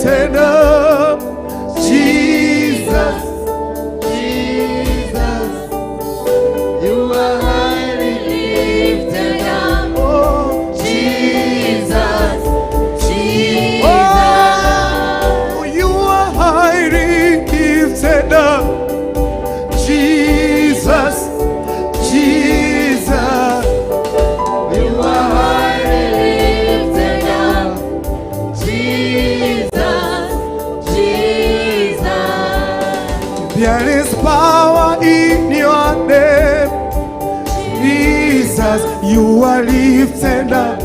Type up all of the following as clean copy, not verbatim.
lifted up. Jesus, Jesus, you are highly lifted up. Oh, Jesus, Jesus, oh, you are highly lifted up. Jesus, Jesus, you are highly lifted up. Jesus, Jesus, there is power in your name. Jesus, you are lifted up.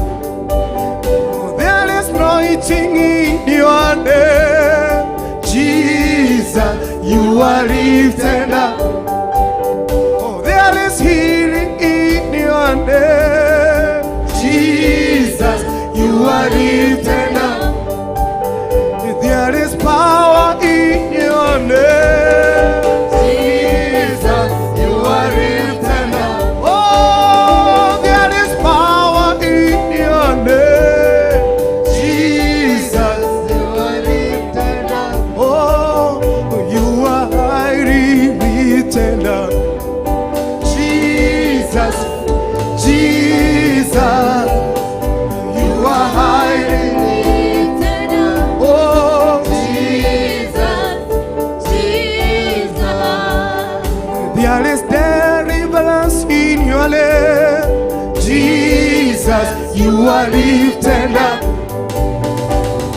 There is anointing in your name. Jesus, you are lifted up. Oh, there is healing in your name. Jesus, you are lifted up. There is power in your name. Jesus, you are lifted up. Oh, there is power in your name. Jesus. You are lifted up. Oh, you are highly lifted up. Jesus, Jesus, you are highly. Lifted up. Oh, Jesus, Jesus, there is deliverance in your name. Jesus, you are lifted up.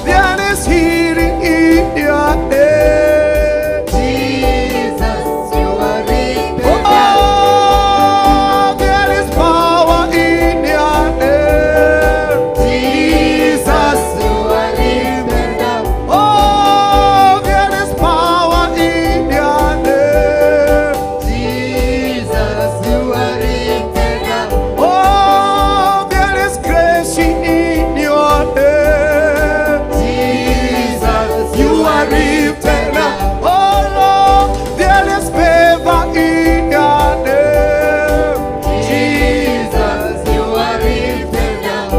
There is healing in your name. Jesus, you are lifted up. Oh, there is power in your name. Jesus, you are lifted up. Oh, there is power in your name. Jesus, you are lifted up. Oh, there is grace in your name. Jesus, You are lifted up. Oh Lord, there is favor in your name. Jesus, you are lifted up.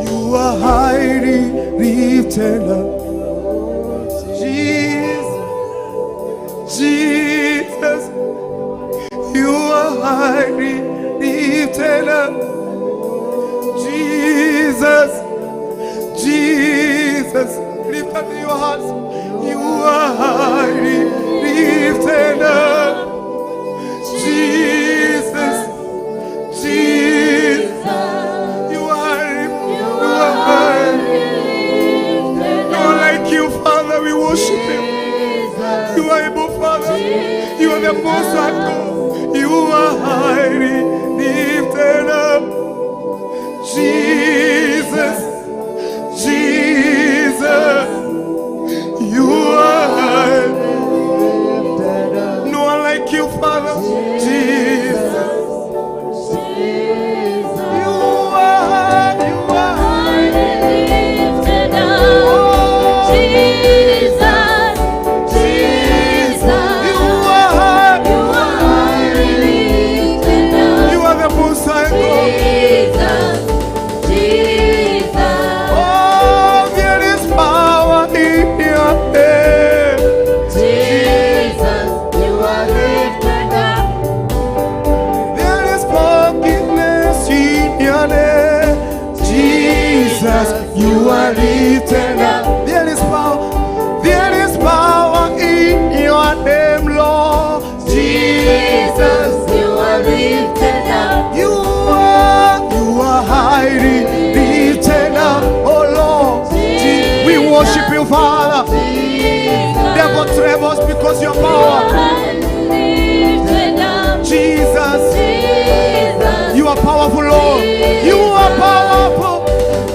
You are highly lifted up. Jesus, Jesus, you are highly lifted up. Jesus, Jesus, lift up your hearts. You are highly lifted up. Jesus, Jesus, you are high. No one like you, Father. We worship you. You are able, Father. You are the most high God. You are highly lifted up. Jesus, Jesus, you are high. No one like you, Father. Jesus, you are, you are. Lifted up. Jesus, Jesus, You are, you are highly lifted up. You are the most high God. Jesus, Jesus, Oh, there is power in your name. Jesus, you are lifted up. There is forgiveness in your name. Jesus, you are lifted up. There is power. There is power in your name, Lord. Jesus, you are lifted up. You are highly lifted up, oh Lord. We worship you, Father. Jesus, Devil trembles because your you power. Are lifted up. Jesus, Jesus, you are powerful, Lord. You are powerful.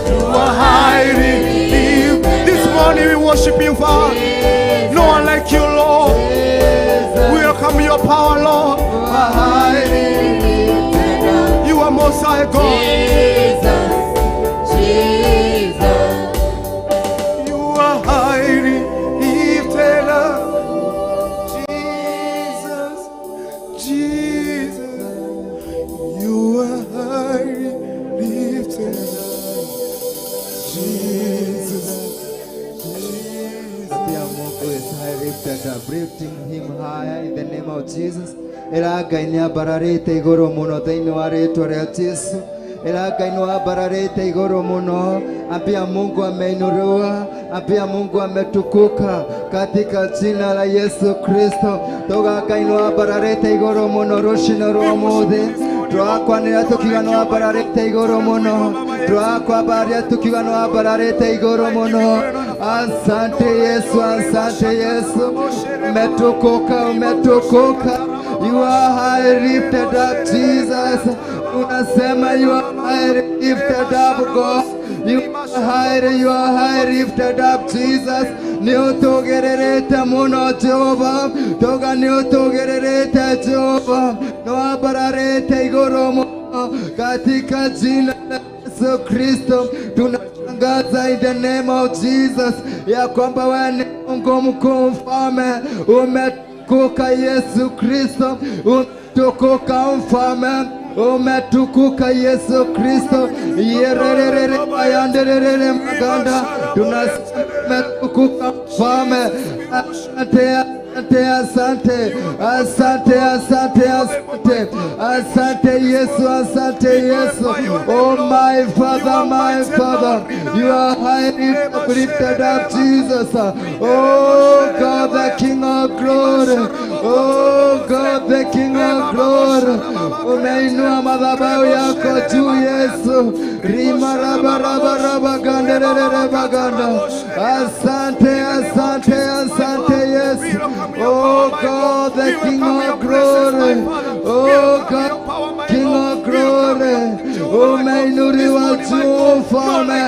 You are highly lifted. This morning we worship you, Father. No one like you, Lord. We welcome your power, Lord. You are most high God. Jesus, Jesus, You are highly lifted up. Jesus, Jesus, you are highly lifted up. Jesus, lifted up, lifting him higher in the name of Jesus. Ĩra Ngai nĩ ambararĩte igũrũ mũno thĩinĩ wa rĩtwa rĩa Jesu. Ĩra Ngai nĩ wambararĩte igũrũ mũno. Ambia Mungu ameinuliwa, ambia Mungu ametukuka katika jina la Yesu Kristo. Toga Ngai nĩ wambararĩte igũrũ mũno rũcinĩ rwa ũmũthĩ. Twakwanĩra tukiuga nĩ wambararĩte igũrũ mũno. Twakwambaria tukiuga nĩ wambararĩte igũrũ mũno. Asante Yesu, asante Yesu. Umetukuka, umetukuka. You are high lifted up, Jesus. Unasema you are high lifted up, God. You are high lifted up, Jesus. Nĩ ũtũgĩrĩrĩte mũno Jehova. Toga nĩ ũtũgĩrĩrĩte Jehova. Nĩ wambararĩte igũrũ mũno katika jina la Yesu Kristo. Tunatangaza in the name of Jesus ya kwamba wewe ni Mungu mkuu, mfalme. Umetukuka Yesu Kristo, umetukuka mfalme, umetukuka Yesu Kristo. Yererere ayanderere maganda, tunasema mfalme. Asante, asante, asante, asante, asante, asante Yesu, asante Yesu. Oh my Father, my Father, you are highly lifted up, Jesus. Oh God, the King of glory. Oh God, the King of glory. Umeinua madhabahu yako juu Yesu. Rima raba raba raba ganda rere baganda. Asante, asante, asante Yesu. Oh God, the King of glory. Oh God, King of glory. Umeinuliwa juu mfalme.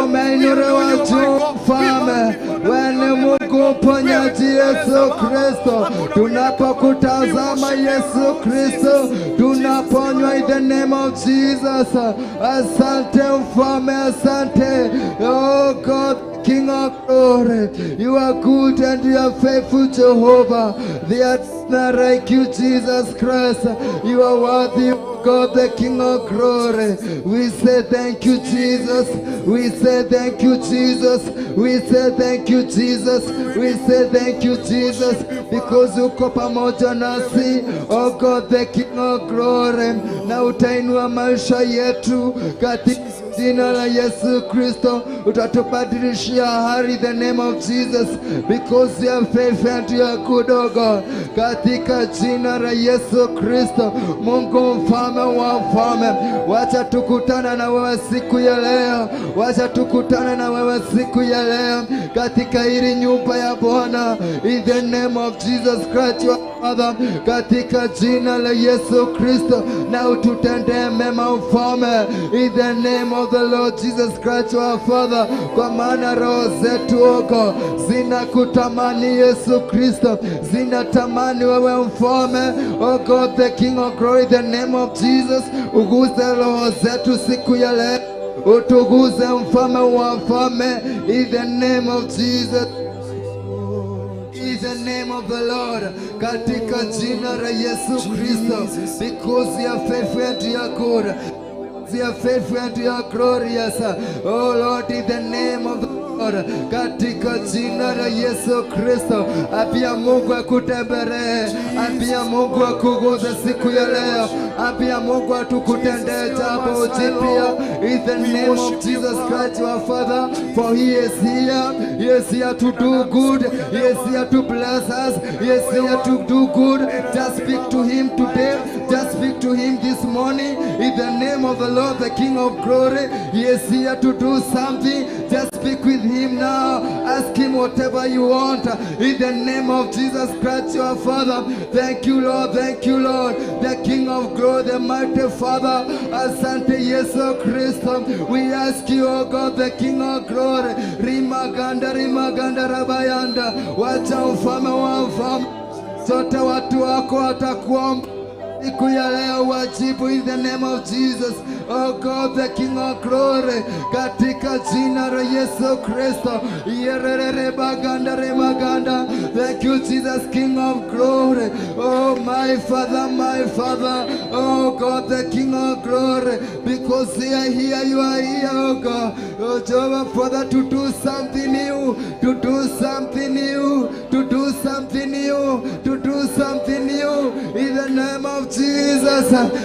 Umeinuliwa juu mfalme. Wewe ni Mungu mponyaji Yesu Kristo. Tunapokutazama Yesu Kristo, tunaponywa in the name of Jesus. Asante mfalme, asante. Oh God, King of glory, you are good and you are faithful, Jehovah. There is none like you, Jesus Christ. You are worthy, God, the King of glory. We say thank you, Jesus. We say thank you, Jesus. We say thank you, Jesus. We say thank you, Jesus, because uko pamoja nasi, oh God, the King of glory, na utainua maisha yetu katika jina la Yesu Kristo. Utatubadilishia hali the name of Jesus, because you are faithful and you are good, oh God. Katika jina la Yesu Kristo, Mungu mfalme wa mfalme, wacha tukutana na wewe siku ya leo, wacha tukutana na wewe siku ya leo katika hili nyumba ya Bwana, in the name of Jesus Christ your Father, katika jina la Yesu Kristo, na ututendee mema mfalme, in the name of the Lord Jesus Christ our Father, kwa maana roho zetu oko zinakutamani Yesu Kristo, zinatamani wewe mfalme, oh God the King of glory, the name of Jesus, uguze roho zetu siku ya leo, utuguze mfalme wa mfalme, in the name of Jesus. In the name of the Lord, katika jina la Yesu Kristo, because you are faithful and you are good, you are faithful and you are glorious. Oh Lord, in the name of the Lord, katika jina la Yesu Kristo, ambia Mungu akutembelee, ambia Mungu akuguze siku ya leo, ambia Mungu atukutendee jambo jipya, in the name of Jesus Christ our Father, for he is here, he is here to do good, he is here to bless us, he is here to do good. Just speak to him today, just speak to him this morning, in the name of the Lord, the King of glory. He is here to do something. Just speak with him now. Ask him whatever you want, in the name of Jesus Christ your Father. Thank you Lord, thank you Lord, the King of glory, the mighty Father. Asante Yesu Kristo. We ask you, oh God, the King of glory. Rimaganda, rimaganda rabayanda. Wacha mfalme wa mfalme, sote watu wako watakuomba siku ya leo, wajibu in the name of Jesus. Oh God, the King of glory, katika jina la Yesu Kristo. Yerere baganda remaganda. Thank you Jesus, King of glory. Oh my Father, my Father. Oh God, the King of glory, because you are here, you are here, oh God. Oh Jehovah Father, to do something new, to do something new, to do something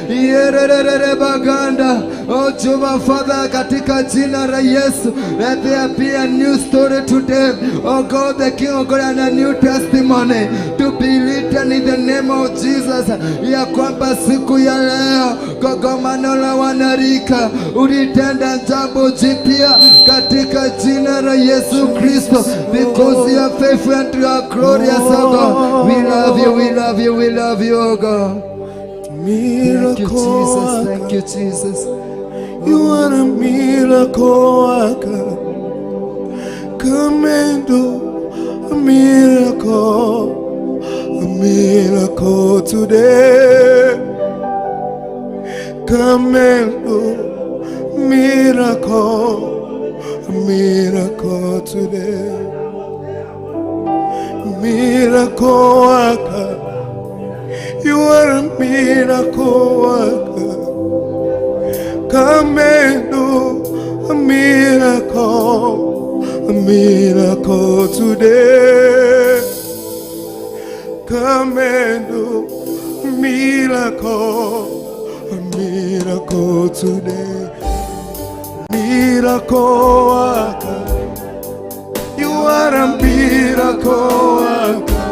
Yererere baganda. Oh Jehovah Father, katika jina la Yesu, let there be a new story today. Oh God, the King of God, and a new testimony to be written in the name of Jesus, ya kwamba siku ya leo kongamano la wanarika ulitenda jambo jipya katika jina la Yesu Kristo, because you are faithful and you are glorious, oh God. We love you, we love you, we love you, oh God. Thank you, Miracle Jesus. Thank worker. you, Jesus. You are a miracle worker. Come and do a miracle, a miracle today. Come and do a miracle, a miracle today. Miracle worker, you are a miracle worker. Come and do a miracle today. Come and do a miracle today. Miracle worker, you are a miracle worker.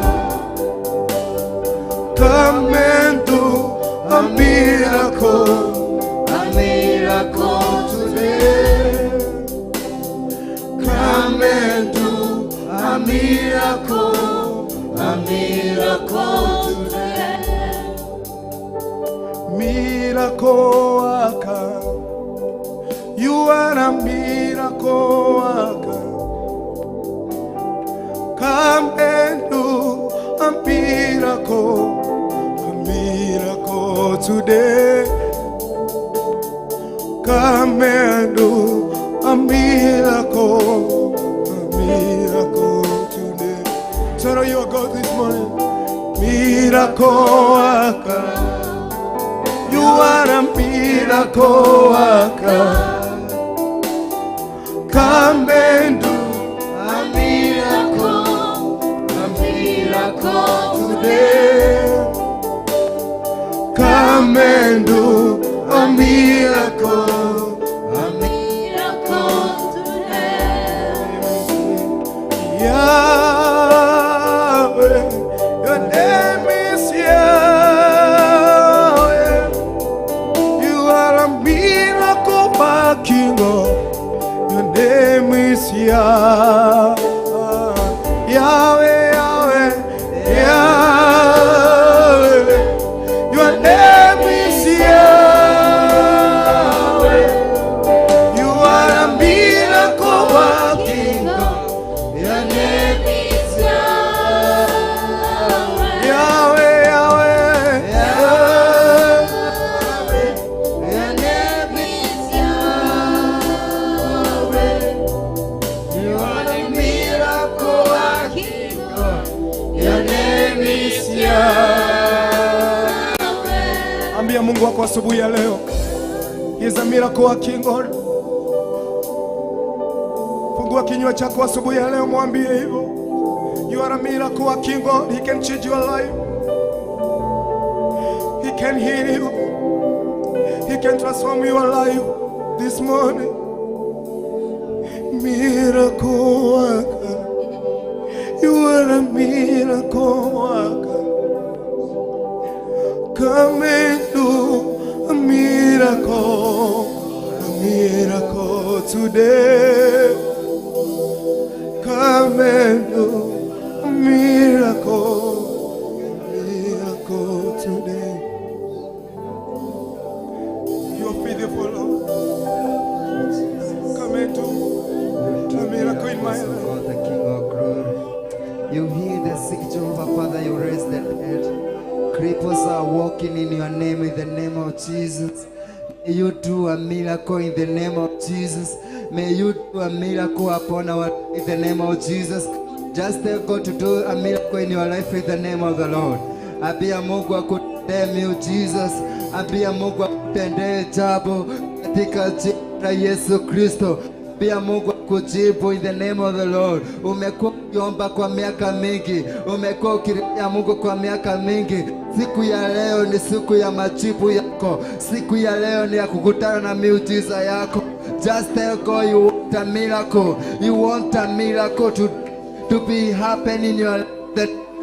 Come and do a miracle, A miracle today. Come and do A miracle, a miracle today. Miracle worker. You are a miracle worker. Come and do a miracle today. Come and do a miracle today. Turn on your God this morning. Miracle worker. You are a miracle worker. Come and do A miracle today. Come and do a miracle. A miracle today. Yahweh, your name is Yahweh. You are a miracle working God. Your name is Yahweh, Yahweh, Yahweh, Yahweh. Your name is Yahweh. You are a miracle working God. Your name is Yahweh. Yahweh, Yahweh, Yahweh. Your name is Yahweh. You are the miracle working God. Your name is Yahweh. Ambia Mungu wako asubuhi ya leo. He is a miracle working God. Fungua kinywa chako asubuhi ya leo, mwambie hivyo. You are a miracle working God. He can change your life. He can heal you. He can transform your life this morning. Miracle worker. You are a miracle worker. Come and do a miracle today. Come and do a miracle today. You are faithful, Lord. Come and do a miracle in my life. God, the King of glory. You heal the sick, Jehovah Father, you raise the dead. Cripples are walking in your name, in the name of Jesus. May you do a miracle in the name of Jesus. May you do a miracle upon our in the name of Jesus. Just tell God to do a miracle in your life in the name of the Lord. Ambia Mungu akutendee miujiza. Ambia Mungu akutendee jambo katika jina la Yesu Kristo. Pia Mungu akujibu in the name of the Lord. Umekuwa ukiomba kwa miaka mingi, umekuwa ukilia Mungu kwa miaka mingi. Siku ya leo ni siku ya majibu yako. Siku ya leo ni ya kukutana na miujiza yako. Just tell God you want a miracle. You want a miracle to be happening in your life.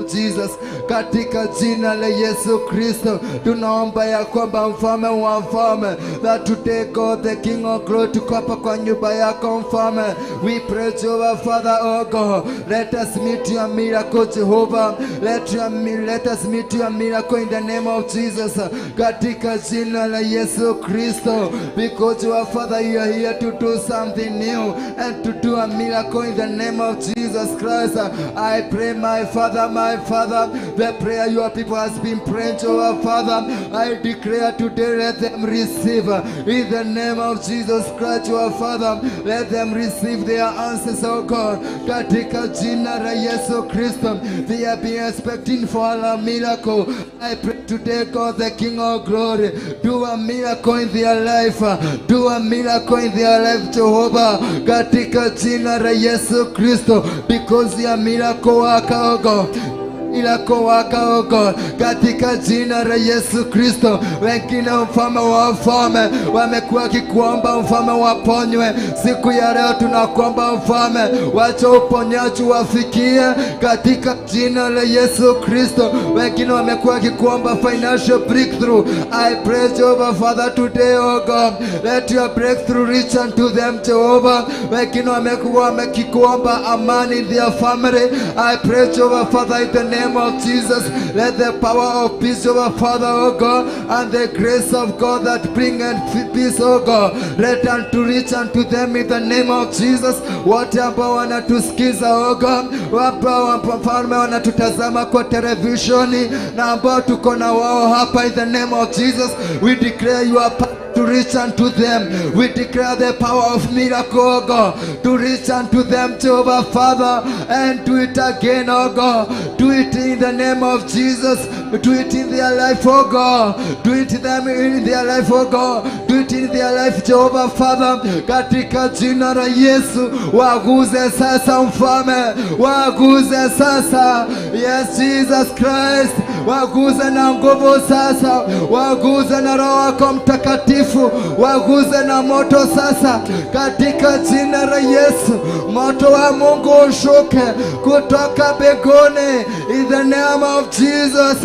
Jesus, katika jina la Yesu Kristo tunaomba ya kwamba mfalme wa mfalme, that today God the King of Glory, tuko hapa kwa nyumba yako mfalme. We pray Jehovah Father, oh God, let us meet your miracle Jehovah, let us meet your miracle in the name of Jesus, katika jina la Yesu Kristo, because your Father, you are here to do something new and to do a miracle in the name of Jesus Christ. I pray my Father, my Father, the prayer your people has been praying to our Father, I declare today, let them receive in the name of Jesus Christ, your Father, let them receive their answers, oh God, katika jina la Yesu Kristo. They have been expecting for a miracle. I pray today, God the King of Glory, do a miracle in their life, do a miracle in their life, Jehovah, katika jina la Yesu Kristo, because you are miracle worker, oh God. Miracle worker, oh God, katika jina la Yesu Kristo. Wengine mfalme wa wafalme wamekuwa wakikuomba mfalme waponywe. Siku ya leo tunakuomba mfalme, wacha uponyaji wafikie katika jina la Yesu Kristo. Wengine wamekuwa wakikuomba financial breakthrough. I pray Jehovah Father today, oh God, let your breakthrough reach unto them Jehovah. Wengine wamekuwa wamekikuomba amani in their family. I pray Jehovah Father in the name of Jesus, let the power of peace, Jehovah Father, oh God, and the grace of God that bringeth peace, oh God, let unto reach unto them in the name of Jesus. Wote ambao wanatusikiza, oh God, ambao mfalme wanatutazama kwa televisheni na ambao tuko na wao hapa, in the name of Jesus, we declare your power to reach unto them. We declare the power of miracle, oh God, to reach unto them, Jehovah Father, and do it again, oh God. Do it in the name of Jesus. Do it in their life, oh God. Do it them in their life, oh God. Do it in their life, Jehovah Father. Katika jina la Yesu, waguze sasa mfalme, waguze sasa. Yes, Jesus Christ, waguze na nguvu sasa, waguze na Roho wako Mtakatifu, waguze na moto sasa, katika jina la Yesu. Moto wa Mungu ushuke kutoka mbinguni in the name of Jesus,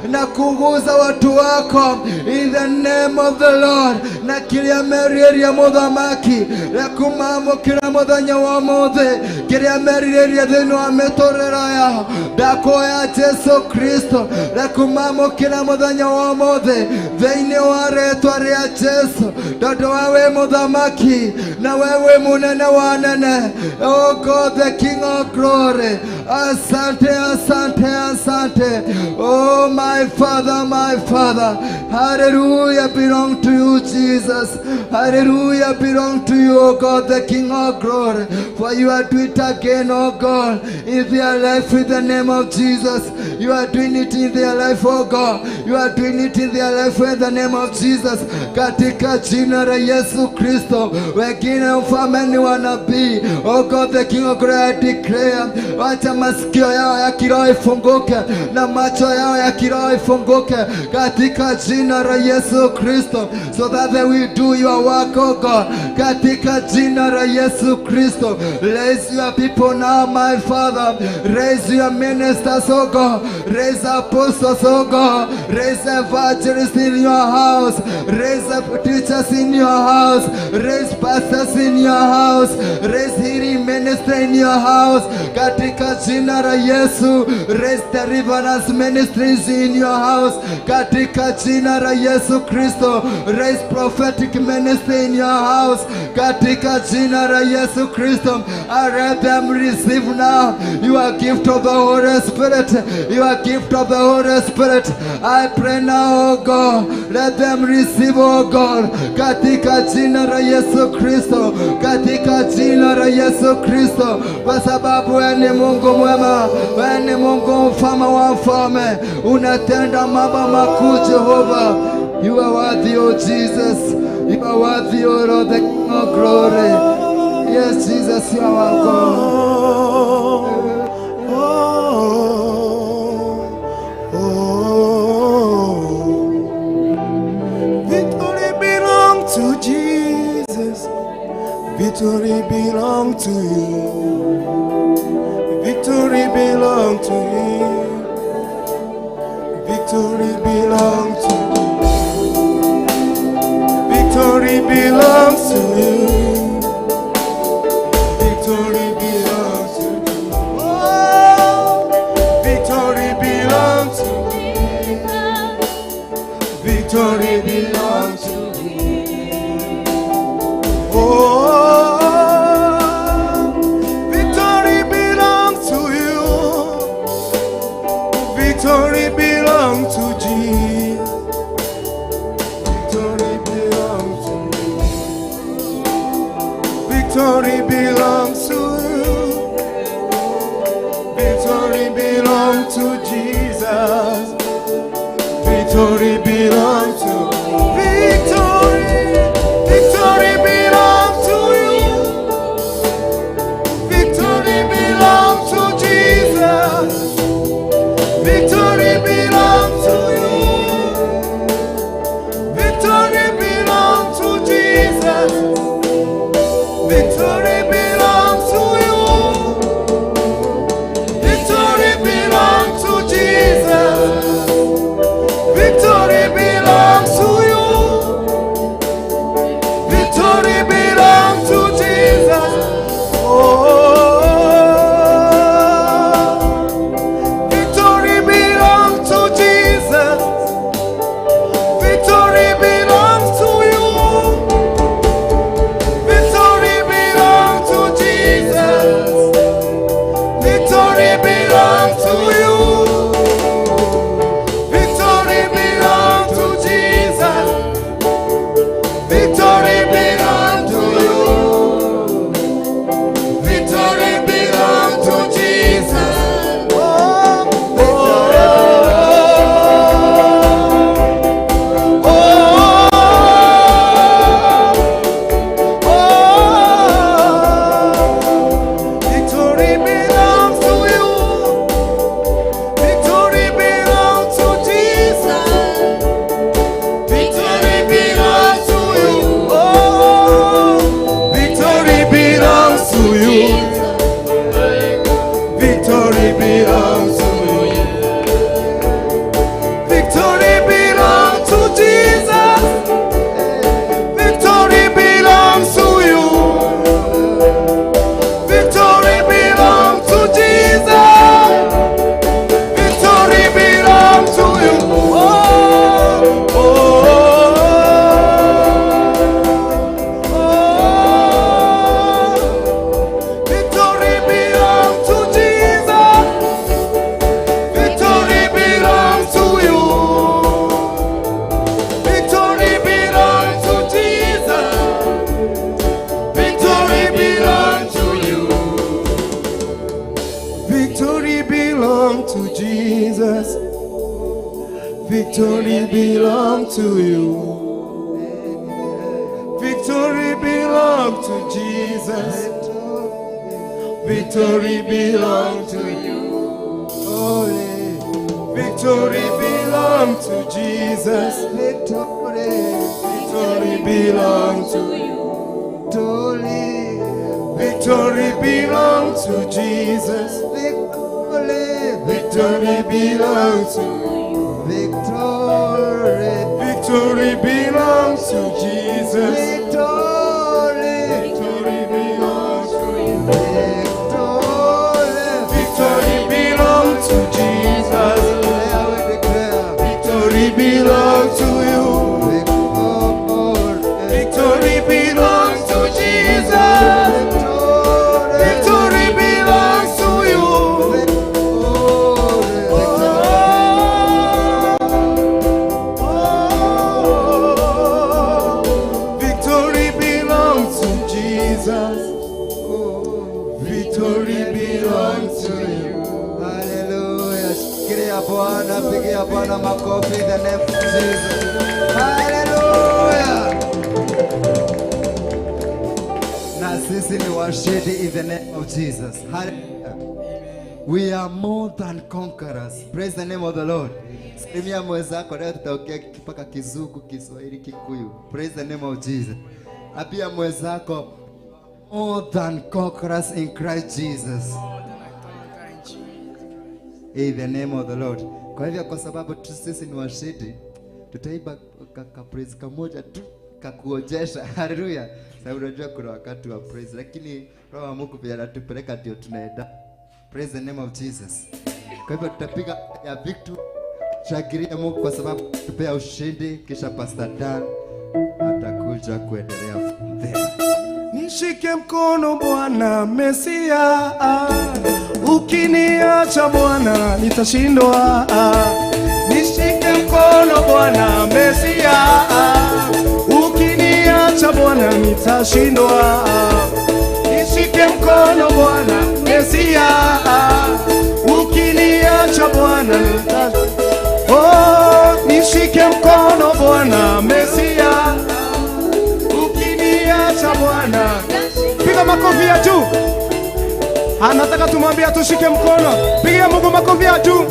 na kuguza watu wako in the name of the Lord. Na kiria merĩria mũthamaki rekumamũkĩra mũthenya wa ũmũthĩ, kĩrĩa merirĩria thĩinĩ wa mĩtũrĩre yao, ndakuoya Jesu Kristo, rekumamũkĩra mũthenya wa ũmũthĩ thĩinĩ wa rĩtwa rĩa Jesu, tondũ we wĩ mũthamaki na we wĩ mũnene wa nene. Oh God the King of Glory, asante, asante, asante. Oh my Father, my Father, hallelujah belong to you, Jesus. Hallelujah belong to you, oh God, the King of Glory. For you are doing it again, oh God, in their life in the name of Jesus. You are doing it in their life, oh God. You are doing it in their life in the name of Jesus. Katika jina la Yesu Kristo. Wengine mfalme ni wanabii. Oh God, the King of Glory, I declare, wacha masikio yao ya kiroho ifunguke na macho yao ya kiroho ifunguke katika jina la Yesu Kristo, so that they will do your work, oh God. Katika jina la Yesu Kristo, raise your people now, my Father. Raise your ministers, oh God. Raise apostles, oh God. Raise evangelists in your house. Raise up teachers in your house. Raise pastors in your house. Raise healing ministry in your house. Katika jina la Yesu, raise deliverance ministries in your house. Katika jina la Yesu Kristo, raise prophetic ministry in your house. Katika jina la Yesu Kristo, I let them receive now your gift of the Holy Spirit. Your gift of the Holy Spirit. I pray now, oh God, let them receive, oh God, katika jina la Yesu Kristo, katika jina la Yesu Kristo, kwa sababu wewe ni Mungu mwema, wewe ni Mungu mfalme wa mfalme, unatenda mambo makuu Jehova. You are worthy, O Jesus. You are worthy, O Lord, the King of Glory. Yes, Jesus, you are our God. Oh, oh, oh. Victory belongs to Jesus. Victory belongs to you. Victory belongs to you. Victory belongs to you. Victory belongs to you. Victory belongs to you. Oh, victory belongs to you. Victory belongs to you. Oh, victory belongs to you. Victory belongs to Jesus. Victory belongs to you. Victory belongs to you. Victory belongs to Jesus. Victory belongs to Victory. Victory belongs to you. Victory belongs to Jesus. Victory belongs to you. Victory belongs to Jesus. Victory belongs to you. Victory belongs to Jesus. Victory belongs to you. Victory belongs to Jesus. Oh, victory belongs to Jesus. Victory belongs to you. Victory belongs to Jesus. Victory belongs to you. Victory belongs to Jesus. Victory belongs to you. Victory belongs to Jesus. Oh, oh, oh, oh, oh. Victory belongs to you. Victory belongs to Jesus. Victory belongs to you. Oh, victory belongs to you. Victory belongs to you. Victory belongs to Jesus. Victory belongs to you. Victory belongs to Jesus. Victory belongs to you. Oh, oh, oh, oh. Victory belongs to Jesus. Victory belongs to you. Victory belongs to Jesus. Victory belongs to you. Victory belongs to Jesus. Victory belongs to you. Victory belongs to Jesus. Victory belongs to you. Victory belongs to Jesus. Victory, Victory belongs to you. victory, Victory belongs to Jesus. victory, Victory belongs to you. victory, Victory belongs to Jesus. victory, Victory belongs to you. victory. Victory belongs to Jesus. Declare, we declare. Victory belongs to you. Victory, Victory belongs to Jesus. victory, Victory belongs to you. victory. Oh, oh, victory belongs to Jesus. Victory belongs to you. Hallelujah. Shikilia Bwana, pigia Bwana makofi in the name of Jesus. Hallelujah. Na Na sisi ni washindi in the name of Jesus. Hallelujah. We are more than conquerors. Praise the name of the Lord. Salimia mwenzako, leo tutaongea mpaka Kizungu, Kiswahili, Kikuyu. Praise the name of Jesus. Apia mwenzako, more than conquerors in Christ Jesus. In the name of the Lord. Kwa hivyo kwa sababu sisi ni washindi, tutaiba ka praise kamoja tu kakuojesha. Hallelujah. Sababu unajua kuna wakati wa praise, lakini Roho wa Mungu pia anatupeleka ndio tunaenda. Praise the name of Jesus. Kwa hivyo tutapiga ya victory, shangilia Mungu kwa sababu tupea ushindi, kisha Pastor Dan atakuja kuendelea from there. Nishike mkono Bwana Mesia, ukiniacha Bwana nitashindwa. Nishike mkono Bwana Mesia, ukiniacha Bwana nitashindwa. Nishike mkono Bwana Mesia, ukiniacha Bwana nitashindwa. Oh, nishike mkono Bwana Mesia, ukiniacha Bwana. Piga makofi ya juu. Anataka tumwambie tushike mkono. Piga Mungu makofi ya juu.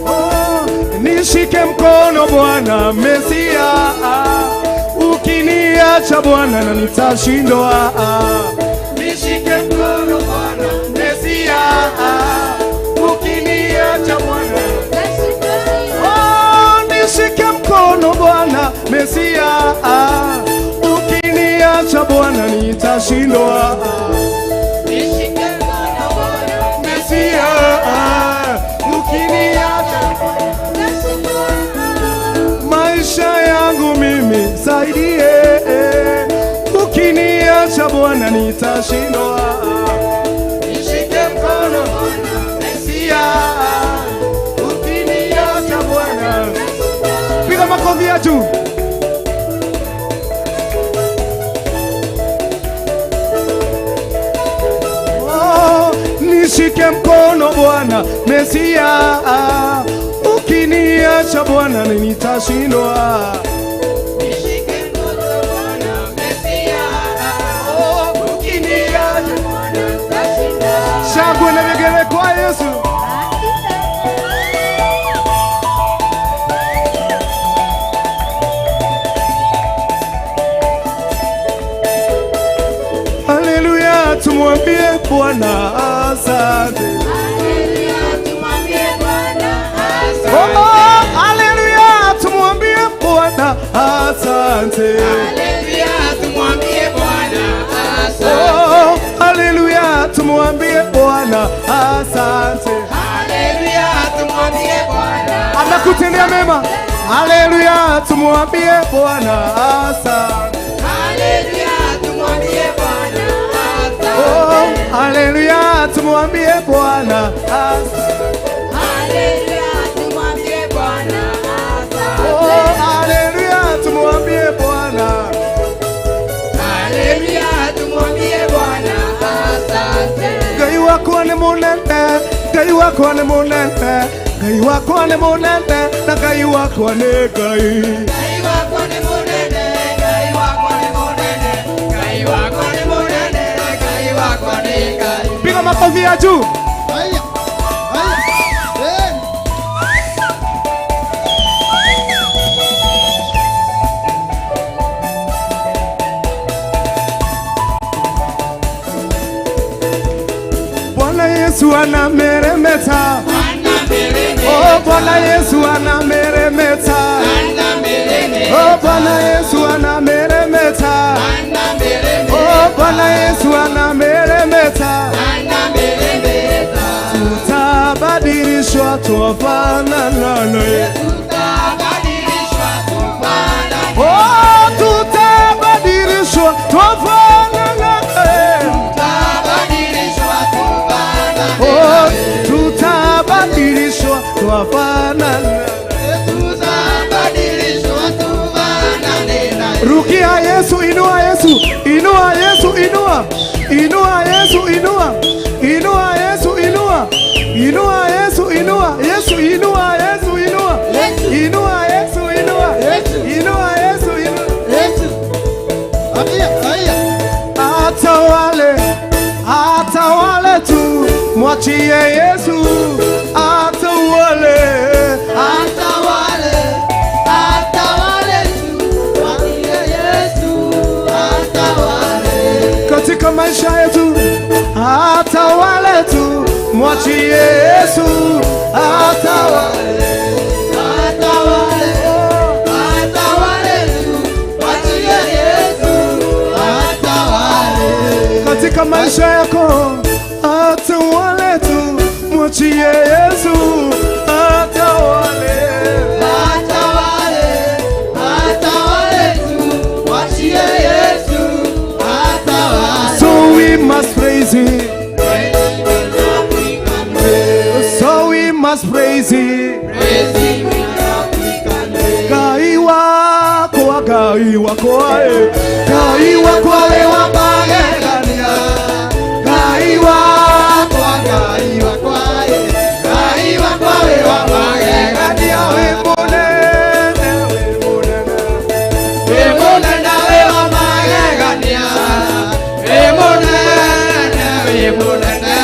Oh, nishike mkono Bwana Mesia, ukiniacha Bwana na nitashindwa. Nishike mkono Bwana Mesia, ukiniacha Bwana. Oh, nishike mkono Bwana Mesia, ukiniacha Bwana nitashindwa. Nishike mkono Bwana Mesia, ukiniacha maisha yangu mimi saidie, ukiniacha Bwana nitashindwa. Nishike mkono Bwana Mesia, ukiniacha Bwana. Piga makofi ya juu. Oh, nishike mkono Bwana Mesia, ukiniacha Bwana nitashindwa. Nishike mkono Bwana Mesia, Ukiniacha Bwana nitashindwa. Shangwe na vigelegele kwa Yesu. Haleluya, tumwambie Bwana asante. Haleluya, tumwambie Bwana asante. Oh, haleluya, tumwambie Bwana asante. Haleluya, tumwambie Bwana asante. Oh, haleluya, tumwambie Bwana asante. Haleluya, tumwambie Bwana. Amekutendea mema. Haleluya, tumwambie Bwana asante. Haleluya, tumwambie Bwana asante. Oh, haleluya, tumwambie Bwana asante. Haleluya, tumwambie Bwana asante. Oh, haleluya, tumwambie Bwana. Haleluya, tumwambie Bwana asante. Ngai wakwa nĩ mũnene, Ngai wakwa nĩ mũnene, Ngai wakwa nĩ mũnene, na Ngai wakwa nĩ Ngai. Ngai wakwa nĩ mũnene, Ngai wakwa nĩ mũnene, Ngai wakwa nĩ mũnene, Ngai wakwa nĩ Ngai. Piga makofi ya juu. Haya. Haya. Eh. Bwana Yesu anameremeta. Oh, Bwana Yesu anameremeta. Oh, Bwana Yesu anameremeta. Oh, Bwana Yesu anameremeta. Tutabadilishwa tufanane naye. Oh, tutabadilishwa tufanane naye. Oh, tutabadilishwa tufanane. Rukia Yesu, inua Yesu, inua Yesu, inua. Inua Yesu, inua. Inua Yesu, inua. Inua Yesu, inua. Yesu, inua Yesu, inua. Inua Yesu, inua. Inua Yesu, inua. Yesu. Ambia. Atawale tu, mwachie Yesu atawale. Atawale, atawale tu, mwachie Yesu atawale. Katika maisha yetu atawale tu, mwachie Yesu atawale. Atawale, atawale tu, mwachie Yesu atawale. Katika maisha yako atawale tu, mwachie Yesu atawale. Atawale, atawale tu, mwachie Yesu atawale. So we must praise him. So we must praise him. Ngai wakwa, Ngai wakwa, eh. Ngai wakwa we wa magegania. Ngai wakwa, Ngai wakwa, eh. Ngai wakwa we wa magegania. we munene, we munene. We munene we wa magegania. We munene, we munene,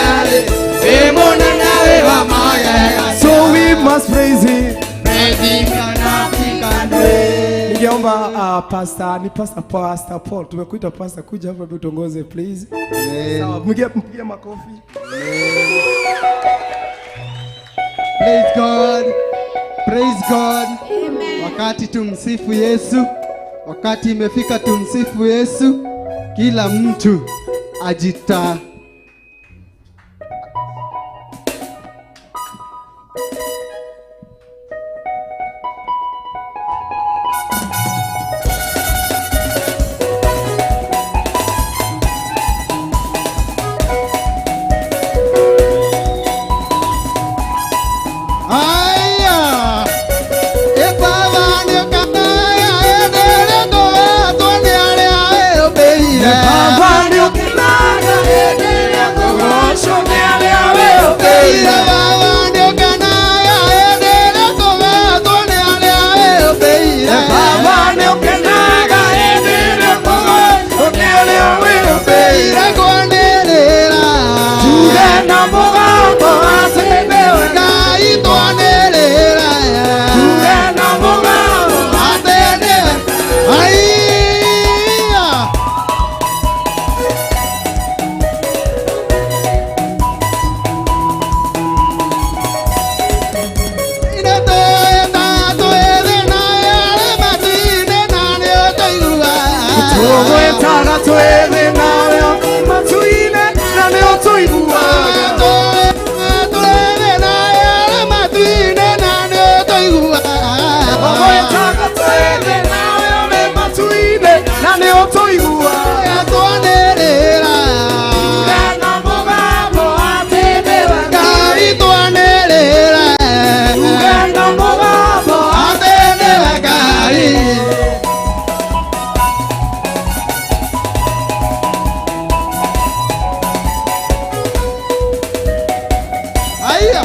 we munene we wa magegania. So we must praise him. Praise him in African way. Ningeomba pastor, ni pastor Paul, tumekuita pastor kuja hapa tuongoze please. Sawa, mpigie makofi. Praise God. Praise God. Wakati tumsifu Yesu. Wakati imefika tumsifu Yesu. Kila mtu ajita Aya. E baba ni ukanaga endere kũgatwo nĩ arĩa wĩũmbĩire. Baba ni ũkenaga hĩndĩ ĩrĩa kũgoocwo nĩ arĩa wĩũmbĩire. Baba nĩ ũkenaga hĩndĩ ĩrĩa kũgatwo nĩ arĩa wĩũmbĩire. Baba nĩ ũkenaga hĩndĩ ĩrĩa kũgoocwo nĩ arĩa wĩũmbĩire. Kwanĩrĩra. Tuge na mũgambo atĩ nĩwe. Ngai twanĩrĩra. Tuge na mũgambo Atĩ nĩwe. Aya. Tũgwĩtaga twĩthĩ nawe matu-inĩ na nĩ ũtũiguaga. Tũgwĩtaga twĩthĩ nawe ũrĩ matu-inĩ na nĩ ũtũiguaga. Tuge na mũgambo atĩ nĩwe. Tuge na mũgambo Aya.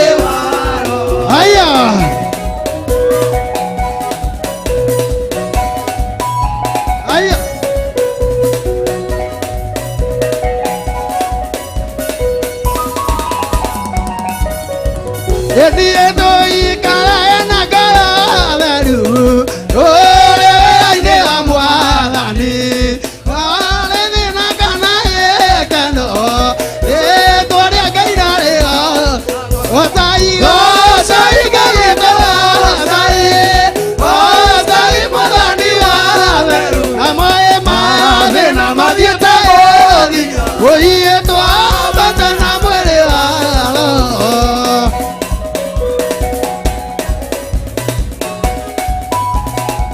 Aya. Aya.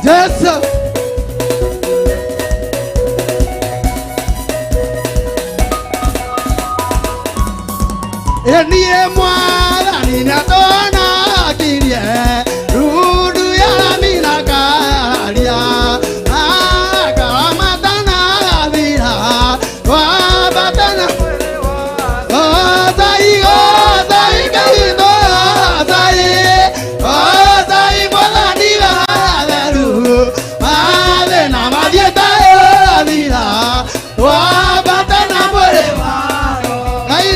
Jesu. Niĩ mwathani nĩatonakirie rundu ya rami na karia akaramatana thira twambatana Otai otai kaito otai otai mwathani watheru mathĩna mathiĩte thira twambatana mwĩrĩ wa Ngai.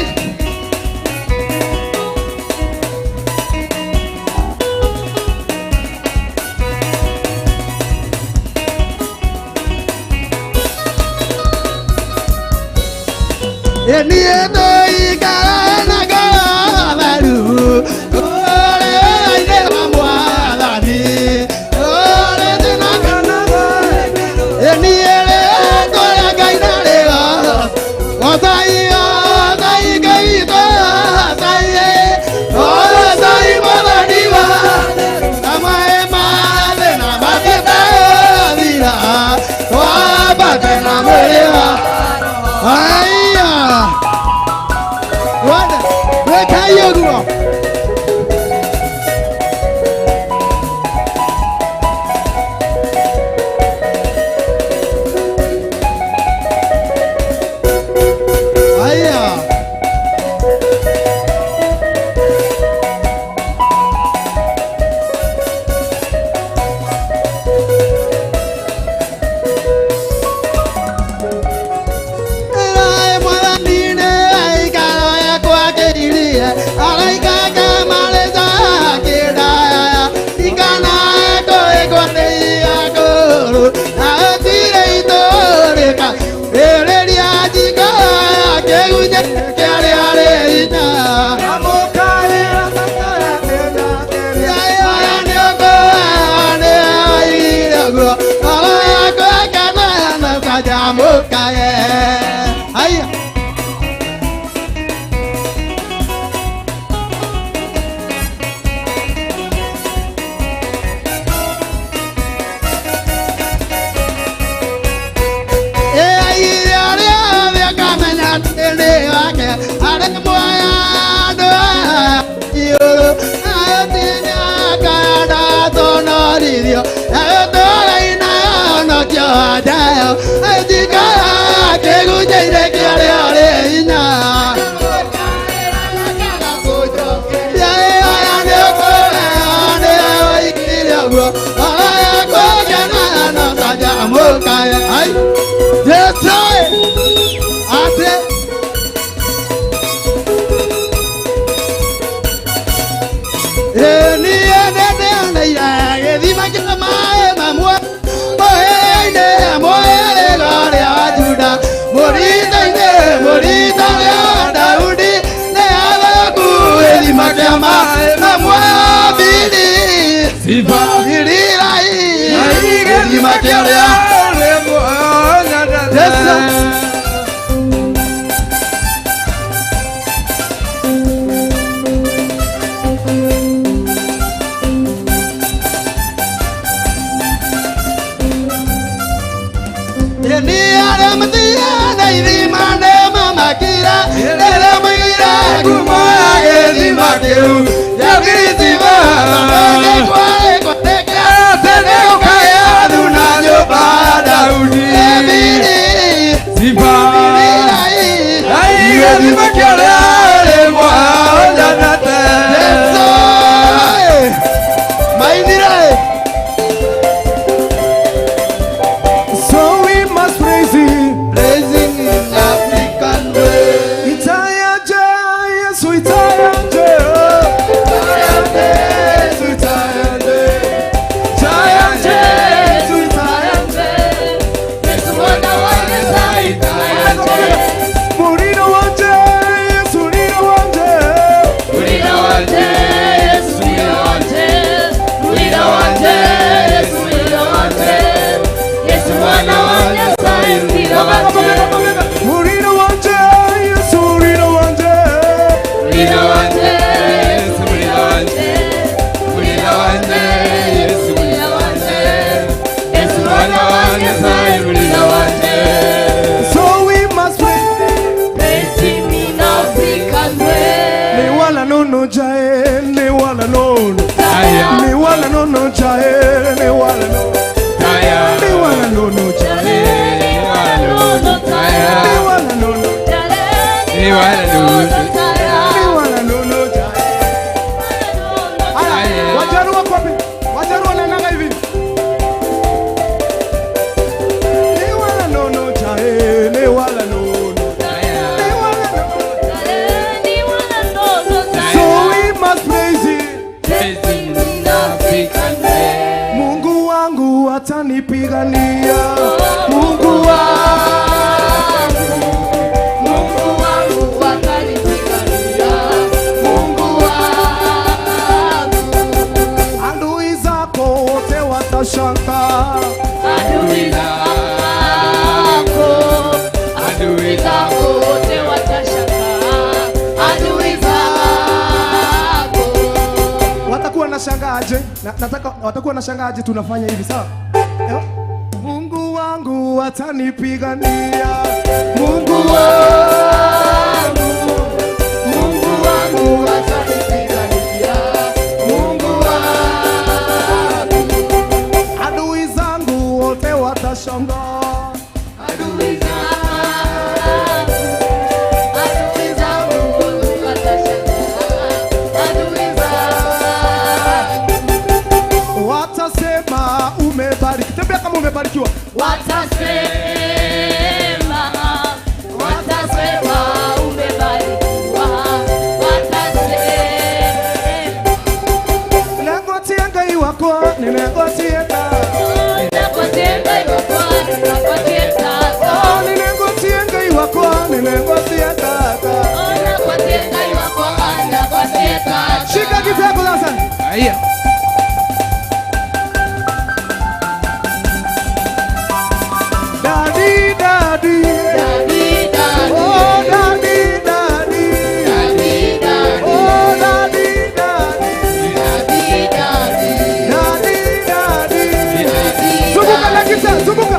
Aya! Wanda, weka hiyo nguo. Aya. Ay. So we must praise him. Praising in African way. Itayaje, Yesu itayaje. Itayaje, Yesu itayaje. watashangaa. Adui zako, adui zako wote watashangaa. Adui zako watakuwa nashangaje? Nataka watakuwa nashangaje tunafanya hivi, sawa? Mungu wangu atanipigania. Mungu wangu, Mungu wangu atanipigania. Mungu wangu, adui zangu wote watashangaa. Adui zangu, adui zangu wote watashangaa. Adui zangu watasema umebariki. Tembea kama umebarikiwa. Watasema, watasema umebarikiwa. Watasema Nengotie Ngai wakwa, nengotie Nengotie Ngai wakwa, nengotie tata. Oh, nengotie Ngai wakwa, nengotie tata. Oh, nengotie Ngai wakwa, nengotie tata. Shika kitako sasa. Haya. Daddy, daddy, Daddy, daddy. Oh, daddy, daddy. Daddy, daddy. Oh, daddy, daddy. Daddy, daddy. Daddy, daddy. Daddy, Zunguka na kita, zunguka.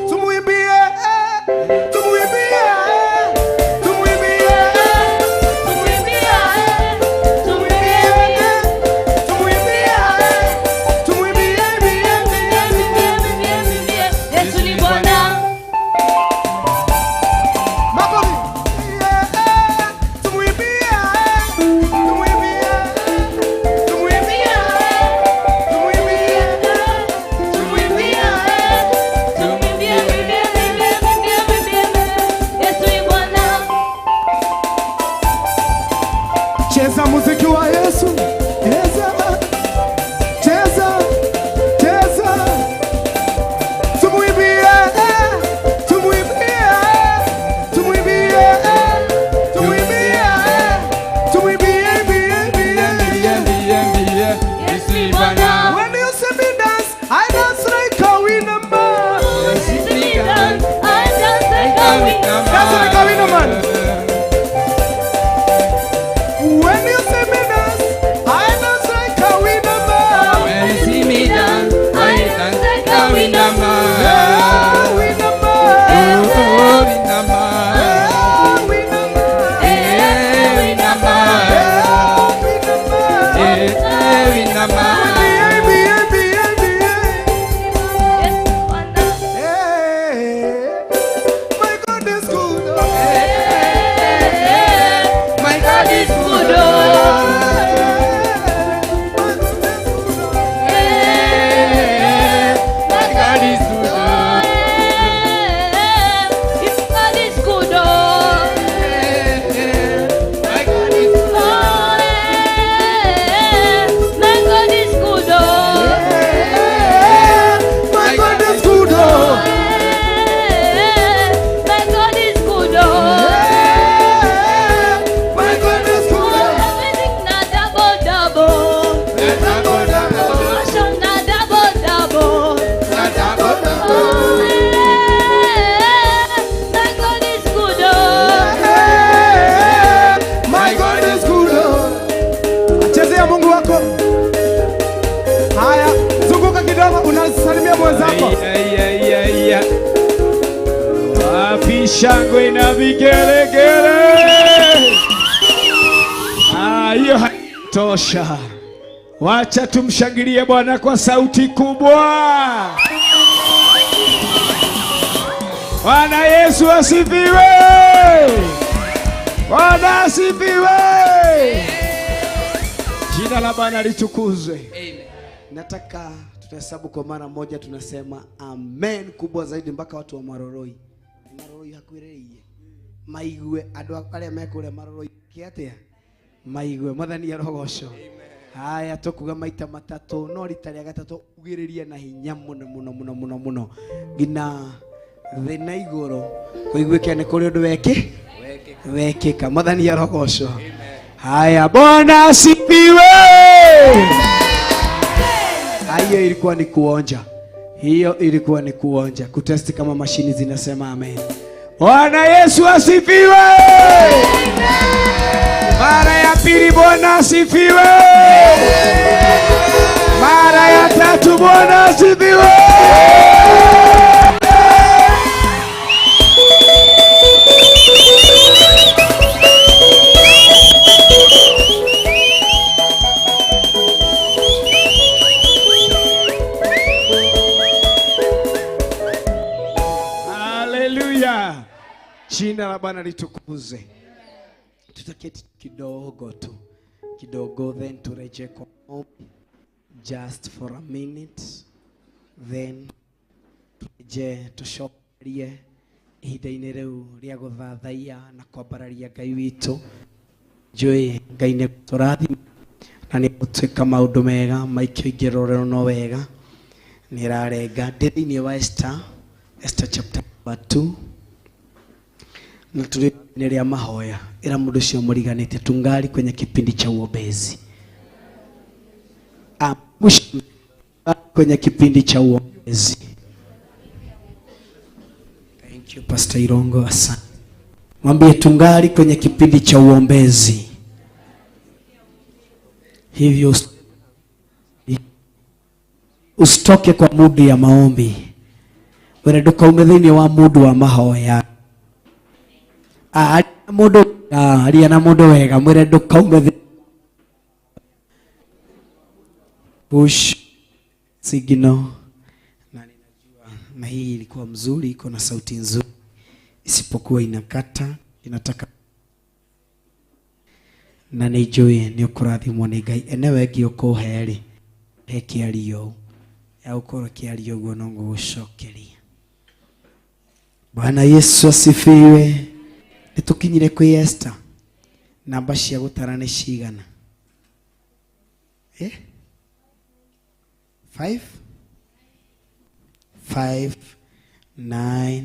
Tumuimbie, tumuimbie, tumuimbie, Tumuimbie, tumuimbie, tumuimbie, tumuimbie, tumuimbie, tumuimbie. Yesu ni Bwana. Makofi. Tumuimbie, tumuimbie, tumuimbie, tumuimbie, Tumuimbie, tumuimbie, tumuimbie, tumuimbie. Yesu ni Bwana. Cheza muziki wa Yesu. Cheza, cheza, cheza. Tumuimbie, tumuimbie, tumuimbie, tumuimbie, tumuimbie, imbie, imbie, imbie. Yesu ni Bwana. When you see me dance, I dance like a winner man. Dance like a winner man. When you see me dance, I dance like a winner man. When you see me dance, I dance like a winner man. Yeah, winner man. Oh, winner man. Yeah, winner man. Eh, winner man. Yeah, winner man. Eh, winner man. B, B, B, B, B. Hey, my God is good. My God is good. Oh. My God is good. My God is good. God is good. Oh. My God is good. My God is good. Oh. My God is good. My God is good. Oh. My God is good. Everything na double double. Promotion na double double. Oh, my God is good. Oh. My God is good. Chezea Mungu wako. Haya, zunguka kidogo, unasalimia mwenzako. Wapi shangwe na vigelegele? Ah, hiyo haitosha. Wacha tumshangilie Bwana kwa sauti kubwa. Bwana Yesu asifiwe. Bwana asifiwe. Jina la Bwana litukuzwe. Nataka tutahesabu kwa mara moja, tunasema amen kubwa zaidi mpaka watu wa Maroroi. Maroroi hakuireiye. Maigue andu aria mekure Maroroi kiatia. Maigue Mwathani arogoco. Haya tukuga maita matatu no rita ria gatatu ugiririe na hinya muno muno muno muno muno ngina thĩ na igũrũ kũiguĩke nĩ kũrĩ ũndũ weki. Wekĩka. Mwathani arogocwo. Haya, Bwana asifiwe. Hiyo ilikuwa ni kuonja, hiyo ilikuwa ni kuonja, kutesti kama mashini zinasema amen. Bwana Yesu asifiwe. Mara ya pili, Bwana asifiwe. Mara ya tatu, Bwana asifiwe. Haleluya. Jina la Bwana litukuze. Tutaketi kidogo tu kidogo, then turejee kwa maombi just for a minute, then turejee tucokerie ihinda-inĩ rĩu rĩa gũthathaiya na kwambararia Ngai witũ. Njũĩ Ngai nĩ tũrathima na nĩ gũtuĩka maũndũ mega maikio ingĩrorerwo no wega nĩ ĩrarenga. Ndĩ thĩinĩ wa Esther, Esther chapter number 2 na tũrĩ nĩ rĩa mahoya. Ĩra mũndũ ũcio mũriganĩte tungali kwenye kipindi cha uombezi. Mwisho kwenye kipindi cha uombezi. Thank you Pastor Irongo, asante. Mwambie tungali kwenye kipindi cha uombezi. Hivyo usitoke kwa mudu ya maombi. Wene ndukaume thĩinĩ wa mundu wa mahoya. Aria aria na mũndũ wega mwĩre ndukaume push signal. Na ninajua na hii ilikuwa mzuri, iko na sauti nzuri, isipokuwa inakata, inataka na nĩ njũĩ nĩ ũkũrathimwo nĩ Ngai. Enewe ĩngĩ ũkũhe rĩ, he kĩario ya gũkorwo kĩario ũguo no ngũgũcokeria. Bwana Yesu asifiwe. Nĩ tũkinyire kwĩ Esther. Namba cia gũtara nĩ cigana? Eh? 5 5 9.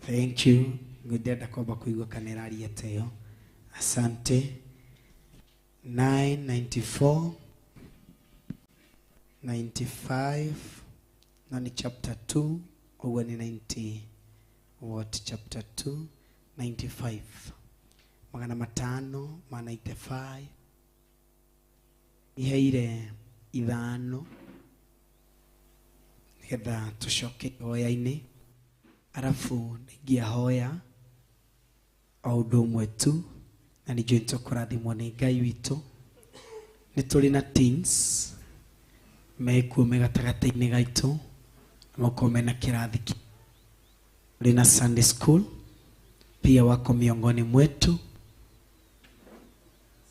Thank you. Ngwenda kwamba kuigua kana ĩraria ta ĩyo. Asante. 994 95 na ni chapter 2 ũguo nĩ 90 what chapter 2 95 magana matano ma 95 iheire ithano nĩgetha tũcoke ihoya-inĩ, arabu nĩingĩahoya o ũndũ ũmwe tu na nĩ njũĩ nĩtũkũrathimwo nĩ Ngai witũ. Nĩ tũrĩ na teens mekuo me gatagatĩ-inĩ gaitũ na makorwo mena kĩrathi tũrĩ na Sunday school pia wako miongoni mwetu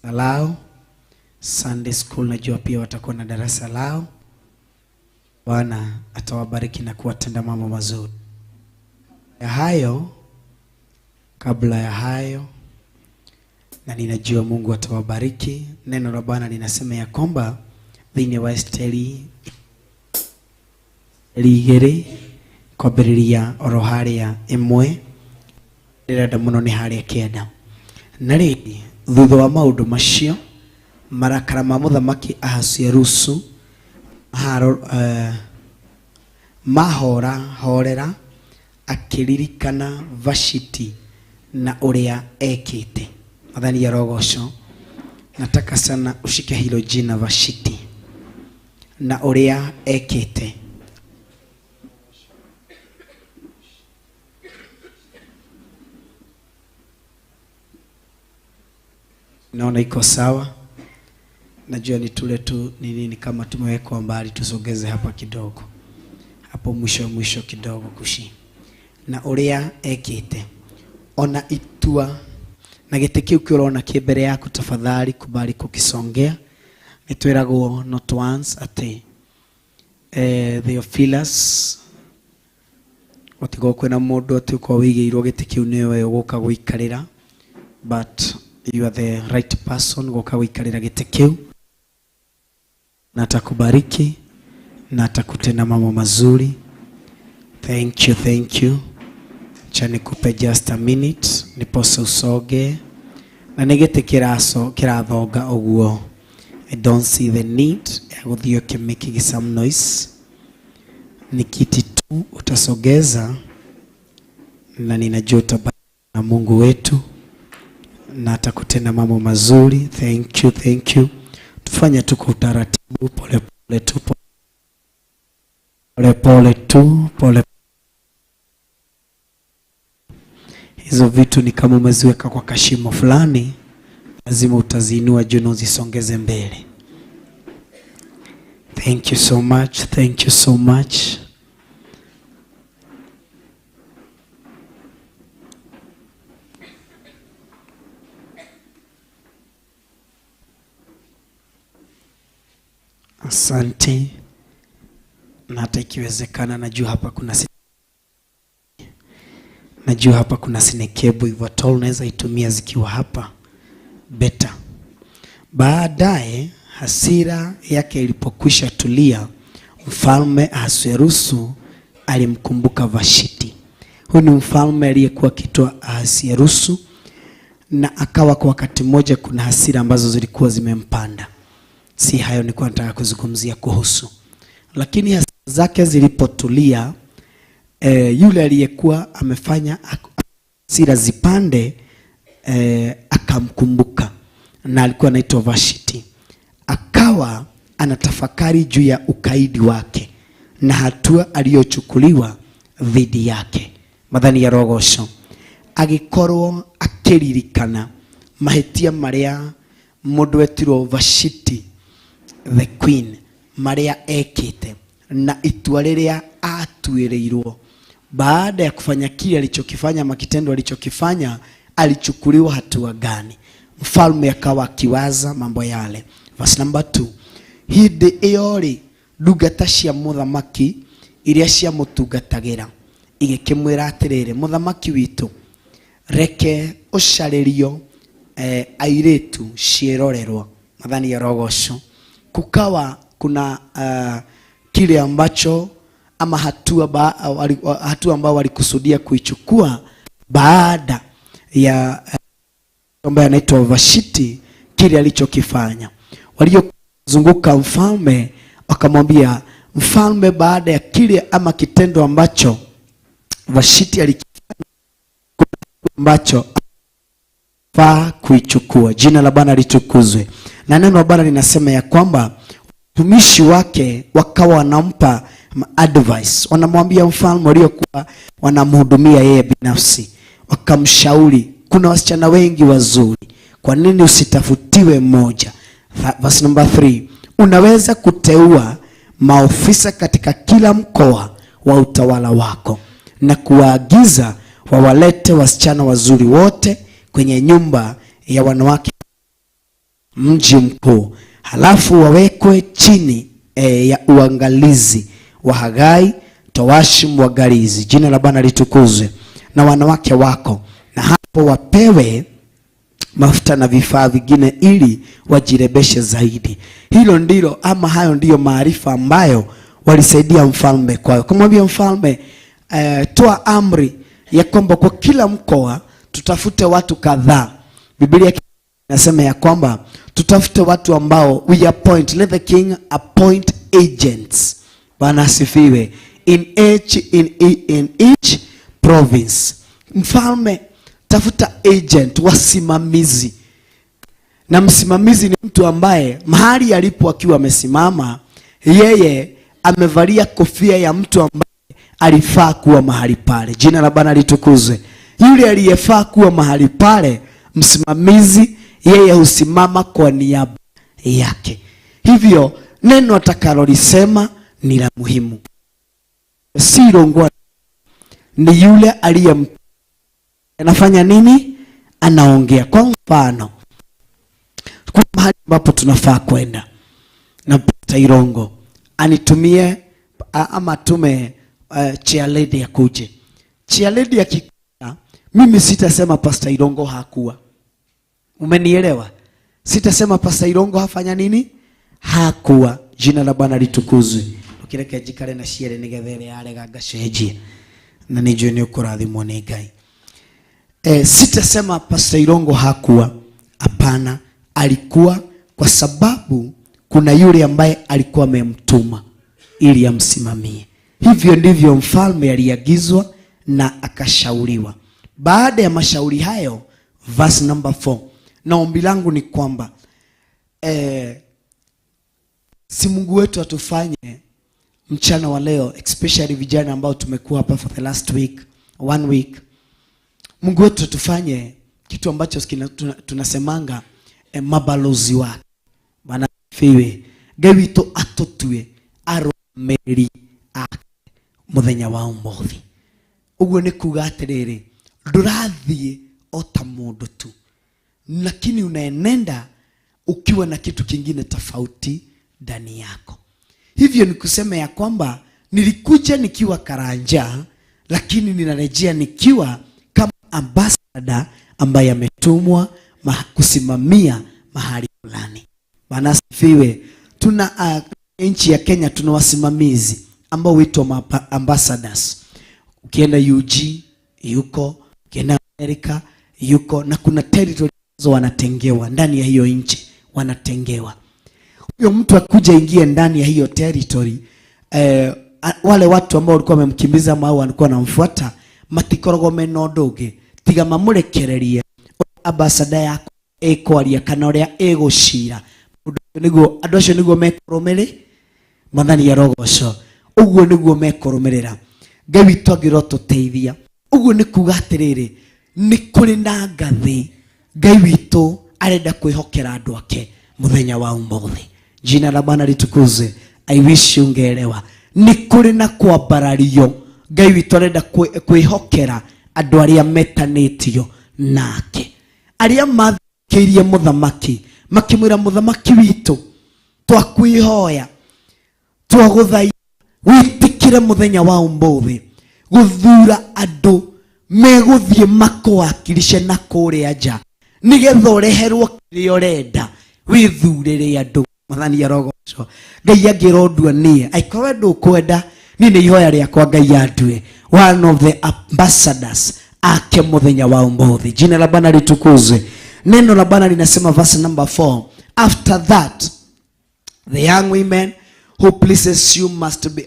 lao Sunday school, najua pia watakuwa na darasa lao. Bwana atawabariki na kuwatenda mambo mazuri. Ya hayo, kabla ya hayo, na ninajua Mungu atawabariki. Neno la Bwana linasema ya kwamba thĩinĩ wa Esteri igĩrĩ kwambĩrĩria oro harĩa ĩmwe ndĩrenda mũno nĩ harĩa kenda. Na rĩrĩ, thutha wa maũndũ macio, marakara ma mũthamaki Ahasuerusu mahora horera, akĩririkana Vashiti na ũrĩa ekĩte. Mwathani arogocwo. Nataka sana ushike hilo jina Vashiti na ũrĩa ekĩte. Naona iko sawa. Najua ni tule tu ni nini, kama tumewekwa mbali tusogeze hapa kidogo. Hapo mwisho mwisho kidogo kushi. Na ũrĩa ekĩte. Ona itua na gĩtĩ kĩu kĩũrona kĩ mbere yaku, tafadhali kubali kukisongea. Nĩtwĩragwo not once atĩ Theophilus gũtigwo kwĩna mũndũ atĩ ũkorwo wĩigĩirwo gĩtĩ kĩu nĩwe ũgũka gũikarĩra, but you are the right person gũka gũikarĩra gĩtĩ kĩu, na atakubariki na atakutenda mambo mazuri. Thank you, thank you, Cha nikupe just a minute niposa usoge na nĩ gĩtĩ kĩrathonga ũguo. I don't see the need ya gũthiĩ ũkĩ some noise. Ni kiti tu utasogeza, na ninajua utabaki na Mungu wetu na atakutenda mambo mazuri. Thank you, thank you. Tufanye tu kwa utaratibu, pole pole tu, pole pole tu, pole. Hizo vitu ni kama umeziweka kwa kashimo fulani, lazima utaziinua juu na uzisongeze mbele. Thank you so much, thank you so much. Asante. Na hata ikiwezekana, najua hapa kuna sinekebo hivyo tol unaweza itumia zikiwa hapa beta. Baadaye hasira yake ilipokwisha tulia, mfalme Ahasuerusu alimkumbuka Vashiti. Huyu ni mfalme aliyekuwa akiitwa Ahasuerusu, na akawa kwa wakati mmoja kuna hasira ambazo zilikuwa zimempanda. Si hayo nilikuwa nataka kuzungumzia kuhusu. Lakini hasira zake zilipotulia, yule aliyekuwa amefanya hasira zipande, akamkumbuka, na alikuwa anaitwa Vashiti. Akawa anatafakari juu ya ukaidi wake na hatua aliyochukuliwa dhidi yake. Mathani ya rogosho agikorwo akiririkana mahitia maria mundu wetirwo Vashiti the queen maria ekite na itua riria atuirirwo. Baada ya kufanya kile alichokifanya, makitendo alichokifanya, alichukuliwa hatua gani? Mfalme akawa akiwaza mambo yale. Verse number 2. Hindi iyo ri ndungata cia muthamaki iria cia mutungatagira igikimwira atiriri, muthamaki witu, reke ucaririo airitu ciirorerwo. Mathani ya rogosho. Kukawa kuna kile ambacho ama hatua ambao walikusudia kuichukua baada ya ambaye anaitwa Vashiti, kile alichokifanya. Waliozunguka mfalme wakamwambia mfalme, baada ya kile ama kitendo ambacho Vashiti alikifanya, ambacho faa kuichukua. Jina la Bwana litukuzwe. Na neno la Bwana linasema ya kwamba watumishi wake wakawa wanampa advice, wanamwambia mfalme, waliokuwa wanamhudumia yeye binafsi, wakamshauri, kuna wasichana wengi wazuri, kwa nini usitafutiwe mmoja? Verse number 3, unaweza kuteua maofisa katika kila mkoa wa utawala wako na kuwaagiza wawalete wasichana wazuri wote kwenye nyumba ya wanawake mji mkuu, halafu wawekwe chini ya uangalizi wa Hagai towashi mwangalizi. Jina la Bwana litukuzwe. Na wanawake wako, na hapo wapewe mafuta na vifaa vingine ili wajirebeshe zaidi. Hilo ndilo ama hayo ndiyo maarifa ambayo walisaidia mfalme kwayo. Kumwambia mfalme, toa amri ya kwamba kwa kila mkoa tutafute watu kadhaa. Biblia inasema ya kwamba tutafute watu ambao we appoint, let the king appoint agents. Bwana asifiwe. In each province. Mfalme, tafuta agent, wasimamizi. Na msimamizi ni mtu ambaye mahali alipo akiwa amesimama, yeye amevalia kofia ya mtu ambaye alifaa kuwa mahali pale. Jina la Bwana litukuzwe. Yule aliyefaa kuwa mahali pale, msimamizi, yeye husimama kwa niaba yake. Hivyo neno atakalolisema ni la muhimu. Si rongwa, ni yule aliye anafanya nini? Anaongea. Kwa mfano, kuna mahali ambapo tunafaa kwenda na Pastor Irongo anitumie ama tume chair lady akuje. Chair lady akikuja, mimi sitasema Pastor Irongo hakuwa. Umenielewa? Sitasema Pastor Irongo hafanya nini? Hakuwa. Jina la Bwana litukuzwe. Ukireke jikare na shiere nigethere yarega ngacenjie. Na nĩ njũĩ nĩ ũkũrathimwo nĩ Ngai. Sitasema Pastor Irongo hakuwa, hapana, alikuwa kwa sababu kuna yule ambaye alikuwa amemtuma ili amsimamie. Hivyo ndivyo mfalme aliagizwa na akashauriwa. Baada ya mashauri hayo, verse number 4, na ombi langu ni kwamba si Mungu wetu atufanye mchana wa leo, especially vijana ambao tumekuwa hapa for the last week, one week, Mungu wetu atufanye kitu ambacho tunasemanga mabalozi wake. Bwana asifiwe. Ngai witũ atũtue arũmĩrĩri ake mũthenya wa ũmũthĩ. Ũguo nĩ kuga atĩrĩrĩ, ndũrathiĩ o ta mũndũ tu, lakini unaenenda ukiwa na kitu kingine tofauti ndani yako. Hivyo ni kusema ya kwamba nilikuja nikiwa Karanja, lakini ninarejea nikiwa kama ambassador ambaye ametumwa kusimamia mahali fulani. Bwana asifiwe. Tuna nchi ya Kenya tuna wasimamizi ambao huitwa ambassadors. Ukienda UG yuko, ukienda Amerika yuko, na kuna territory ambazo wanatengewa ndani ya hiyo nchi, wanatengewa. Huyo mtu akuja ingie ndani ya hiyo territory, wale watu ambao walikuwa wamemkimbiza au walikuwa wanamfuata matikoragwo mena ũndũ ũngĩ tiga mamũrekererie ambassador yako ĩkwaria kana ũrĩa ĩgũcira. Nĩguo andũ acio nĩguo mekũrũmĩrĩ, Mwathani arogocwo. Ũguo nĩguo mekũrũmĩrĩra. Ngai witũ angĩrotũteithia. Ũguo nĩ kuga atĩrĩrĩ, nĩ kũrĩ na ngathĩ Ngai witũ arenda kwĩhokera andũ ake mũthenya wa ũmũthĩ. Jina la Bwana litukuzwe. I wish ungeelewa. Nĩ kũrĩ na kwambarario Ngai witũ arenda kwĩhokera andũ arĩa metanĩtio nake, arĩa mathikĩirie mũthamaki makĩmwĩra, mũthamaki witũ twakwĩhoya twagũthaitha wĩtĩkĩre mũthenya wa ũmũthĩ gũthura andũ megũthiĩ makũwakilishe na kũrĩa nja nĩgetha ũreherwo kĩrĩa ũrenda, wĩthurĩre andũ. Mwathani arogocwo. Ngai angĩrondua niĩ, angĩkorwo we ndũkwenda, niĩ nĩ ihoya rĩakwa Ngai andue one of the ambassadors ake mũthenya wa ũmũthĩ. Jina la Bwana litukuzwe. Neno la Bwana linasema verse number 4, after that the young women who pleases you must be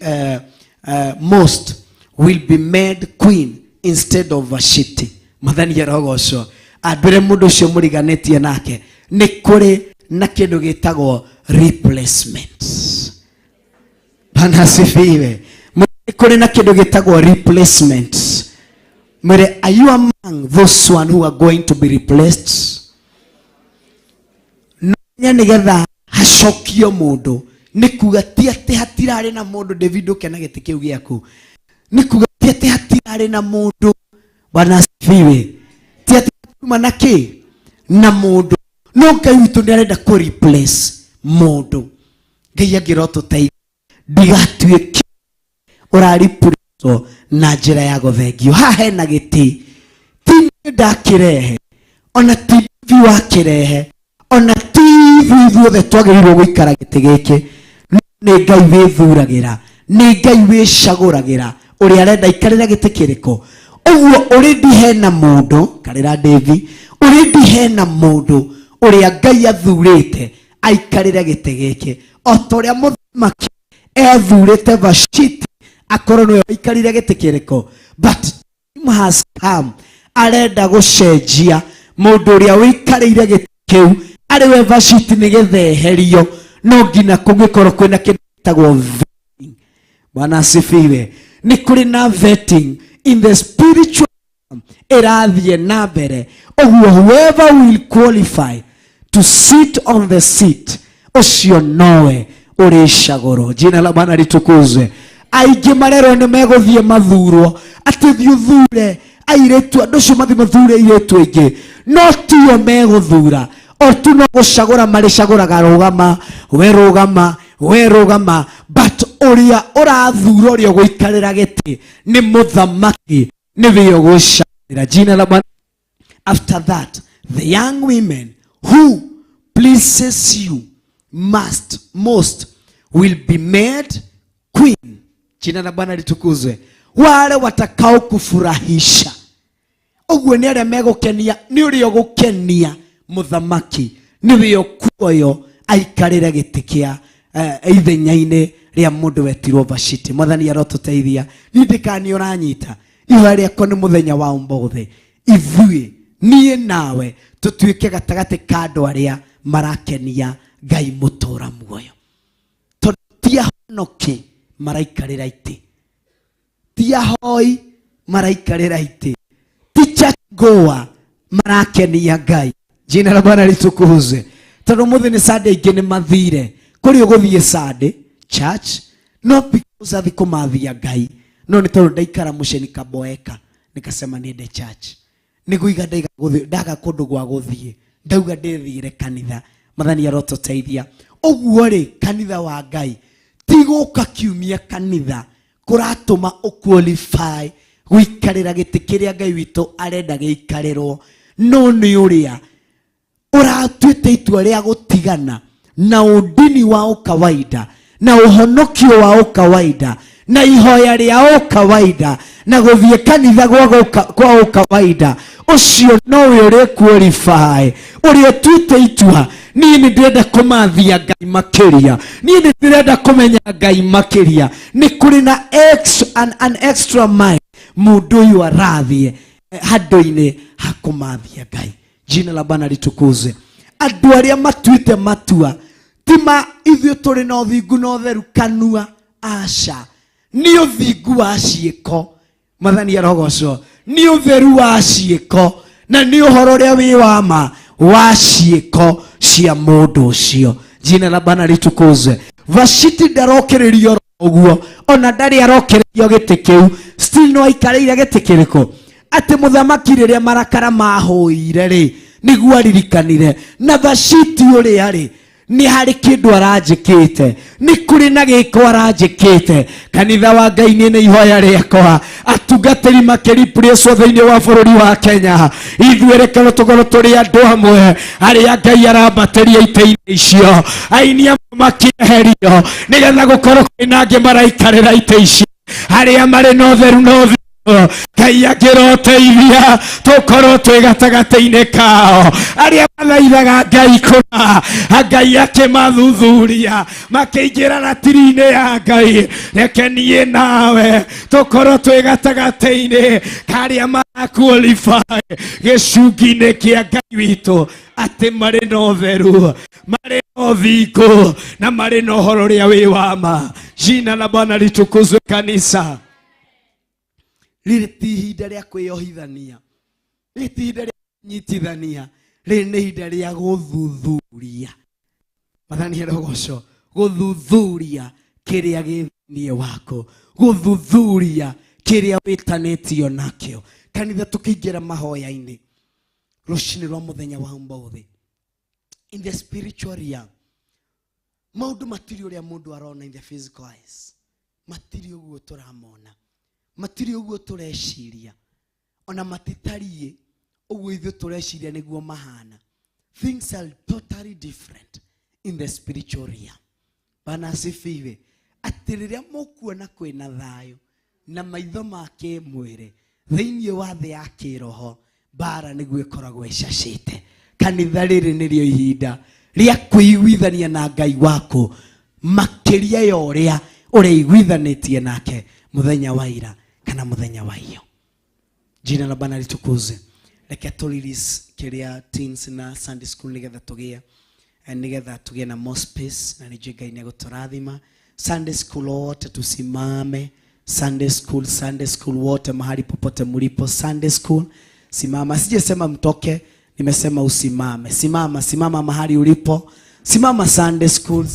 most will be made queen instead of Vashti. Mwathani arogocwo. Andũre mũndũ ũcio mũriganĩtie nake, nĩ kũrĩ na kĩndũ gĩtagwo replacement. Bwana asifiwe. Nĩ kũrĩ na kĩndũ gĩtagwo replacement. Mwĩre, are you among those one who are going to be replaced? No nĩgetha hacokio mũndũ, nĩ kuga ti atĩ hatirarĩ na mũndũ. David ũke na gĩtĩ kĩu gĩaku. Nĩ kuga ti atĩ hatirarĩ na mũndũ. Bwana asifiwe. Ti atĩ kuma na kĩ na mũndũ, no Ngai witũ nĩ arenda kũ replace mũndũ. Ngai angĩrotũteithia ndigatuĩke ũraripurĩtwo na njĩra ya gũthengio. Haha hena gĩtĩ, ti niĩ ndakĩrehe, ona ti ithuĩ wakĩrehe, ona ti ithuĩ ithuothe twagĩrĩirwo gũikara gĩtĩ gĩkĩ. Nĩ Ngai wĩthuragĩra, nĩ Ngai wĩcagũragĩra ũrĩa arenda aikarĩre gĩtĩ kĩrĩkũ. Ũguo already hena mũndũ, karĩra David, already hena mũndũ ũrĩa Ngai athurĩte aikarĩre gĩtĩ gĩkĩ, o ta ũrĩa mũthamaki ethurĩte Vashti akorwo nĩwe waikarire gĩtĩ kĩrĩkũ. But time has come, arenda gũcenjia mũndũ ũrĩa wĩikarĩire gĩtĩ kĩu arĩ we Vashti, nĩgetha eherio no nginya kũngĩkorwo kwĩna kĩndũ gĩtagwo vetting. Bwana asifiwe. Nĩ kũrĩ na vetting in the spiritual ĩrathiĩ na mbere. Ũguo whoever will qualify to sit on the seat, ũcio nowe ũrĩcagũrwo. Jina la Bwana litukuzwe. Aingĩ marerwo nĩ megũthiĩ mathurwo, atĩ thiĩ ũthure airĩtu, andũ acio mathiĩ mathure airĩtu aingĩ, no tio megũthura, o tu no gũcagũra marĩcagũraga, rũgama we, rũgama we, rũgama. But ũrĩa ũrathura ũrĩa ũgũikarĩra gĩtĩ nĩ mũthamaki, nĩwe ũgũcagũra. Jina la Bwana. After that the young women who pleases you must most will be made queen. Jina la Bwana litukuzwe. Wale watakao kufurahisha. Ũguo nĩ arĩa megũkenia, nĩ ũrĩa ũgũkenia mũthamaki, nĩwe ũkuoyo aikarĩre gĩtĩ kĩa ithenya-inĩ rĩa mũndũ wetirwo Vashiti. Mwathani arotũteithia. Niĩ ndĩkani ũranyita. Ihoya rĩakwa nĩ mũthenya wa ũmũthĩ, ithuĩ niĩ nawe tũtuĩke gatagatĩ ka andũ arĩa marakenia Ngai mũtũra muoyo. Tondũ ti ahonoki maraikarĩra itĩ, ti ahoi maraikarĩra itĩ, ti church-goer marakenia Ngai. Jina la Bwana litukuzwe. Tondũ mũthĩ nĩ Sunday ingĩ nĩ mathire kũrĩ ũgũthiĩ Sunday church, not because athi kũmathia Ngai, no nĩ tondũ ndaikara mũciĩ nikaboeka nikasema niende church, nĩguo iga ndaiga gũthiĩ ndaga kũndũ gwa gũthiĩ, ndauga ndĩthire kanitha. Mwathani arotũteithia. Ũguo rĩ, kanitha wa Ngai ti gũka kiumia kanitha kũratũma ũqualify gũikarĩra gĩtĩ kĩrĩa Ngai witũ arenda gĩikarĩrwo, no nĩ ũrĩa ũratuĩte itua rĩa gũtigana na ũndini wa ũkawaida na ũhonokio wa ũkawaida na ihoya rĩa ũkawaida na gũthiĩ kanitha kwa ũkawaida. Ũcio nowe ũrĩ qualify, ũrĩa ũtuĩte itua, niĩ nĩ ndĩrenda kũmathia Ngai makĩria, niĩ nĩ ndĩrenda kũmenya Ngai makĩria. Nĩ kũrĩ na an extra mile mũndũ ũyũ arathiĩ handũ-inĩ ha kũmathia Ngai. Jina la Bwana litukuzwe. Andũ arĩa matuĩte matua ti ma ithuĩ tũrĩ na ũthingu na ũtheru kanua, aca, nĩ ũthingu wa ciĩko. Mwathani arogocwo. Nĩ ũtheru wa ciĩko na nĩ ũhoro ũrĩa wĩ wa ma wa ciĩko cia mũndũ ũcio. Jina la Bwana litukuzwe. Vashiti ndarokĩrĩrio ũguo, ona ndarĩ arokĩrĩrio gĩtĩ kĩu, still no aikarĩire gĩtĩ kĩrĩkũ? Atĩ mũthamaki rĩrĩa marakara mahũire rĩ, nĩguo aririkanire na Vashiti ũrĩa rĩ, nĩ harĩ kĩndũ aranjĩkĩte, nĩ kũrĩ na gĩko aranjĩkĩte. Kanitha wa Ngai, niĩ nĩ ihoya rĩakwa atungatĩri makĩripureswo thĩinĩ wa bũrũri wa Kenya, ithuĩ reke tũkorwo tũrĩ andũ amwe arĩa Ngai arambatĩria itĩ-inĩ icio, aini amwe makĩeherio nĩgetha gũkorwo kwĩna angĩ maraikarĩra itĩ icio, arĩa marĩ na ũtheru na ũthingu. Ngai akĩroteithia tũkorwo twĩ gatagatĩ-inĩ kao, arĩa mathaithaga Ngai kũna, Ngai akĩmathuthuria makĩingĩra ratiri-inĩ ya Ngai. Reke niĩ nawe tũkorwo twĩ gatagatĩ-inĩ karĩa maraqualify gĩcungi-inĩ kĩa Ngai witũ, atĩ marĩ na ũtheru, marĩ na ũthingu na marĩ na ũhoro ũrĩa wĩ wa ma. Jina la Bwana litukuzwe. Kanisa, rĩrĩ ti ihinda rĩa kwĩyohithania, rĩrĩ ti ihinda rĩa kũnyitithania, rĩrĩ nĩ ihinda rĩa gũthuthuria. Mwathani arogocwo. Gũthuthuria kĩrĩa gĩ thĩinĩ waku, gũthuthuria kĩrĩa wĩtanĩtio nakĩo. Kanitha, tũkĩingĩra mahoya-inĩ rũcinĩ rwa mũthenya wa ũmũthĩ, in the spiritual realm maũndũ matirĩ ũrĩa mũndũ arona in the physical eyes, matirĩ ũguo tũramona, matirĩ ũguo tũreciria, ona matitariĩ ũguo ithuĩ tũreciria nĩguo mahana. Things are totally different in the spiritual realm. Bwana asifiwe. Atĩ rĩrĩa mũkuona kwĩna thayũ na maitho ma kĩmwĩrĩ, thĩinĩ wa thĩ ya kĩroho mbara nĩguo ĩkoragwo ĩcacĩte. Kanitha, rĩrĩ nĩrĩo ihinda rĩa kwĩiguithania na Ngai waku makĩria ya ũrĩa ũreiguithanĩtie nake mũthenya wa ira kana mũthenya wa iyo. Jina la Bwana litukuzwe. Reke tũ release kĩrĩa teens na Sunday school nĩgetha tũgĩe na more space, na nĩnjũĩ Ngai nĩ egũtũrathima. Sunday school wote tusimame. Sunday school, Sunday school wote, mahali popote mlipo, Sunday school simama. Sijasema mtoke, nimesema usimame. Simama, simama mahali ulipo, simama Sunday school.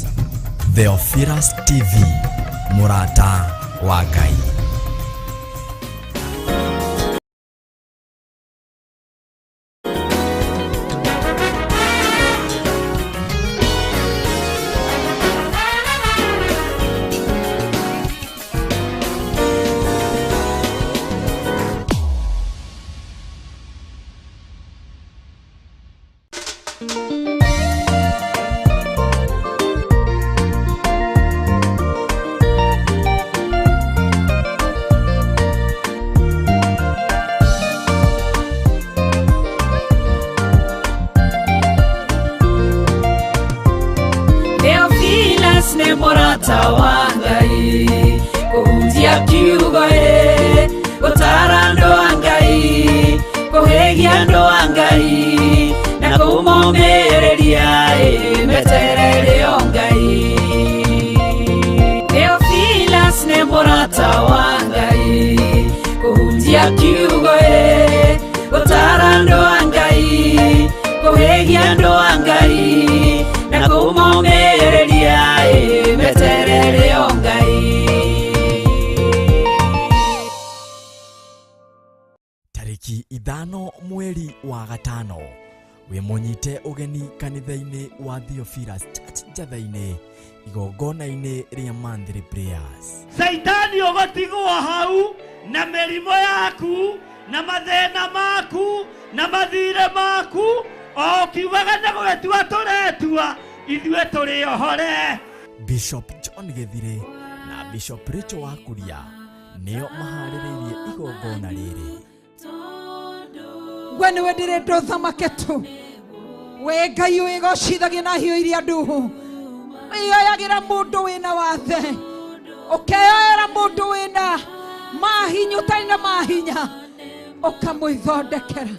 Theophilus TV, mũrata wa Ngai. Nĩ mũrata wa Ngai, kũhunjia kiugo ĩ, gũtara andũ a Ngai, kũhĩgia andũ a Ngai, na kũmomĩrĩria ĩ, meterere o Ngai. Theophilus nĩ mũrata wa Ngai, kũhunjia kiugo ĩ, gũtara andũ a Ngai, kũhĩgia andũ a Ngai, na kũmomĩrĩria ĩ, meterere o Ngai. Tarĩki 5 mweri wa 5 wĩ mũnyite ũgeni kanitha-inĩ wa Theophilus Church Njatha-inĩ igongona-inĩ rĩa monthly prayers. Caitani ũgũtigwo hau na mĩrimũ yaku na mathĩna maku na mathirĩ maku o ũkiugaga nĩ gũgĩtua tũretua ithuĩ tũrĩ ohore. Bishop John Gĩthirĩ na Bishop Rachel Wakuria nĩo maharĩrĩirie igongona rĩrĩ. We nĩwe ndĩrenda ũthamake tu, we Ngai wĩgocithagia na hiũ iria nduhu, wĩyoyagĩra mũndũ wĩna wathe, ũkeyoera mũndũ wĩna mahinya ũtarĩ na mahinya, ũkamwĩthondekera.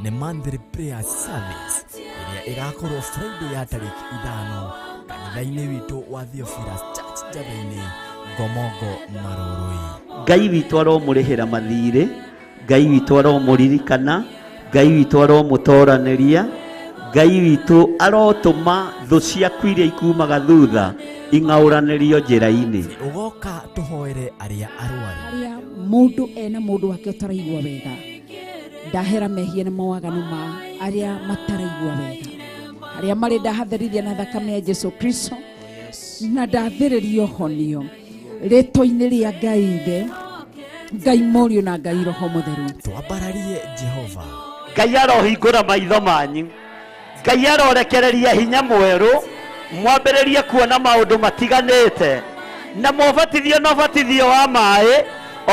Nĩ monthly prayer service ĩrĩa ĩgakorwo Friday ya tarĩki 5 kanitha-inĩ witũ wa Theophilus Church Njatha-inĩ, Ngomongo, Marũrũi. Ngai witũ aromũrĩhĩra mathirĩ, Ngai witũ aromũririkana, Ngai witũ aromũtoranĩria, Ngai witũ arotũma thũ ciaku iria ikumaga thutha ing'aũranĩrio njĩra-inĩ. Ũgoka tũhoere arĩa arwaru. Arĩa mũndũ ena mũndũ wake ũtaraigua wega, ndahera mehia na mawaganu ma arĩa mataraigua wega, arĩa marĩ ndahatherithia na thakame ya Jesu Kristo, na ndathĩrĩrio honio rĩtwa-inĩ rĩa Ngai Ithe, Ngai Mũriũ na Ngai Roho Mũtheru. Twambararie Jehova. Ngai arohingũra maitho manyu, Ngai arorekereria hinya mwerũ, mwambĩrĩrie kuona maũndũ matiganĩte, na mũbatithio na ũbatithio wa maĩ,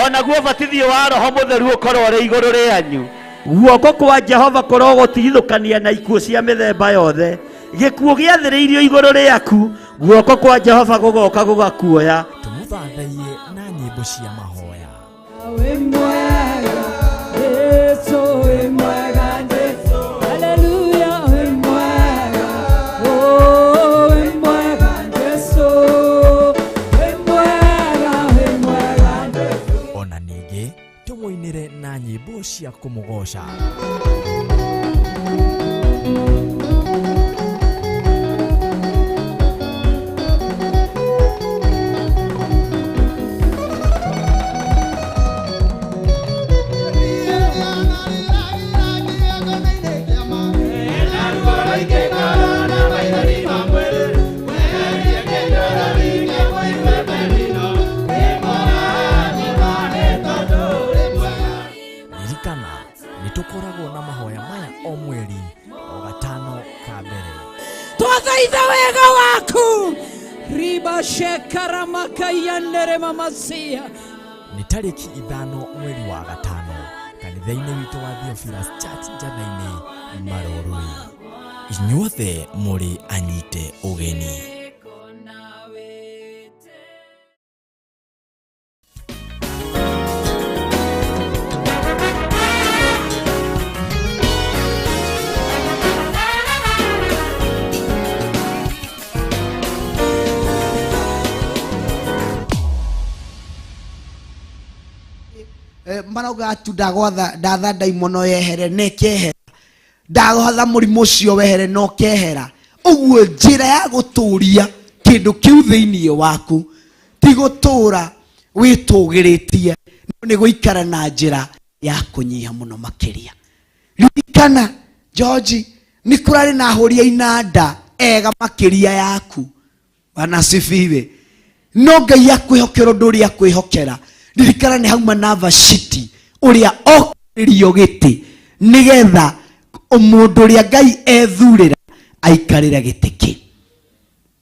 onaguo ũbatithio wa Roho Mũtheru ũkorwo ũrĩ igũrũ rĩanyu. Guoko kwa Jehova kũrogũtigithũkania na ikuũ cia mĩthemba yothe. Gĩkuũ gĩathĩrĩirio igũrũ rĩaku, guoko kwa Jehova gũgoka gũgakuoya. Tũmũthathaiye na nyĩmbo cia mahoya. Wĩ mwega, Jesu wĩ mwega, Jesu. Haleluya, wĩ mwega, oh, wĩ mwega, Jesu. Wĩ mwega, wĩ mwega, Jesu. Ona ningĩ tũmũinĩre na nyĩmbo cia kũmũgoca. Ririkana nĩ tũkoragwo na mahoya maya o mweri o 5 ka mbere. Twathaitha wega waku riba shekaramakaiyanere mamasia. Nĩ tarĩki 5 mweri wa 5 kanitha-inĩ witũ wa Theophilus Church Njatha-inĩ, Marũrũi. Inyuothe mũrĩ anyite ũgeni. Marauga tu ndagwatha ndatha ndaimono yehere na ĩkehera, ndagwatha mũrimũ ũcio wehere na ũkehera. Ũguo njĩra ya gũtũria kĩndũ kĩu thĩinĩ waku ti gũtũra wĩtũgĩrĩtie, no nĩ gũikara na njĩra ya kũnyiha mũno makĩria. Ririkana George, nĩ kũrarĩ na ahũri a inanda ega makĩria yaku. Bwana asifiwe. No Ngai akwĩhokera ũndũ ũrĩa akwĩhokera. Ririkana nĩ hauma na Vashti ũrĩa okĩrĩrio gĩtĩ nĩgetha mũndũ ũrĩa Ngai ethurĩra aikarĩre gĩtĩ kĩ.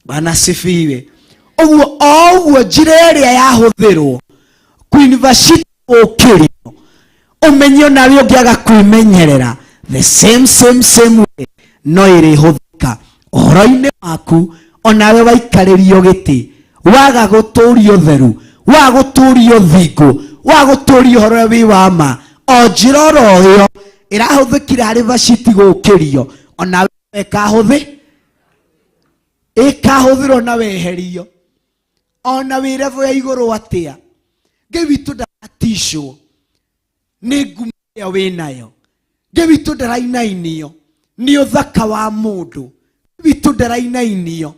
Bwana asifiwe. Ũguo o ũguo njĩra ĩrĩa yahũthĩrwo Queen Vashti ũkĩrio, ũmenye onawe ũngĩaga kwĩmenyerera the same same same way no ĩrĩhũthĩka ũhoro-inĩ waku Onawe waikarĩrio gĩtĩ, waga gũtũria ũtheru, waga gũtũria ũthingu, waga gũtũria ũhoro ũrĩa wĩ wa ma, o njĩra oro ĩyo ĩrahũthĩkire harĩ Vashiti gũkĩrio, onawe ĩkahũthĩrwo na weherio. Ona wĩ level ya igũrũ atĩa, Ngai witũ ndaratishwo nĩ ngumo ĩrĩa wĩnayo. Ngai witũ ndarainainio nĩ ũthaka wa mũndũ. Ngai witũ ndarainainio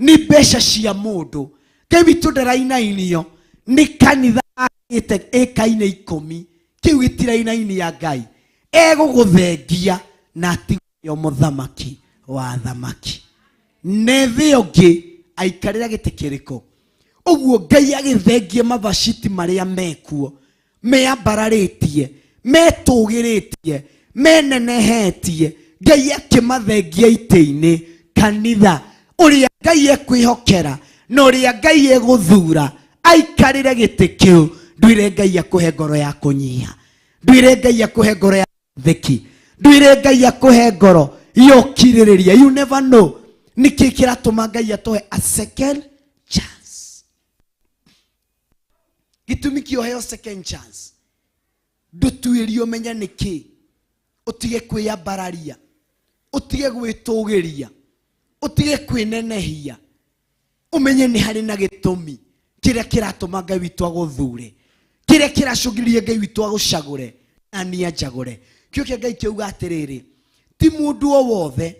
nĩ mbeca cia mũndũ. Ngai witũ ndarainainio nĩ kanitha akĩte ĩka-inĩ 10. Kĩu gĩtirainainia Ngai. Egũgũthengia na atigwo mũthamaki wa thamaki. Nethe ũngĩ aikarĩra gĩtĩ kĩrĩkũ? Ũguo Ngai agĩthengie mavashiti marĩa mekuo, meambararĩtie, metũgĩrĩtie, menenehetie, Ngai akĩmathengia itĩ-inĩ. Kanitha ũrĩa Ngai ekwĩhokera na ũrĩa Ngai egũthura aikarĩre gĩtĩ kĩu, nduire Ngai akũhe ngoro ya kũnyiha, nduire Ngai akũhe ngoro ya theki, nduire Ngai akũhe ngoro ya ũkirĩrĩria. You never know nĩkĩ kĩratũma Ngai atũhe a second chance. Gĩtũmi kĩa ũheo second chance, ndũtuĩrie ũmenye nĩkĩ, ũtige kwĩyambararia, ũtige gwĩtũgĩria, ũtige kwĩnenehia, ũmenye nĩ harĩ na gĩtũmi kĩrĩa kĩratũma Ngai witũ agũthure, kĩrĩa kĩracũngĩrĩria Ngai witũ agũcagũre na niĩ anjagũre. Kĩo kĩa Ngai kĩauga atĩrĩrĩ, ti mũndũ o wothe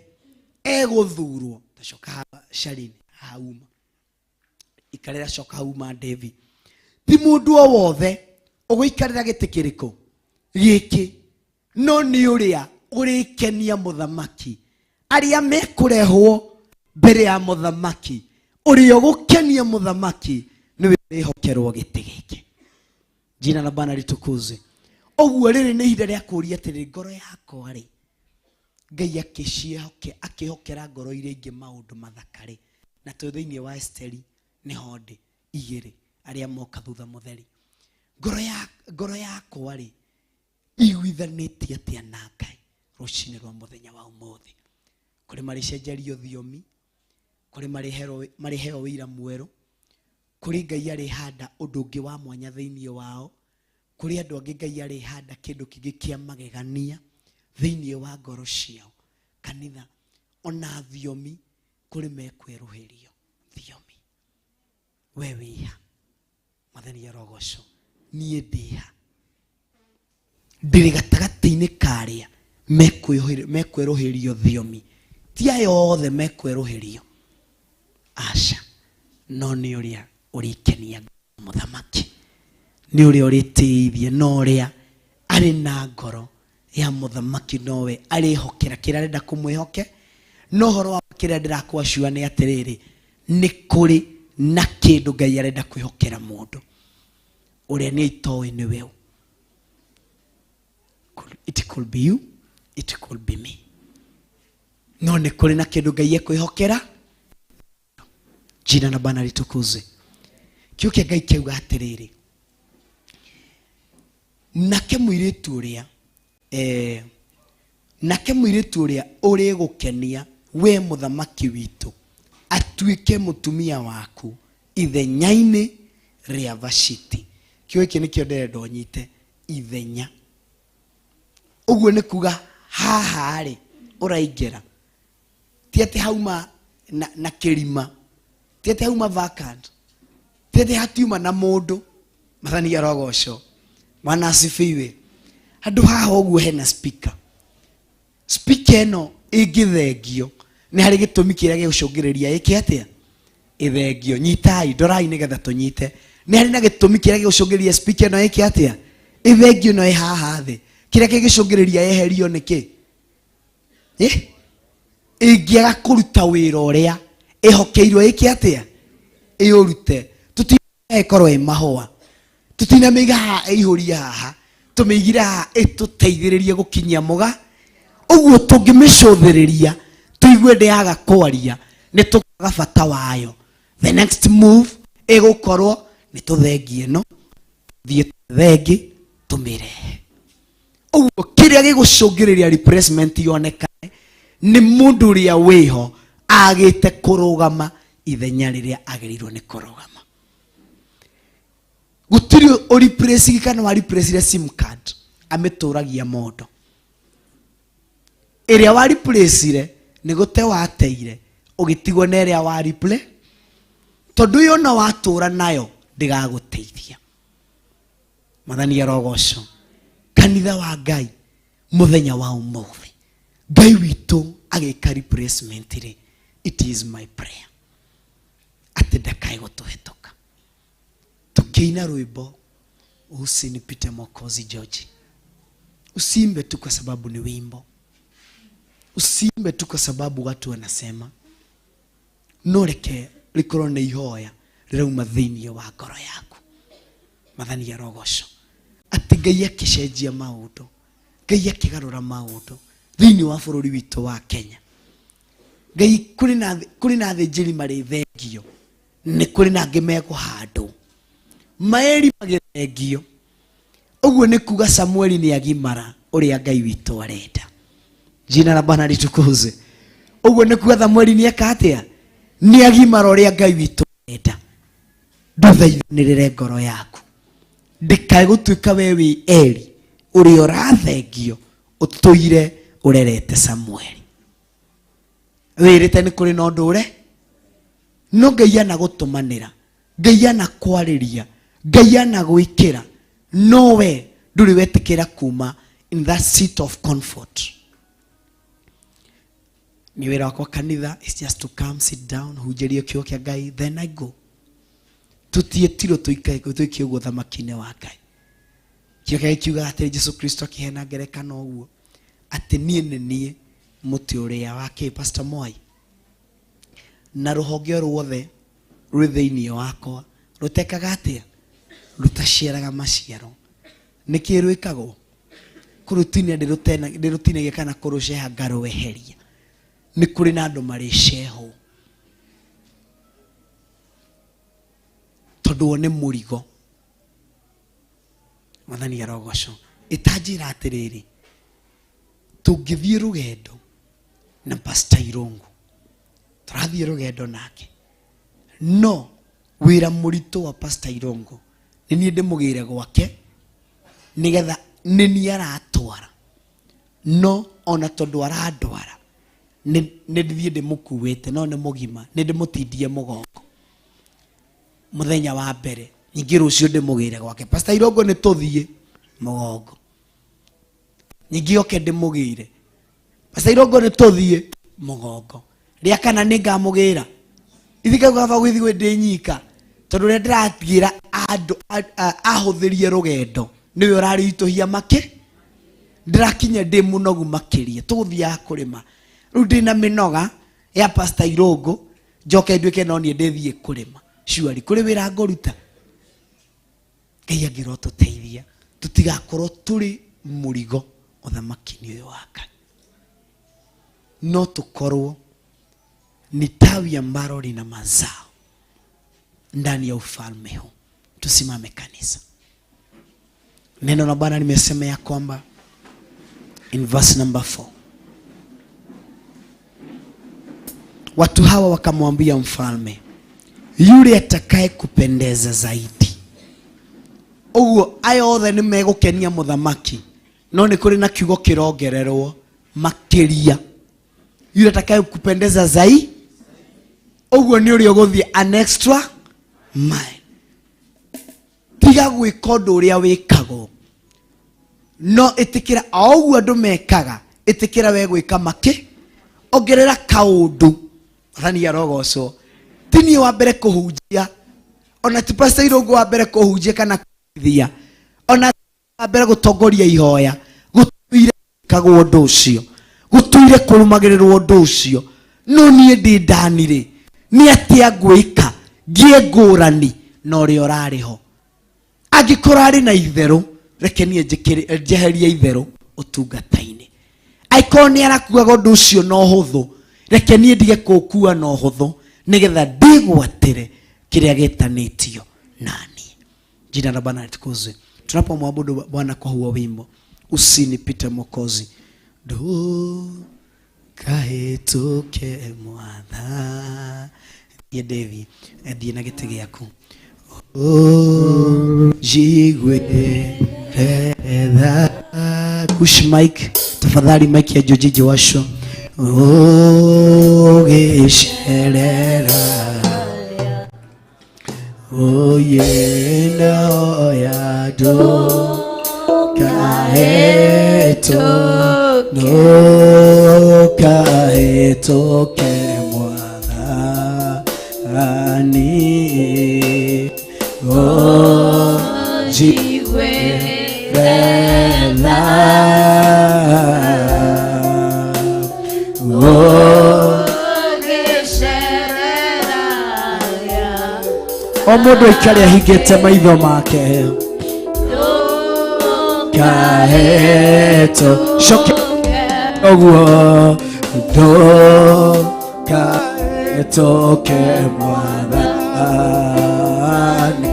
egũthurwo. Tacoka haha Sharini, haha uma ikarĩra, coka hau uma Devi. Ti mũndũ o wothe ũgũikarĩra gĩtĩ kĩrĩkũ gĩkĩ, no nĩ ũrĩa ũrĩkenia mũthamaki. Arĩa mekũrehwo mbere ya mũthamaki, ũrĩa ũgũkenia mũthamaki nĩwe ũrĩhokerwo gĩtĩ gĩkĩ. Jina la Bwana litukuzwe. Ũguo rĩrĩ nĩ ihinda rĩa kũũria atĩrĩrĩ, ngoro yakwa rĩ, Ngai akĩciĩhoke, akĩhokera ngoro iria ingĩ maũndũ mathaka rĩ, na twĩ thĩinĩ wa Esteri nĩho ndĩ igĩrĩ arĩa moka thutha mũtheri. Ngoro yakwa rĩ, iguithanĩtie atĩa na Ngai rũcinĩ rwa mũthenya wa ũmũthĩ? Kũrĩ marĩcenjerio thiomi, kũrĩ marĩheo wĩira mwerũ, kũrĩ Ngai arĩhanda ũndũ ũngĩ wa mwanya thĩinĩ wao, kũrĩ andũ angĩ Ngai arĩhanda kĩndũ kĩngĩ kĩa magegania thĩinĩ wa ngoro ciao. Kanitha, ona thiomi kũrĩ mekwerũhĩrio thiomi. We wĩha, Mwathani arogocwo, niĩ ndĩha, ndĩrĩ gatagatĩ-inĩ karĩa mekwerũhĩrio thiomi. Ti aya othe mekwerũhĩrio, aca, no nĩ ũrĩa ũrĩkenia mũthamaki, nĩ ũrĩa ũrĩtĩithia, no ũrĩa arĩ na ngoro ya mũthamaki nowe arĩhokera kĩrĩa arenda kũmwĩhoke. No ũhoro wa kĩrĩa ndĩrakwacua nĩ atĩrĩrĩ, nĩ kũrĩ na kĩndũ Ngai arenda kwĩhokera mũndũ ũrĩa nĩ itoĩ nĩwe ũ. It could be you, it could be me. No nĩ kũrĩ na kĩndũ Ngai ekwĩhokera. Jina la Bwana litukuzwe. Kĩu kĩa Ngai kĩauga atĩrĩrĩ, nake mũirĩtu ũrĩa, nake mũirĩtu ũrĩa ũrĩgũkenia we mũthamaki witũ atuĩke mũtumia waku ithenya-inĩ rĩa Vashiti. Kĩo gĩkĩ nĩkĩo ndĩrenda ũnyite, ithenya. Ũguo nĩ kuga haha rĩ ũraingĩra, ti atĩ hauma na kĩrima, ti atĩ hauma vacant, ti atĩ hatiuma na mũndũ. Mwathani arogocwo. Bwana asifiwe. Handũ haha ũguo hena speaker. Speaker ĩno ĩngĩthengio nĩ harĩ gĩtũmi kĩrĩa gĩgũcũngĩrĩria ĩke atĩa? Ĩthengio. Nyitai, ndorai nĩgetha tũnyite. Nĩ harĩ na gĩtũmi kĩrĩa gĩgũcũngĩrĩria speaker ĩno ĩke atĩa? Ĩthengio ĩno ĩ haha thĩ. Kĩrĩa kĩngĩcũngĩrĩria yeherio nĩ kĩ? Ĩngĩaga kũruta wĩra ũrĩa ĩhokeirwo ĩke atĩa? Ĩũrute. Tũtina ĩkorwo ĩ mahũa, tũtinamĩiga haha ĩihũrie haha, tũmĩigire haha ĩtũteithĩrĩrie gũkinyia mũga. Ũguo tũngĩmĩcũthĩrĩria tũigue ndĩaga kwaria, nĩ tũkaga bata wayo. The next move ĩgũkorwo nĩ tũthengie ĩno, thiĩ thengi tũmĩrehe. Ũguo kĩrĩa gĩgũcũngĩrĩria replacement yonekane nĩ mũndũ ũrĩa wĩho Agĩte kũrũgama ithenya rĩrĩa agĩrĩirwo nĩ kũrũgama. Gũtirĩ ũreplace kana wa replace sim card amĩtũragia mondo. Ĩrĩa wa replace nĩ gũte wateire ũgĩtigwo na ĩrĩa wa replace, tondũ ĩyo no watũra nayo ndĩgagũteithia. Mwathani arogocwo. Kanitha wa Ngai muthenya wa umuthi Ngai witũ agĩka replacement rĩ, it is my prayer atĩ ndakae gũtũhĩtũka. Tukiina rwĩmbo usinipite Mwokozi George, usiimbe tu kwa sababu ni wimbo, usiimbe tu kwa sababu watu wanasema, no reke rikorwo nĩ ihoya rĩrauma thĩinĩ wa ngoro yaku. Mwathani arogocwo. Atĩ Ngai akĩcenjia maũndũ, Ngai akĩgarũra maũndũ thĩinĩ wa bũrũri witũ wa Kenya. Ngai kũrĩ na athĩnjĩri marĩ thengio, nĩ kũrĩ na angĩ mekũhandwo, maeri magĩthengio. Ũguo nĩ kuga Samueli nĩ agimara ũrĩa Ngai witũ arenda. Jina la Bwana litukuzwe. Ũguo nĩ kuga Samueli nĩ eka atĩa? Nĩ agimara ũrĩa Ngai witũ arenda. Ndũthaithanĩrĩre ngoro yaku, ndĩkae gũtuĩka we wĩ Eli ũrĩa ũrathengio ũtũire ũrerete Samueli. Wĩrĩte nĩ kũrĩ na ũndũ ũre, no Ngai anagũtũmanĩra, Ngai anakwarĩria, Ngai anagwĩkĩra, no we ndũrĩ wetĩkĩra kuma in that seat of comfort. Ni wĩra wakwa kanitha is just to come sit down, hunjĩrie kiugo kĩa Ngai, then I go. Tũtiĩtirwo tũikie ũguo thamaki-inĩ wa Ngai. Kiugo kĩa Ngai kiugaga atĩrĩ, Jesu Kristo akĩheana ngerekano ũguo atĩ niĩ nĩ niĩ mũtĩ ũrĩa wa kĩ, Pastor Moi, na rũhonge ruothe rwĩ thĩinĩ wakwa rũtekaga atĩa? Rũtaciaraga maciaro. Nĩkĩ rwĩkagwo? Kũrũtinia ndĩrũtinagia kana kũrũceha ngarũeheria. Nĩ kũrĩ na andũ marĩcehwo tondũ wo nĩ mũrigo. Mwathani arogocwo. Ĩtanjĩra atĩrĩrĩ, tũngĩthiĩ rũgendo na Pastor Irungu, tũrathiĩ rũgendo nake, no wĩra mũritũ wa Pastor Irungu nĩ niĩ ndĩmũgĩre gwake nĩgetha nĩ niĩ aratwara, no ona tondũ arandwara nĩ ndĩthiĩ ndĩmũkuĩte, no nĩ mũgima, nĩ ndĩmũtindie mũgongo mũthenya wa mbere, ningĩ rũciũ ndĩmũgĩre gwake. Pastor Irungu nĩ tũthiĩ mũgongo, ningĩ oke ndĩmũgĩre. Pastor Irungu nĩ tũthiĩ mũgongo, rĩa kana nĩ ngamũgĩra. Ithe kaba gũthiĩ ndĩ nyika, tondũ ũrĩa ndĩratigĩra andũ ahũthĩrie rũgendo nĩwe ũrarĩitũhia makĩ, ndĩrakinya ndĩ mũnogu makĩria, tũgũthiaga kũrĩma. Rĩu ndĩna mĩnoga ya Pastor Irungu, njoke nduĩke no niĩ ndĩthiĩ kũrĩma. Surely kũrĩ wĩra ngũruta. Ngai angĩrotũteithia tũtigakorwo tũrĩ mũrigo ũthamaki-inĩ ũyũ wa Ngai, no tũkorwo ni tawi ambalo lina mazao ndani ya ufalme huu. Tusimame kanisa. Neno la Bwana limesema ya kwamba in verse number 4, watu hawa wakamwambia mfalme, yule atakaye kupendeza zaidi. Ũguo aya othe nĩ megũkenia mũthamaki, no nĩ kũrĩ na kiugo kĩrongererwo makĩria, yule atakaye kupendeza zaidi. Ũguo nĩ ũrĩa ũgũthiĩ an extra mile. Tiga gwĩka ũndũ ũrĩa wĩkagwo, no ĩtĩkĩra o ũguo andũ mekaga, ĩtĩkĩra we gwĩka makĩ, ongerera kaũndũ. Mwathani arogocwo. Ti niĩ wa mbere kũhunjia, ona ti Pastor Irungu wa mbere kũhunjia kana kũhunjia, ona wa mbere gũtongoria ihoya. Gũtũire gwĩkagwo ũndũ ũcio, gũtũire kũrũmagĩrĩrwo ũndũ ũcio, no niĩ ndĩ ndani rĩ, nĩ atĩa ngwĩka ngĩe ngũrani na ũrĩa ũrarĩ ho? Angĩkorwo arĩ na itherũ, reke niĩ njeherie itherũ ũtungata-inĩ. Angĩkorwo nĩ arakuaga ũndũ ũcio na ũhũthũ, reke niĩ ndige kũũkua na ũhũthũ, nĩgetha ndĩgwatĩre kĩrĩa gĩtanĩtio nani. Jina la Bwana litukuzwe. Tunapomwabudu Bwana kwa huo wimbo, usinipite Mwokozi, Kahĩtũke mwatha thiĩ Devi, thiĩ na gĩtĩ gĩaku. Njiguĩre tha. Push mic tafadhali, mic ya George washo. Ũgĩcerera oyena oyado kaeto no kaetoke mwathani ojigwetha o mũndũ aikare ahingĩte maitho make. Kaeto coke ũguo ndũkaetoke mwathani.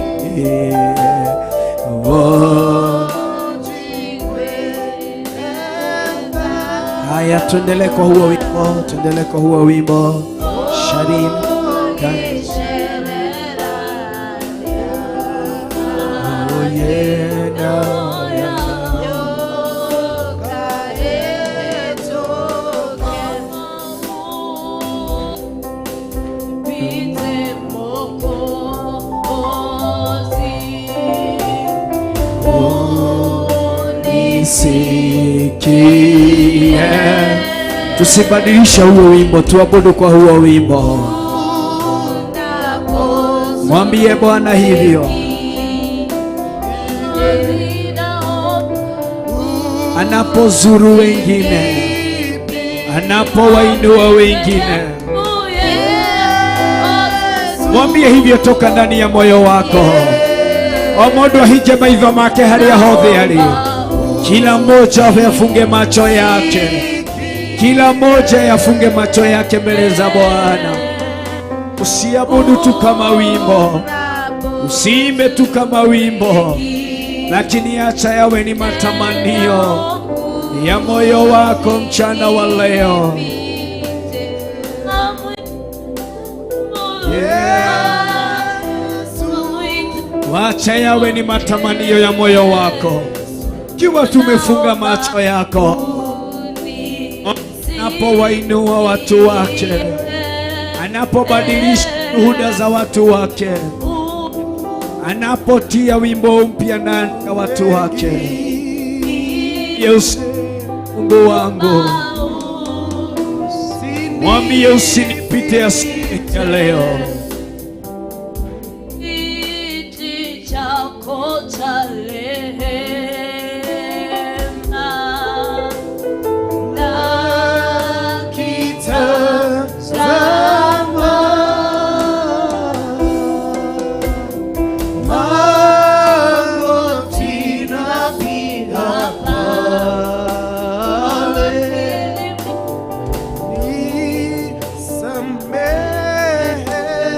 Haya, tuendelee kwa huo wimbo, tuendelee kwa huo wimbo. Sharim Nisikie. Tusibadilishe huo wimbo, tuabudu kwa huo wimbo. Mwambie Bwana hivyo. Anapozuru wengine, anapowainua wengine, mwambie hivyo toka ndani ya moyo wako. O mundu ahinge maitho make haria hothe ari, kila mmoja afunge macho yake, kila mmoja afunge macho yake mbele za Bwana. Usiabudu tu kama wimbo, usiimbe tu kama wimbo, lakini acha yawe ni matamanio ya moyo wako mchana wa leo. Wacha yawe ni matamanio ya moyo wako. Kiwa tumefunga macho yako, anapowainua watu wake, anapobadilisha juhuda za watu wake, anapotia wimbo mpya ndani ya watu wake. Yesu Mungu wangu, mwambie usinipite asubuhi ya leo. Nisamehe.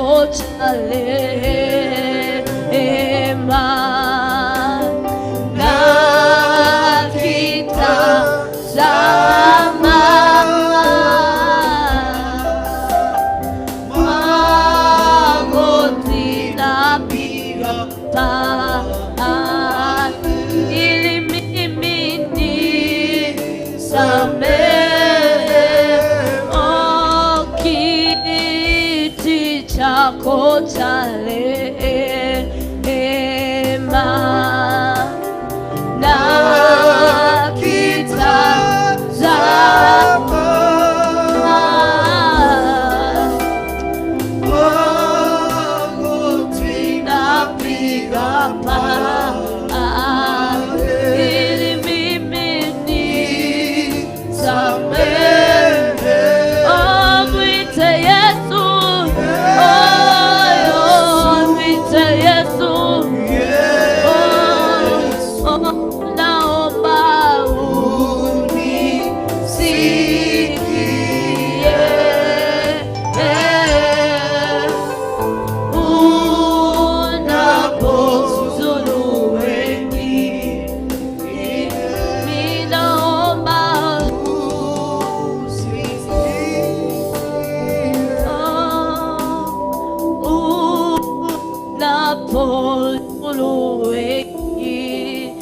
chako cha rehema na kitazama magoti napiga ili mimi nisamehe. Oh, kiti chako cha rehema na kitazama magoti napiga ili mimi nisamehe. Oh, mwite Yesu, oh, mwite Yesu, oh, oh, naomba unisikie. Unapozuru wengine, mimi naomba unapozuru wengine,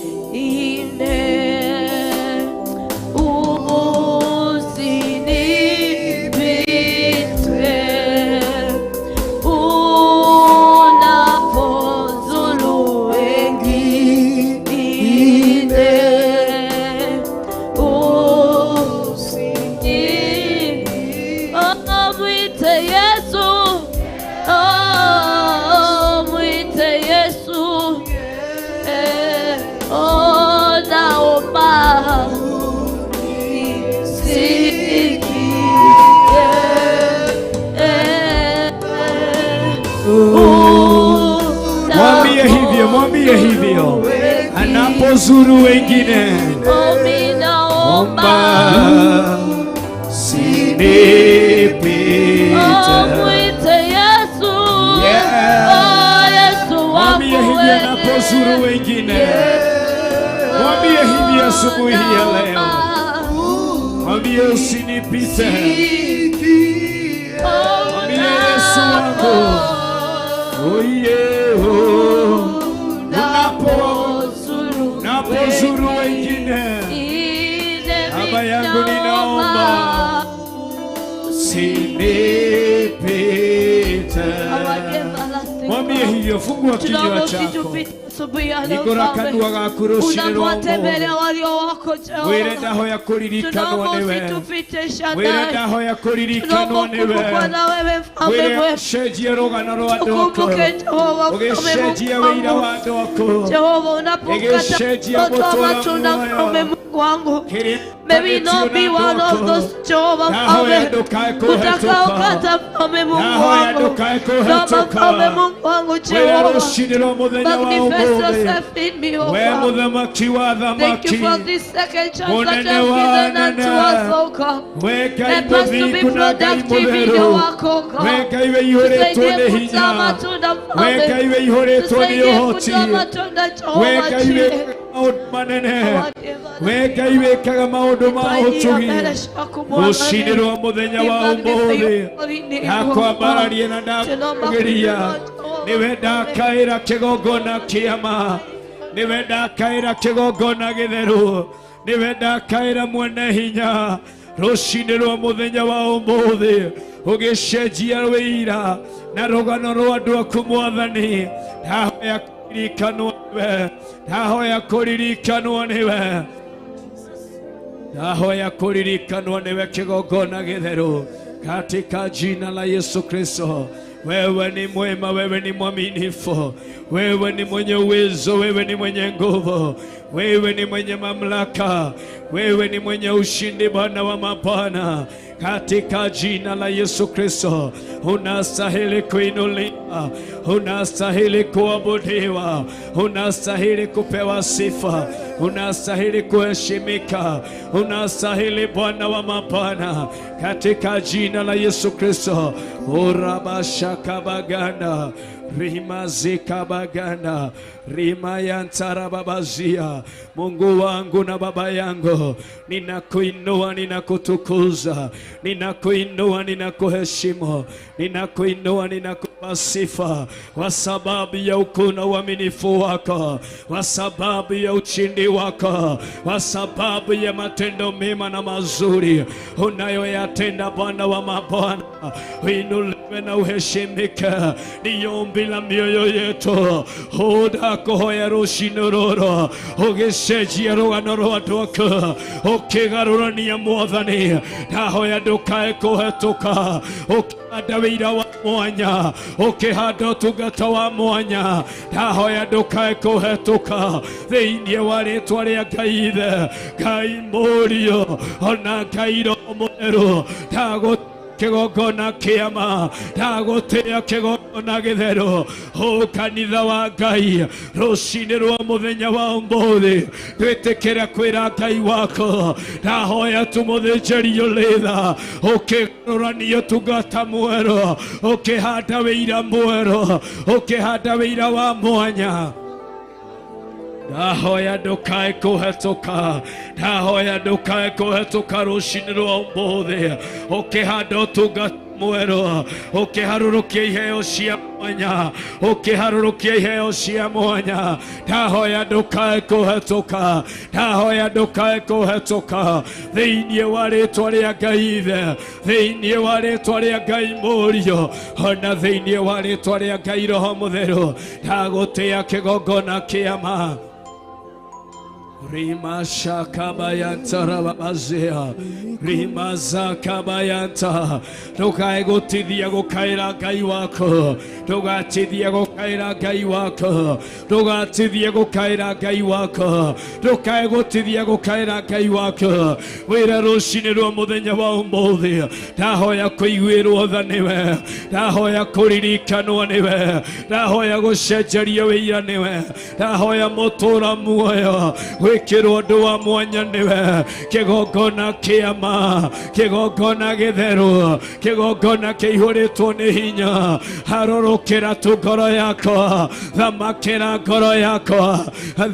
usinipite. Unapozuru wengine, Oh, mwite Yesu, oh, mwite Yesu, oh, naomba unisikie. Mwambie hivyo, mwambie hivyo, anapozuru wengine, Oh, mimi naomba omba usinipite. Oh, mwite Yesu. Yeah. Oh, Yesu Mwambie wangu hivi wewe. anapozuru wengine, mwambie hivi asubuhi ya leo, mwambie usinipite, mwambie Yesu wangu, oh yeah, oh. Unapozuru wengine, Baba yangu ninaomba usinipite. Mwambie hivyo, fungua kinywa Tunaomba chako, usitupite asubuhi ya leo, hingũra Mfalme. kanua gaku rũcinĩ rwa Unapowatembelea ũmũthĩ, walio wako Jehova. wĩre ndahoya kũririkanwo Tunaomba nĩwe, usitupite wĩre Shaddai. ndahoya kũririkanwo Tunaomba nĩwe, kukumbukwa na wewe Mfalme wĩre mwema. cenjie rũgano rwa andũ aku, Tukumbuke Jehova Mfalme ũgĩcenjie Mungu wĩira wa wangu. andũ aku, Jehova unapokata Ĩgĩcenjia mtoto wa gũtũũra matunda muoyo. Mfalme Mungu wangu. kĩrĩa May we not be one of those Jehova Ndahoya Mfalme ndũkae kũhetũka, utakaokata Mfalme Mungu ndahoya wangu. ndũkae Naomba kũhetũka, Mfalme Mungu wangu wĩre Jehova, rũcinĩ rwa mũthenya wa manifest ũmũthĩ, yourself in me, O we God. mũthamaki wa Thank you athamaki, for this second chance that Mũnene you have wa given unto anene. us, O God. we Ngai Help us to be mũthingu na Ngai productive in your mũtheru, work, O God. we Ngai wĩihũrĩtwo Tusaidie nĩ kuzaa hinya, matunda we Mfalme. Ngai wĩihũrĩtwo nĩ Tusaidie ũhoti, kuzaa matunda we Jehova Ngai Jireh. wĩkaga maũndũ manene, we Ngai wĩkaga maũndũ ma ũtugi, rũcinĩ rwa mũthenya wa ũmũthĩ, ndakwambararia na ndakũgeria, nĩwe ndakaĩra kĩgongona kĩama, nĩwe ndakaĩra kĩgongona gĩtheru, nĩwe ndakaĩra mwene hinya, rũcinĩ rwa mũthenya wa ũmũthĩ, ũgĩcenjia wĩira na rũgano rwa andũ aku mwathani, ndahoya kũririkanwo nĩwe, ndahoya kũririkanwo nĩwe, ndahoya kũririkanwo nĩwe kĩgongona gĩtheru, katika jina la Yesu Kristo. Wewe ni mwema, wewe ni mwaminifu, wewe ni mwenye uwezo, wewe ni mwenye nguvu, wewe ni mwenye mamlaka, wewe ni mwenye ushindi, Bwana wa mabwana. Katika jina la Yesu Kristo, unastahili kuinuliwa, unastahili kuabudiwa, unastahili kupewa sifa. unastahili kuheshimika, unastahili Bwana wa mabwana, katika jina la Yesu Kristo. Urabashakabaganda rimazikabaganda rimayantarababazia. Mungu wangu na baba yangu, ninakuinua, ninakutukuza, ninakuinua, ninakuheshimu, ninakuinua, ninakupa sifa kwa sababu ya ukuu na uaminifu wako, kwa sababu ya ushindi wako, kwa sababu ya matendo mema na mazuri unayoyatenda. Bwana wa mabwana, uinuliwe na uheshimike. Ni ombi la mioyo yetu udakuhoya rucini ruru ugicenjia rugano rwa andũ aku ukigarũrania Mwathani, ndahoya ndukae kũhetũka, ũkĩhanda wĩira wa mwanya, ũkĩhanda ũtungata wa mwanya, ndahoya ndukae kũhetũka thĩinĩ wa rĩtwa rĩa Ngai Ithe, Ngai Mũriũ ona Ngai Roho Mũtheru. Ndagũ kĩgongona kĩama, ndagũtĩĩa kĩgongona gĩtheru. O kanitha wa Ngai, rũcinĩ rwa mũthenya wa ũmũthĩ twĩtĩkĩre kwĩra Ngai wako, ndahoya tũmũthĩnjĩrio rĩtha, ũkĩgarũrania ũtungata mwerũ, ũkĩhanda wĩira mwerũ, ũkĩhanda wĩira wa mwanya. Ndahoya ndukae kũhetũka, ndahoya ndukae kũhetũka rũcinĩ rwa ũmũthĩ, ũkĩhanda ũtungata mwerũ, ũkĩharũrũkia iheo cia mwanya, ũkĩharũrũkia iheo cia mwanya. Ndahoya ndukae kũhetũka, ndahoya ndukae kũhetũka thĩinĩ wa rĩtwa rĩa Ngai Ithe, thĩinĩ wa rĩtwa rĩa Ngai Mũriũ, ona thĩinĩ wa rĩtwa rĩa Ngai Roho Mũtheru. Ndagũtĩĩa kĩgongona kĩama. Rima shakabayanta rababazea rima zakabayanta. Ndukae gũtithia gũkaĩra Ngai wako, ndũgatithie gũkaĩra Ngai wako, ndũgatithie gũkaĩra Ngai wako, ndukae gũtithia gũkaĩra Ngai wako. Wĩra rũcinĩ rwa mũthenya wa ũmũthĩ, ndahoya kũiguĩrwo tha nĩwe, ndahoya kũririkanwo nĩwe, ndahoya gũcenjerio wĩira nĩwe, ndahoya mũtũra muoyo gwĩkĩrwo ũndũ wa mwanya nĩwe. Kĩgongona kĩama, kĩgongona gĩtheru, kĩgongona kĩihũrĩtwo nĩ hinya, harũrũkĩra tu ngoro yakwa, thamakĩra ngoro yakwa,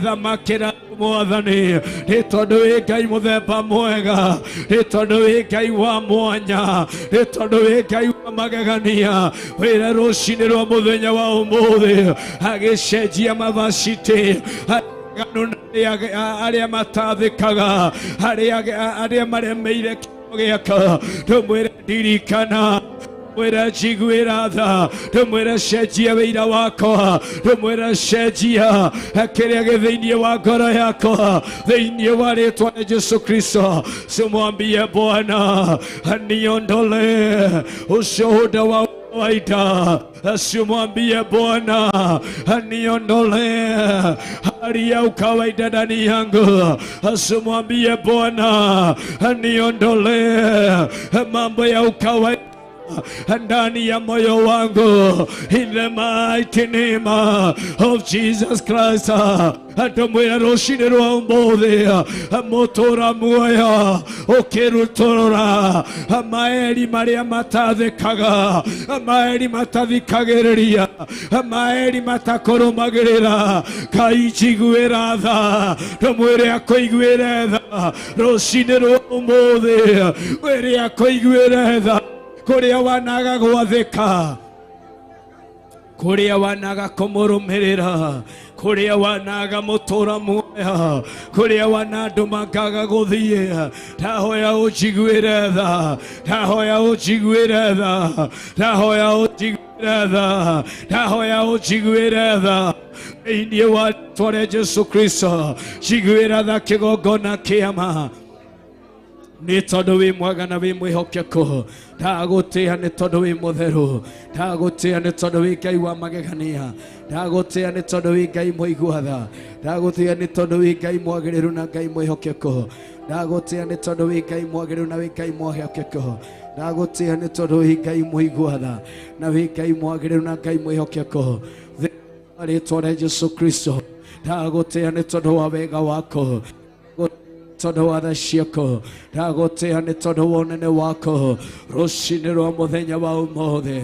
thamakĩra Mwathani, nĩ tondũ wĩ Ngai mũthemba mwega, nĩ tondũ wĩ Ngai wa mwanya, nĩ tondũ wĩ Ngai wa magegania. Wĩra rũcinĩ rwa mũthenya wa ũmũthĩ agĩcenjia mavacitĩ arĩa matathĩkaga, arĩa maremeire kĩo gĩaka, ndũmwĩre ndirikana, ndũmwĩre njiguĩra tha, ndũmwĩre cenjia wĩira wakwa, ndũmwĩre cenjia kĩrĩa gĩ thĩinĩ wa ngoro yakwa, thĩinĩ wa rĩtwa rĩa Jesu Kristo. Simwambie Bwana niondolee ushuhuda wa kawaida, simwambie Bwana niondolee hali ya ukawaida ndani yangu, simwambie Bwana niondolee mambo ya ukawaida ndani ya moyo wangu, in the mighty name of Jesus Christ. Ndũmwĩre rũcinĩ rwa ũmũthĩ mũtũra muoyo ũkĩrutũrũra maeri marĩa matathĩkaga, maeri matathikagĩrĩria, maeri matakũrũmagĩrĩra. Ngai njiguĩra tha, ndũmwĩre akũiguĩre tha rũcinĩ rwa ũmũthĩ, wĩre akũiguĩre tha kũrĩa wanaga gwathĩka, kũrĩa wanaga kũmũrũmĩrĩra, kũrĩa wanaga mũtũra muoyo, kũrĩa wana andũ makaga gũthiĩ. Ndahoya ũnjiguĩre tha, ndahoya ũnjiguĩre tha, ndahoya ũnjiguĩre tha, ndahoya ũnjiguĩre tha thĩinĩ wa rĩtwa rĩa Jesu Kristo. Njiguĩra tha kĩgongona kĩama, nĩ tondũ wĩ mwega na wĩ mwĩhokeku. Ndagũtĩĩa nĩ tondũ wĩ mũtheru, ndagũtĩĩa nĩ tondũ wĩ Ngai wa magegania, ndagũtĩĩa nĩ tondũ wĩ Ngai mũigua tha, ndagũtĩĩa nĩ tondũ wĩ Ngai mwagĩrĩru na Ngai mwĩhokeku, ndagũtĩĩa nĩ tondũ wĩ Ngai mwagĩrĩru na wĩ Ngai mwĩhokeku, ndagũtĩĩa nĩ tondũ wĩ Ngai mũigua tha na wĩ Ngai mwagĩrĩru na Ngai mwĩhokeku. Rĩtwa rĩa Jesu Kristo, ndagũtĩĩa nĩ tondũ wa wega wako, tondũ wa tha ciaku, ndagũtĩĩa nĩ tondũ wa ũnene wako rũcinĩ rwa mũthenya wa ũmũthĩ.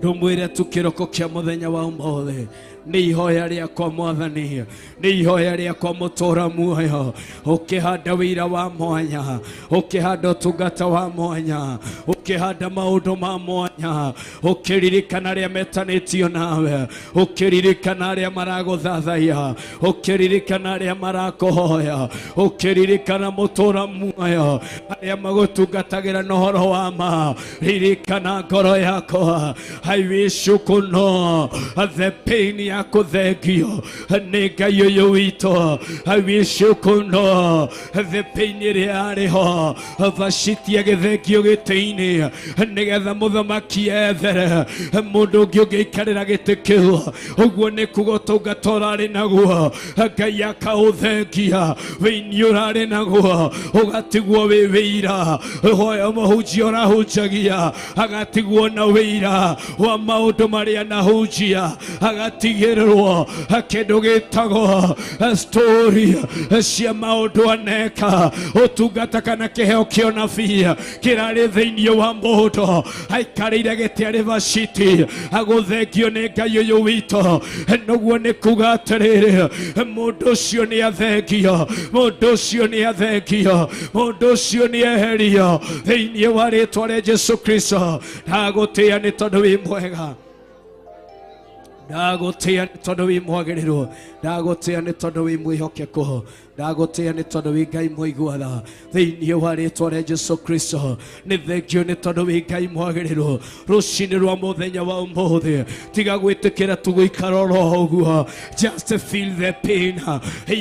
Ndũmwĩre tu kĩroko kĩa mũthenya wa ũmũthĩ nĩ ihoya rĩakwa mwathani, nĩ ihoya rĩakwa mũtũra muoyo, ũkĩhanda wĩra wa mwanya, ũkĩhanda ũtungata wa mwanya, ũkĩhanda maũndũ ma mwanya, ũkĩririkana arĩa metanĩtio nawe, ũkĩririkana arĩa maragũthathaiya, ũkĩririkana arĩa marakũhoya, ũkĩririkana mũtũra muoyo arĩa magũtungatagĩra na ũhoro wa ma. Ririkana ngoro yakwa. I wish you could know the pain ya kũthengio nĩ Ngai ũyũ witũ. I wish you could know the pain ĩrĩa yarĩ ho Vashiti agĩthengio gĩtĩ-inĩ nĩgetha mũthamaki ethere mũndũ ũngĩ ũngĩikarĩra gĩtĩ kĩu. Ũguo nĩ kuga ũtungata ũrarĩ naguo Ngai akaũthengia, wĩini ũrarĩ naguo ũgatigwo wĩ wĩira, hoya mũhunjia ũrahunjagia agatigwo na wĩira wa maũndũ marĩa anahunjia, agatigĩrĩrwo kĩndũ gĩtagwo story cia maũndũ aneka, ũtungata kana kĩheo kĩa ũnabii kĩrarĩ thĩinĩ wa mũndũ aikarĩire gĩtĩ arĩ Vashiti agũthengio nĩ Ngai ũyũ witũ. Noguo nĩ kuga atĩrĩrĩ, mũndũ ũcio nĩ athengio, mũndũ ũcio nĩ athengio, mũndũ ũcio nĩ eherio thĩinĩ wa rĩtwa rĩa Jesu Kristo. Ndagũtĩĩa nĩ tondũ wĩ mwega, ndagũtĩĩa nĩ tondũ wĩ mwagĩrĩru, ndagũtĩĩa nĩ tondũ wĩ mwĩhokeku, ndagũtĩĩa nĩ tondũ wĩ Ngai mũiguana thĩinĩ wa rĩtwa rĩa Jesu Kristo. Nĩ thengio nĩ tondũ wĩ Ngai mwagĩrĩru rũcinĩ rwa mũthenya wa ũmũthĩ. Tiga gwĩtĩkĩra tu gũikara oro ũguo. Just feel the pain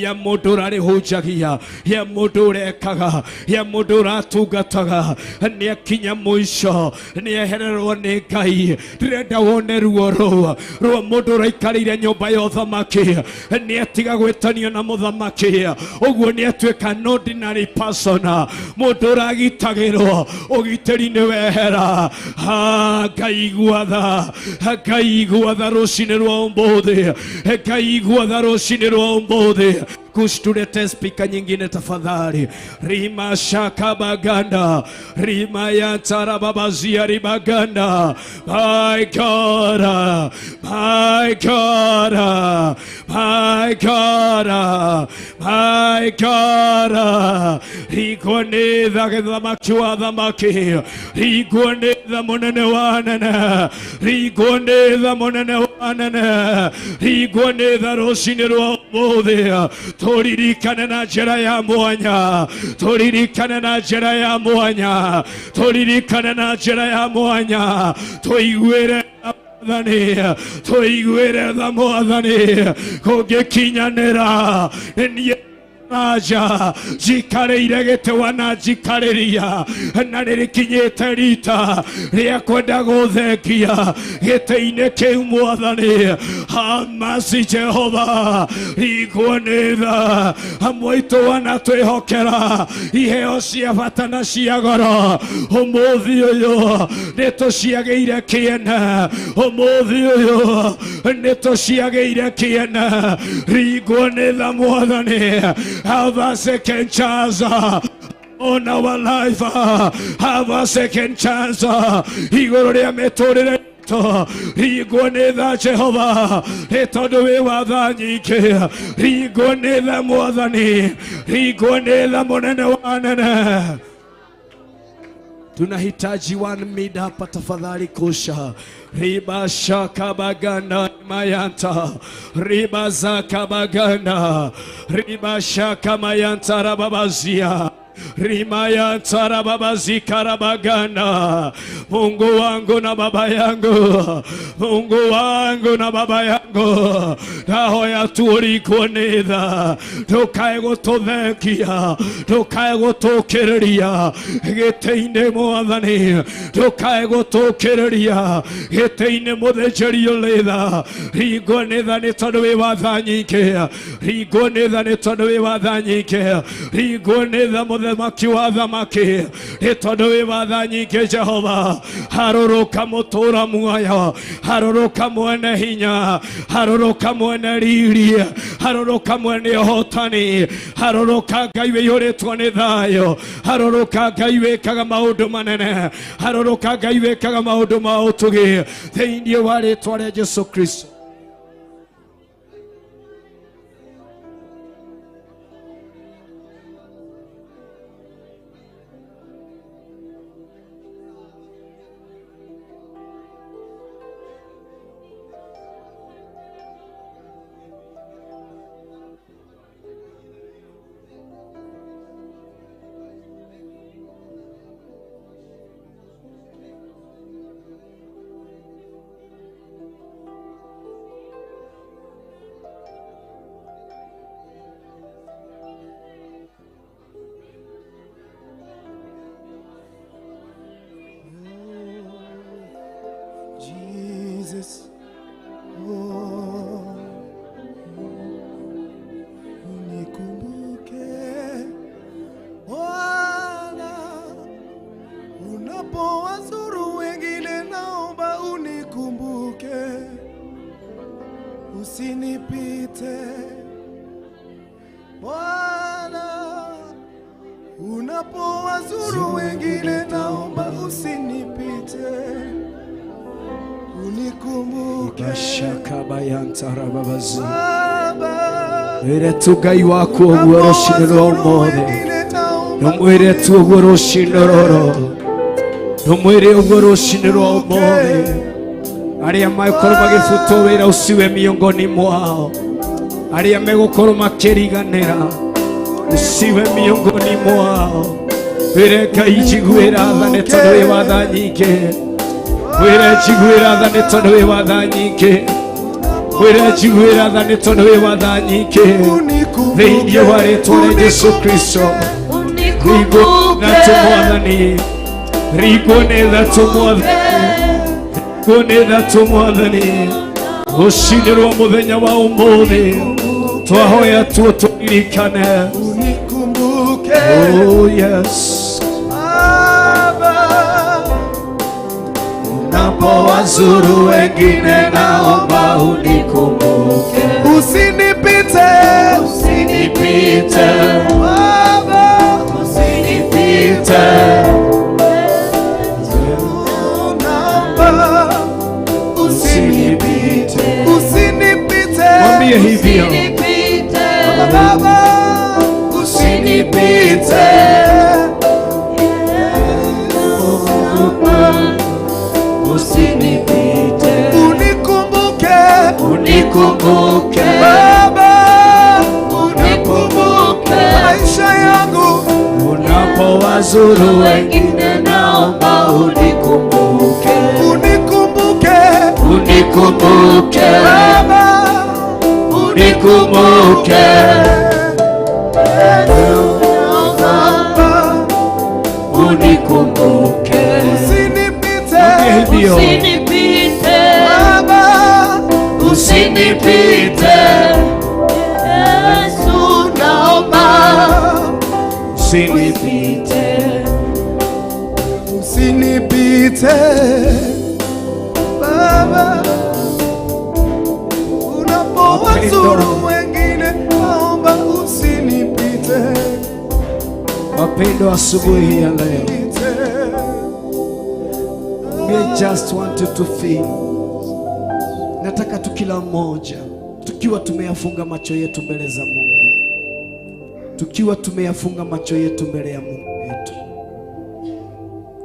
ya mũndũ ũrarĩhunjagia, ya mũndũ ũrekaga, ya mũndũ ũratungataga. Nĩ akinya mũico, nĩ ehererwo nĩ Ngai. Ndĩrenda wone ruo rũu rwa mũndũ ũraikarĩire nyũmba ya ũthamaki, nĩ atiga gwĩtanio na mũthamaki. Ũguo nĩ atuĩka an ordinary person, mũndũ ũragitagĩrwo, ũgitĩri nĩ wehera. Ngai igua tha, Ngai igua tha rũcinĩ rwa ũmũthĩ, Ngai igua tha rũcinĩ rwa ũmũthĩ. Kushtulete spika nyingine tafadhali. Rima shaka baganda, rima ya tarababazia ribaganda. My God, my God, my God, my God. Rigone thamaki wa thamaki, rigone tha munene wa nene, rigone tha munene wa nene, rigone tha rũcinĩ rwa ũmũthĩ. Tũririkane na njĩra ya mwanya, tũririkane na njĩra ya mwanya, tũririkane na njĩra ya mwanya, tũiguĩre Mwathani, tũiguĩre tha Mwathani, kũngĩkinyanĩra niĩ aja njikarĩire gĩtĩ wananjikarĩria na nĩrĩkinyĩte rita rĩa kwenda gũthengia gĩtĩ-inĩ kĩu Mwathani. Hamasi Jehova, rigwo nĩ tha amwe aitũ wanatwĩhokera iheo cia bata na cia goro. Ũmũthĩ ũyũ nĩ tũciagĩire kĩene, ũmũthĩ ũyũ nĩ tũciagĩire kĩene. Rigwo nĩ tha Mwathani. Have a second chance on our life. Have a second chance. Igũrũ rĩa mĩtũrĩre itũ. Rigwo nĩ tha Jehova, nĩ tondũ wĩ wa tha nyingĩ. Rigwo nĩ tha Mwathani, rigwo nĩ tha mũnene wa nene. Tunahitaji one mid hapa tafadhali kusha. Riba shaka baganda mayanta, riba zaka baganda, riba shaka mayanta rababazia, rimayanta rababazika rabaganda. Mungu wangu na baba yangu, Mungu wangu na baba yangu, ndahoya turikwo nĩ tha, ndũkae gũtũthengia, ndũkae gũtũkĩrĩria gĩtĩ-inĩ Mwathani, ndũkae gũtũkĩrĩria gĩtĩ-inĩ mũthĩnjĩri ũrĩ tha. Ringwo nĩ tha nĩ tondũ wĩ wa tha nyingĩ, ringwo nĩ tha nĩ tondũ wĩ wa tha nyingĩ, ringwo nĩ tha Mũthamaki wa thamaki, nĩ tondũ wĩ watha nyingĩ Jehova. Harũrũka mũtũra muoyo, harũrũka mwene hinya, harũrũka mwene riri, harũrũka mwene ũhotani, harũrũka Ngai wĩiyũrĩtwo nĩ thayũ, harũrũka Ngai wĩkaga maũndũ manene, harũrũka Ngai wĩkaga maũndũ ma ũtugi thĩinĩ wa rĩtwa rĩa Jesu Kristo. Jesus, oh, unikumbuke Bwana, unapowazuru wengine, naomba unikumbuke, usinipite Bwana, unapowazuru wengine, naomba usinipite, unikumbuke Bashakabayantarababazi. Baba, Mwĩre tu Ngai waku ũguo rũcinĩ rwa ũmũthĩ, ndũmwĩre tu ũguo rũcinĩ rũrũ, ndũmwĩre ũguo rũcinĩ rwa ũmũthĩ. Arĩa megũkorwo magĩbutwo wĩra usiwe miongoni mwao, arĩa megũkorwo makĩriganĩra usiwe miongoni mwao. Wĩre Ngai njiguĩra tha nĩ tondũ wĩ wa tha nyingĩ, wĩre njiguĩra tha nĩ tondũ wĩ wa tha nyingĩ, wĩre njiguĩra tha nĩ tondũ wĩ wa tha nyingĩ thĩinĩ wa rĩtwa rĩa Jesu Kristo. Rigwo na tũmwathani, rigwo nĩ tha tũmwathani, rigwo nĩ tha tũmwathani. Rũcinĩ rwa mũthenya wa ũmũthĩ twahoya tuo tũririkane. Unikumbuke Oh yes. Baba, Unapowazuru wengine naomba unikumbuke, usinipite, usinipite, Baba, usinipite, naomba usinipite. usinipite, Mwambie hivyo, Baba, usinipite, usinipite, unikumbuke, unikumbuke, Baba, unikumbuke maisha yangu, unapowazuru wengine naomba unikumbuke, unikumbuke, unikumbuke, Baba, unikumbuke, Baba, unikumbuke. usinipite, Hivyo, Baba, usinipite, Yesu naomba usinipite, usinipite Baba, unapowazuru wengine naomba usinipite, Wapendwa, asubuhi hii ya leo, pite. we just wanted to feel, nataka tu kila mmoja tukiwa tumeyafunga macho yetu mbele za Mungu, tukiwa tumeyafunga macho yetu mbele ya Mungu wetu,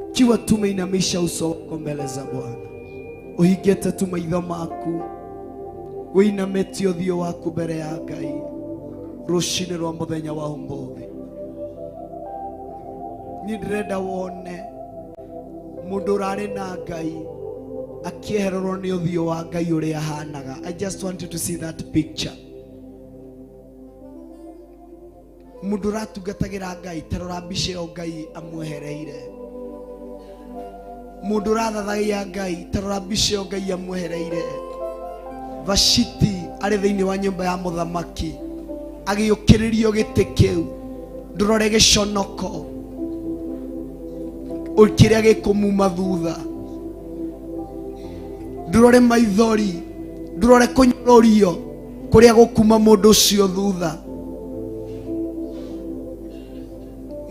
tukiwa tumeinamisha uso wako mbele za Bwana, uhingĩte tu maitho maku, ũinamĩtie ũthiũ waku mbere ya Ngai rũcinĩ rwa mũthenya wa ũmũthĩ. Niĩ ndĩrenda wone mũndũ ũrarĩ na Ngai akĩehererwo nĩ ũthiũ wa Ngai ũrĩa ahanaga. I just want you to see that picture. Mũndũ ũratungatagĩra Ngai, ta rora mbica ĩyo Ngai amwehereire. Mũndũ ũrathathaia Ngai, ta rora mbica ĩyo Ngai amwehereire. Vashiti arĩ thĩinĩ wa nyũmba ya mũthamaki agĩũkĩrĩrio gĩtĩ kĩu Ndũrore gĩconoko kĩrĩa gĩkũmuma thutha. Ndũrore maithori, ndũrore kũnyũrũrio kũrĩa gũkuma mũndũ ũcio thutha.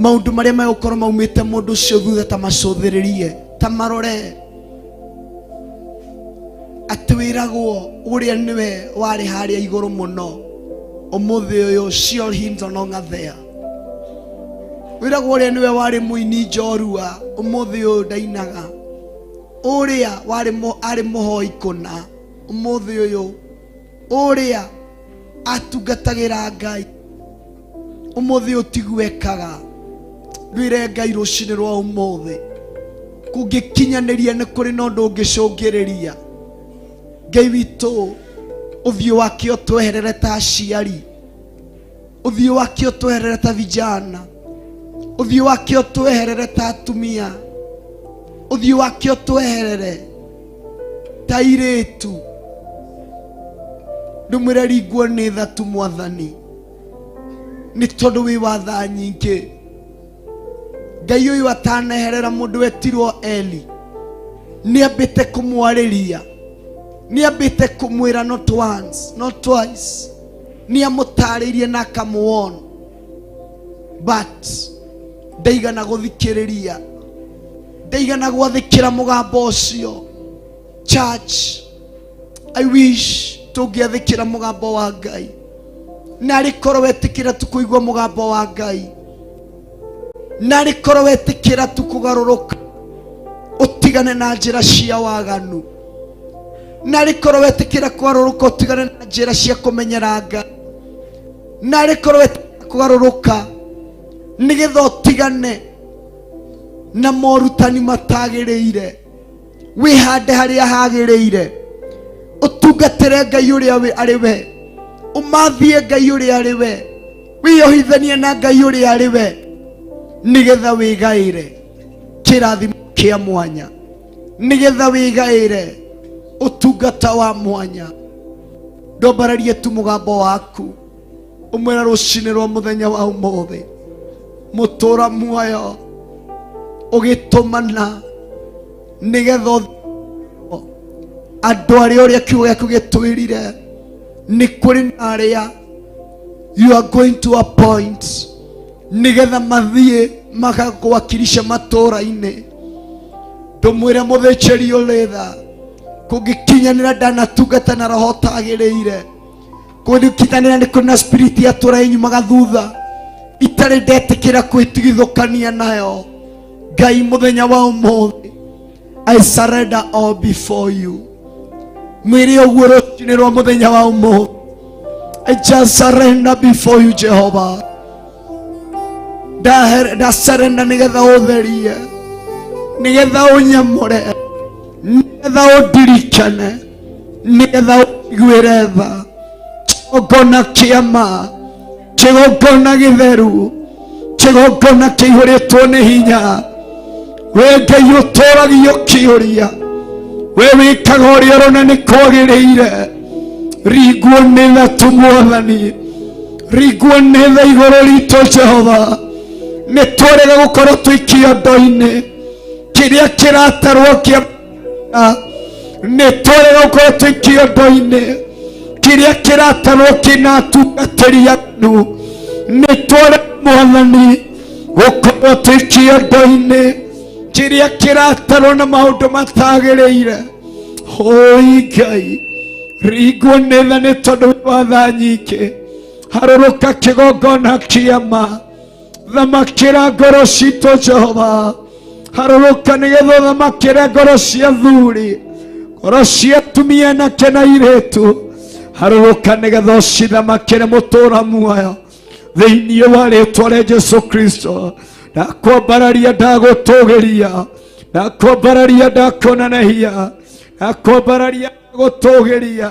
Maũndũ marĩa megũkorwo maumĩte mũndũ ũcio thutha ta macũthĩrĩrie, ta marore. Atĩ wĩragwo ũrĩa nĩwe warĩ harĩa igũrũ mũno, ũmũthĩ ũyũ Sheol he no longer there. Wĩragwo ũrĩa nĩwe warĩ mũini njorua, ũmũthĩ ũyũ ndainaga. Ũrĩa warĩ arĩ mũhoi kũna, ũmũthĩ ũyũ. Ũrĩa atungatagĩra Ngai, ũmũthĩ ũyũ tiguo ekaga. Rwĩre Ngai rũcinĩ rwa ũmũthĩ, kũngĩkinyanĩria nĩ kũrĩ na ũndũ ũngĩcũngĩrĩria. Ngai witũ, ũthiũ wake ũtweherere ta aciari, ũthiũ wake ũtweherere ta vijana, ũthiũ wake ũtweherere ta atumia, ũthiũ wake ũtweherere ta airĩtu. Ndũmwĩre ringwo nĩ tha tu Mwathani, nĩ tondũ wĩ wa tha nyingĩ. Ngai ũyũ ataneherera mũndũ wetirwo Eli, nĩ ambĩte kũmwarĩria, nĩ ambĩte kũmwĩra not once, not twice, nĩ amũtarĩirie na akamũona, but ndaigana gũthikĩrĩria, ndaigana gwathĩkĩra mũgambo ũcio. Church, I wish tũngĩathĩkĩra mũgambo wa Ngai. Narĩ korwo wetĩkĩra tu kũigua mũgambo wa Ngai, narĩ korwo wetĩkĩra tu kũgarũrũka ũtigane na njĩra cia waganu, narĩ korwo wetĩkĩra kũgarũrũka ũtigane na njĩra cia kũmenyera Ngai, narĩ korwo wetĩkĩra kũgarũrũka nĩgetha ũtigane na morutani matagĩrĩire, wĩhande harĩa hagĩrĩire, ũtungatĩre Ngai ũrĩa arĩ we, ũmathie Ngai ũrĩa arĩ we, wĩyohithanie na Ngai ũrĩa arĩ we, nĩgetha wĩgaĩre kĩrathimo kĩa mwanya, nĩgetha wĩgaĩre ũtungata wa mwanya. Ndombararie tu mũgambo waku ũmwĩra rũcinĩ rwa mũthenya wa ũmũthĩ, mũtũra muoyo ũgĩtũmana nĩgetha andũ arĩa ũrĩa kiugo gĩaku gĩtwĩrire nĩ kũrĩ na arĩa you are going to appoint nĩgetha mathiĩ magakwakirisha matũũra-inĩ. Ndũmwĩre mũthĩnjĩri ũrĩ tha, kũngĩkinyanĩra ndanatungata na roho ũtagĩrĩire, kũngĩkinyanĩra nĩ kũrĩ na spirit ya tũra inyumaga thutha itarĩ ndetĩkĩra kwĩtigithũkania nayo. Ngai mũthenya wa ũmũthĩ, I surrender all before you. Mwĩre ũguo rũcinĩ rwa mũthenya wa ũmũthĩ, I just surrender before you Jehovah. Ndasurrender nĩgetha ũtherie, nĩgetha ũnyamũre, nĩgetha ũndirikane, nĩgetha ũiguĩre tha. Kĩgongona kĩa ma, kĩgongona gĩtheru, kĩgongona kĩihũrĩtwo nĩ hinya. We Ngai ũtũragio kĩũria, we wĩkaga ũrĩa ũrona nĩ kwagĩrĩire. Ringwo nĩ tha tu Mwathani, ringwo nĩ tha igũrũ ritũ Jehova. Nĩ twarega gũkorwo twĩ kĩondo-inĩ kĩrĩa kĩratarwo kĩa, nĩ twarega gũkorwo twĩ kĩondo-inĩ kĩrĩa kĩratarwo kĩna atungatĩri anu. Nĩ twarega Mwathani gũkorwo twĩ kĩondo-inĩ kĩrĩa kĩratarwo na maũndũ matagĩrĩire. Hoi Ngai, ringwo nĩ tha nĩ tondũ wa tha nyingĩ. Harũrũka kĩgongona kĩa ma, thamakĩra ngoro citũ Jehova. Harũrũka nĩgetha ũthamakĩre ngoro cia thuri, ngoro cia atumia anake na airĩtu. Harũrũka nĩgetha ũcithamakĩre mũtũra muoyo thĩinĩ wa rĩtwa rĩa Jesu Kristo. Ndakwambararia, ndagũtũgĩria, ndakwambararia, ndakuonanehia, ndakwambararia, ndagũtũgĩria,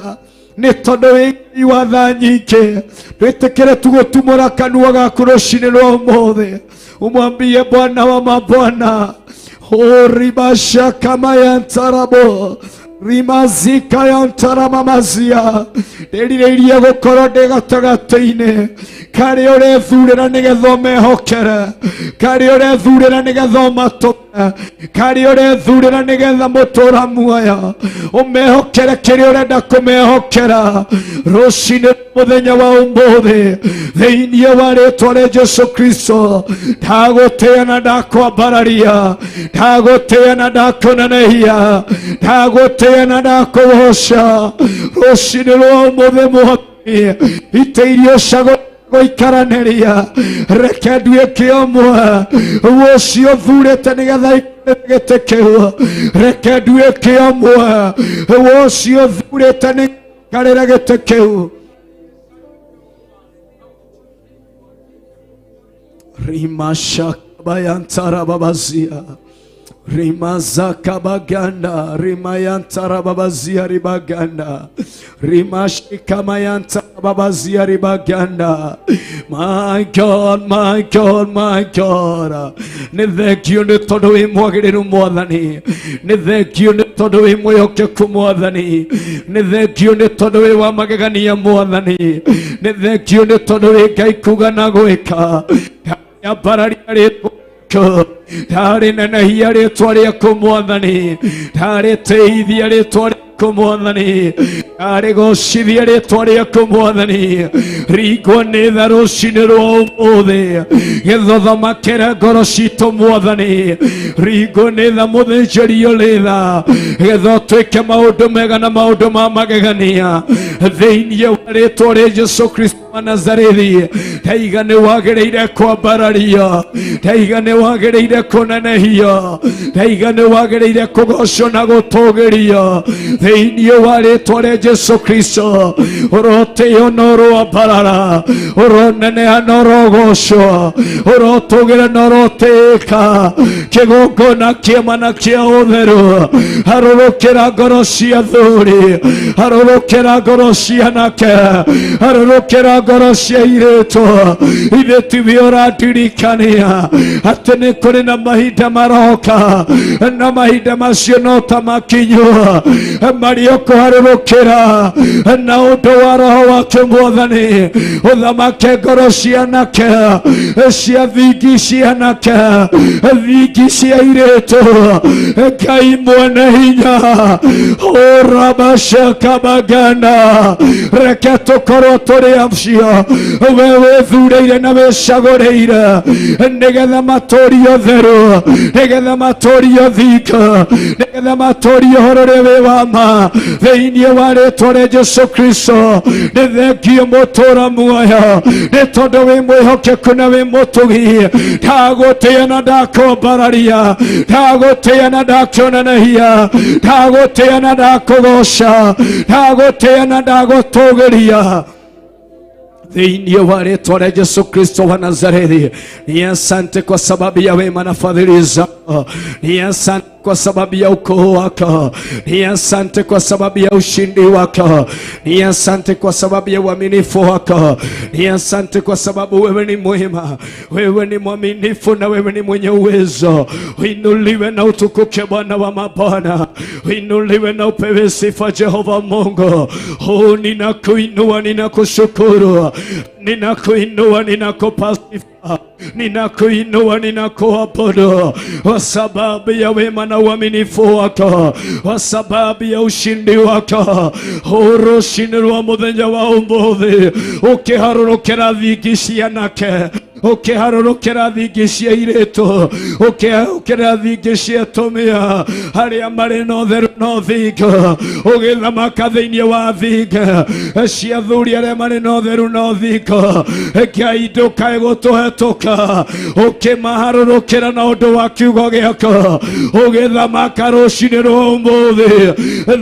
nĩ tondũ wĩ Ngai wa tha nyingĩ. Ndwĩtĩkĩre tu gũtumũra kanua gaku rũcinĩ rwa ũmũthĩ, umwambie Bwana wa mabwana, oribashakamayantarabo. Rimazika ya ntaramamazia ndĩrirĩirie gũkorwo ndĩ gatagatĩ-inĩ karĩa ũrethurĩra nĩgetha ũmehokere karĩa ũrethurĩra nĩgetha ũmatũme karĩa ũrethurĩra nĩgetha mũtũra muoyo ũmehokere kĩrĩa ũrenda kũmehokera rũcinĩ mũthenya wa ũmũthĩ thĩinĩ wa rĩtwa rĩa Jesu Kristo ndagũtĩĩa na ndakwambararia ndagũtĩĩa na ndakũnenehia ndagũtĩĩa na ndakũgoca rũcinĩ rwa ũmũthĩ mwathani itĩ iria ũcagũrĩte gũikaranĩria reke nduĩke ũmwe ũcio thurĩte nĩgetha ikarĩre gĩtĩ kĩu reke nduĩke ũmwe ũcio thurĩte nĩikarĩre gĩtĩ kĩu rimashakabayantarababazia rimazakabaganda rimayantarababazia ribaganda rimashikamayantarababazi ribaganda. My God, my God, my God, nĩ thengio nĩ tondũ wĩ mwagĩrĩru mwathani nĩ thengio nĩ tondũ wĩ mwĩhokeku mwathani nĩ thengio nĩ tondũ wĩ wa magegania mwathani nĩ thengio nĩ tondũ wĩ Ngai kuga na gwĩka ndambararia rĩtwa ndarĩ nenehia rĩtwa rĩaku mwathani ndarĩ tĩithia rĩtwa rĩaku mwathani ndarĩ gocithia rĩtwa rĩaku mwathani ringwo nĩ tha rũcinĩ rwa ũmũthĩ gĩthothomakĩre ngoro citũ mwathani ringwo nĩ tha mũthĩnjĩri ũrĩ tha getha ũtuĩke maũndũ mega na maũndũ ma magegania thĩinĩ wa rĩtwa rĩa Jesu Kristo wa Nazarethi ndaiga nĩ wagĩrĩire kwambarario ndaiga nĩ wagĩrĩire kũnenehio ndaiga nĩ wagĩrĩire kũgocwo na gũtũgĩrio thĩinĩ wa rĩtwa rĩa Jesu Kristo ũrotĩo na ũroambarara ũroneneha na ũrogocwo ũrotũgĩra na ũrotĩĩka kĩgongona kĩema na kĩa ũtheru harũrũkĩra ngoro cia thuri harũrũkĩra ngoro cia anake harũrũkĩra ngoro cia airĩtu ithuĩ tiwe ũrandirikania atĩ nĩ kũrĩ na mahinda maroka na mahinda macio no ta makinyu marĩa ũkũharũrũkĩra na ũndũ wa roho wake mwathani ũthamake ngoro cia anake cia thingi cia anake thingi cia airĩtu Ngai mwene hinya ũramacakabagana reke tũkorwo tũrĩ acio we wĩthurĩire na wĩcagũrĩire nĩgetha matũrie ũtheru nĩgetha matũrie thingo nĩgetha matũrie ũhoro ũrĩa wĩ wa ma thĩinĩ wa rĩtwa rĩa Jesu Kristo nĩ thengio mũtũra muoyo nĩ tondũ wĩ mwĩhokeku na wĩ mũtugi ndagũtĩĩa na ndakwambararia ndagũtĩĩa na ndakĩonanehia ndagũtĩĩa na ndakũgoca ndagũtĩĩa na ndagũtũgĩria thĩinĩ wa rĩtwa rĩa Jesu Kristo wa Nazarethi. Ni asante kwa sababu ya wema na fadhili zako, ni asante kwa sababu ya ukuu wako, ni asante kwa sababu ya ushindi wako, ni asante kwa sababu ya uaminifu wako, ni asante kwa sababu wewe ni mwema, wewe ni mwaminifu na wewe ni mwenye uwezo. Uinuliwe na utukuke Bwana wa mabwana, uinuliwe na upewe sifa Jehova Mungu. Oh, ninakuinua, ninakushukuru, ninakuinua, ninakupa sifa, ninakuinua, ninakuabudu kwa sababu ya wema na uaminifu wako, kwa sababu ya ushindi wako. Rũcinĩ rwa mũthenya wa ũmũthĩ ũkĩharũrũkĩra thingi cia anake ũkĩharũrũkĩra thingi cia airĩtu ũkĩharũrũkĩra thingi cia atumia arĩa marĩ na ũtheru na ũthingu ũgĩthamaka thĩinĩ wa thingi cia athuri arĩa marĩ na ũtheru na ũthingu Ngai ndũkae gũtũhetũka ũkĩmaharũrũkĩra na ũndũ wa kiugo gĩaku ũgĩthamaka rũcinĩ rwa ũmũthĩ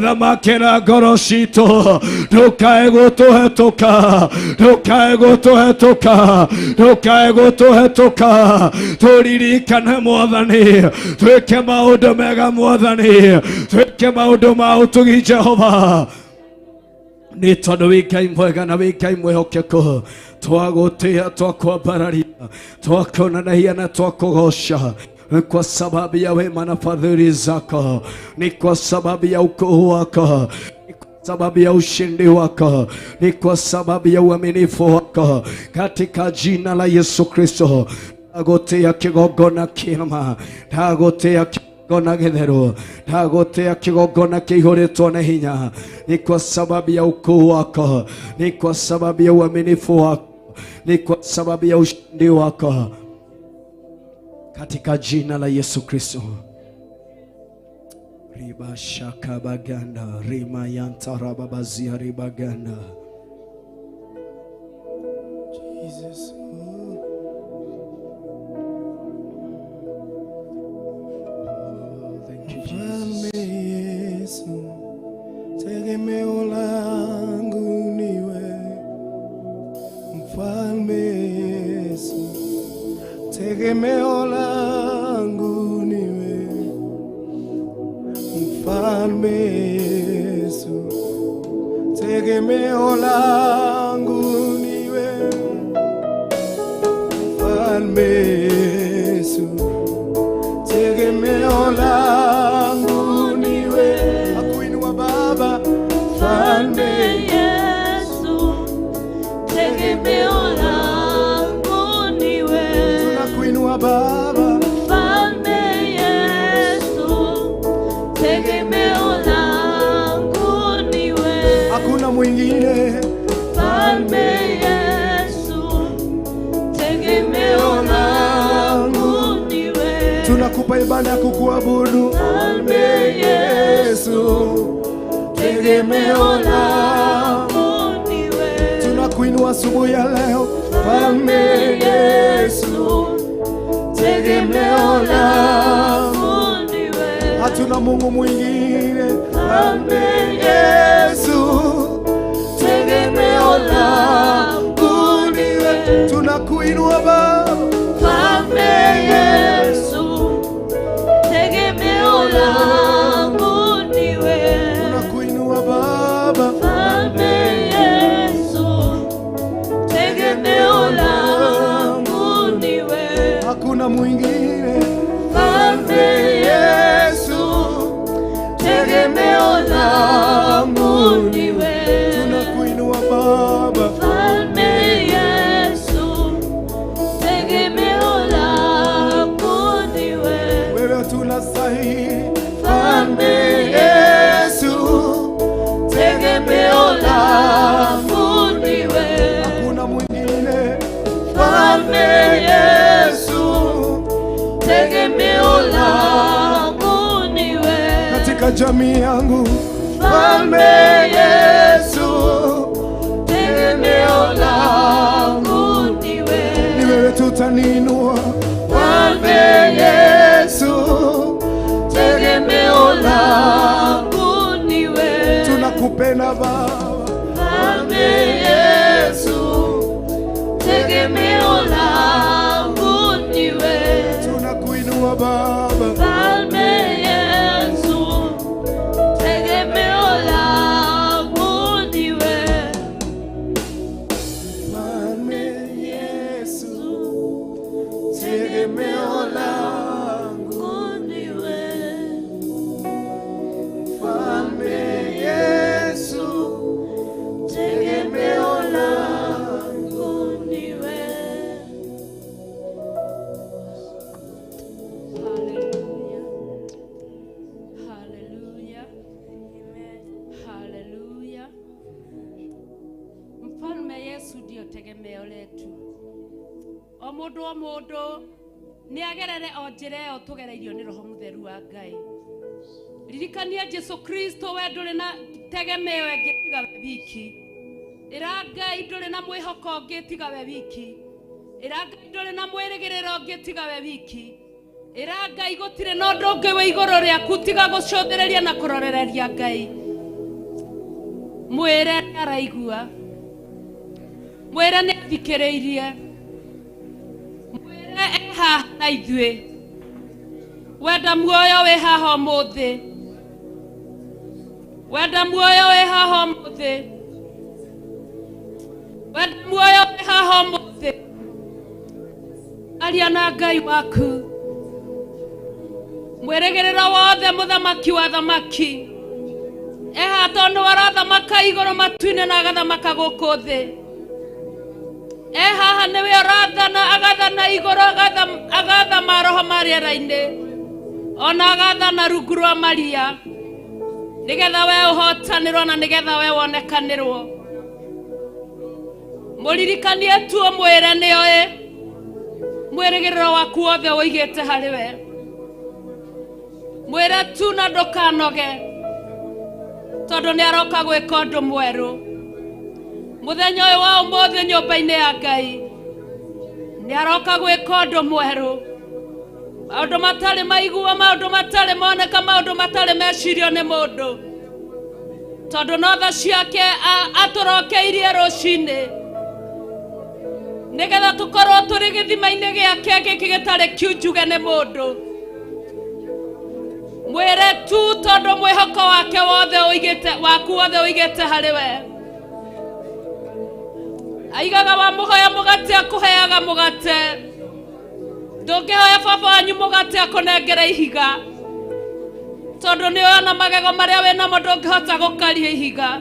thamakĩra ngoro citũ ndũkae gũtũhetũka ndũkae gũtũhetũka ndũkae gũtũhetũka tũririkane mwathani twĩke maũndũ mega mwathani twĩke maũndũ ma ũtugi Jehova nĩ tondũ wĩ Ngai mwega na wĩ Ngai mwĩhokeku twagũtĩĩa twakwambararia twakuonanagia na twakũgoca Kwa sababu ya wema na fadhili zako, ni kwa sababu ya ukuu wako, ni kwa sababu ya ushindi wako, ni kwa sababu ya uaminifu wako, katika jina la Yesu Kristo. Ndagotea kigongona kĩama, ndagotea kigongona gĩtheru, ndagotea kigongona kĩihũrĩtwo nĩ hinya, ni kwa sababu ya ukuu wako, ni kwa sababu ya uaminifu wako, ni kwa sababu ya ushindi wako, katika jina la Yesu Kristo. Riba shaka baganda rima yantara babazia ribaganda. Jesus. Thank you, Jesus. Mfalme Yesu, tegemeo langu ni wewe. Mfalme Yesu, tegemeo langu ni wewe. Mfalme Yesu, tegemeo langu ni wewe. Mfalme Yesu, tegemeo langu ni wewe. Akuinua Baba, Mfalme Yesu, tegemeo langu ni wewe. Tunakuinua Baba, Mfalme Yesu, tegemeo langu ni wewe. Hakuna mwingine. Mfalme Yesu, tegemeo langu ni wewe. Tunakupa ibada ya kukuabudu. Mfalme Yesu, tegemeo langu ni wewe. Tunakuinua asubuhi ya leo, Mfalme Yesu, tegemeo langu ni wewe. Hatuna Mungu mwingine. Mfalme Yesu, tegemeo langu ni wewe. Tunakuinua Baba, Mfalme Yesu, tegemeo langu ni wewe. Tunakuinua Baba, Mfalme Yesu, tegemeo langu ni wewe. Hakuna mwingine. Mfalme Yesu, tegemeo langu ni wewe. Tunakuinua Baba, Mfalme Yesu, tegemeo langu ni wewe. wewe tunastahili. Mfalme Yesu, tegemeo langu ni wewe. Hakuna mwingine. Mfalme Yesu, tegemeo langu ni wewe. Katika jamii yangu, Mfalme Yesu, tegemeo langu ni wewe. ni wewe tutaninua. Mfalme Yesu, tegemeo langu ni wewe. Tunakupenda Baba, Mfalme Yesu, tegemeo langu ni wewe. Tunakuinua Baba, Mfalme Yesu, tegemeo langu ni wewe. Mfalme Yesu, tegemeo langu ni wewe. Mfalme Yesu, tegemeo langu ni wewe. Hallelujah. Hallelujah. Hallelujah. Mfalme Yesu ndio tegemeo letu. O mũndũ o mũndũ nĩ agerere o njĩra ĩyo tũgereirio nĩ Roho Mũtheru wa Ngai. Ririkania Jesu Kristo we ndũrĩ na tegemeo ĩngĩ tiga we wiki. Ĩra Ngai ndũrĩ na mwĩhoko ũngĩ tiga we wiki. Ĩra Ngai ndũrĩ na mwĩrĩgĩrĩro ũngĩ tiga we wiki. Ĩra Ngai gũtirĩ na ũndũ ũngĩ wĩ igũrũ rĩaku tiga gũcũthĩrĩria na kũrorereria Ngai. Mwĩre nĩ araigua. Mwĩre nĩ athikĩrĩirie. Mwĩre e haha na ithuĩ. Wenda muoyo wĩ haha ũmũthĩ. Wenda muoyo wĩ haha ũmũthĩ. Wenda muoyo wĩ haha ũmũthĩ. Aria na Ngai waku. Mwĩrĩgĩrĩro wothe mũthamaki wa thamaki eha tondũ arathamaka igũrũ matu-inĩ na agathamaka gũkũ thĩ. Ehaha nĩwe ũrathana, agathana igũrũ, agatha maroho ma rĩera-inĩ, ona agathana rungu rwa maria, nĩgetha we ũhotanĩrwo na nĩgetha we wonekanĩrwo. Mũririkanie tu ũmwĩre nĩoĩ mwĩrĩgĩrĩro waku wothe ũigĩte harĩ we. Mwĩre tu na ndũkanoge, tondũ nĩ aroka gwĩka ũndũ mwerũ. Mũthenya ũyũ wa ũmũthĩ nyũmba-inĩ ya Ngai nĩ aroka gwĩka ũndũ mwerũ. Maũndũ matarĩ maiguo, maũndũ matarĩ moneka, maũndũ matarĩ mecirio nĩ mũndũ, tondũ no tha ciake atũrokeirie rũcinĩ nĩgetha tũkorwo tũrĩ gĩthima-inĩ gĩake gĩkĩ gĩtarĩ kiunjuge nĩ mũndũ. Mwĩre tu tondũ mwĩhoko wake wothe ũigĩte, waku wothe ũigĩte harĩ we. Aigaga wamũhoya mũgate akũheaga mũgate. Ndũngĩhoya baba wanyu mũgate akũnengere ihiga, tondũ nĩ ũĩ ona magego marĩa wĩnamo ndũngĩhota gũkaria ihiga.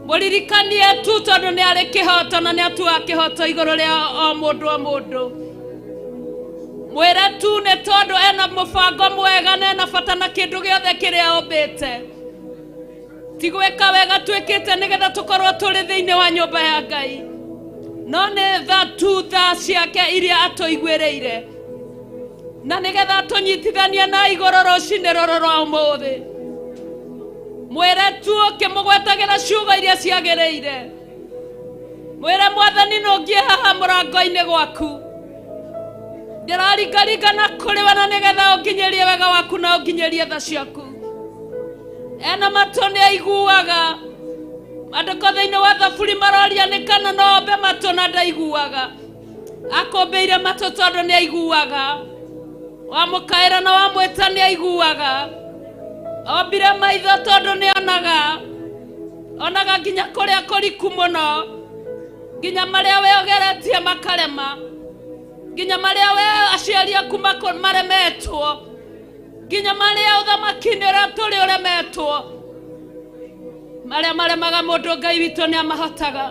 Mũririkanie tu tondũ nĩ arĩ kĩhoto na nĩ atuaga kĩhoto igũrũ rĩa o mũndũ o mũndũ. Mwĩre tu nĩ tondũ ena mũbango mwega na ena bata na kĩndũ gĩothe kĩrĩa ombĩte. Ti gwĩka wega twĩkĩte nĩgetha tũkorwo tũrĩ thĩinĩ wa nyũmba ya Ngai, no nĩ tha tu tha ciake iria atũiguĩrĩire, na nĩgetha atũnyitithanie na igũrũ rũcinĩ rũrũ rwa ũmũthĩ. Mwĩre tu ũkĩmũgwetagĩra ciugo iria ciagĩrĩire. Mwĩre Mwathani nũngie haha mũrango-inĩ gwaku, ndĩraringaringa na kũrĩ we na nĩgetha ũnginyĩrie wega waku na ũnginyĩrie tha ciaku. Ena matũ nĩ aiguaga. Maandĩko thĩinĩ wa Thaburi maroria nĩ kana no ombe matũ na ndaiguaga. Akũmbĩire matũ tondũ nĩ aiguaga. Wamũkaĩra na wamwĩta nĩ aiguaga. Ombire maitho tondũ nĩ onaga. Onaga nginya kũrĩa kũriku mũno, nginya marĩa we ũgeretie makarema, nginya marĩa we aciari aku maremetwo, nginya marĩa ũthamaki-inĩ ũrĩa tũrĩ ũremetwo. Marĩa maremaga mũndũ Ngai witũ nĩ amahotaga.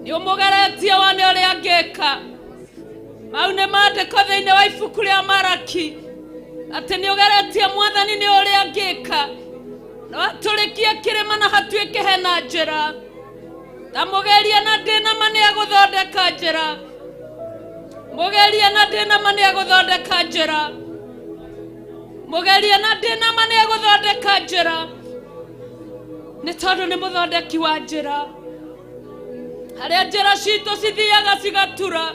Nĩ ũmũgeretie wone ũrĩa angĩka. Mau nĩ maandĩko thĩinĩ wa ibuku rĩa Maraki atĩ nĩ ũgeretie Mwathani nĩ ũrĩa angĩka, no atũrĩkie kĩrĩma na hatuĩke hena njĩra. Ndamũgeria na ndĩna ma nĩ agũthondeka njĩra. Mũgeria na ndĩna ma nĩ agũthondeka njĩra. Mũgeria na ndĩna ma nĩ agũthondeka njĩra, nĩ tondũ nĩ mũthondeki wa njĩra. Harĩa njĩra citũ cithiaga cigatura,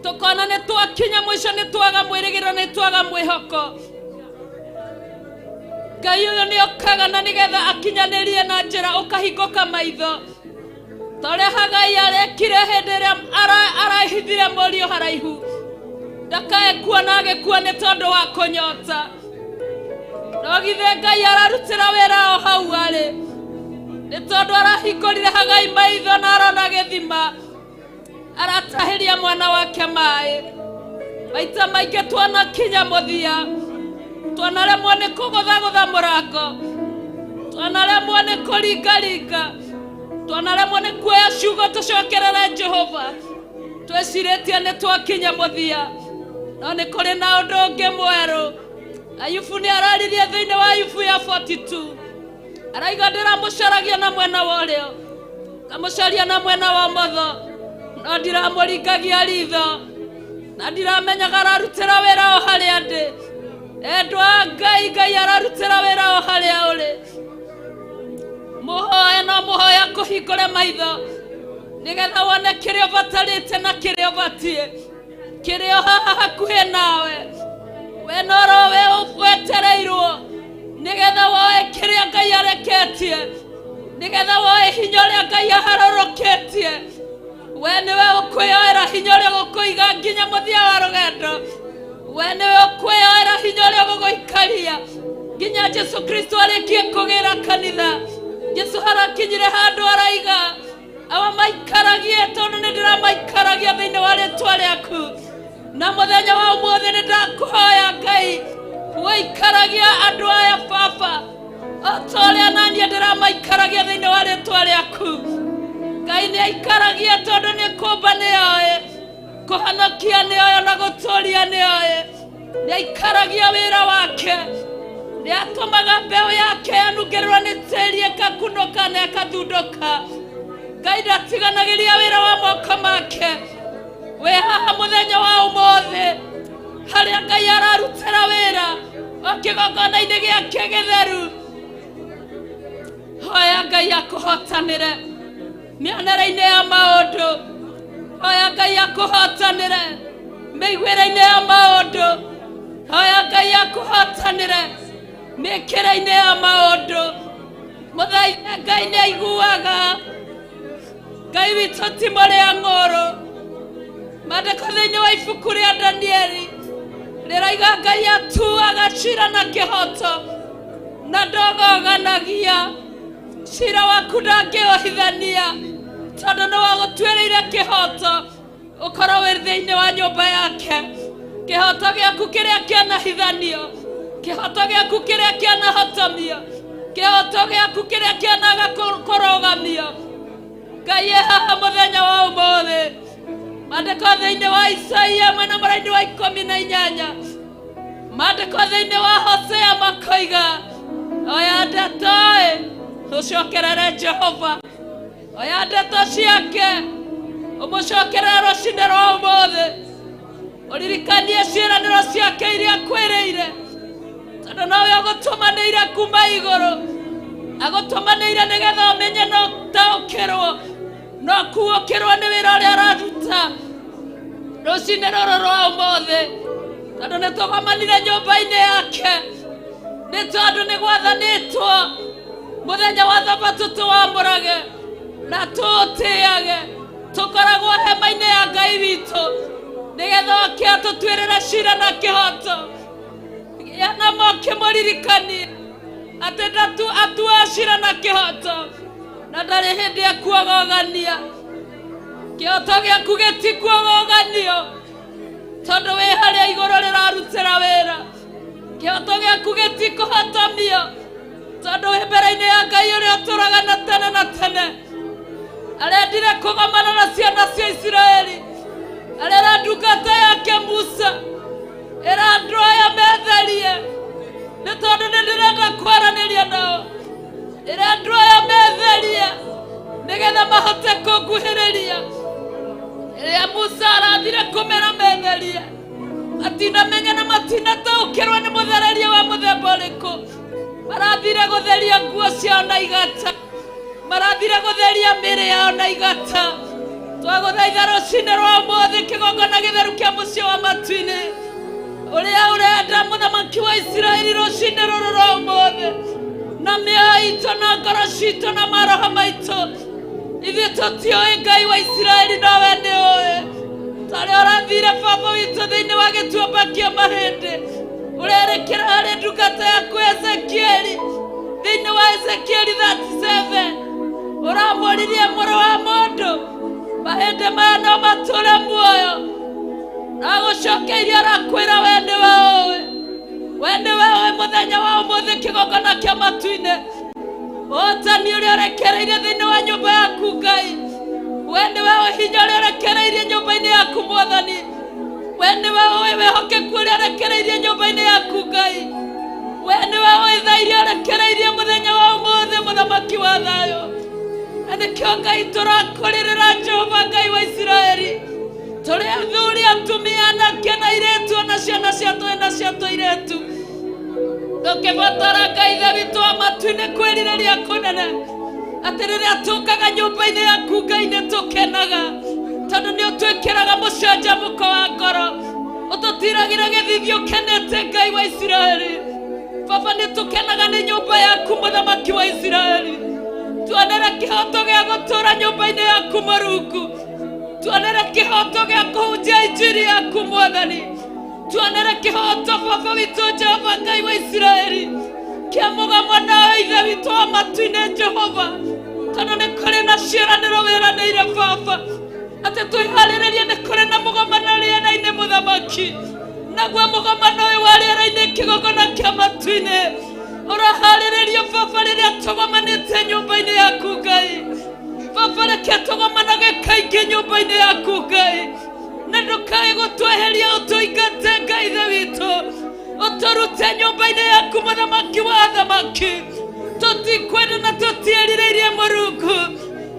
tũkona nĩ twakinya mũico, nĩ twaga mwĩrĩgĩrĩro, nĩ twaga mwĩhoko. Ngai ũyũ nĩ okaga na nĩgetha akinyanĩrie na njĩra ũkahingũka maitho, ta ũrĩa Hagai arekire hĩndĩ ĩrĩa arahithire mũriũ haraihu, ndakae kuona agĩkua nĩ tondũ wa kũnyota. No githĩ Ngai ararutĩra wĩra o hau arĩ, nĩ tondũ arahingũrire Hagai maitho na arona gĩthima, aratahĩria mwana wake maĩ. Maita maingĩ twanakinya mũthia, twanaremwo nĩ kũgũthagũtha mũrango, twanaremwo nĩ kũringaringa, twanaremwo nĩ kuoya ciugo tũcokerere Jehova. Twĩcirĩtie nĩ twakinya mũthia, no nĩ kũrĩ na ũndũ ũngĩ mwerũ. Ayubu nĩ araririe thĩinĩ wa Ayubu ya 42, araiga ndĩramũcaragia na mwena wa ũrĩo, ngamũcaria na mwena wa ũmotho, no ndiramũringagia ritho, na ndiramenyaga ararutĩra wĩra o harĩa ndĩ. Endwa a Ngai, Ngai ararutĩra wĩra o harĩa ũrĩ. Mũhoe no mũhoe akũhingũre maitho nĩgetha wone kĩrĩa ũbatarĩte na kĩrĩa ũbatiĩ, kĩrĩa o haha hakuhĩ nawe. We noro we wetereirwo nĩgetha woe kĩrĩa Ngai areketie, nĩgetha woe hinya ũrĩa Ngai aharũrũkĩtie. We nĩwe ũkwĩyoera hinya ũrĩa ũgũkũiga nginya mũthia wa rũgendo. We nĩwe ũkwĩyoera hinya ũrĩa ũgũgũikaria nginya Jesu Kristo arĩkie kũgĩra kanitha. Jesu harakinyire handũ araiga awa maikaragie, tondũ nĩ ndĩramaikaragia thĩinĩ wa rĩtwa rĩaku. Na mũthenya wa ũmũthĩ nĩ ndakũhoya Ngai wĩikaragia andũ aya baba o ta ũrĩa naniĩ ndĩramaikaragia thĩinĩ wa rĩtwa rĩaku. Ngai nĩ aikaragia tondũ nĩ kũmba nĩoĩ, kũhonokia nĩoĩ na gũtũũria nĩoĩ. Nĩ aikaragia wĩra wake, nĩ atũmaga mbeũ yake yanungĩrĩrwo nĩ tĩri ĩkakunũka na ĩkathundũka. Ngai ndatiganagĩria wĩra wa moko make. Wĩ haha mũthenya wa ũmũthĩ harĩa Ngai ararutĩra wĩra o kĩgongona-inĩ gĩake gĩtheru. Hoya Ngai akũhotanĩre mĩonere-inĩ ya maũndũ. Hoya Ngai akũhotanĩre mĩiguĩre-inĩ ya maũndũ. Hoya Ngai akũhotanĩre mĩkĩre-inĩ ya maũndũ. Mũthaithe Ngai nĩ aiguaga. Ngai witũ ti mũrĩa ng'ũrũ. Maandĩko thĩinĩ wa ibuku rĩa Danieli rĩraiga Ngai atuaga cira na kĩhoto na ndogoganagia. Cira waku ndangĩũhithania tondũ nĩ wagũtuĩrĩire kĩhoto ũkorwo wĩ thĩinĩ wa nyũmba yake. Kĩhoto gĩaku kĩrĩa kĩanahithanio, kĩhoto gĩaku kĩrĩa kĩanahotomio, kĩhoto gĩaku kĩrĩa kĩanaga kũrũgamio. Ngai e haha mũthenya wa ũmũthĩ. Maandĩko thĩinĩ wa Isaia mwena mũraini wa 18, maandĩko thĩinĩ wa Hosea makoiga oya ndeto ĩ ũcokerere Jehova, oya ndeto ciake ũmũcokerere rũcinĩ rwa ũmũthĩ, ũririkanie ciĩranĩro ciake iria akwĩrĩire, tondũ nowe ũgũtũmanĩire kuma igũrũ, agũtũmanĩire nĩgetha ũmenye na ũtaũkĩrwo no kuũkĩrwo nĩ wĩra ũrĩa araruta rũcinĩ rũrũ rwa ũmũthĩ, tondũ nĩ tũgomanire nyũmba-inĩ yake, nĩ tondũ nĩ gwathanĩtwo mũthenya wa thabatũ tũwamũrage na tũũtĩage, tũkoragwo hema-inĩ ya Ngai witũ nĩgetha oke atũtuĩrĩre cira na kĩhoto. Na mokĩmũririkanie atĩ atuaga cira na kĩhoto na ndarĩ hĩndĩ ekuogogania. Kĩhoto gĩaku gĩtikuogoganio tondũ wĩ harĩa igũrũ rĩrarutĩra wĩra. Kĩhoto gĩaku gĩtikũhotomio tondũ wĩ mbere-inĩ ya Ngai ũrĩa ũtũũraga na tene na tene. Arendire kũgomana na ciana cia Isiraeli, arera ndungata yake Musa, ĩra andũ aya metherie nĩ tondũ nĩ ndĩrenda kwaranĩria nao. Ĩra andũ aya metherie nĩgetha mahote kũnguhĩrĩria. Rĩrĩa Musa arathire kũmera metherie, matinamenya na matinataũkĩrwo nĩ mũthereria wa mũthemba ũrĩkũ. Marathire gũtheria nguo ciao na igata, marathire gũtheria mĩĩrĩ yao na igata. Twagũthaitha rũcinĩ rwa ũmũthĩ kĩgongona gĩtheru kĩa mũciĩ wa matu-inĩ, ũrĩa ũrenda mũthamaki wa Isiraeli rũcinĩ rũrũ rwa ũmũthĩ, na mĩoyo itũ na ngoro citũ na maroho maitũ. Ithuĩ tũtiũĩ Ngai wa Isiraeli, nowe nĩ ũĩ. Tarĩa ũrathire baba witũ thĩinĩ wa gĩtuamba kĩa mahĩndĩ, ũrerekera harĩ ndungata yaku Ezekieli thĩinĩ wa Ezekieli 37, ũramũririe mũrũ wa mũndũ, mahĩndĩ maya no matũũre muoyo. Na agũcokeirie arakwĩra we nĩwe ũĩ, we nĩwe ũĩ mũthenya wa ũmũthĩ kĩgongona kĩa matu-inĩ, ũhotani ũrĩa ũrekereirie thĩinĩ wa nyũmba yaku Ngai. We nĩwe ũĩ hinya ũrĩa ũrekereirie nyũmba-inĩ yaku Mwathani. We nĩwe ũĩ wĩhokeku ũrĩa ũrekereirie nyũmba-inĩ yaku Ngai. We nĩwe ũĩ tha iria ũrekereirie mũthenya wa ũmũthĩ, mũthamaki wa thayũ. Na nĩkĩo Ngai tũrakũrĩrĩra Jehova Ngai wa Isiraeli, tũrĩ athuri, atumia, anake na airĩtu, ona ciana cia tũhĩĩ na cia tũirĩtu, tũkĩbatara Ngai Ithe witũ wa matu-inĩ kwĩrirĩria kũnene atĩ rĩrĩa tũkaga nyũmba-inĩ yaku Ngai nĩ tũkenaga, tondũ nĩ ũtwĩkĩraga mũcanjamũko wa ngoro, ũtũtiragĩra gĩthithi ũkenete Ngai wa Isiraeli. Baba, nĩ tũkenaga nĩ nyũmba yaku mũthamaki wa Isiraeli. Tuonere kĩhoto gĩa gũtũũra nyũmba-inĩ yaku Mũrungu, tuonere kĩhoto gĩa kũhunjia injiri yaku Mwathani, tuonere kĩhoto baba witũ Jehova Ngai wa Isiraeli kĩa mũgamo nawe Ithe witũ wa matu-inĩ Jehova, tondũ nĩ kũrĩ na ciĩranĩro wĩranĩire baba. Atĩ twĩharĩrĩrie nĩ kũrĩ na mũgomano rĩera-inĩ mũthamaki. Naguo mũgomano ũyũ wa rĩera-inĩ kĩgongona kĩa matu-inĩ ũraharĩrĩrio baba rĩrĩa tũgomanĩte nyũmba-inĩ yaku Ngai. Baba reke tũgomanage kaingĩ nyũmba-inĩ yaku Ngai. Na ndũkae gũtweheria ũtũingate Ngai ithe witũ. Ũtũrute nyũmba-inĩ yaku mũthamaki wa athamaki. Tũtikwenda na tũtiĩrirĩirie Mũrungu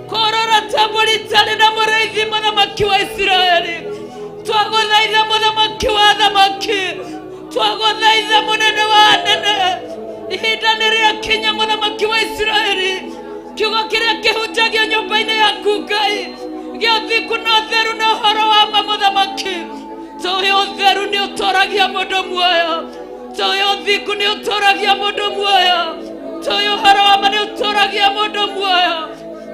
kũrora ta mbũri itarĩ na mũrĩithi mũthamaki wa Isiraeli. Twagũthaitha mũthamaki wa athamaki, twagũthaitha mũnene wa anene. Ihinda nĩ rĩakinya mũthamaki wa Isiraeli, kiugo kĩrĩa kĩhunjagio nyũmba-inĩ yaku Ngai gĩa ũthingu na ũtheru na ũhoro wa ma mũthamaki. Tũĩ ũtheru nĩ ũtũragia mũndũ muoyo, tũĩ ũthingu nĩ ũtũragia mũndũ muoyo, tũĩ ũhoro wa ma nĩ ũtũragia mũndũ muoyo.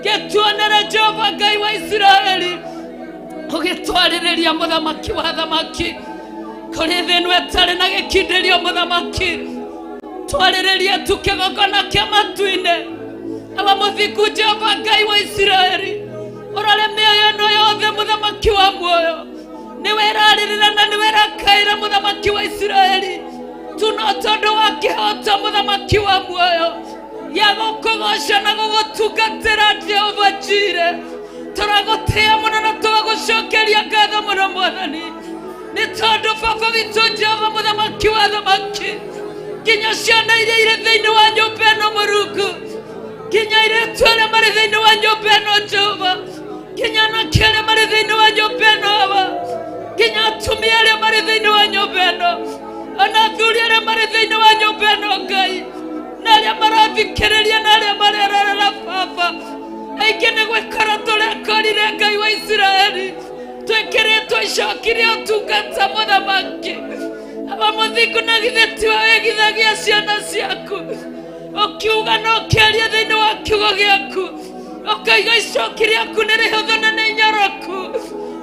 Gĩtuonere Jehova Ngai wa Isiraeli ũgĩtwarĩrĩria mũthamaki wa athamaki kũrĩ thĩ ĩno ĩtarĩ na gĩkindĩrio mũthamaki. Twarĩrĩrie tu kĩgongona kĩa matu-inĩ. Aba mũthingu Jehova Ngai wa Isiraeli, ũrore mĩoyo ĩno yothe mũthamaki wa muoyo. Nĩwe ĩrarĩrĩra na nĩwe ĩrakaĩra mũthamaki wa Isiraeli tu no tondũ wa kĩhooto mũthamaki wa muoyo gĩa gũkũgoca na gũgũtungatĩra Jehova Jire. Tũragũtĩĩa mũno na tũgagũcokeria ngatho mũno Mwathani, nĩ tondũ baba witũ Jehova mũthamaki wa athamaki, nginya ciana iria irĩ thĩinĩ wa nyũmba ĩno Mũrungu, nginya airĩtu arĩa marĩ thĩinĩ wa nyũmba ĩno Jehova, nginya anake arĩa marĩ thĩinĩ wa nyũmba ĩno Awa, nginya atumia arĩa marĩ thĩinĩ wa nyũmba ĩno, ona athuri arĩa marĩ thĩinĩ wa nyũmba ĩno Ngai, na arĩa marathikĩrĩria na arĩa marerorera baba. Aingĩ nĩ gwĩkora tũrekorire Ngai wa Isiraeli twĩkĩrĩtwo icoki rĩa ũtungata mũthamaki. Aba mũthingu na githĩ tiwe wĩgithagia ciana ciaku ũkiuga na ũkĩaria thĩinĩ wa kiugo gĩaku, ũkaiga icoki rĩaku nĩ rĩhũthũ na nĩ inyoroku.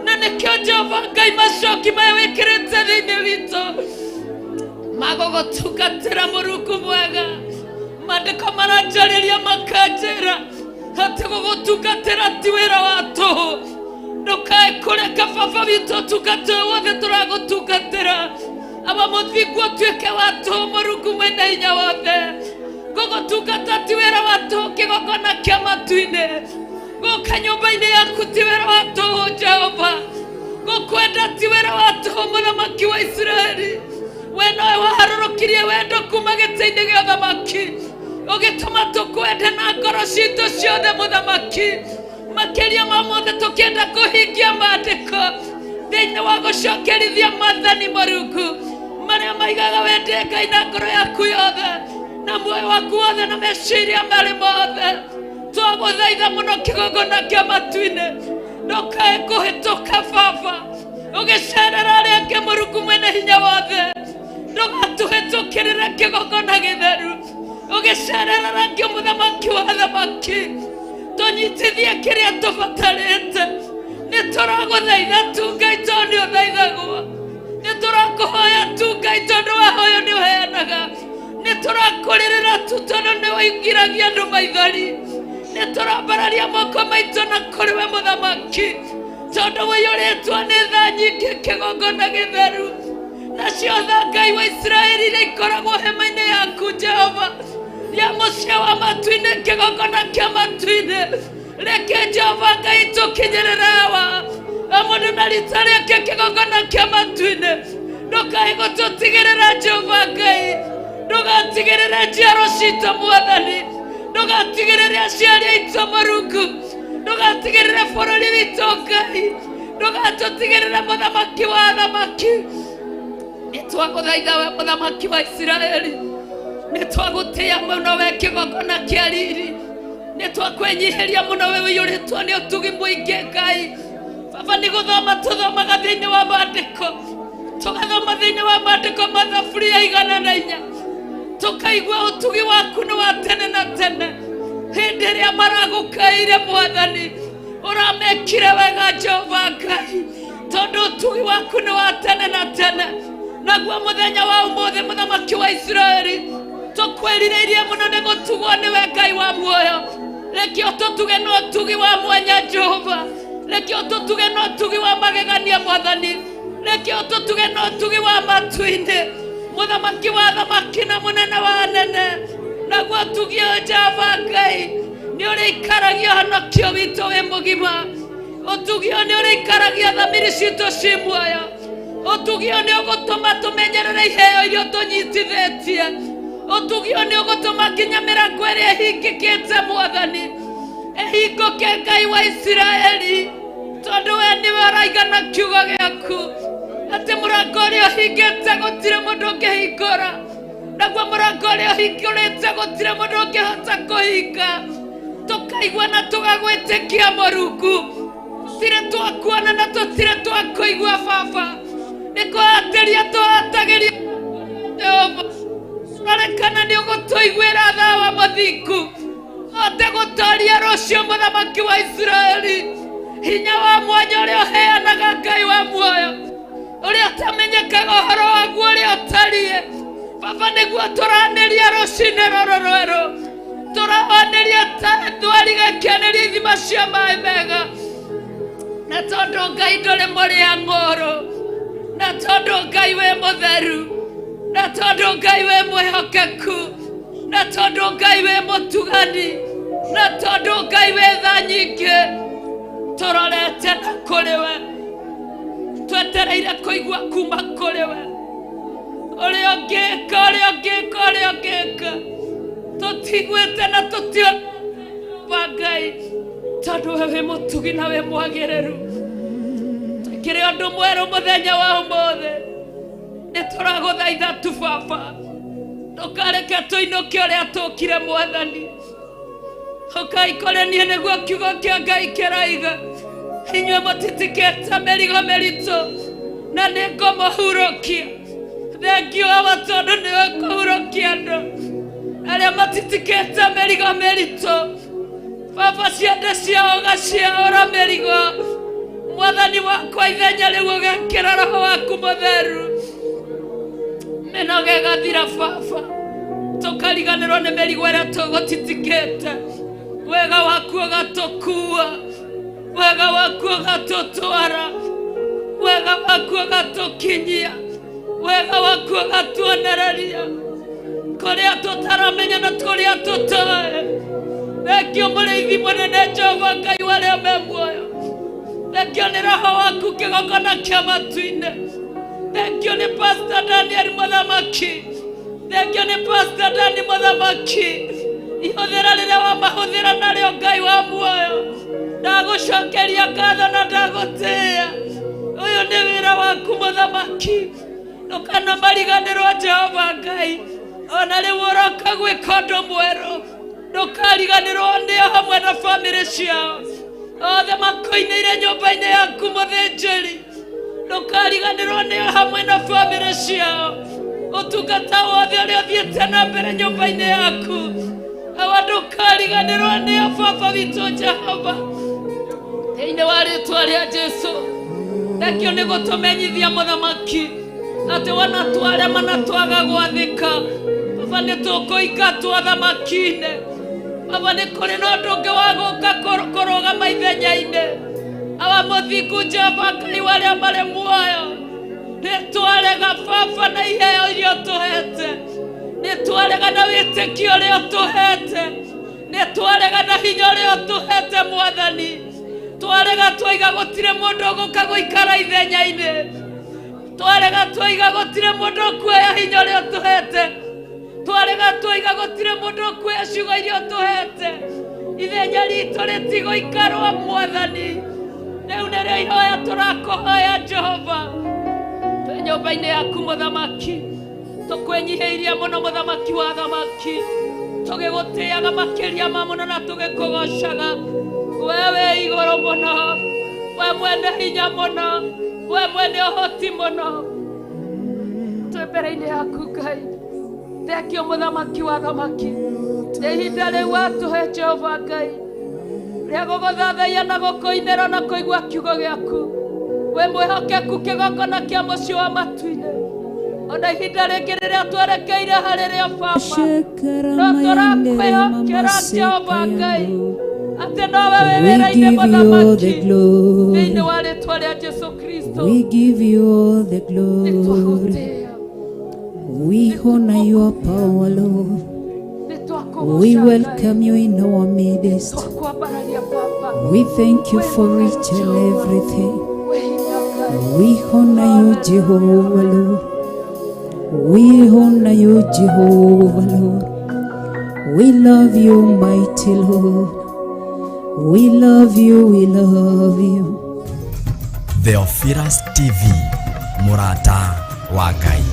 Na nĩkĩo Jehova Ngai macoki maya wĩkĩrĩte thĩinĩ witũ magũgũtungatĩra Mũrungu mwega. Maandĩko maranjarĩria makanjĩra atĩ gũgũtungatĩra ti wĩra wa tũhũ. Ndũkae kũreka baba witũ ũtungata ũyũ wothe tũragũtungatĩra. Aba mũthingu ũtuĩke wa tũhũ Mũrungu mwene hinya wothe. Gũgũtungata ti wĩra wa tũhũ kĩgongona kĩa matu-inĩ. Gũka nyũmba-inĩ yaku ti wĩra wa tũhũ Jehova. Gũkwenda ti wĩra wa tũhũ mũthamaki wa Isiraeli. We nowe waharũrũkirie wendo kuma gĩtĩ-inĩ gĩa ũthamaki, ũgĩtũma tũkwende na ngoro citũ ciothe mũthamaki. Makĩria ma mothe tũkĩenda kũhingia maandĩko thĩinĩ wa gũcokerithia maathani Mũrungu marĩa maigaga wende Ngai na ngoro yaku yothe na muoyo waku wothe na meciria marĩ mothe. Twagũthaitha mũno kĩgongona kĩa matu-inĩ, ndũkae kũhĩtũka baba ũgĩcerera arĩa angĩ Mũrungu mwene hinya wothe. Ndũgatũhĩtũkĩrĩre kĩgongona gĩtheru ũgĩcerera angĩ mũthamaki wa athamaki. Tũnyitithie kĩrĩa tũbatarĩte. Nĩ tũragũthaitha tu Ngai tondũ nĩ ũthaithagwo. Nĩ tũrakũhoya tu Ngai tondũ wahoyo nĩ ũheanaga. Nĩ tũrakũrĩrĩra tu tondũ nĩ ũingiragia andũ maithori. Nĩ tũrambararia moko maitũ na kũrĩ we mũthamaki tondũ ũiyũrĩtwo nĩ tha nyingĩ kĩgongona gĩtheru. Nacio tha Ngai wa Isiraeli iria ikoragwo hema-inĩ yaku Jehova ya mũciĩ wa matu-inĩ kĩgongona kĩa matu-inĩ. Reke Jehova Ngai tũkinyĩrĩre awa o mũndũ na rita rĩake kĩgongona kĩa matu-inĩ. Ndũkae gũtũtigĩrĩra Jehova Ngai, ndũgatigĩrĩre njiaro citũ Mwathani, ndũgatigĩrĩre aciari aitũ Mũrungu, ndũgatigĩrĩre bũrũri witũ Ngai, ndũgatũtigĩrĩre mũthamaki wa athamaki. Nĩ twagũthaitha we mũthamaki wa Isiraeli, nĩ twagũtĩĩa mũno we kĩgongona kĩa riri, nĩ twakwĩnyihĩria mũno we ũiyũrĩtwo nĩ ũtugi mũingĩ Ngai. Baba nĩ gũthoma tũthomaga thĩinĩ wa maandĩko, tũgathoma thĩinĩ wa maandĩko ma thaburia 104, tũkaigua ũtugi waku nĩ wa tene na tene. Hĩndĩ ĩrĩa maragũkaire Mwathani, ũramekire wega Jehova Ngai, tondũ ũtugi waku nĩ wa tene na tene. Naguo mũthenya wa ũmũthĩ mũthamaki wa Isiraeli, tũkwĩrirĩirie mũno nĩ gũtugwo nĩwe Ngai wa muoyo. Reke ũtũtuge na ũtugi wa mwanya Jehova. Reke ũtũtuge na ũtugi wa magegania Mwathani. Reke ũtũtuge na ũtugi wa matu-inĩ. Mũthamaki wa thamaki na mũnene wa anene. Naguo ũtugi ũyũ Jehova Ngai nĩ ũrĩikaragia ũhonokio witũ wĩ mũgima. Ũtugi ũyũ nĩ ũrĩikaragia thamiri citũ ci muoyo. Ũtugi ũyũ nĩ ũgũtũma tũmenyerere iheo iria ũtũnyitithĩtie. Ũtugi ũyũ nĩ ũgũtũma nginya mĩrango ĩrĩa ĩhingĩkĩte Mwathani ĩhingũke Ngai wa Isiraeli, tondũ we nĩwe ũraigana kiugo gĩaku atĩ mũrango ũrĩa ũhingĩte gũtirĩ mũndũ ũngĩhingũra, naguo mũrango ũrĩa ũhingũrĩte gũtirĩ mũndũ ũngĩhota kũhinga. Tũkaigua na tũgagwĩtĩkia Mũrungu, tũtirĩ twakuona na tũtirĩ twakũigua Baba. Nĩ kũhatĩria tũhatagĩria Jehova, tũrarekana nĩ ũgũtũiguĩra tha wa mũthingu, hote gũtoria rũciũ mũthamaki wa Isiraeli. Hinya wa mwanya ũrĩa ũheanaga Ngai wa muoyo, ũrĩa ũtamenyekaga ũhoro waguo ũrĩa ũtariĩ Baba, nĩguo tũranĩria rũcinĩ rũrũ rwerũ. Tũrawanĩria ta thwariga ĩkĩanĩria ithima cia maĩ mega. Na tondũ Ngai ndũrĩ mũrĩa ng'ũũrũ, na tondũ Ngai wĩ mũtheru, na tondũ Ngai wĩ mwĩhokeku, na tondũ Ngai wĩ mũtugani, na tondũ Ngai wĩ tha nyingĩ, tũrorete na kũrĩ we, twetereire kũigua kuma kũrĩ we ũrĩa ũngĩka, ũrĩa ũngĩka, ũrĩa ũngĩka. Tũtiguĩte na tũtionete Ngai, tondũ we wĩ mũtugi na wĩ mwagĩrĩru. Twĩkĩre ũndũ mwerũ mũthenya wa ũmũthĩ. Nĩ tũragũthaitha tu Baba, ndũkareke tũinũke ũrĩa tũkire Mwathani. Ũkai kũrĩ niĩ nĩguo kiugo kĩa Ngai kĩraiga, inyuĩ mũtitikĩte mĩrigo mĩritũ na nĩ ngũmũhurũkia. Thengio Awa, tondũ nĩwe kũhurũkia andũ arĩa matitikĩte mĩrigo mĩritũ. Baba, ciande ciao ũgaciaũra mĩrigo. Mwathani wakwa, ithenya rĩu ũgekĩra Roho waku mũtheru, mĩnoga ĩgathira Baba, tũkariganĩrwo nĩ mĩrigo ĩrĩa tũgũtitikĩte. Wega waku ũgatũkua, wega waku ũgatũtwara, wega waku ũgatũkinyia, wega waku ũgatuonereria kũrĩa tũtaramenya na kũrĩa tũtoĩ. Thengio mũrĩithi mũnene Jehova Ngai wa arĩa me muoyo. Thengio nĩ Roho waku kĩgongona kĩa matu-inĩ. Thengio nĩ Pastor Daniel mũthamaki. Thengio nĩ Pastor Dani mũthamaki. Ihũthĩra rĩrĩa wamahũthĩra narĩo Ngai wa muoyo, ndagũcokeria ngatho na ndagũtĩĩa. Ũyũ nĩ wĩra waku mũthamaki, ndũkanamariganĩrwo Jehova Ngai. Ona rĩu ũroka gwĩka ũndũ mwerũ, ndũkariganĩrwo nĩo hamwe na bamĩrĩ ciao othe makoinĩire nyũmba-inĩ yaku mũthĩnjĩri. Ndũkariganĩrwo nĩo hamwe na bamĩrĩ ciao, ũtungata wothe ũrĩa ũthiĩte na mbere nyũmba-inĩ yaku awa, ndũkariganĩrwo nĩo Baba witũ Jehova, thĩinĩ wa rĩtwa rĩa Jesu. Thengio nĩ gũtũmenyithia mũthamaki atĩ wona twarema na twaga gwathĩka, Baba, nĩ tũkũingatwo thamaki-inĩ. Baba, nĩ kũrĩ na ũndũ ũngĩ wa gũka kũrũgama ithenya-inĩ. Awa mũthingu Jehova Ngai wa arĩa marĩ muoyo, nĩ twarega Baba na iheo iria ũtũhete, nĩ twarega na wĩtĩkio ũrĩa ũtũhete, nĩ twarega na hinya ũrĩa ũtũhete Mwathani. Twarega twaiga gũtirĩ mũndũ ũgũka gũikara ithenya-inĩ. Twarega twaiga gũtirĩ mũndũ ũkuoya hinya ũrĩa ũtũhete. Twarega twaiga gũtirĩ mũndũ ũkuoya ciugo iria ũtũhete. Ithenya ritũ rĩtigũikarwo Mwathani. Rĩu nĩrĩo ihoya tũrakũhoya Jehova, twĩ nyũmba-inĩ yaku mũthamaki, tũkwĩnyihĩirie mũno mũthamaki wa thamaki, tũgĩgũtĩaga makĩria ma mũno na tũgĩkũgocaga. We wĩ igũrũ mũno, we mwene hinya mũno, we mwene ũhoti mũno. Twĩ mbere-inĩ yaku Ngai. Thengio mũthamaki wa thamaki, nĩ ihinda rĩu watũhe Jehova Ngai rĩa gũgũthathaiya na gũkũinĩra na kũigua kiugo gĩaku. Wĩ mwĩhokeku kĩgongona kĩa mũciĩ wa matu-inĩ. Ona ihinda rĩngĩ rĩrĩa twerekeire harĩ rĩo Baba, no tũrakwĩhokera Jehova Ngai. Atĩ nowe wĩ We wĩra-inĩ give you all mũthamaki the glory. thĩinĩ wa rĩtwa rĩa Jesu Kristo. We give you all the glory. Nĩtwagũtĩĩa. We honor your power, Lord. Nĩtwakũgooca We Ngai. welcome you in our midst. Twakwambararia Baba. We thank you for each and everything. Wĩ hinya Ngai. We honor you, Jehovah, Lord. We honor you, Jehovah, Lord. We love you, mighty Lord. We love you, we love you. Theophilus TV, mũrata wa Ngai.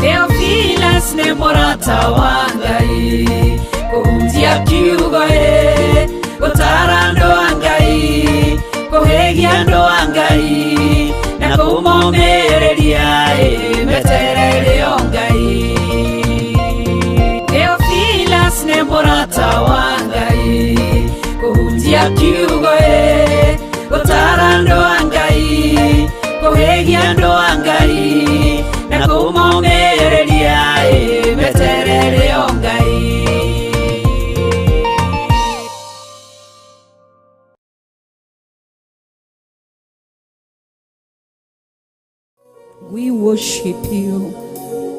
Theophilus nĩ mũrata wa Ngai kũhunjia kiugo ĩ gũtara andũ a Ngai kũhĩgia andũ a Ngai na kũmomĩrĩria ĩ meterere o Ngai. Theophilus nĩ mũrata wa Ngai kũhunjia kiugo ĩ gũtara andũ a Ngai kũhĩgia andũ a Ngai na kũmomĩrĩria ĩ meterere o Ngai. We worship you.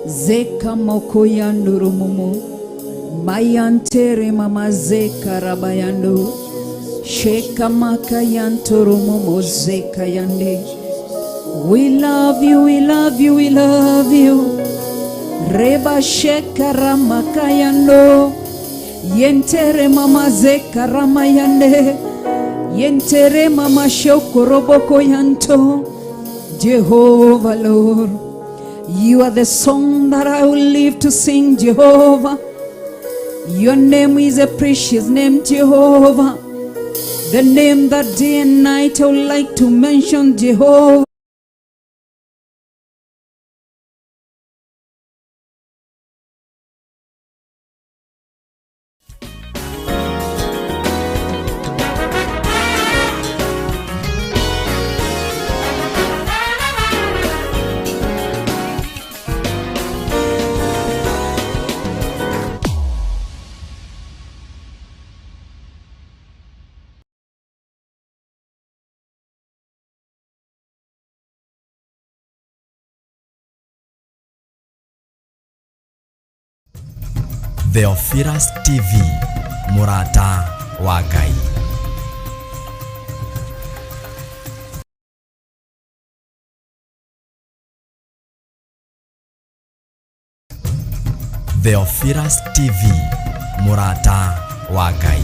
Zeka mokoyandurumumu. Mayantere mama zeka rabayando. Sheka makayanturumumu zeka yande. We love you, we love you, we love you. Reba sheka ramakayando. Yentere mama zeka ramayande. Yentere mama shokoroboko yanto. Jehovah, Lord, you are the song that I will live to sing, Jehovah. Your name is a precious name, Jehovah. The name that day and night I would like to mention, Jehovah. Theophilus TV, mũrata wa Ngai. Theophilus TV, mũrata wa Ngai.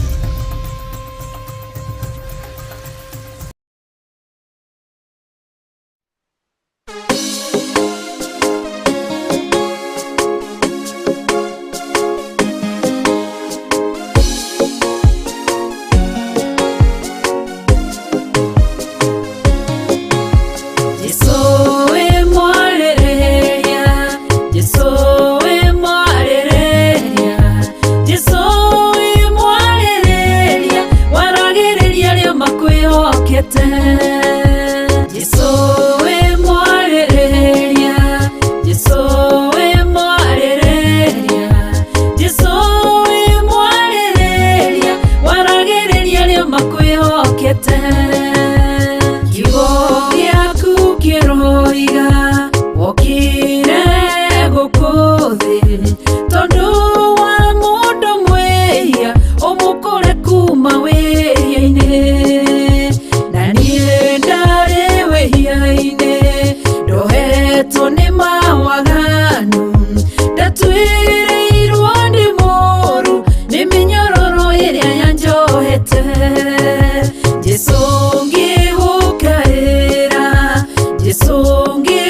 Jesu we mwarĩrĩria, Jesu we mwarĩrĩria, Jesu we mwarĩrĩria, waragĩrĩria arĩa makwĩhokete. Jesu we mwarĩrĩria, Jesu we mwarĩrĩria, Jesu we mwarĩrĩria, waragĩrĩria arĩa makwĩhokete. Kiugo gĩaku kĩroiga wokire gũkũ thĩ tondũ wa mũndũ mwĩhia ũmũkũre kuma wĩhia-inĩ na niĩ ndarĩ wĩhia-inĩ ndohetwo nĩ mawaganu ndatwĩrĩirwo nĩ mũru nĩ mĩnyororo ĩrĩa yanjohete. Jesu ngĩgũkaĩra, Jesu ngĩgũkaĩra.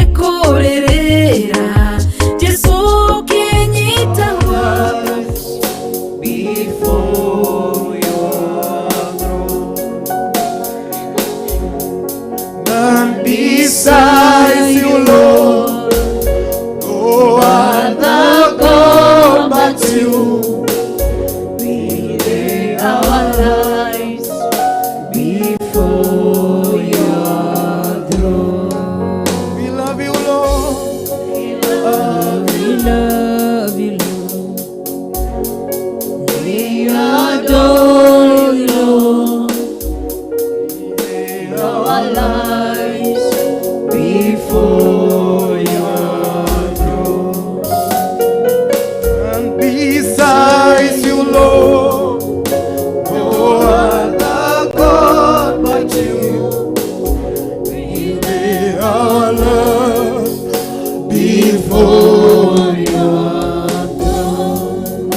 our love before your throne.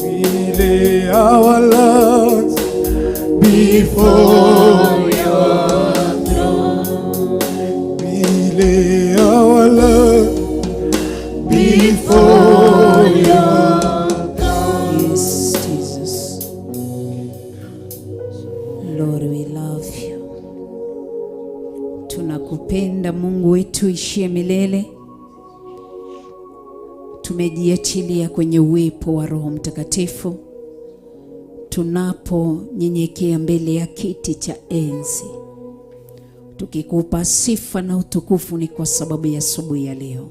We lay our loves before your throne. We lay our love before your throne. Yes, Jesus. Lord, we love you. Tunakupenda Mungu wetu ishie milele. Tumejiachilia kwenye uwepo wa Roho Mtakatifu tunaponyenyekea mbele ya kiti cha enzi, tukikupa sifa na utukufu ni kwa sababu ya asubuhi ya leo.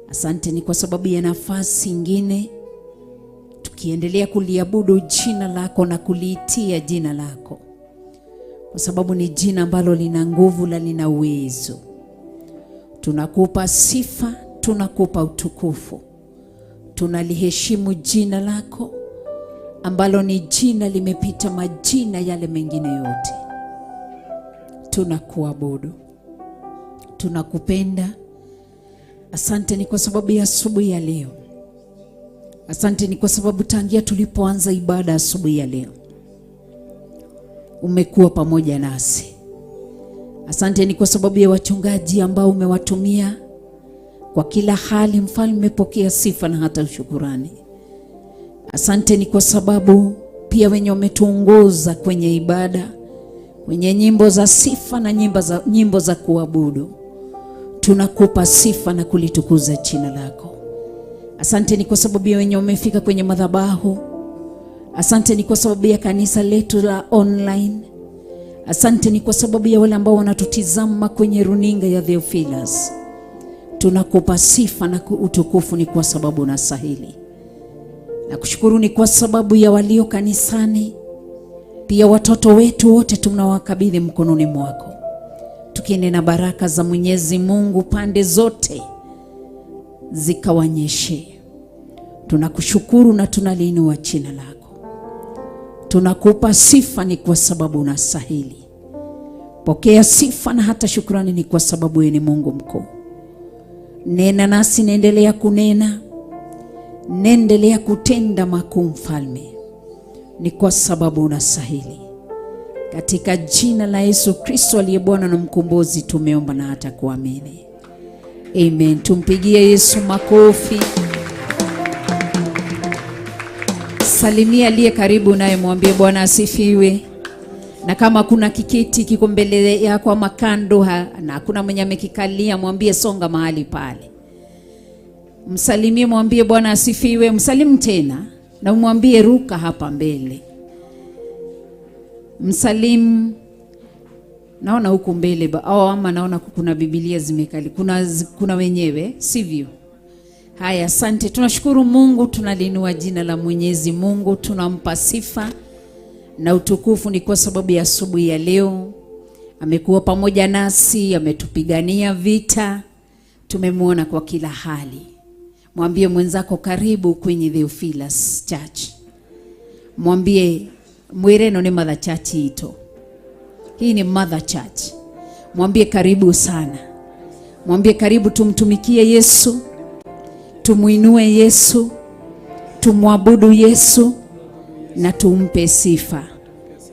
Asante ni kwa sababu ya nafasi ingine tukiendelea kuliabudu jina lako na kuliitia jina lako, kwa sababu ni jina ambalo lina nguvu na lina uwezo. Tunakupa sifa, tunakupa utukufu, tunaliheshimu jina lako ambalo ni jina limepita majina yale mengine yote. Tunakuabudu, tunakupenda. Asante ni kwa sababu ya asubuhi ya leo. Asante ni kwa sababu tangia tulipoanza ibada asubuhi ya leo umekuwa pamoja nasi. Asante ni kwa sababu ya wachungaji ambao umewatumia kwa kila hali. Mfalme, pokea sifa na hata shukurani. Asante ni kwa sababu pia wenye umetuongoza kwenye ibada, kwenye nyimbo za sifa na nyimbo za kuabudu. Tunakupa sifa na kulitukuza jina lako. Asante ni kwa sababu ya wenye umefika kwenye madhabahu. Asante ni kwa sababu ya kanisa letu la online. Asante ni kwa sababu ya wale ambao wanatutizama kwenye runinga ya Theophilus. Tunakupa sifa na utukufu ni kwa sababu unastahili. Na kushukuru ni kwa sababu ya walio kanisani, pia watoto wetu wote tunawakabidhi mkononi mwako, tukienena baraka za Mwenyezi Mungu pande zote zikawanyeshe. Tunakushukuru na tunaliinua jina lako. Tunakupa sifa ni kwa sababu unastahili. Pokea sifa na hata shukrani ni kwa sababu wewe ni Mungu mkuu. Nena nasi, naendelea kunena, naendelea kutenda makuu Mfalme, ni kwa sababu unastahili. Katika jina la Yesu Kristo aliye Bwana na Mkombozi tumeomba na hata kuamini. Amen. Tumpigie Yesu makofi. Salimia aliye karibu naye, mwambie Bwana asifiwe. Na kama kuna kiketi kiko mbele yako ama kando na hakuna mwenye amekikalia, mwambie songa mahali pale. Msalimie, mwambie Bwana asifiwe. Msalimu tena na umwambie ruka hapa mbele. Msalimu. Naona huku mbele ama naona kuna Biblia zimekali. Kuna wenyewe, sivyo? Haya, asante. Tunashukuru Mungu, tunalinua jina la Mwenyezi Mungu, tunampa sifa na utukufu ni kwa sababu ya asubuhi ya leo. Amekuwa pamoja nasi, ametupigania vita, tumemuona kwa kila hali. Mwambie mwenzako karibu kwenye Theophilus Church. Mwambie mwireno ni Mother Church ito. Hii ni Mother Church. Mwambie karibu sana. Mwambie karibu tumtumikie Yesu, tumuinue Yesu, tumwabudu Yesu na tumpe sifa.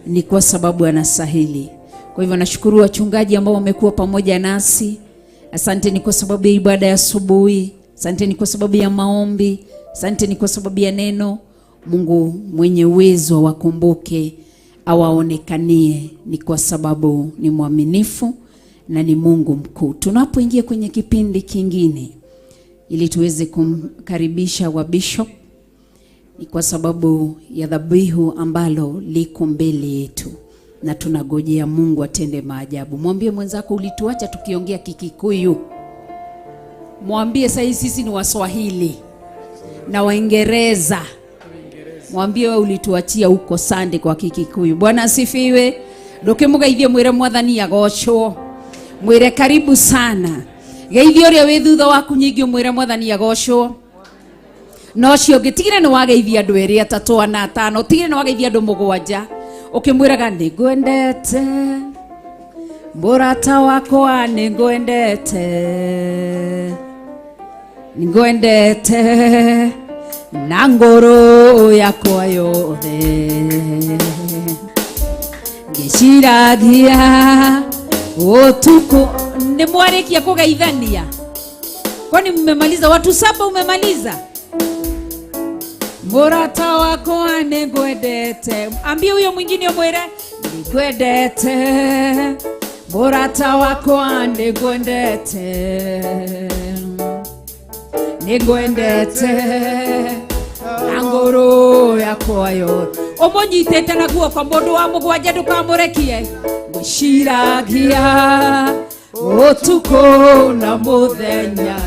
Ni kwa sababu anastahili. Kwa hivyo nashukuru wachungaji ambao wamekuwa pamoja nasi. Asante ni kwa sababu ya ibada ya asubuhi. Asante ni kwa sababu ya maombi. Asante ni kwa sababu ya neno. Mungu mwenye uwezo awakumbuke, awaonekanie, ni kwa sababu ni mwaminifu na ni Mungu mkuu. Tunapoingia kwenye kipindi kingine ili tuweze kumkaribisha wa bishop, ni kwa sababu ya dhabihu ambalo liko mbele yetu na tunagojea Mungu atende maajabu. Mwambie mwenzako ulituacha tukiongea Kikikuyu. Mwambie sasa sisi ni Waswahili na Waingereza. Mwambie wewe ulituachia huko Sunday kwa Kikikuyu. Bwana asifiwe. Ndukimugeithie mwire Mwathani agocwo. Mwire karibu sana. Geithie uria wi thutha waku nyingi mwire Mwathani agocwo. No cio ngitigire ni wageithia andu eri atatu ana atano, tigire ni wageithia andu mugwanja. Ukimwiraga ningwendete Mũrata wakwa nĩngwendete, nĩngwendete na ngoro yakwa yothe. Ngĩciragia ũtukũ. Nĩ mwarĩkia kũgeithania? Kwani mmemaliza? Watu saba umemaliza? Mũrata wakwa nĩngwendete. Ambie huyo mwingine ũmwĩre nĩngwendete. Mũrata wakwa nĩngwendete, nĩngwendete na ngoro yakwa yothe. Ũmũnyitĩte na guoko mũndũ wa mũgwanja ndũkamũrekie. Ngwĩciragia ũtukũ na mũthenya,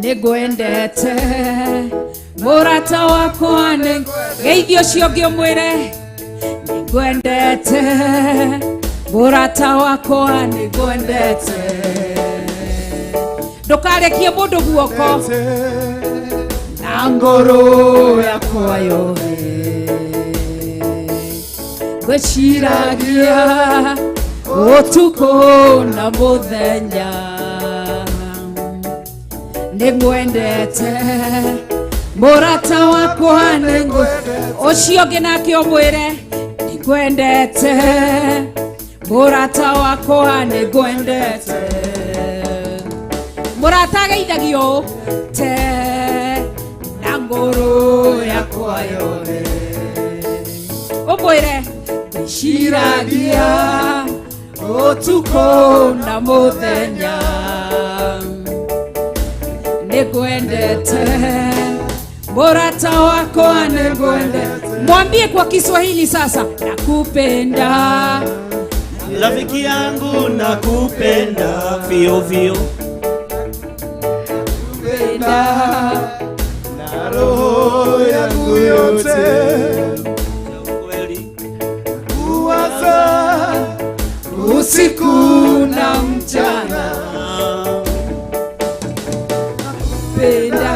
nĩngwendete mũrata wakwa. Geithio ũcio ũngĩ ũmwĩre nĩngwendete mũrata wakwa, nĩngwendete. Ndũkarekie mũndũ guoko na ngoro yakwa yothe. Ngwĩciragia ũtukũ na mũthenya, nĩngwendete mũrata wakwa. Ũcio ũngĩ nake ũmwĩre nĩngwendete mũrata wakwa, nĩngwendete. Mũrata ageithagio ũũ te na ngoro yakwa yothe. Ũmwĩre ngwĩciragia ũtukũ na mũthenya, nĩngwendete mũrata wakwa, nĩngwendete. Mwambie kwa Kiswahili sasa, nakupenda rafiki yangu, nakupenda vio vio, kupenda na roho yangu yote, kweli kuwaza usiku na mchana, penda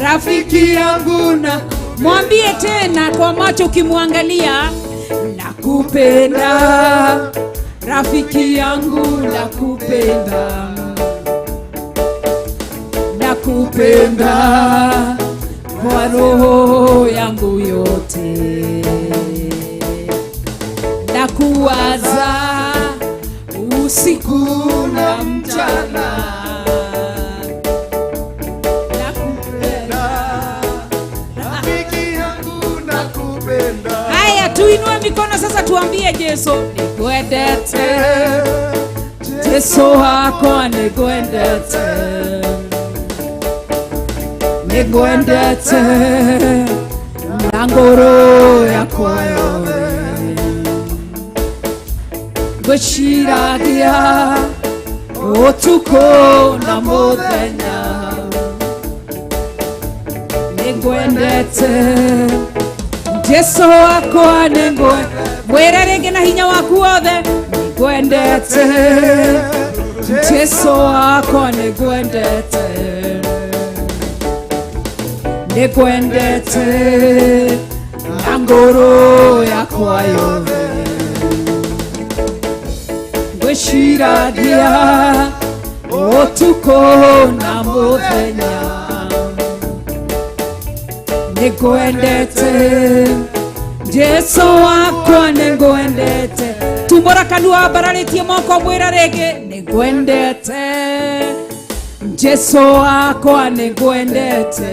rafiki yangu. Na mwambie tena kwa macho ukimwangalia, nakupenda rafiki yangu, nakupenda, nakupenda kwa roho yangu yote, nakuwaza usiku na mchana, nakupenda rafiki yangu, nakupenda. Haya, tuinue mikono sasa, tuambie Jesu nĩngwendete, Jesu wakwa nĩngwendete, nĩngwendete na ngoro yakwa yothe. Ngwĩciragia ũtukũ na mũthenya, nĩngwendete Jesu wakwa, nĩngwendete. Mwĩre rĩngĩ na hinya waku wothe, nĩngwendete Jesu wakwa, nĩngwendete, nĩngwendete na ngoro yakwa yothe. Ngwĩciragia ũtukũ na mũthenya, nĩngwendete Jesu wakwa, nĩngwendete. Tumũra kanua wambararĩtie moko, mwĩra rĩngĩ nĩngwendete Jesu wakwa, nĩngwendete,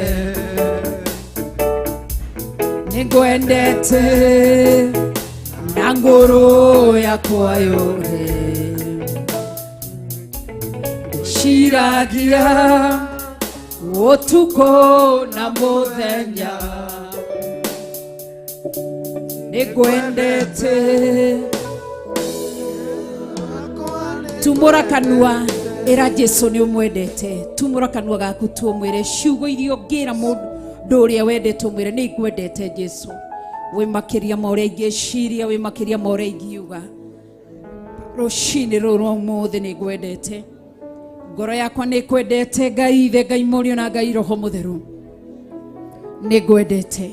nĩngwendete na ngoro yakwa yothe. Ngwĩciragia ũtukũ na mũthenya, nĩngwendete. Tumũra kanua, ĩra Jesu nĩ ũmwendete. Tumũra kanua gaku tu ũmwĩre ciugo iria ũngĩra mũndũ ũrĩa wendete, ũmwĩre nĩ ngwendete Jesu, wĩ makĩria ma ũrĩa ingĩciria, wĩ makĩria ma ũrĩa ingiuga. Rũcinĩ rũrũ rwa ũmũthĩ nĩ ngwendete, ngoro yakwa nĩ kwendete Ngai Ithe, Ngai Mũriũ na Ngai Roho Mũtheru, nĩ ngwendete.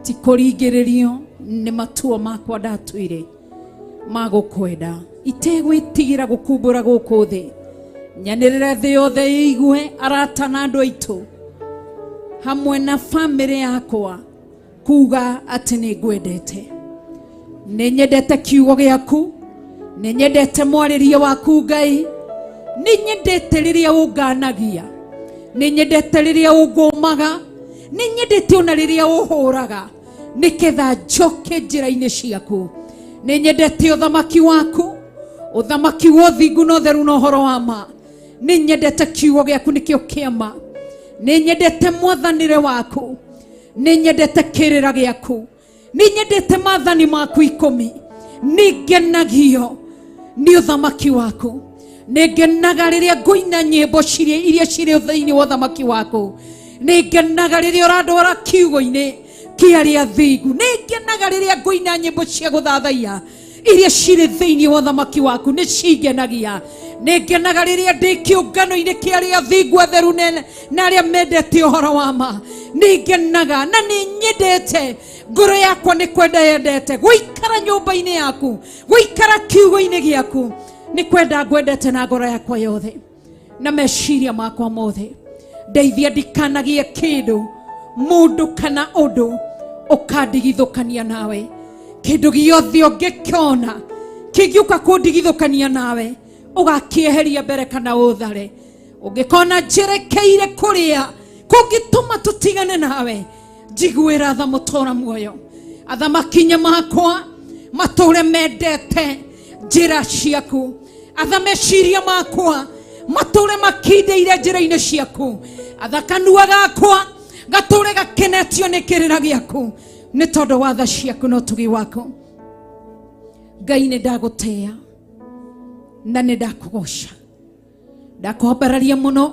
Ti kũringĩrĩrio nĩ matua makwa ndatuire. Ma gũkwenda itegwĩtigĩra gũkumbũra gũkũ thĩ, nyanĩrĩre thĩ yothe ĩigue, arata na andũ aitũ hamwe na bamĩrĩ yakwa kuga atĩ nĩ ngwendete. Nĩ nyendete kiugo gĩaku, nĩ nyendete mwarĩrie waku Ngai, nĩ nyendete rĩrĩa ũnganagia, nĩ nyendete rĩrĩa ũngũmaga, nĩ nyendete ona rĩrĩa ũhũraga nĩketha njoke njĩra-inĩ ciaku. Nĩ nyendete ũthamaki waku, ũthamaki wa ũthingu na ũtheru na ũhoro wa ma. Nĩ nyendete kiugo gĩaku nĩkĩo kĩama. Nĩ nyendete mwathanĩre waku, nĩ nyendete kĩrĩra gĩaku, nĩ nyendete maathani maku 10. Nĩ ngenagio nĩ ũthamaki waku, nĩ ngenaga rĩrĩa ngũina nyĩmbo cirĩ iria cirĩ thĩinĩ wa ũthamaki waku, nĩ ngenaga rĩrĩa ũrandwara kiugo-inĩ kĩa arĩa athingu, nĩ ngenaga rĩrĩa ngũina nyĩmbo cia gũthathaiya iria cirĩ thĩinĩ wa ũthamaki waku, nĩ cingenagia. Nĩ ngenaga rĩrĩa ndĩ kĩũngano-inĩ kĩa arĩa athingu atheru na arĩa mendete ũhoro wa ma. Nĩ ngenaga na nĩ nyendete, ngoro yakwa nĩ kwenda yendete gũikara nyũmba-inĩ yaku, gũikara kiugo-inĩ gĩaku. Nĩ kwenda ngwendete na ngoro yakwa yothe na meciria makwa mothe. Ndeithia ndikanagie kĩndũ, mũndũ kana ũndũ ũkandigithũkania nawe. Kĩndũ gĩothe ũngĩkĩona kĩngĩũka kũndigithũkania nawe, ũgakĩeheria mbere kana ũthare. Ũngĩkona njerekeire kũrĩa kũngĩtũma tũtigane nawe, njiguĩra tha mũtũra muoyo. Atha makinya makwa matũre mendete njĩra ciaku, atha meciria makwa matũre makindĩire njĩra-inĩ ciaku, atha kanua gakwa gatũre gakenetio nĩ kĩrĩra gĩaku, nĩ tondũ wa tha ciaku na ũtugi waku. Ngai, nĩ ndagũtĩĩa na nĩ ndakũgoca, ndakwambararia mũno,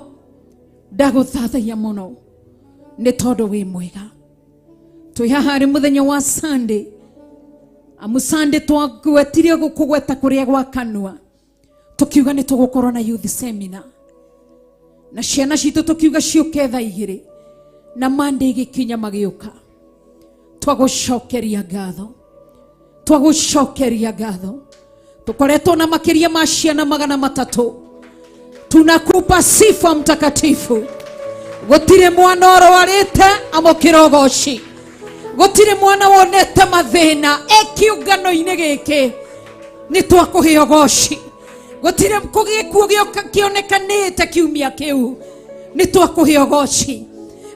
ndagũthathaiya mũno, nĩ tondũ wĩ mwega. Twĩ haha rĩ mũthenya wa Sunday, amu Sunday twagwetire gũkũgweta kũrĩa gwa kanua, tukiuga nĩ tũgũkorwo na youth seminar na ciana citũ tukiuga ciũke thaa 2 na Monday gĩkinya magĩũka. Twagũcokeria ngatho, twagũcokeria ngatho. Tukoretwo na makĩria ma ciana 300. Tunakupa sifa mtakatifu. Gũtirĩ mwana ũrwarĩte, amũkĩra ũgoci. Gũtirĩ mwana wonete mathĩna e kĩũngano-inĩ gĩkĩ, nĩ twakũhe ũgoci. Gũtirĩ gĩkuũ kĩonekanĩte kiumia kĩu, nĩ twakũhe ũgoci.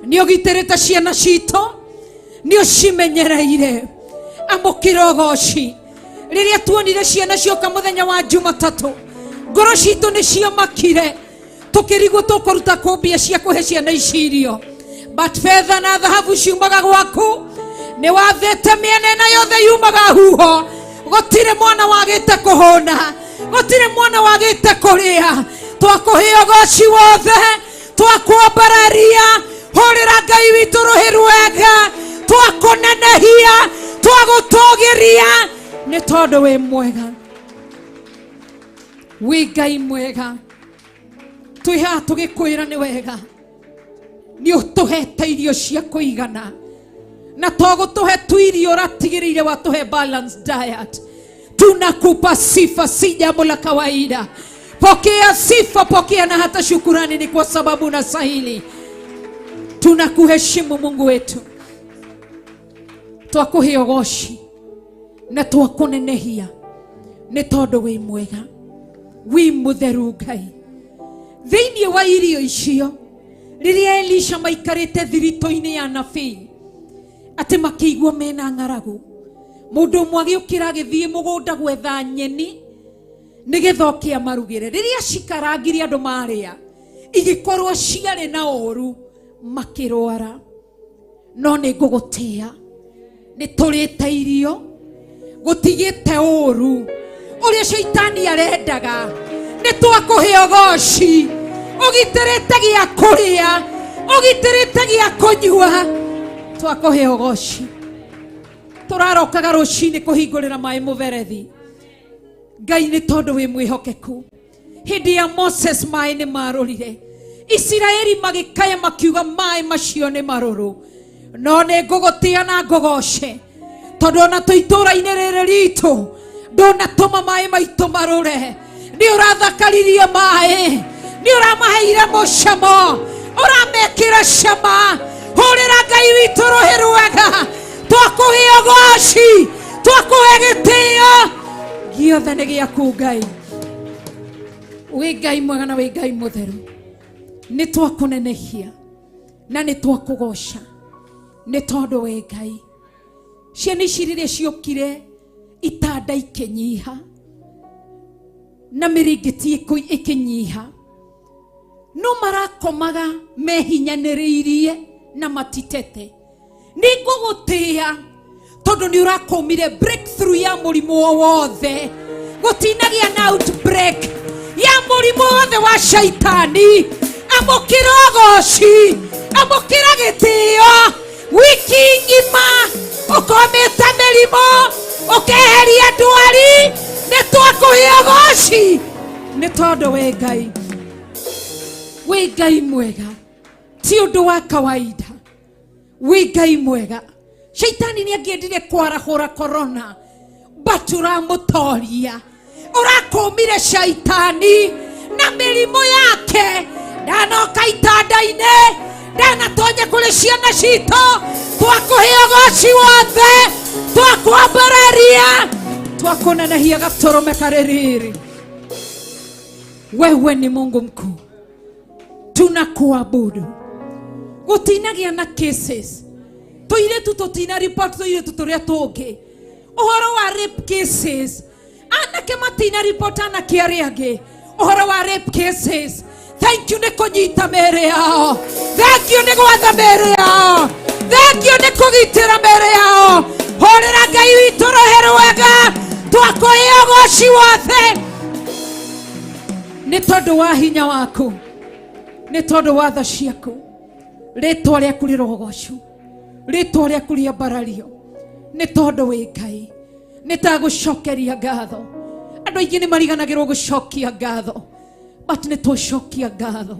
Nĩ ũgitĩrĩte ciana citũ, nĩ ũcimenyereire, amũkĩra ũgoci. Rĩrĩa tuonire ciana cioka mũthenya wa Jumatatũ, ngoro citũ nĩ ciamakire, tũkĩrigwo tũkũruta kũ mbia cia kũhe ciana ici irio, but betha na thahabu ciumaga gwaku. Nĩ wathĩte mĩena ĩno yothe yumaga huho. Gũtirĩ mwana wagĩte kũhũna, gũtirĩ mwana wagĩte kũrĩa. Twakũhe ũgoci wothe, twakwambararia, hũrĩra Ngai witũ rũhĩ rwega, twakũnenehia, twagũtũgĩria, nĩ tondũ wĩ mwega, wĩ Ngai mwega. Twĩ haha tũgĩkwĩra nĩ wega, nĩ ũtũhete irio cia kũigana, na to gũtũhe tu irio, ũratigĩrĩire watũhe balanced diet. Tunakupa sifa, si jambo la kawaida. Pokea sifa, pokea na hata shukurani, ni kwa sababu unastahili. Tunakuheshimu Mungu wetu, twakuhe ũgoci na twakũnenehia, nĩ tondũ wĩ mwega, wĩ mũtheru Ngai. Thĩinĩ wa irio icio, rĩrĩa Elisha maikarĩte thiritũ-inĩ ya nabii, atĩ makĩigua mena ng'aragu, mũndũ ũmwe agĩũkĩra agĩthiĩ mũgũnda gwetha nyeni nĩgetha oke amarugĩre. Rĩrĩa cikarangire andũ marĩa, igĩkorwo ciarĩ na ũru, makĩrwara. No nĩ ngũgũtĩĩa, nĩ tũrĩte irio, gũtigĩte ũru ũrĩa caitani arendaga. Nĩ twakũhe ũgoci, ũgitĩrĩte gĩa kũrĩa, ũgitĩrĩte gĩa kũnyua, twakũhe ũgoci. Tũrarokaga rũcinĩ kũhingũrĩra maĩ mũberethi. Ngai, nĩ tondũ wĩ mwĩhokeku. Hĩndĩ ya Moses maĩ nĩ marũrire, Isiraeli magĩkaya makiuga maĩ macio nĩ marũrũ. No nĩ ngũgũtĩĩa na ngũgoce, tondũ ona twĩ itũũra-inĩ rĩrĩ ritũ Ndũnatũma maĩ maitũ marũre. Nĩ ũrathakaririe maĩ, nĩ ũramaheire mũcamo, ũramekĩra cama. Hũrĩra Ngai witũ rũhĩ rwega, twakũhe ũgoci, twakũhe gĩtĩo, gĩothe nĩ gĩaku Ngai. Wĩ Ngai mwega na wĩ Ngai mũtheru, nĩ twakũnenehia na nĩ twakũgoca nĩ tondũ wĩ Ngai. Ciana ici rĩrĩa ciokire itanda ikĩnyiha na mĩrĩngĩti ĩkĩnyiha, no marakomaga mehinyanĩrĩirie na matitete. Nĩ ngũgũtĩĩa tondũ nĩ ũrakũmire breakthrough ya mũrimũ o wothe, gũtinagĩa na outbreak ya mũrimũ wothe wa shaitani. Amũkĩra ũgoci, amũkĩra gĩtĩo. Wiki ng'ima ũkomĩte mĩrimũ, ũkeheria ndwari, nĩ twakũhe ũgoci nĩ tondũ wĩ Ngai, wĩ Ngai mwega, ti ũndũ wa kawaida, wĩ Ngai mwega. Shaitani nĩ angĩendire kwarahũra corona, but ũramũtoria, ũrakũmire shaitani na mĩrimũ yake. Ndanoka itanda-inĩ, ndanatonya kũrĩ ciana citũ, twakũhe ũgoci wothe, twakwambararia, twakũnenehia gatũrũme karĩ riri. Wewe ni Mungu mkuu, tunakuabudu. Gũtinagĩa na cases, tũirĩtu tũtina report tũirĩtu tũrĩa tũngĩ ũhoro wa rape cases, anake matina report anake arĩa angĩ ũhoro wa rape cases. Thank you nĩ kũnyita mĩĩrĩ yao, thank you nĩ gwatha mĩĩrĩ yao, thank you nĩ kũgitĩra mĩĩrĩ yao. Hũrĩra Ngai witũ rũhĩ rwega, twakũhe ũgoci wothe nĩ tondũ wa hinya waku, nĩ tondũ wa tha ciaku. Rĩtwa rĩaku rĩrogocwo, rĩtwa rĩaku rĩambarario, nĩ tondũ wĩ Ngai. Nĩ tagũcokeria ngatho. Andũ aingĩ nĩ mariganagĩrwo gũcokia ngatho, but nĩ twacokia ngatho,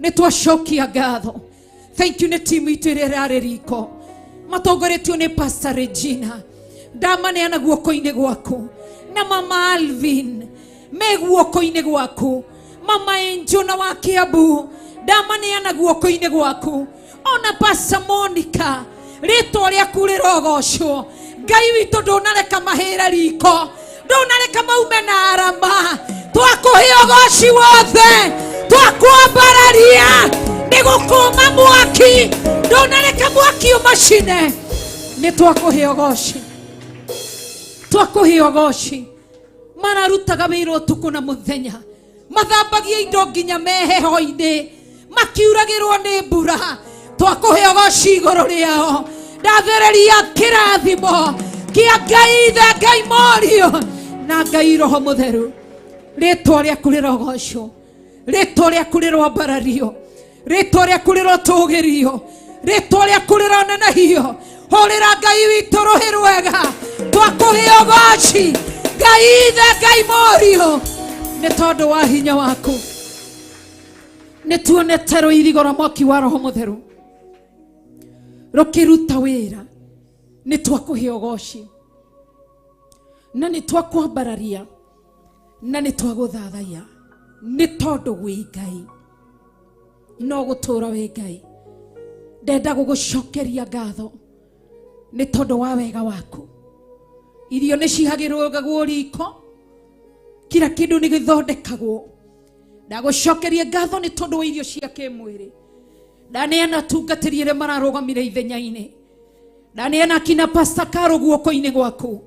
nĩ twacokia ngatho. Thank you nĩ timu itũ ĩrĩa ĩrarĩ riko matongoretio nĩ Pastor Regina, ndamaneana guoko-inĩ gwaku, na Mama Alvin me guoko-inĩ gwaku, Mama Angel na wa Kiambu ndamaneana guoko-inĩ gwaku, ona Pastor Monica, rĩtwa rĩaku rĩrogocwo. Ngai witũ, ndũnareka mahĩre riko, ndũnareka maume na arama. Twakũhe ũgoci wothe, twakwambararia nĩ gũkũma mwaki, ndũnareka mwaki ũmacine. Nĩ twakũhe ũgoci, twakũhe ũgoci. Mararutaga wĩra ũtukũ na mũthenya, mathambagia indo nginya meheho-inĩ, makiuragĩrwo nĩ mbura. Twakũhe ũgoci igũrũ rĩao. Ndathereria kĩrathimo kĩa Ngai Ithe, Ngai Mũriũ na Ngai Roho Mũtheru. Rĩtwa rĩaku rĩrogocwo, rĩtwa rĩaku rĩroambarario, rĩtwa rĩaku rĩrotũgĩrio, rĩtwa rĩaku rĩronenehio. Hũrĩra Ngai witũ rũhĩ rwega, twakũhe ũgoci Ngai Ithe, Ngai Mũriũ, nĩ tondũ wa hinya waku. Nĩ tuonete rũirigo rwa mwaki wa Roho Mũtheru rũkĩruta wĩra. Nĩ twakũhe ũgoci na nĩ twakwambararia na nĩ twagũthathaiya nĩ tondũ wĩ Ngai, no gũtũũra wĩ Ngai. Ndenda gũgũcokeria ngatho nĩ tondũ wa wega waku. Irio nĩ cihagĩrwo riko, kila kĩndũ nĩ gĩthondekagwo. Ndagũcokeria ngatho nĩ tondũ wa irio cia kĩmwĩrĩ. Ndaneana atungatĩri arĩa mararũgamire ithenya-inĩ, ndaneana akina Pastor Karo guoko-inĩ gwaku,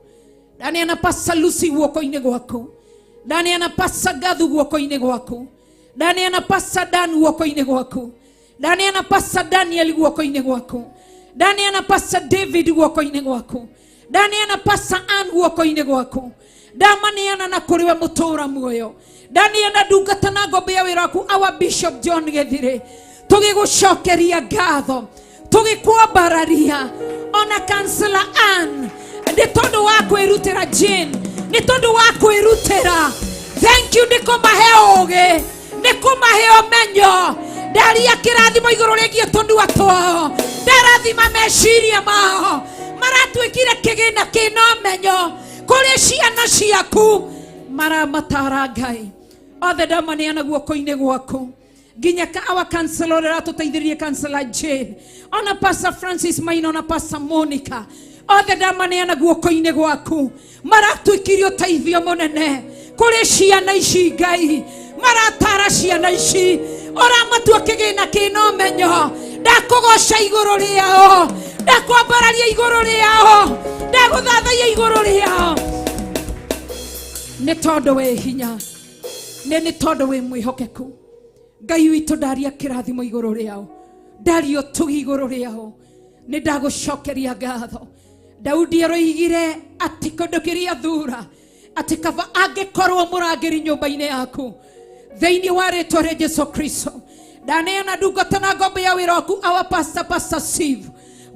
ndaneana Pastor Lucy guoko-inĩ gwaku, ndaneana Pastor Gathu guoko-inĩ gwaku, ndaneana Pastor Dan guoko-inĩ gwaku, ndaneana Pastor Daniel guoko-inĩ gwaku, ndaneana Pastor David guoko-inĩ gwaku, ndaneana Pastor Ann guoko-inĩ gwaku. Ndamaneana na kũrĩ we mũtũũra muoyo. Ndaneana ndungata na ngombo ya wĩra waku, our Bishop John Gĩthirĩ, tũgĩgũcokeria ngatho, tũgĩkwambararia, ona Kansela Ann nĩ tondũ wa kwĩrutĩra, Jane nĩ tondũ wa kwĩrutĩra. Thank you nĩ kũmahe ũũgĩ, nĩ kũmahe ũmenyo. Ndaria kĩrathimo igũrũ rĩgiĩ tũnua twao, ndarathima meciria mao, maratuĩkire kĩgĩna kĩna ũmenyo. Kũrĩ ciana ciaku maramatara Ngai othe ndamaneana guoko-inĩ gwaku nginya ka our counselor ũrĩa ũratũteithĩrĩria counselor Jane ona Pastor Francis Maina ona Pastor Monica othe ndamaneana guoko-inĩ gwaku maratuĩkirie ũteithio mũnene kũrĩ ciana ici Ngai maratara ciana ici ũramatua kĩgĩna kĩna ũmenyo ndakũgoca igũrũ rĩao ndakwambararia igũrũ rĩao ndagũthathaiya igũrũ rĩao nĩ tondũ wĩ hinya nĩ tondũ wĩ mwĩhokeku Ngai witũ ndaria kĩrathimo igũrũ rĩao ndaria ũtugi igũrũ rĩao nĩ ndagũcokeria ngatho Daudi aroigire atĩ kĩndũ kĩrĩa thura atĩ kaba angĩkorwo mũrangĩri nyũmba-inĩ yaku thĩinĩ wa rĩtwa rĩa Jesu Kristo ndaneana ndungata na ngombo ya wĩra waku our pastor Pastor Steve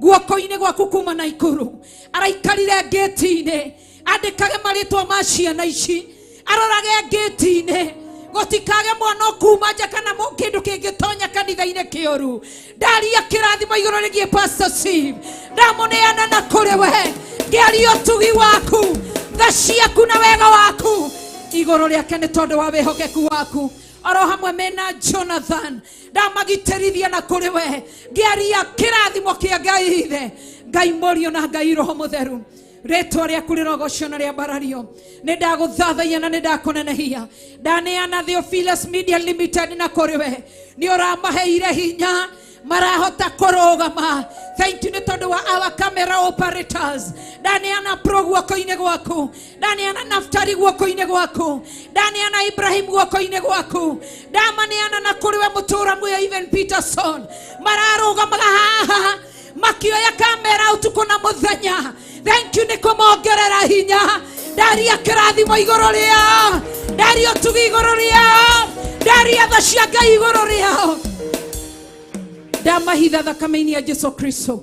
guoko-inĩ gwaku kuma Naikuru araikarire ngĩti-inĩ andĩkage marĩtwa ma ciana ici arorage ngĩti-inĩ gũtikage mwana ũkuma nja kana kĩndũ kĩngĩtonya kanitha-inĩ kĩũru ndaria kĩrathimo igũrũ rĩgiĩ Pastor Steve ndamũneana na kũrĩ we ngĩaria ũtugi waku tha ciaku na wega waku igũrũ rĩake nĩ tondũ wa wĩhokeku waku oro hamwe mena Jonathan ndamagitĩrithia na kũrĩ we ngĩaria kĩrathimo kĩa Ngai ithe Ngai Mũriũ na Ngai Roho Mũtheru rĩtwa rĩaku rĩrogocwo na rĩambarario nĩ ndagũthathaiya na nĩ ndakũnenehia ndaneana Theophilus Media Limited na kũrĩ we nĩ ũramaheire hinya marahota kũrũgama thank you nĩ tondũ wa our camera operators ndaneana pro guoko-inĩ gwaku ndaneana Naftali guoko-inĩ gwaku ndaneana Ibrahim guoko-inĩ gwaku ndamaneana na kũrĩ we mũtũra muoyo even Peterson mararũgamaga haha makioya kamera ũtukũ na mũthenya thank you nĩ kũmongerera hinya ndaria kĩrathimo igũrũ rĩao ndaria ũtugi igũrũ rĩao ndaria tha cia Ngai igũrũ rĩao ndamahitha thakame-inĩ ya Jesu Kristo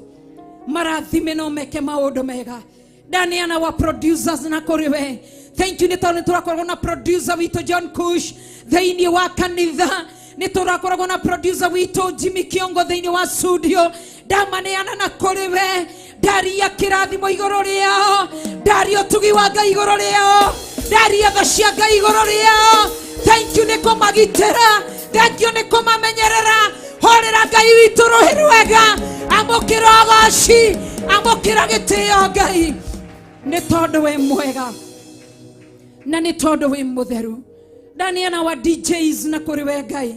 marathime no meke maũndũ mega ndaneana wa producers na kũrĩ we thank you nĩ tondũ nĩ tũrakoragwo na producer witũ John Kush thĩinĩ wa kanitha nĩ tũrakoragwo na producer witũ Jimmy Kiongo thĩinĩ wa studio ndamaneana na kũrĩ we ndaria kĩrathimo igũrũ rĩao ndaria ũtugi wa Ngai igũrũ rĩao ndaria tha cia Ngai igũrũ rĩao thank you nĩ kũmagitĩra thank you nĩ kũmamenyerera horera Ngai witũ rũhĩ rwega amũkĩra ũgoci amũkĩra gĩtĩo Ngai nĩ tondũ wĩ mwega na nĩ tondũ wĩ mũtheru ndaneana wa DJs na kũrĩ we Ngai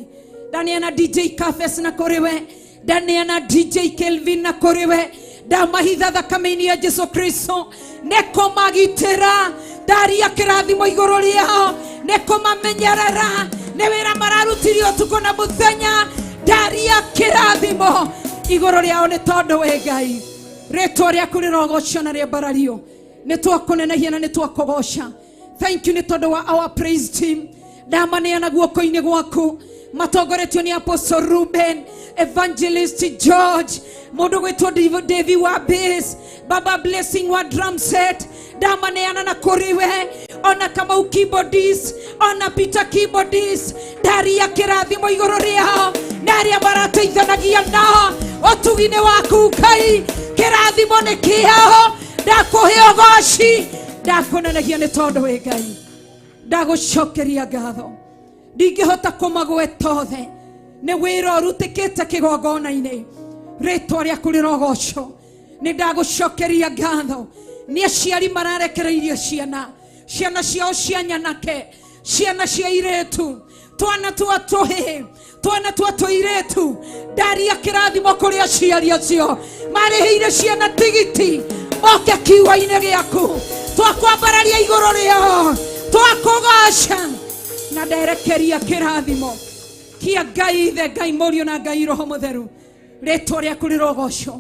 ndaneana DJ Cafes na kũrĩ we ndaneana DJ Kelvin na kũrĩ we ndamahitha thakame-inĩ ya Jesu Kristo nĩ kũmagitĩra ndaria kĩrathimo igũrũ rĩao nĩ kũmamenyerera nĩ wĩra mararutire ũtukũ na mũthenya ndaria kĩrathimo igũrũ rĩao nĩ tondũ wĩ Ngai rĩtwa rĩaku rĩrogocwo na rĩambarario nĩ twakũnenehia na nĩ twakũgoca thank you nĩ tondũ wa our praise team ndamaneana guoko-inĩ gwaku matongoretio nĩ Apostle Ruben Evangelist George mũndũ gwĩtwo Davy wa bass Baba Blessing wa drum set ndamaneana na kũrĩ we ona Kamau keyboardist ona Peter keyboardist ndaria kĩrathimo igũrũ rĩao na arĩa marateithanagia nao ũtugi-inĩ waku Ngai kĩrathimo nĩ kĩao ndakũhe ũgoci ndakũnenehia nĩ tondũ wĩ Ngai ndagũcokeria ngatho ndingĩhota kũmagweta othe nĩ wĩra ũrutĩkĩte kĩgongona-inĩ rĩtwa rĩaku rĩrogocwo nĩ ndagũcokeria ngatho nĩ aciari mararekereirie ciana ciana ciao cia nyanake ciana cia irĩtu twana twa tũhĩĩ twana twa tũirĩtu ndaria kĩrathimo kũrĩ aciari acio marĩhĩire ciana tigiti moke kiugo-inĩ gĩaku twakwambararia igũrũ rĩao twakũgoca na nderekeria kĩrathimo kĩa Ngai ithe Ngai Mũriũ na Ngai Roho Mũtheru rĩtwa rĩaku rĩrogocwo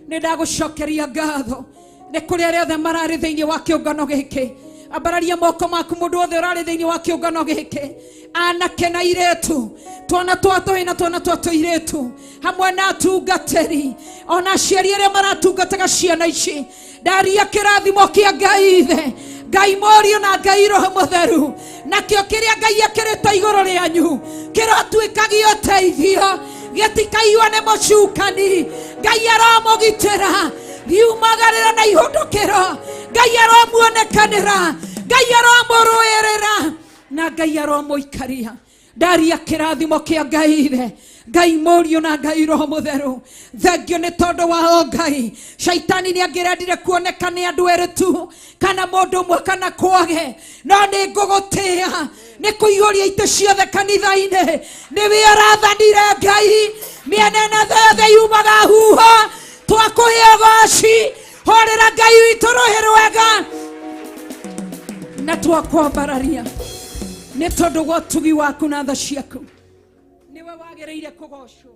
nĩ ndagũcokeria ngatho nĩ kũrĩ arĩa othe mararĩ thĩinĩ wa kĩũngano gĩkĩ ambararia moko maku mũndũ wothe ũrarĩ thĩinĩ wa kĩũngano gĩkĩ anake na irĩtu twana twa tũhĩĩ na twana twa tũirĩtu hamwe na atungatĩri ona aciari arĩa maratungataga ciana ici ndaria kĩrathimo kĩa Ngai ithe Ngai Mũriũ na Ngai Roho Mũtheru nakĩo kĩrĩa Ngai ekĩrĩte igũrũ rĩanyu kĩrotuĩka gĩa ũteithio gĩtikaiywo nĩ mũcukani Ngai aromũgitĩra riumagarĩra na ihũndũkĩro. Ngai aromuonekanĩra, Ngai aromũrũĩrĩra na Ngai aromũikaria. Ndaria kĩrathimo kĩa Ngai ithe, Ngai Mũriũ na Ngai Roho Mũtheru. Thengio nĩ tondũ wa o Ngai. Shaitani nĩ angĩrendire kuoneka nĩ andũ erĩ tu kana mũndũ ũmwe kana kwage, no nĩ ngũgũtĩa nĩ kũiyũria itĩ ciothe kanitha-inĩ. Nĩwe ũrathanire Ngai, mĩena ĩno yothe yumaga huho. Twakũhe ũgoci, horera Ngai witũ rũhĩ rwega na twakwambararia nĩ tondũ wa ũtugi waku na tha ciaku. Nĩwe wagĩrĩire kũgocwo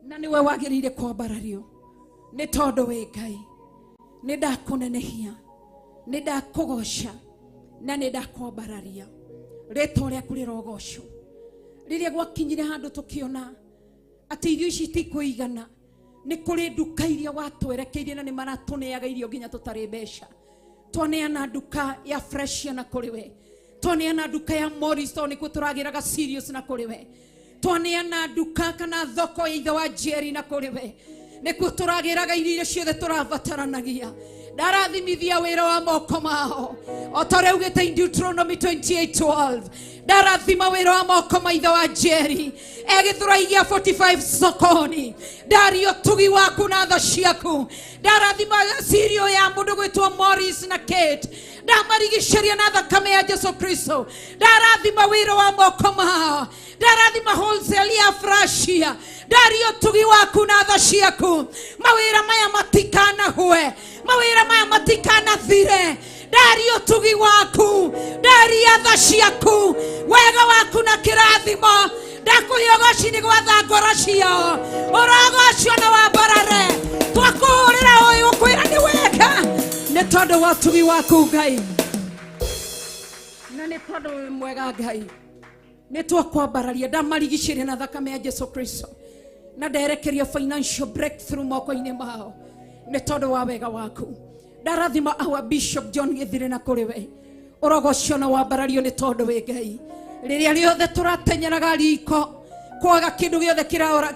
na nĩwe wagĩrĩire kwambarario nĩ tondũ wĩ Ngai. Nĩ ndakũnenehia, nĩ ndakũgoca na nĩ ndakwambararia. Rĩtwa rĩaku rĩrogocwo. Rĩrĩa gwakinyire handũ tũkĩona atĩ irio ici itikũigana, nĩ kũrĩ nduka iria watwerekeirie na nĩ maratũneaga irio nginya tũtarĩ mbeca. Twaneana nduka ya Freshia na kũrĩ we, twaneana nduka ya Morris tondũ nĩkuo tũragĩraga serious na kũrĩ we, twaneana nduka kana thoko ya ithe wa Jerry na kũrĩ we, nĩkuo tũragĩraga irio iria ciothe tũrabataranagia. Ndarathimithia wĩra wa moko mao o ta ũrĩa ugĩte in Deuteronomy 28:12. Ndarathima wĩra wa moko ma ithe wa Jerry egĩthũrai gĩa 45 sokoni. Ndaria ũtugi waku na tha ciaku. Ndarathima cirio ya mũndũ gwĩtwo Morris na Kate, ndamarigicĩria na thakame ya Jesu Kristo. Ndarathima wĩra wa moko mao, ndarathima wholesale ya Frashia. Ndaria ũtugi waku na tha ciaku. Mawĩra maya matikanahwe, mawĩra maya matikanathire. Ndaria ũtugi waku, ndaria tha ciaku, wega waku na kĩrathimo. Ndakũhe ũgoci nĩ gwatha ngoro ciao, ũrogocwo na wambarare. Twakũhũrĩra ũyũ ũkwĩra nĩ wega nĩ tondũ wa ũtugi waku Ngai, na nĩ tondũ wĩ mwega Ngai. Nĩ twakwambararia, ndamarigicĩria na thakame ya Jesu Kristo na nderekeria financial breakthrough moko-inĩ mao nĩ tondũ wa wega waku. Ndarathima our Bishop John Gĩthire na kũrĩ we, ũrogocio na wambarario nĩ tondũ wĩ Ngai. Rĩrĩa rĩothe tũratenyeraga riko kwaga kĩndũ gĩothe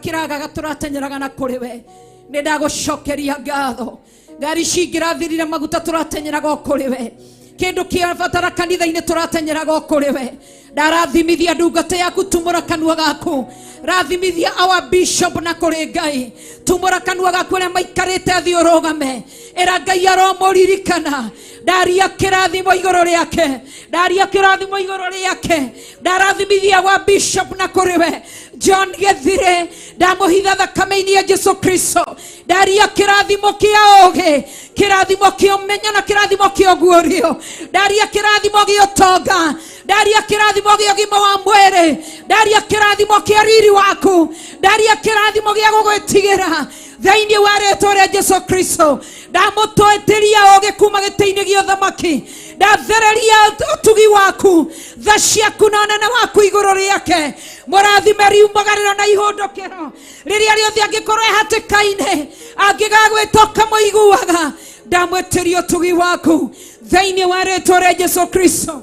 kĩragaga, tũratenyeraga na kũrĩ we. Nĩ ndagũcokeria ngatho. Ngari cingĩrathirire maguta, tũratenyeraga o kũrĩ we. Kĩndũ kĩabatara kanitha-inĩ, tũratenyeraga o kũrĩ we. Ndarathimithia ndungata yaku, tumũra kanua gaku. Rathimithia our bishop na kũrĩ Ngai, tumũra kanua gaku. Arĩa maikarĩte thĩ ũrũgame, ĩra Ngai aromũririkana. Ndaria kĩrathimo igũrũ rĩake, ndaria kĩrathimo igũrũ rĩake. Ndarathimithia wa bishop na kũrĩ we John Gĩthire, ndamũhitha thakame-inĩ ya Jesu Kristo. Ndaria kĩrathimo kĩa ũgĩ, kĩrathimo kĩa ũmenyo na kĩrathimo kĩa ũguũrio. Ndaria kĩrathimo gĩa ũtonga, ndaria kĩrathimo gĩa ũgima wa mwĩrĩ, ndaria kĩrathimo kĩa riri waku, ndaria kĩrathimo gĩa gũgwĩtigĩra thĩinĩ wa rĩtwa rĩa Jesu Kristo. Ndamũtwĩtĩria ũgĩ kuma gĩtĩ-inĩ gĩa ũthamaki. Ndathereria ũtugi waku, tha ciaku na ũnene waku igũrũ rĩake. Mũrathime riumagarĩro na ihũndũkĩro rĩrĩa rĩothe angĩkorwo e hatĩka-inĩ, angĩgagwĩta ũkamũiguaga. Ndamwĩtĩria ũtugi waku thĩinĩ wa rĩtwa rĩa Jesu Kristo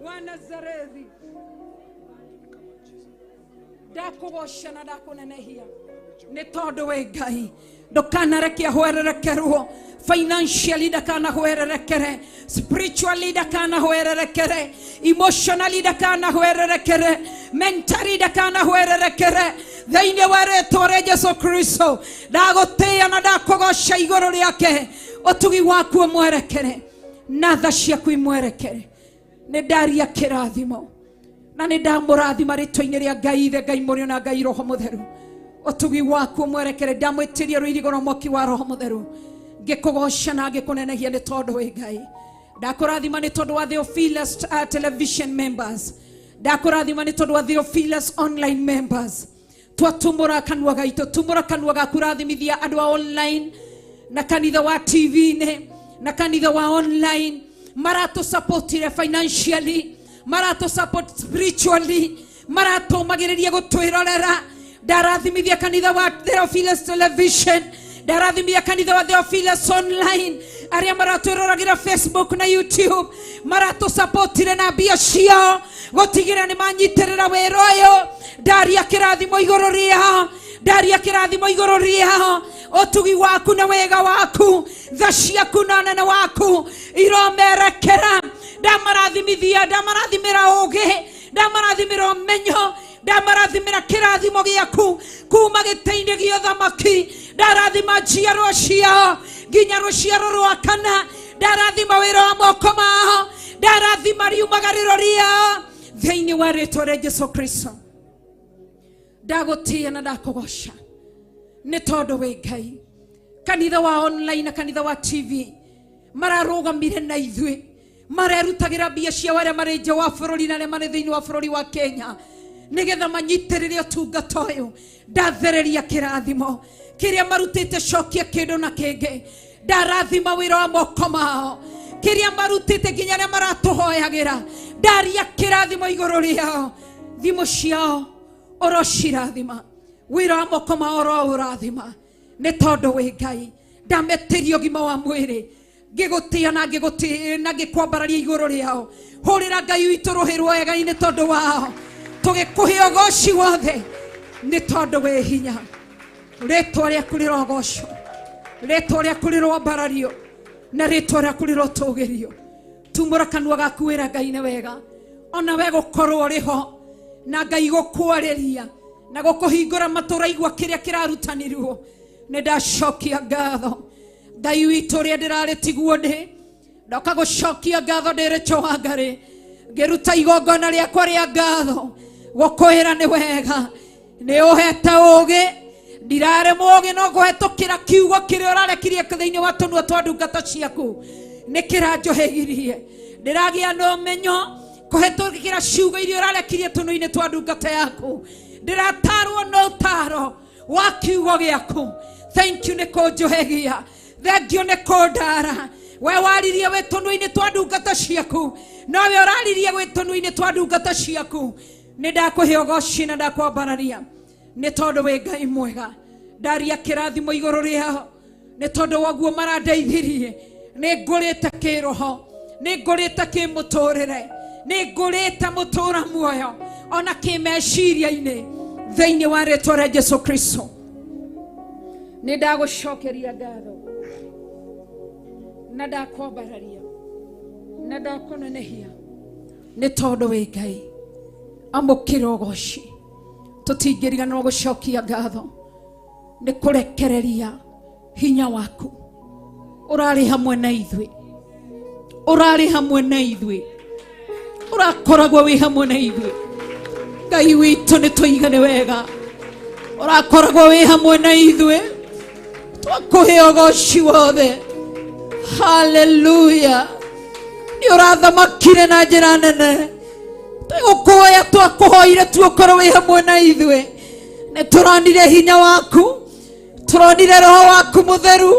wa Nazarethi. Ndakũgoca na ndakũnenehia nĩ tondũ wĩ Ngai. Ndũkanareke ahwererekerwo financially, ndakanahwererekere spiritually, ndakanahwererekere emotionally, ndakanahwererekere mentally, ndakanahwererekere thĩinĩ wa rĩtwa rĩa Jesu Kristo. Ndagũtĩĩa na ndakũgoca igũrũ rĩake. Ũtugi waku ũmwerekere na tha ciaku imwerekere. Nĩ ndaria kĩrathimo na nĩ ndamũrathima rĩtwa-inĩ rĩa Ngai ithe, Ngai Mũriũ na Ngai Roho Mũtheru. Ũtugi waku ũmwerekere. Ndamwĩtĩria rũirigo na mwaki wa Roho Mũtheru, ngĩkũgoca na ngĩkũnenehia nĩ tondũ wĩ Ngai. Ndakũrathima nĩ tondũ wa Theophilus television members, ndakũrathima nĩ tondũ wa Theophilus online members. Twatumũra kanua gaitũ, tumũra kanua gaku, rathimithia andũ a online na kanitha wa TV-inĩ na kanitha wa online maratũsupportire financially, maratũsupport spiritually, maratũmagĩrĩria gũtwĩrorera. Ndarathimithia kanitha wa Theophilus television, ndarathimithia kanitha wa Theophilus online, arĩa maratwĩroragĩra Facebook na YouTube, maratũsupportire na mbia ciao gũtigĩrĩra nĩ manyitĩrĩra wĩra ũyũ. Ndaria kĩrathimo igũrũ rĩao. Ndaria kĩrathimo igũrũ rĩao, ũtugi waku na wega waku, tha ciaku na ũnene waku iromerekera. Ndamarathimithia, ndamarathimĩra ũũgĩ, ndamarathimĩra ũmenyo, ndamarathimĩra kĩrathimo gĩaku kuma gĩtĩ-inĩ gĩa ũthamaki. Ndarathima njiarwa ciao nginya rũciaro rwa kana, ndarathima wĩra wa moko mao, ndarathima riumagarĩro rĩao thĩinĩ wa rĩtwa rĩa Jesu Kristo. Ndagũtĩĩa na ndakũgoca nĩ tondũ wĩ Ngai. Kanitha wa online na kanitha wa TV mararũgamire na ithuĩ, marerutagĩra mbia ciao arĩa marĩ nja wa bũrũri na arĩa marĩ thĩinĩ wa bũrũri wa Kenya nĩgetha manyitĩrĩre ũtungata ũyũ. Ndathereria kĩrathimo kĩrĩa marutĩte, cokia kĩndũ na kĩngĩ. Ndarathima wĩra wa moko mao, kĩrĩa marutĩte nginya arĩa maratũhoyagĩra. Ndaria kĩrathimo igũrũ rĩao, thimũ ciao ũrocirathima, wĩra wa moko mao ũroũrathima, nĩ tondũ wĩ Ngai. Ndametĩria ũgima wa mwĩrĩ, ngĩgũtĩĩa na ngĩgũtĩĩa na ngĩkwambararia igũrũ rĩao. Hũrĩra Ngai witũ rũhĩ rwega nĩ tondũ wao, tũgĩkũhe ũgoci wothe nĩ tondũ wĩ hinya. Rĩtwa rĩaku rĩrogocwo, rĩtwa rĩaku rĩroambarario, na rĩtwa rĩaku rĩrotũgĩrio. Tumũra kanua gaku wĩra Ngai nĩ wega, ona we gũkorwo ũrĩ ho na Ngai gũkwarĩria na gũkũhingũra matũ ũraigua kĩrĩa kĩrarutanirwo. Nĩ ndacokia ngatho Ngai witũ ũrĩa ndĩrarĩ tiguo ndĩ, ndoka gũcokia ngatho ndĩrĩ Chowangari, ngĩruta igongona rĩakwa rĩa ngatho gũkwĩra nĩ wega, nĩ ũhete ũũgĩ. Ndirarĩ mũũgĩ no kũhetũkĩra kiugo kĩrĩa ũrarekirie thĩinĩ wa tũnua twa ndungata ciaku nĩ kĩranjohegirie. Ndĩragĩa na ũmenyo kũhetũkĩra ciugo iria ũrarekirie tũnua-inĩ twa ndungata yaku. Ndĩratarwo na ũtaro wa kiugo gĩaku. Thank you nĩ kũnjohegia, thank you nĩ kũndara. We waririe wĩ tũnua-inĩ twa ndungata ciaku, nowe ũraririe wĩ tũnua-inĩ twa ndungata ciaku. Nĩ ndakũhe ũgoci na ndakwambararia nĩ tondũ wĩ Ngai mwega. Ndaria kĩrathimo igũrũ rĩao nĩ tondũ wa ũguo marandeithirie. Nĩ ngũrĩte kĩroho, nĩ ngũrĩte kĩmũtũrĩre, nĩ ngũrĩte mũtũra muoyo ona kĩmeciria-inĩ thĩinĩ wa rĩtwa rĩa Jesu Kristo. Nĩ ndagũcokeria ngatho na ndakwambararia na ndakũnenehia nĩ tondũ wĩ Ngai. Amũkĩra ũgoci, tũtingĩriganĩrwo gũcokia ngatho nĩ kũrekereria hinya waku ũrarĩ hamwe na ithuĩ, ũrarĩ hamwe na ithuĩ, ũrakoragwo wĩ hamwe na ithuĩ. Ngai witũ nĩ tũigane wega, ũrakoragwo wĩ hamwe na ithuĩ, twakũhe ũgoci wothe. Haleluya! Nĩ ũrathamakire na njĩra nene, twĩgũkũhoya twakũhoire tu ũkorwo wĩ hamwe na ithuĩ. Nĩ tũronire hinya waku, tũronire roho waku mũtheru,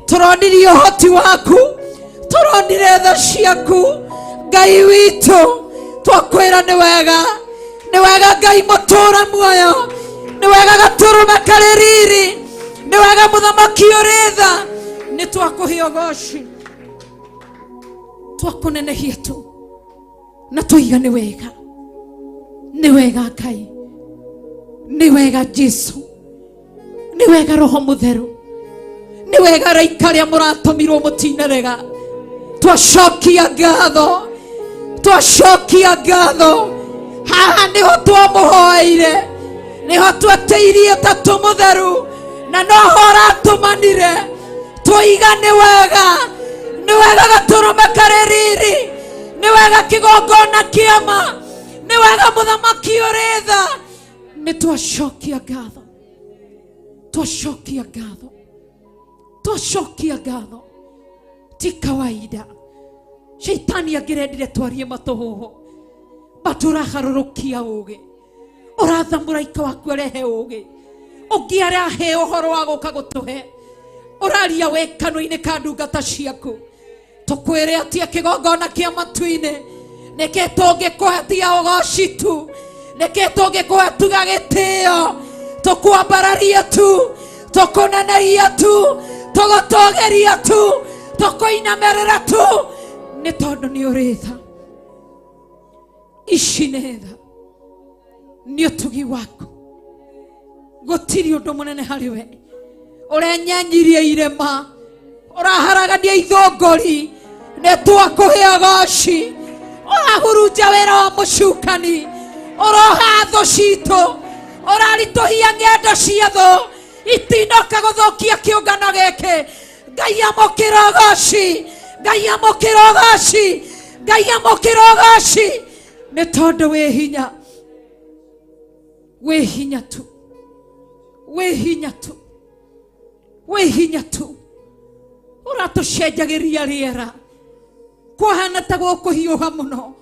tũronire ũhoti waku, tũronire tha ciaku. Ngai witũ twakwĩra nĩ wega, nĩ wega Ngai mũtũra muoyo, nĩ wega gatũrũme karĩ riri, nĩ wega mũthamaki ũrĩ tha. Nĩ twakũhe ũgoci, twakũnenehia tu na tũiga nĩ wega, nĩ wega Ngai, nĩ wega Jesu, nĩ wega Roho Mũtheru, nĩ wega araika arĩa mũratũmirwo mũtinarega. Twacokia ngatho, twacokia ngatho. Haha nĩho twamũhoeire, nĩho twetĩirie Ũtatũ Mũtheru, na noho ũratũmanire. Tũiga nĩ wega, nĩ wega gatũrũme karĩ riri, nĩ wega kĩgongona kĩama, nĩ wega mũthamaki ũrĩ tha. Nĩ twacokia ngatho, twacokia ngatho, twacokia ngatho. Ti kawaida shaitani angĩrendire twarie matũhũhũ, but ũraharũrũkia ũũgĩ, ũratha mũraika waku arehe ũũgĩ, ũngĩ arahe ũhoro wa gũka gũtũhe, ũraria wĩ kanua-inĩ ka ndungata ciaku. Tũkwĩre atia kĩgongona kĩa matu-inĩ, nĩkĩ tũngĩkũhe tiga ũgoci tu, nĩkĩ tũngĩkũhe tiga gĩtĩo, tũkwambararia tu, tũkũneneria tu, tũgũtũgĩria tu, tũkũinamĩrĩra tu, nĩ tondũ nĩ ũrĩ tha. Ici nĩ tha, nĩ ũtugi waku. Gũtirĩ ũndũ mũnene harĩ we. Ũrenyenyirie irĩma, ũraharagania ithũngũri, nĩ twakũhe ũgoci. Ũrahurunja wĩra wa mũcukani, ũroha thũ citũ, ũraritũhia ng'endo cia thũ, itinoka gũthũkia kĩũngano gĩkĩ. Ngai amũkĩra ũgoci, Ngai amũkĩra ũgoci, Ngai amũkĩra ũgoci, nĩ tondũ wĩ hinya, wĩ hinya tu, wĩ hinya tu, wĩ hinya tu. Ũratũcenjagĩria rĩera, kwahana ta gũkũhiũha mũno,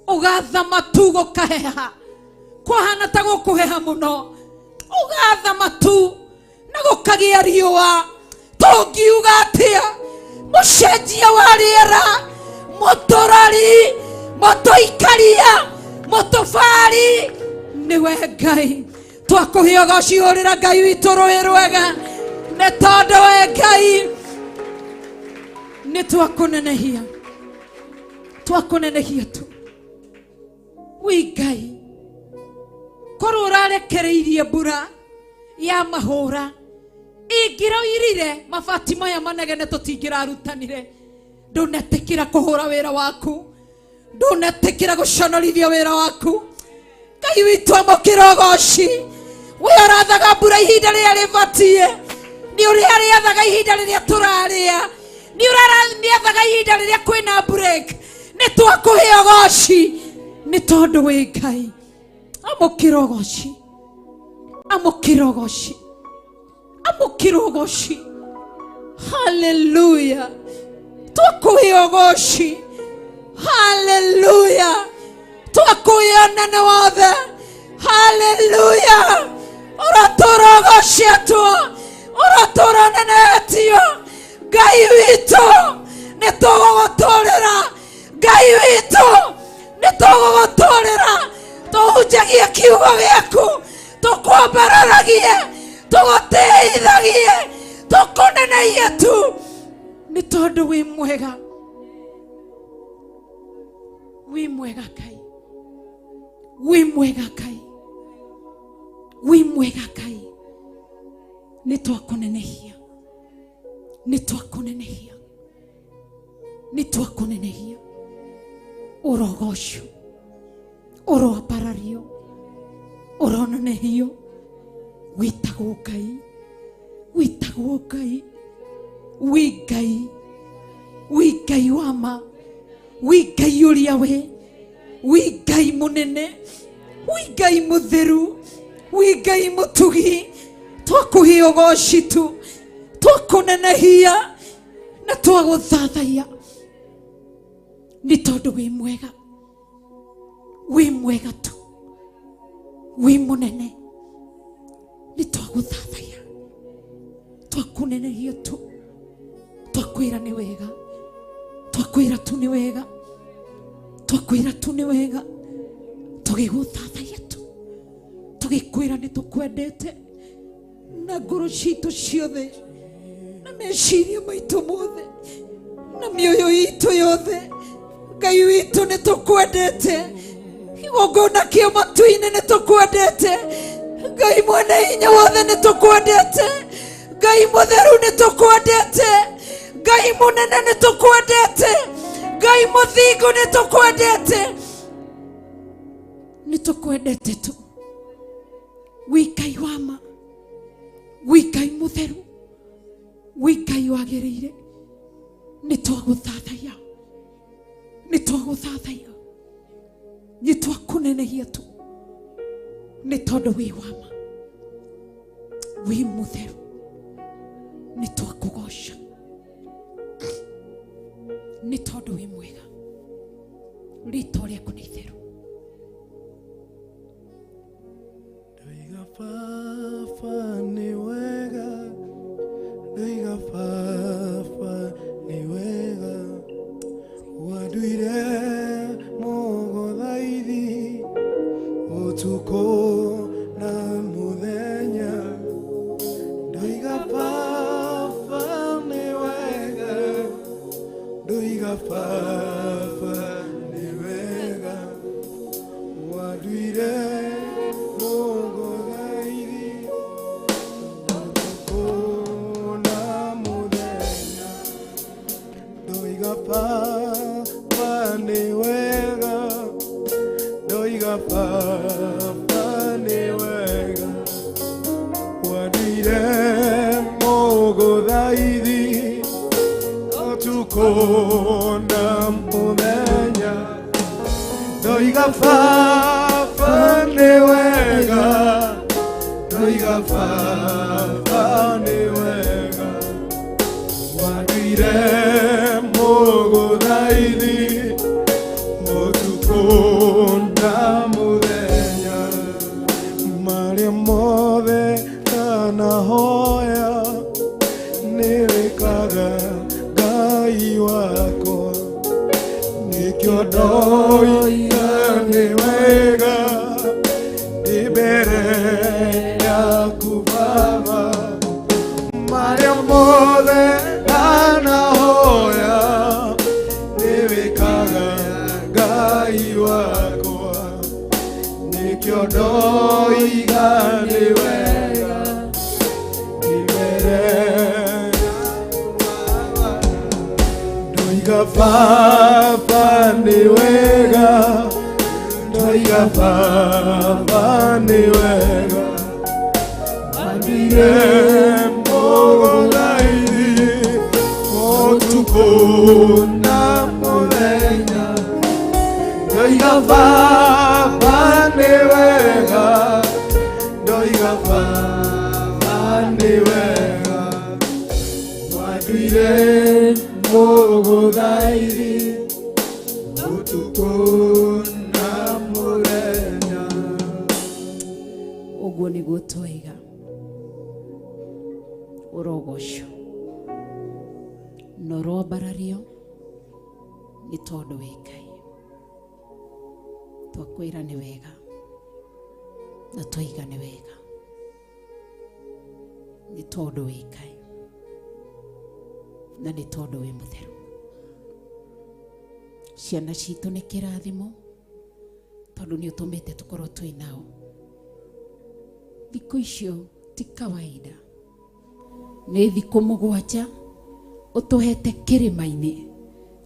ũgatha matu gũkaheha, kwahana ta gũkũheha mũno, ũgatha matu na gũkagĩa riũa. Tũngiuga atĩa? Mũcenjia wa rĩera, mũtũrori, mũtũikaria, mũtũbari, nĩwe Ngai. Twakũhe ũgoci, hũrĩra Ngai witũ rũĩ rwega, nĩ tondũ we Ngai nĩ twakũnenehia, twakũnenehia tu. Wi Ngai, korwo ũrarekereirie mbura ya mahũra ingĩroirire mabati maya manegene tũtingĩrarutanire. Ndũnetĩkĩra kũhũra wĩra waku, ndũnetĩkĩra gũconorithia wĩra waku. Ngai witũ amũkĩra ũgoci. We ũrathaga mbura ihinda rĩrĩa rĩbatiĩ, nĩ ũrĩa rĩathaga ihinda rĩrĩa tũrarĩa, nĩ ũrarĩathaga ihinda rĩrĩa kwĩna break. Nĩ twakũhe ũgoci nĩ tondũ wĩ Ngai. Amũkĩra ũgoci, amũkĩra ũgoci, amũkĩra ũgoci. Haleluya, twakũhe ũgoci. Haleluya, twakũhe ũnene wothe. Haleluya, ũratũra ũgocetwo, ũratũra ũnenetio. Ngai witũ nĩ tũgũgũtũrĩra, Ngai witũ nĩ tũgũgũtũrĩra, tũhunjagie kiugo gĩaku, tũkwambararagie, tũgũtĩithagie, tũkũneneie tu, nĩ tondũ wĩ mwega, wĩ mwega Ngai, wĩ mwega Ngai, wĩ mwega Ngai. Nĩ twakũnenehia, nĩ twakũnenehia, nĩ twakũnenehia. Ũrogocwo, ũroambarario, ũronenehio. Wĩtagwo Ngai, wĩtagwo Ngai, wĩ Ngai, wĩ Ngai wa ma, wĩ Ngai ũrĩa we, wĩ Ngai mũnene, wĩ Ngai mũtheru, wĩ Ngai mũtugi. Twakũhe ũgoci tu, twakũnenehia na twagũthathaiya, nĩ tondũ wĩ mwega, wĩ mwega tu, wĩ mũnene. Nĩ twagũthathaiya, twakũnenehia tu, twakwĩra nĩ wega, twakwĩra tu nĩ wega, twakwĩra tu nĩ wega, tũgĩgũthathaiya tu, tũgĩkwĩra nĩ tũkwendete na ngoro citũ ciothe, na meciria maitũ mothe, na mĩoyo itũ yothe. Ngai witũ nĩ tũkwendete, igongona kĩa matu-inĩ nĩ tũkwendete, Ngai mwene hinya wothe nĩ tũkwendete, Ngai mũtheru nĩ tũkwendete, Ngai mũnene nĩ tũkwendete, Ngai mũthingu nĩ tũkwendete, nĩ tũkwendete tu. Wĩ Ngai wa ma, wĩ Ngai mũtheru, wĩ Ngai wagĩrĩire. Nĩ twagũthathaiya, nĩ twagũthathaiya, nĩ twakũnenehia tu, nĩ tondũ wĩ wa ma, wĩ mũtheru. Nĩ twakũgoca nĩ tondũ wĩ mwega, rĩtwa rĩaku nĩ itheru. Ndoiga Baba nĩ wega, ndoiga Baba nĩ wega, wanduire mũgũthaithi ũtukũ na mũthenya. Ndoiga Baba nĩ wega, ndoiga Baba nĩ wega, wanduire mũgũthaithi. Ndoiga Baba nĩ wega, wanduire mũgũthaithi ũtukũ na mũthenya. Ndoiga Baba nĩ wega, ndoiga Baba nĩ wega, wanduire mũgũthaithi ũtukũ na mũthenya. Marĩa mothe ndanahoya nĩwĩkaga Ngai wakwa, nĩkĩo ndoiga nĩ wega ndĩ mbere yaku Baba. Marĩa mothe ndanahoya nĩwĩkaga Ngai wakwa, nĩkĩo ndoiga nĩ wega ndĩ mbere. Ndoiga Baba nĩ wega, ndoiga Baba nĩ wega, wanduire mũgũthaithi ũtukũ na mũthenya. Ndoiga Baba nĩ wega, ndoiga Baba nĩ wega, wanduire mũgũthaithi ũtukũ na mũthenya. Ũguo nĩguo twaiga. Ũrogocwo na ũroambarario nĩ tondũ wĩ Ngai. Twakwĩra nĩ wega na twaiga nĩ wega nĩ tondũ wĩ Ngai na nĩ tondũ wĩ mũtheru. Ciana citũ nĩ kĩrathimo tondũ nĩ ũtũmĩte tũkorwo twĩ nao. Thikũ icio ti kawaida, nĩ thikũ 7 ũtũhete kĩrĩma-inĩ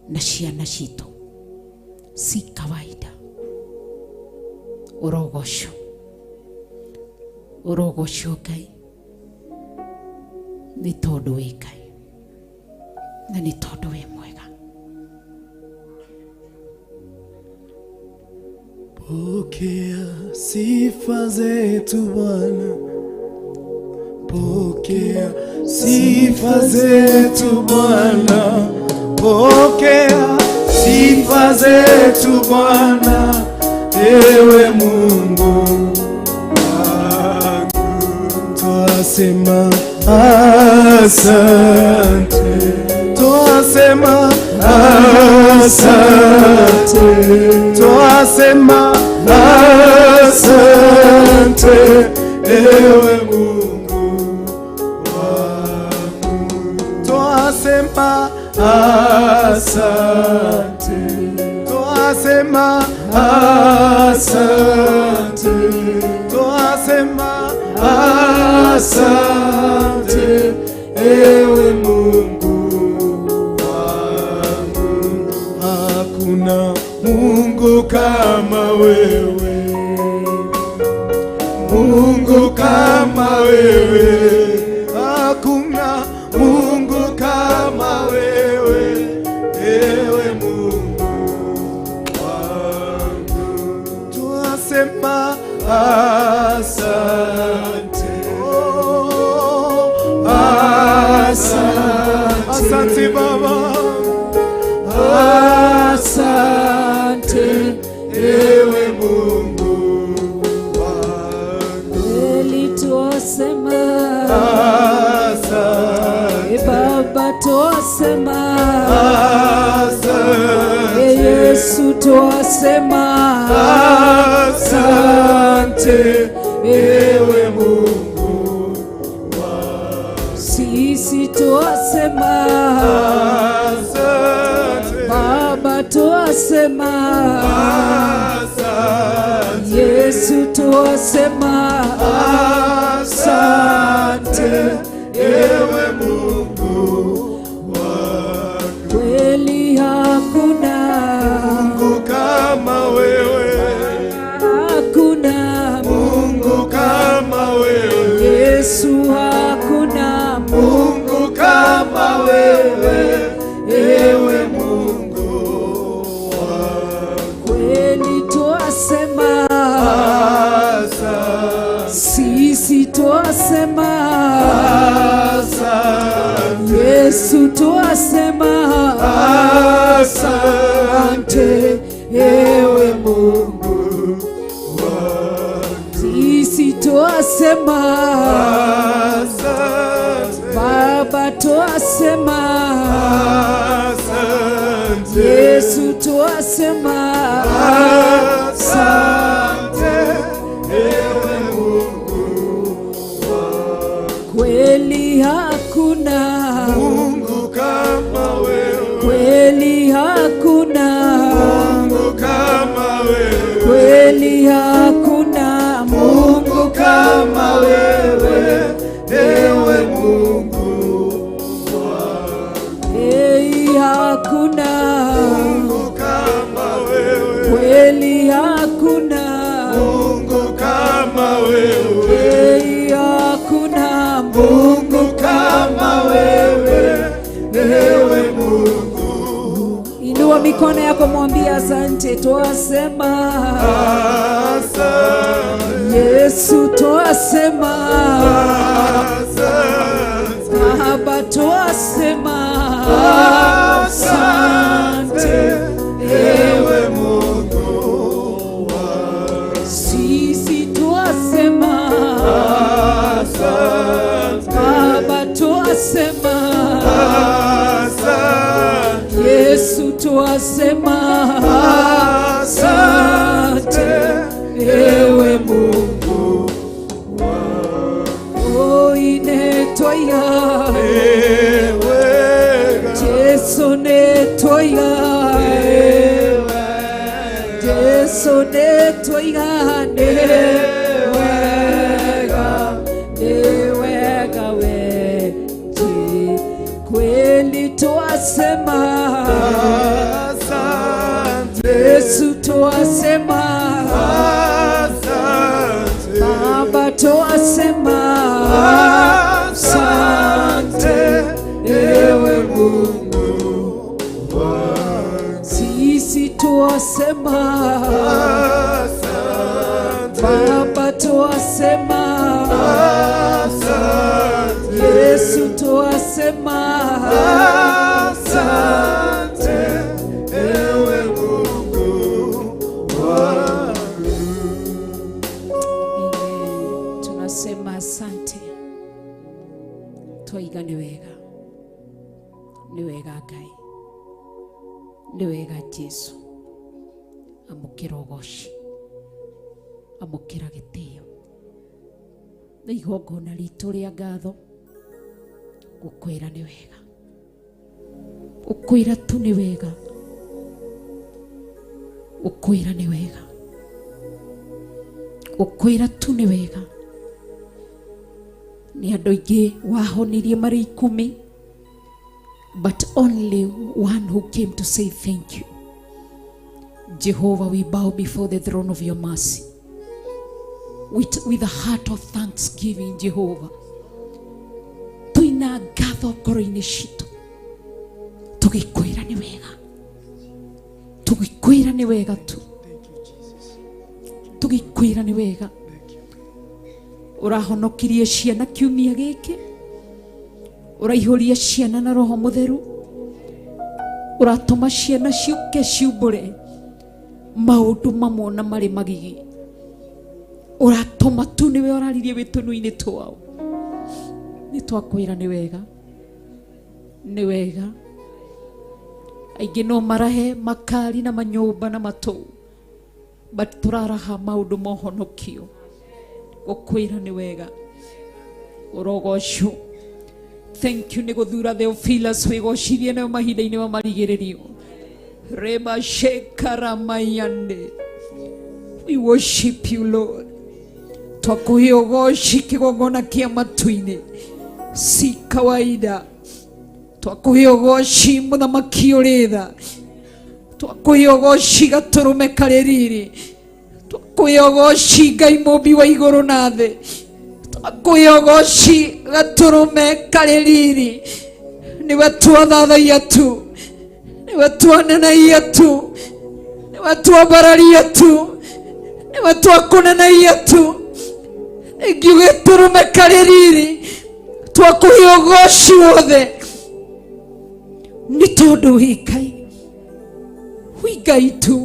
na ciana citũ, si kawaida. Ũrogocwo, ũrogocwo Ngai nĩ tondũ wĩ Ngai na nĩ tondũ wĩ mwega. Pokea sifa zetu Bwana, pokea sifa zetu Bwana, pokea sifa zetu Bwana, ewe Mungu wangu. Twasema asante, twasema asante, twasema asante, ewe Mungu wangu. Twasema asante, twasema asante, twasema asante, ewe Mungu wangu. Hakuna Mungu kama wewe, Mungu kama wewe, hakuna Mungu kama wewe, ewe Mungu wangu. Twasema asante, oh, asante, asante Baba, asante, ewe Mungu wangu. Kweli twasema, asante Baba twasema, asante Yesu twasema, asante, ewe Mungu wangu. Sisi twasema, asante Baba twasema, asante Yesu twasema, asante, ewe Mungu wangu. Kweli hakuna Mungu kama wewe, twasema asante, Baba twasema asante, Yesu twasema asante, ewe Mungu kweli hakuna Mungu kama wewe, kweli hakuna Mungu kama wewe, kweli hakuna Mungu kama wewe, ewe Mungu Hey, hakuna Mungu kama wewe, kweli hakuna Mungu kama wewe, hey, hakuna Mungu kama wewe, ewe Mungu Inua mikono yako mwambie asante. Twasema asante, Yesu twasema asante, Baba twasema asante, ewe Mungu sisi twasema asante, Baba twasema asante, Yesu twasema asante, ewe Mungu Oh, inetoya ewe Jesu netoya Jesu netoya newega newega we je kweli twasema asante, Yesu twasema asante, Baba twasema asante, ewe Mungu sisi twasema asante, Baba twasema asante, Yesu twasema asante, ewe Mungu wangu. Amen. Tunasema asante twaiga nĩ wega nĩ wega Ngai nĩ wega Jesu amũkĩra ũgoci amũkĩra gĩtĩo nĩ igongona ritũ rĩa ngatho gũkwĩra nĩ wega gũkwĩra tu nĩ wega gũkwĩra nĩ wega gũkwĩra tu nĩ wega nĩ andũ aingĩ wahonirie marĩ 10 but only one who came to say thank you. Jehovah, we bow before the throne of your mercy with a heart of thanksgiving. Jehovah, twina ngatho ngoro-inĩ citũ tũgĩkwĩra nĩ wega tũgĩkwĩra nĩ wega tu tũgĩkwĩra nĩ wega ũrahonokirie ciana kiumia gĩkĩ ũraihũria ciana na roho mũtheru ũratũma ciana ciũke ciumbũre maũndũ mamwe na marĩ magigi ũratũma tu nĩwe ũraririe wĩtũnũ-inĩ twao nĩ twakwĩra nĩ wega nĩ wega aingĩ no marahe makari na manyũmba na matũ but tũraraha maũndũ ma ũhonokio gũkwĩra nĩ wega ũrogocwo. Thank you nĩ gũthura Theophilus wĩgocithie nayo mahinda-inĩ ma marigĩrĩrio rema shekaramayande. We worship you Lord. Twakũhe ũgoci kĩgongona kĩa matu-inĩ si kawaida twakũhe ũgoci mũthamaki ũrĩ tha twakũhe ũgoci gatũrũme karĩ riri twakũhe ũgoci Ngai mũmbi wa igũrũ na thĩ twakũhe ũgoci gatũrũme karĩ riri nĩwe twathathaia tu nĩwe twanenaia tu nĩwe twambararia tu nĩwe twakũnenaia tu ngiuge tũrũme karĩ riri twakũhe ũgoci wothe nĩ tondũ wĩ Ngai wĩ Ngai tu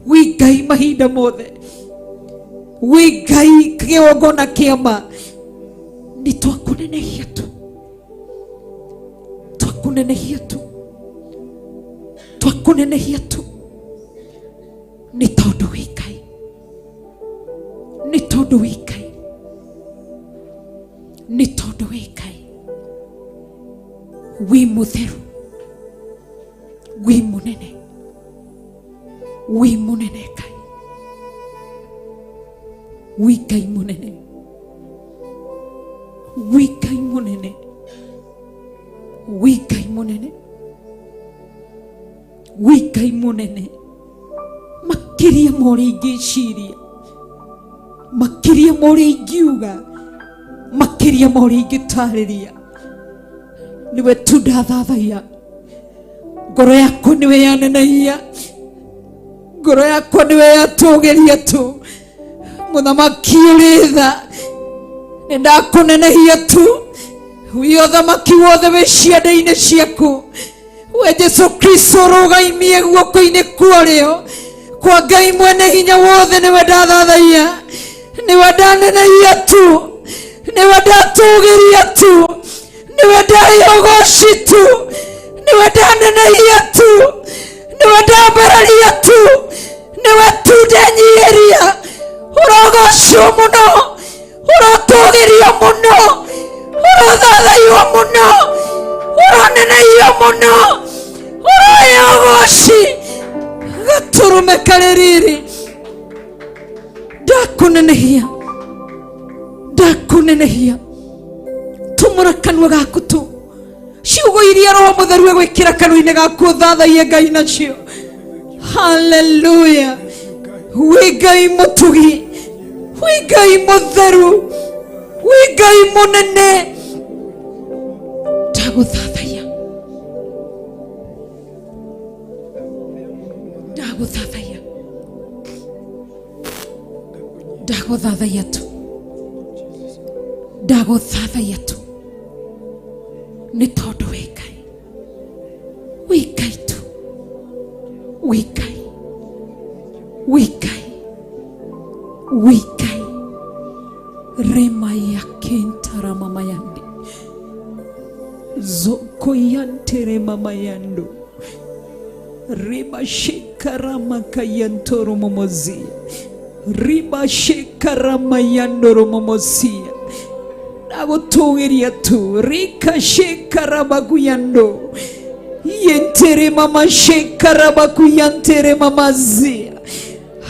wĩ Ngai mahinda mothe Wĩ Ngai kĩgongona kĩama. Nĩ twakũnenehia tu. Twakũnenehia tu. Twakũnenehia tu. Nĩ tondũ wĩ Ngai. Nĩ tondũ wĩ Ngai. Nĩ tondũ wĩ Ngai. Wĩ mũtheru. Wĩ mũnene. Wĩ mũnene Ngai. Wĩ Ngai mũnene. Wĩ Ngai mũnene. Wĩ Ngai mũnene. Wĩ Ngai mũnene. Makĩria ma ũrĩa ingĩciria. Makĩria ma ũrĩa ingiuga. Makĩria ma ũrĩa ingĩtarĩria. Nĩwe tu ndathathaiya. Ngoro yakwa nĩwe yanenehia. Ngoro yakwa nĩwe yatũgĩria tu. Mũthamaki ũrĩ tha. Nĩ ndakũnenehia tu. Wĩ ũthamaki wothe wĩ ciande-inĩ ciaku. We Jesu Kristo rũgaimie guoko-inĩ kwa ũrĩo kwa Ngai mwene hinya wothe. Nĩwe ndathathaiya, nĩwe ndanenehia tu, nĩwe ndatũgĩria tu, nĩwe ndahe ũgoci tu, nĩwe ndanenehia tu, nĩwe ndambararia tu, nĩwe tu ndenyihĩria. Ũrogocwo mũno, ũrotũgĩrio mũno, ũrothathaiyo mũno, ũronenehio mũno, ũroya ũgoci gatũrũme karĩ riri. Ndakũnenehia, ndakũnenehia. Tumũra kanua gaku tu, ciugo iria Roho Mũtheru egwĩkĩra kanua-inĩ gaku ũthathaiye Ngai nacio. Haleluya. Wĩ Ngai mũtugi, wĩ Ngai mũtheru, wĩ Ngai mũnene. Ndagũthathaiya, ndagũthathaiya, ndagũthathaiya tu, ndagũthathaiya tu, nĩ tondũ wĩ Ngai, wĩ Ngai tu, wĩ Ngai, wĩ Ngai, wĩ Ngai. Rema ya kentaramayande zokoyanteremamayando riba shekaramakayantoromomosia riba shekaramayandoromomosia. Ndagũtũgĩria tu rika shekaramakuyando yentere mama shekarabakuyantere mamazia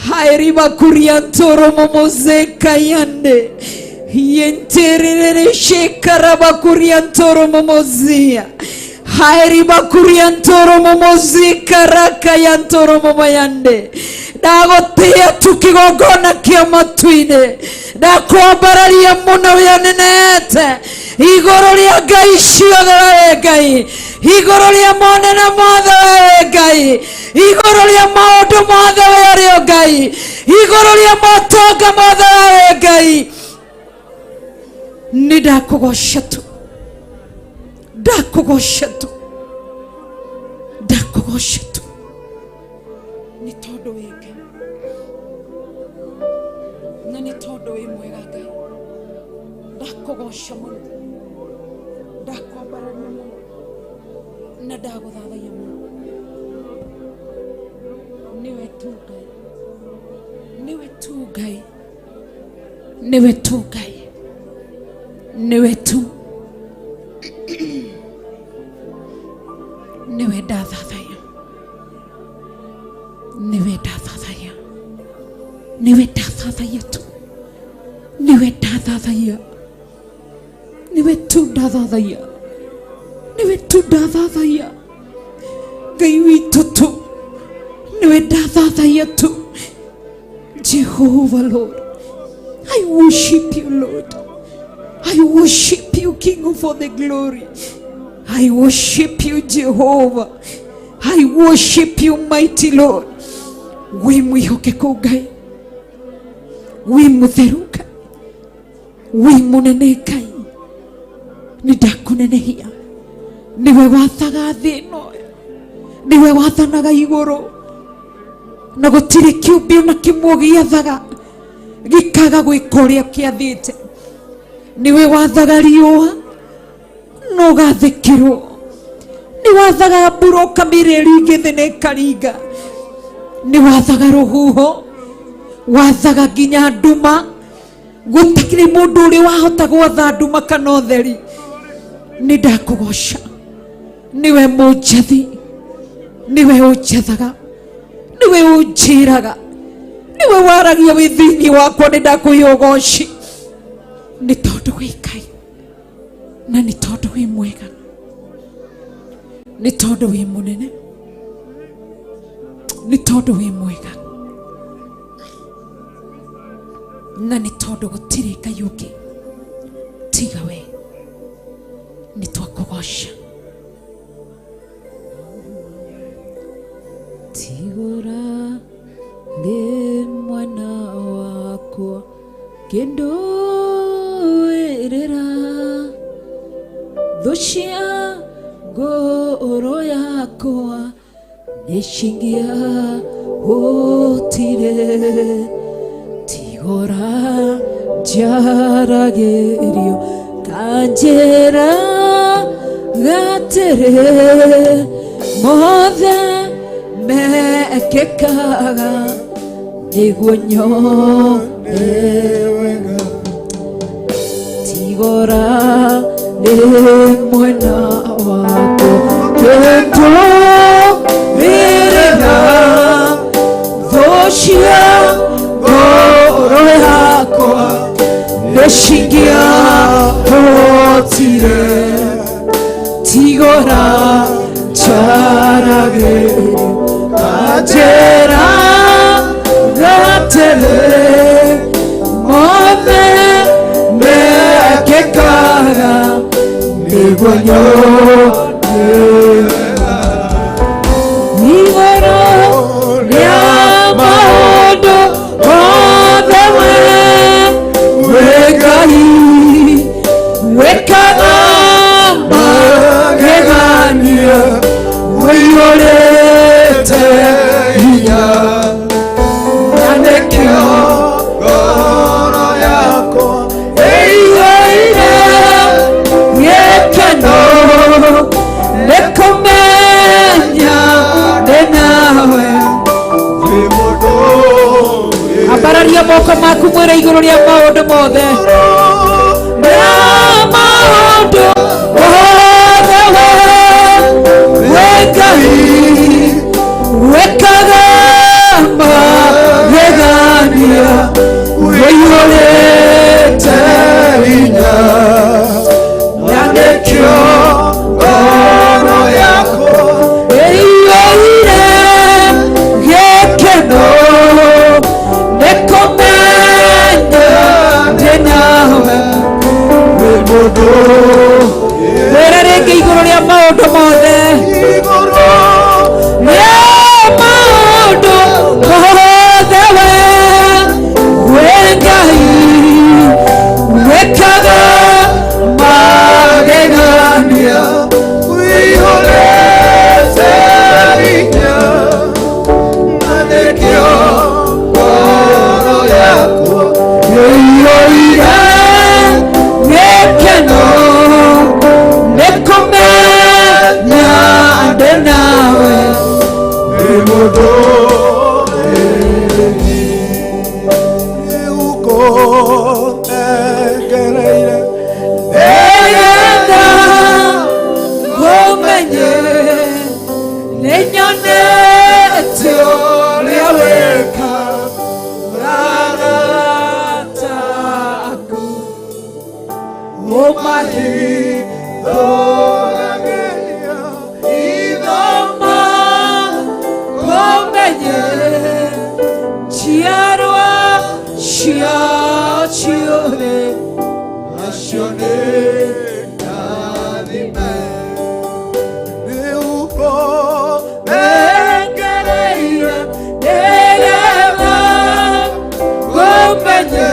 hairiba kuriantoro momozeka yande yenterere shekarabakuriantoro momozia hairiba kuriantoro momozika raka yantoro momayande. Ndagũtĩĩa tu kĩgongona kĩa matu-inĩ, ndakwambararia mũno wĩonenete igũrũ rĩa ngai ciothe wewe Ngai, igũrũ rĩa monene mothe wewe Ngai, igũrũ rĩa maũndũ mothe we ũrĩ o Ngai, igũrũ rĩa motonga mothe wewe Ngai. Nĩ ndakũgoca tu, ndakũgoca tu, ndakũgoca tu, nĩ tondũ wĩ Ngai na nĩ tondũ wĩ mwega Ngai. Ndakũgoca mũno, ndakwambararia mũno na ndagũthathaiya mũno. Nĩwe tu Ngai, nĩwe tu Ngai, nĩwe tu Ngai, nĩwe tu, nĩwe ndathathaiya, nĩwe ndathathaiya, nĩwe ndathathaiya tu, nĩwe ndathathaiya, nĩwe tu ndathathaiya, nĩwe tu ndathathaiya. Ngai witũ tu, nĩwe ndathathaiya tu. Jehovah Lord, I worship you Lord. I worship you, King of all the glory. I worship you, Jehovah. I worship you, mighty Lord. Wĩ mwĩhokeku Ngai, wĩ mũtheru Ngai, wĩ mũnene Ngai. Nĩ ndakũnenehia. Nĩwe wathaga thĩ ĩno, nĩwe wathanaga igũrũ, na gũtirĩ kĩũmbe ona kĩmwe gĩathaga. Gĩkaga gwĩka ũrĩa kĩathĩte. Nĩwe wathaga riũa na ũgathĩkĩrwo. Nĩ wathaga mbura ũkamĩra ĩringe thĩ na ĩkaringa. Nĩ wathaga rũhuho, wathaga nginya nduma. Gũtikĩrĩ mũndũ ũrĩ wahota gwatha nduma kana ũtheri. Nĩ ndakũgoca. Nĩwe mũnjathi, nĩwe ũnjathaga, nĩwe ũnjĩraga, nĩwe waragia wĩ thĩinĩ wakwa. Nĩ ndakũhe ũgoci nĩ tondũ wĩ Ngai na nĩ tondũ wĩ mwega, nĩ tondũ wĩ mũnene, nĩ tondũ wĩ mwega, na nĩ tondũ gũtirĩ Ngai ũngĩ tiga we. Nĩ twakũgoca. Tigora nĩ mwana wakwa kĩndũĩrĩra thũ cia ngoro yakwa nĩ cingĩahotire. Tigora njaragĩrio kanjĩra gatĩrĩ mothe mekĩkaga nĩguo nyone wega. Tigora nĩ mwena wakwa kĩndũĩrĩra thũ cia ngoro yakwa nĩ cingĩahotire. Tigora njaragĩrio kanjĩra gatĩrĩ mothe mekĩkaga nĩguo nyone wega. Igũrũ rĩa maũndũ mothe we wĩ Ngai wĩkaga magegania ũiyũrĩte hinya, na nĩkĩo ngoro yakwa ĩiyũire gĩkeno nĩ kũmenya ndĩ nawe. Ambararia moko maku mwĩre igũrũ rĩa maũndũ mothe. Rĩa maũndũ mothe we wĩ Ngai wĩkaga magegania ũiyũrĩte hinya, na nĩkĩo ngoro yakwa ĩiyũire gĩkeno nĩ kũmenya ndĩ nawe. Wĩ mũndũ mwĩre rĩngĩ igũrũ rĩa maũndũ mothe. Rĩa maũndũ mothe we wĩ Ngai wĩkaga magegania ũiyũrĩte hinya, na nĩkĩo ngoro yakwa ĩiyũire gĩkeno nĩ kũmenya ndĩ nawe. Wĩ mũndũ uko egereire Nĩgetha ngũmenye nĩ nyonete ũrĩa wĩkaga arata aku ũmahithũragĩria ithoma kũmenye njiarwa cia ciothe acio nĩ ndathime. Nĩ uko Engereire nĩgetha ngũmenye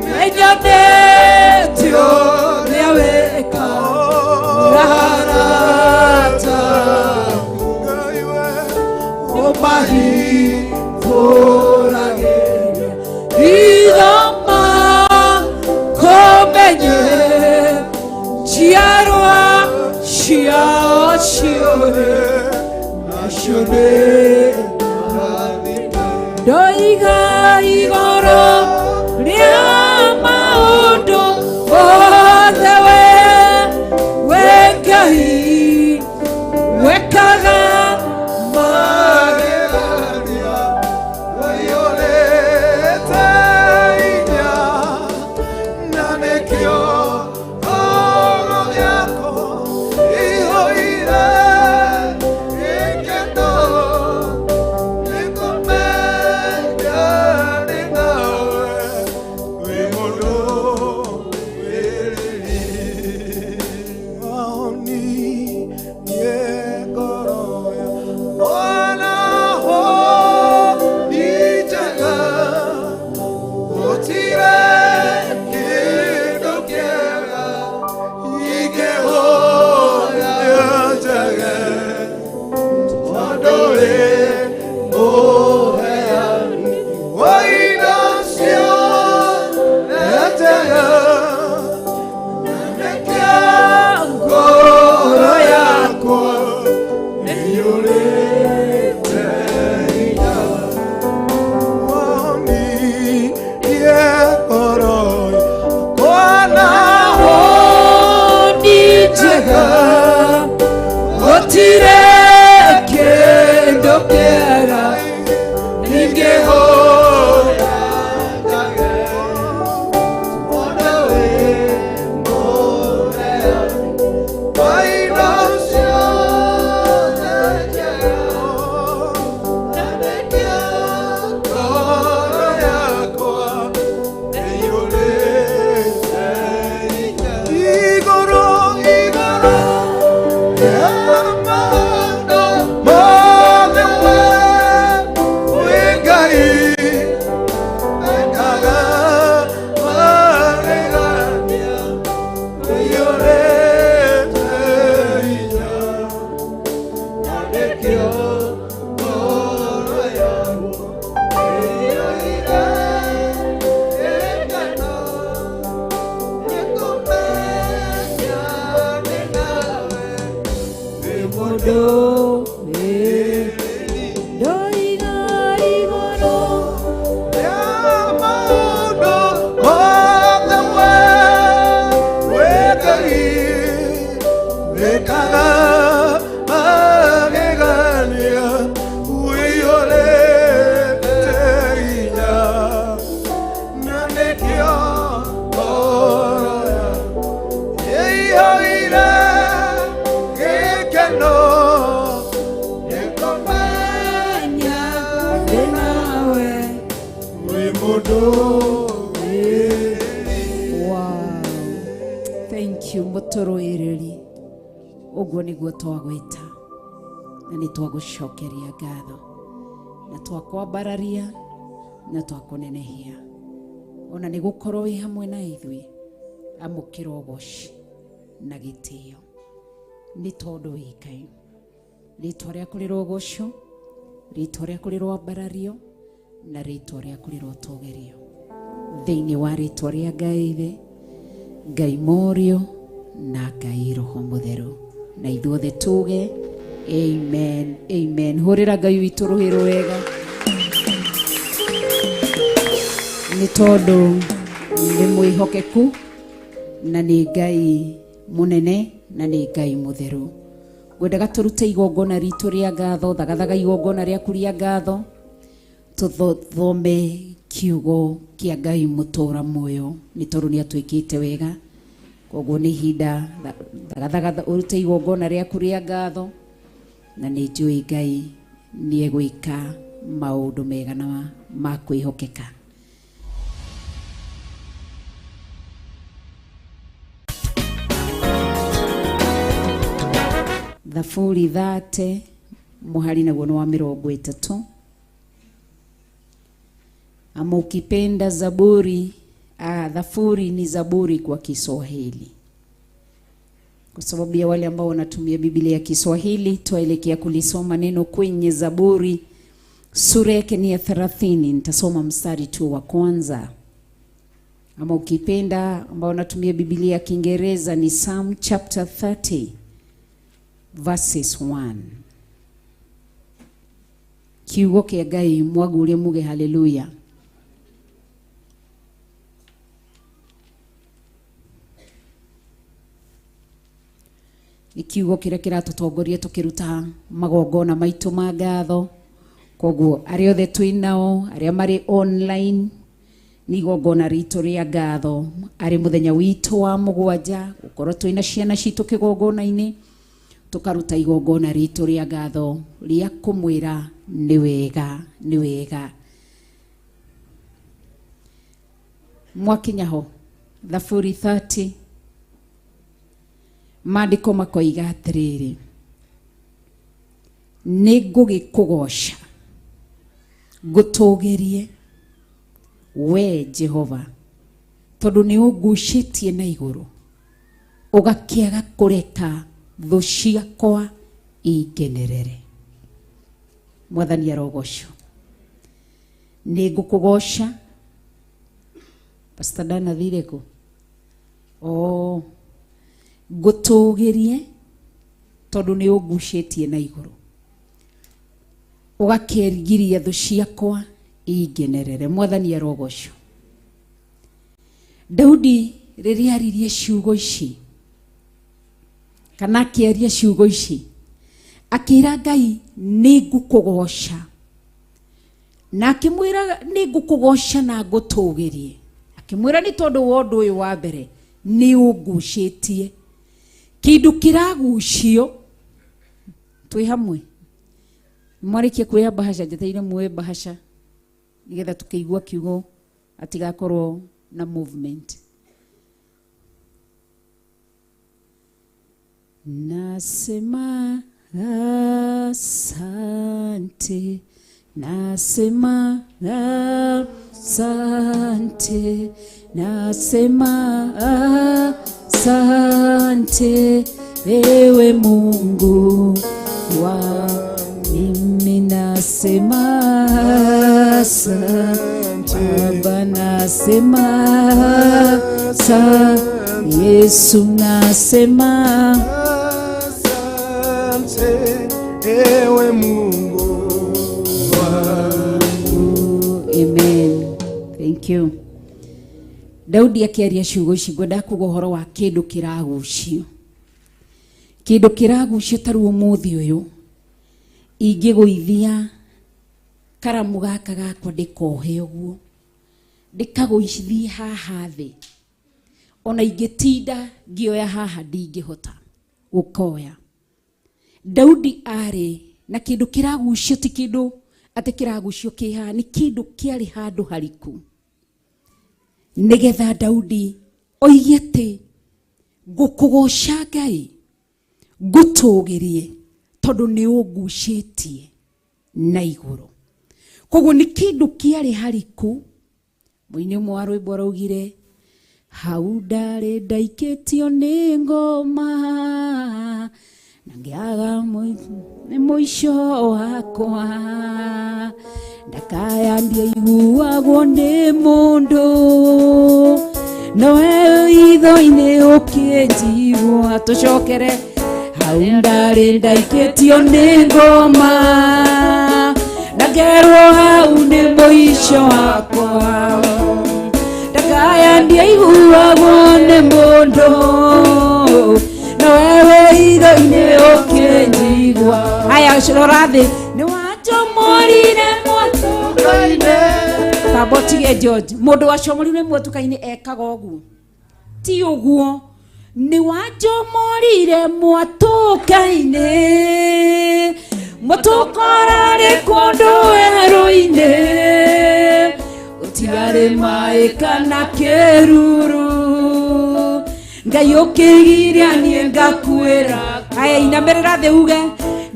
nĩnyonete ũrĩa wĩkaga arata Ngai we ũmahithũragĩria Ithoma kũmenye njiarwa ciao ciothe Acio nĩ ndoiga igũrũ rĩa maũndũ mothe we we Ngai wekaga magegania waiyũrĩte inya na nĩkĩo ngoro yakwa ĩihũire gĩkeno nĩkũmenya ndĩ nawe wĩ mũndũ wĩ riri. Waonirie ngoro yakwa ona ho nĩ njega, gũtirĩ kĩndũ kĩega ingĩhoya njage, tondũ wĩ mũheani wa indo ciothe njega, na nĩkĩo ngoro yakwa ĩiyũrĩte hinya. Waonirie ngoro yakwa na ho nĩ njega, gũtirĩ kĩndũ kĩega ingĩhoya njage, tondũ wĩ mũheani wa indo ciothe njega, na nĩkĩo ngoro yakwa ĩiyũrĩte hinya. Igũrũ, igũrũ rĩa maũndũ mothe we wĩ Ngai wekaga magegania, ũiyũrĩte hinya, na nĩkĩo ngoro yakwa ĩiyũire gĩkeno nĩkũmenya ndĩ nawe wĩ mũndũ wĩ riri. Ndoiga igũrũ rĩa maũndũ mothe we wĩ Ngai wĩkaga magegania, ũiyũrĩte hinya, na nĩkĩo ngoro yakwa ĩiyũire gĩkeno nĩkũmenya ndĩ nawe wĩ mũndũ wĩ riri. Wow. Thank you mũtũrũĩrĩri ũguo nĩguo twagwĩta na nĩ twagũcokeria ngatho na twakwambararia na twakũnenehia ona nĩ gũkorwo wĩ hamwe na ithuĩ amũkĩra ũgoci na gĩtĩo nĩ tondũ wĩ Ngai. Rĩtwa rĩaku rĩrogocwo, rĩtwa rĩaku rĩroambarario na rĩtwa rĩaku rĩrotũgĩrio thĩinĩ wa rĩtwa rĩa Ngai Ithe, Ngai Mũriũ na Ngai Roho Mũtheru, na ithuothe tuge amen, amen. Hũrĩra Ngai witũ rũhĩ rwega nĩ tondũ nĩ mwĩhokeku na nĩ Ngai mũnene na nĩ Ngai mũtheru. Ngwendaga tũrute igongona ritũ rĩa ngatho, thagathaga igongona rĩaku rĩa ngatho, tũthome kiugo kĩa Ngai mũtũra muoyo nĩ tondũ nĩ atwĩkĩte wega. Koguo nĩ ihinda thagathaga ũrute igongona rĩaku rĩa ngatho, na nĩ njũĩ Ngai nĩ egwĩka maũndũ mega na ma kwĩhokeka. Thaburi 30 mũhari naguo nĩ wa 30. Ama ukipenda Zaburi, Dhafuri ni Zaburi kwa Kiswahili. Kwa sababu ya wale ambao wanatumia Biblia ya Kiswahili, twaelekea kulisoma neno kwenye Zaburi Sura yake ni ya 30, nitasoma mstari tu wa kwanza, ama ukipenda ambao unatumia Biblia ya Kiingereza ni Psalm chapter 30 verses 1. Kiugo kĩa Ngai mwagurie muge haleluya. Nĩ kiugo kĩrĩa kĩratũtongoria tũkĩruta magongona maitũ ma ngatho. Koguo arĩa othe twĩ nao, arĩa marĩ online, nĩ igongona ritũ rĩa ngatho arĩ mũthenya witũ wa mũgwanja gũkorwo twĩna ciana citũ kĩgongona-inĩ, tũkaruta igongona ritũ rĩa ngatho rĩa kũmwĩra nĩ wega, nĩ wega. Mwakinya ho Thaburi 30, maandĩko makoiga atĩrĩrĩ, nĩ ngũgĩkũgoca ngũtũgĩrie we Jehova, tondũ nĩ ũngucĩtie na igũrũ ũgakĩaga kũreka thũ ciakwa ingenerere. Mwathani arogocwo. Nĩ ngũkũgoca. Pastor Dan athire kũ? Oh, ngũtũgĩrie tondũ nĩ ũngucĩtie na igũrũ ũgakĩgiria thũ ciakwa ingenerere. Mwathani arogocwo. Daudi rĩrĩa aririe ciugo ici, kana akĩaria ciugo ici, akĩra Ngai nĩ ngũkũgoca, na akĩmwĩra nĩ ngũkũgoca na ngũtũgĩrie. Akĩmwĩra nĩ tondũ wa ũndũ ũyũ wa mbere nĩ ũngucĩtie. Kĩndũ kĩragucio, twĩ hamwe, mwarĩkia kuoya bahasha, njetereire muoye bahasha nĩgetha tũkĩigua kiugo atigakorwo na movement. Nasema asante, nasema asante, nasema asante ewe Mungu wa mimi, nasema asante Baba, nasema asante Yesu, nasema asante ewe Mungu wangu. Amen. Thank you. Daudi akĩaria ciugo ici, ngwenda kuga ũhoro wa kĩndũ kĩragucio. Kĩndũ kĩragucio ta rĩu ũmũthĩ ũyũ ingĩgũithia karamu gaka gakwa ndĩkohe ũguo, ndĩkagũithie haha thĩ, ona ingĩtinda ngĩoya haha ndingĩhota gũkoya. Daudi arĩ na kĩndũ kĩragucio, ti kĩndũ atĩ kĩragucio kĩ haha, nĩ kĩndũ kĩarĩ handũ hariku, nĩgetha Daudi oige atĩ ngũkũgoca Ngai, ngũtũgĩrie tondũ nĩ ũngucĩtie na igũrũ. Koguo nĩ kĩndũ kĩarĩ hariku. Mũini ũmwe wa rwĩmbo araugire, hau ndarĩ ndaikĩtio nĩ ngoma na ngĩaga nĩ mũico wakwa, ndakaya ndiaiguagwo nĩ mũndũ, nowe itho-inĩ ũkĩnjigua. Tũcokere, hau ndarĩ ndaikĩtio nĩ ngoma na ngerwo hau nĩ mũico wakwa, ndakaya ndiaiguagwo nĩ mũndũ, nowewe itho-inĩ ũkĩnjigua. Haya, rora thĩ, nĩ wanjomorire mwatũka-inĩ. Tamba ũtige George, mũndũ wacomorire mwatũka-inĩ ekaga ũguo, ti ũguo. Nĩ wanjomorire mwatũka-inĩ, mwatũka ũrarĩ kũndũ werũ-inĩ, gũtiarĩ maĩ kana kĩruru, Ngai ũkĩgiria niĩ ngakuĩra. Haya, inamĩrĩra thĩ uge,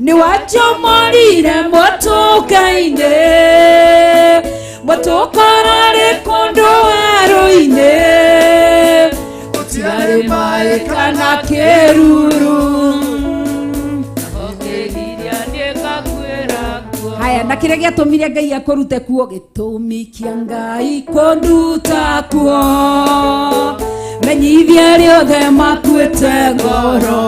nĩ wanjomorire mwatũka-inĩ, mwatũka ũrarĩ kũndũ werũ-inĩ, gũtiarĩ maĩ kana kĩruru. Haya, na kĩrĩa gĩatũmire Ngai akũrute kuo, gĩtũmi kĩa Ngai kũnduta kuo, menyithia arĩa othe makuĩte ngoro,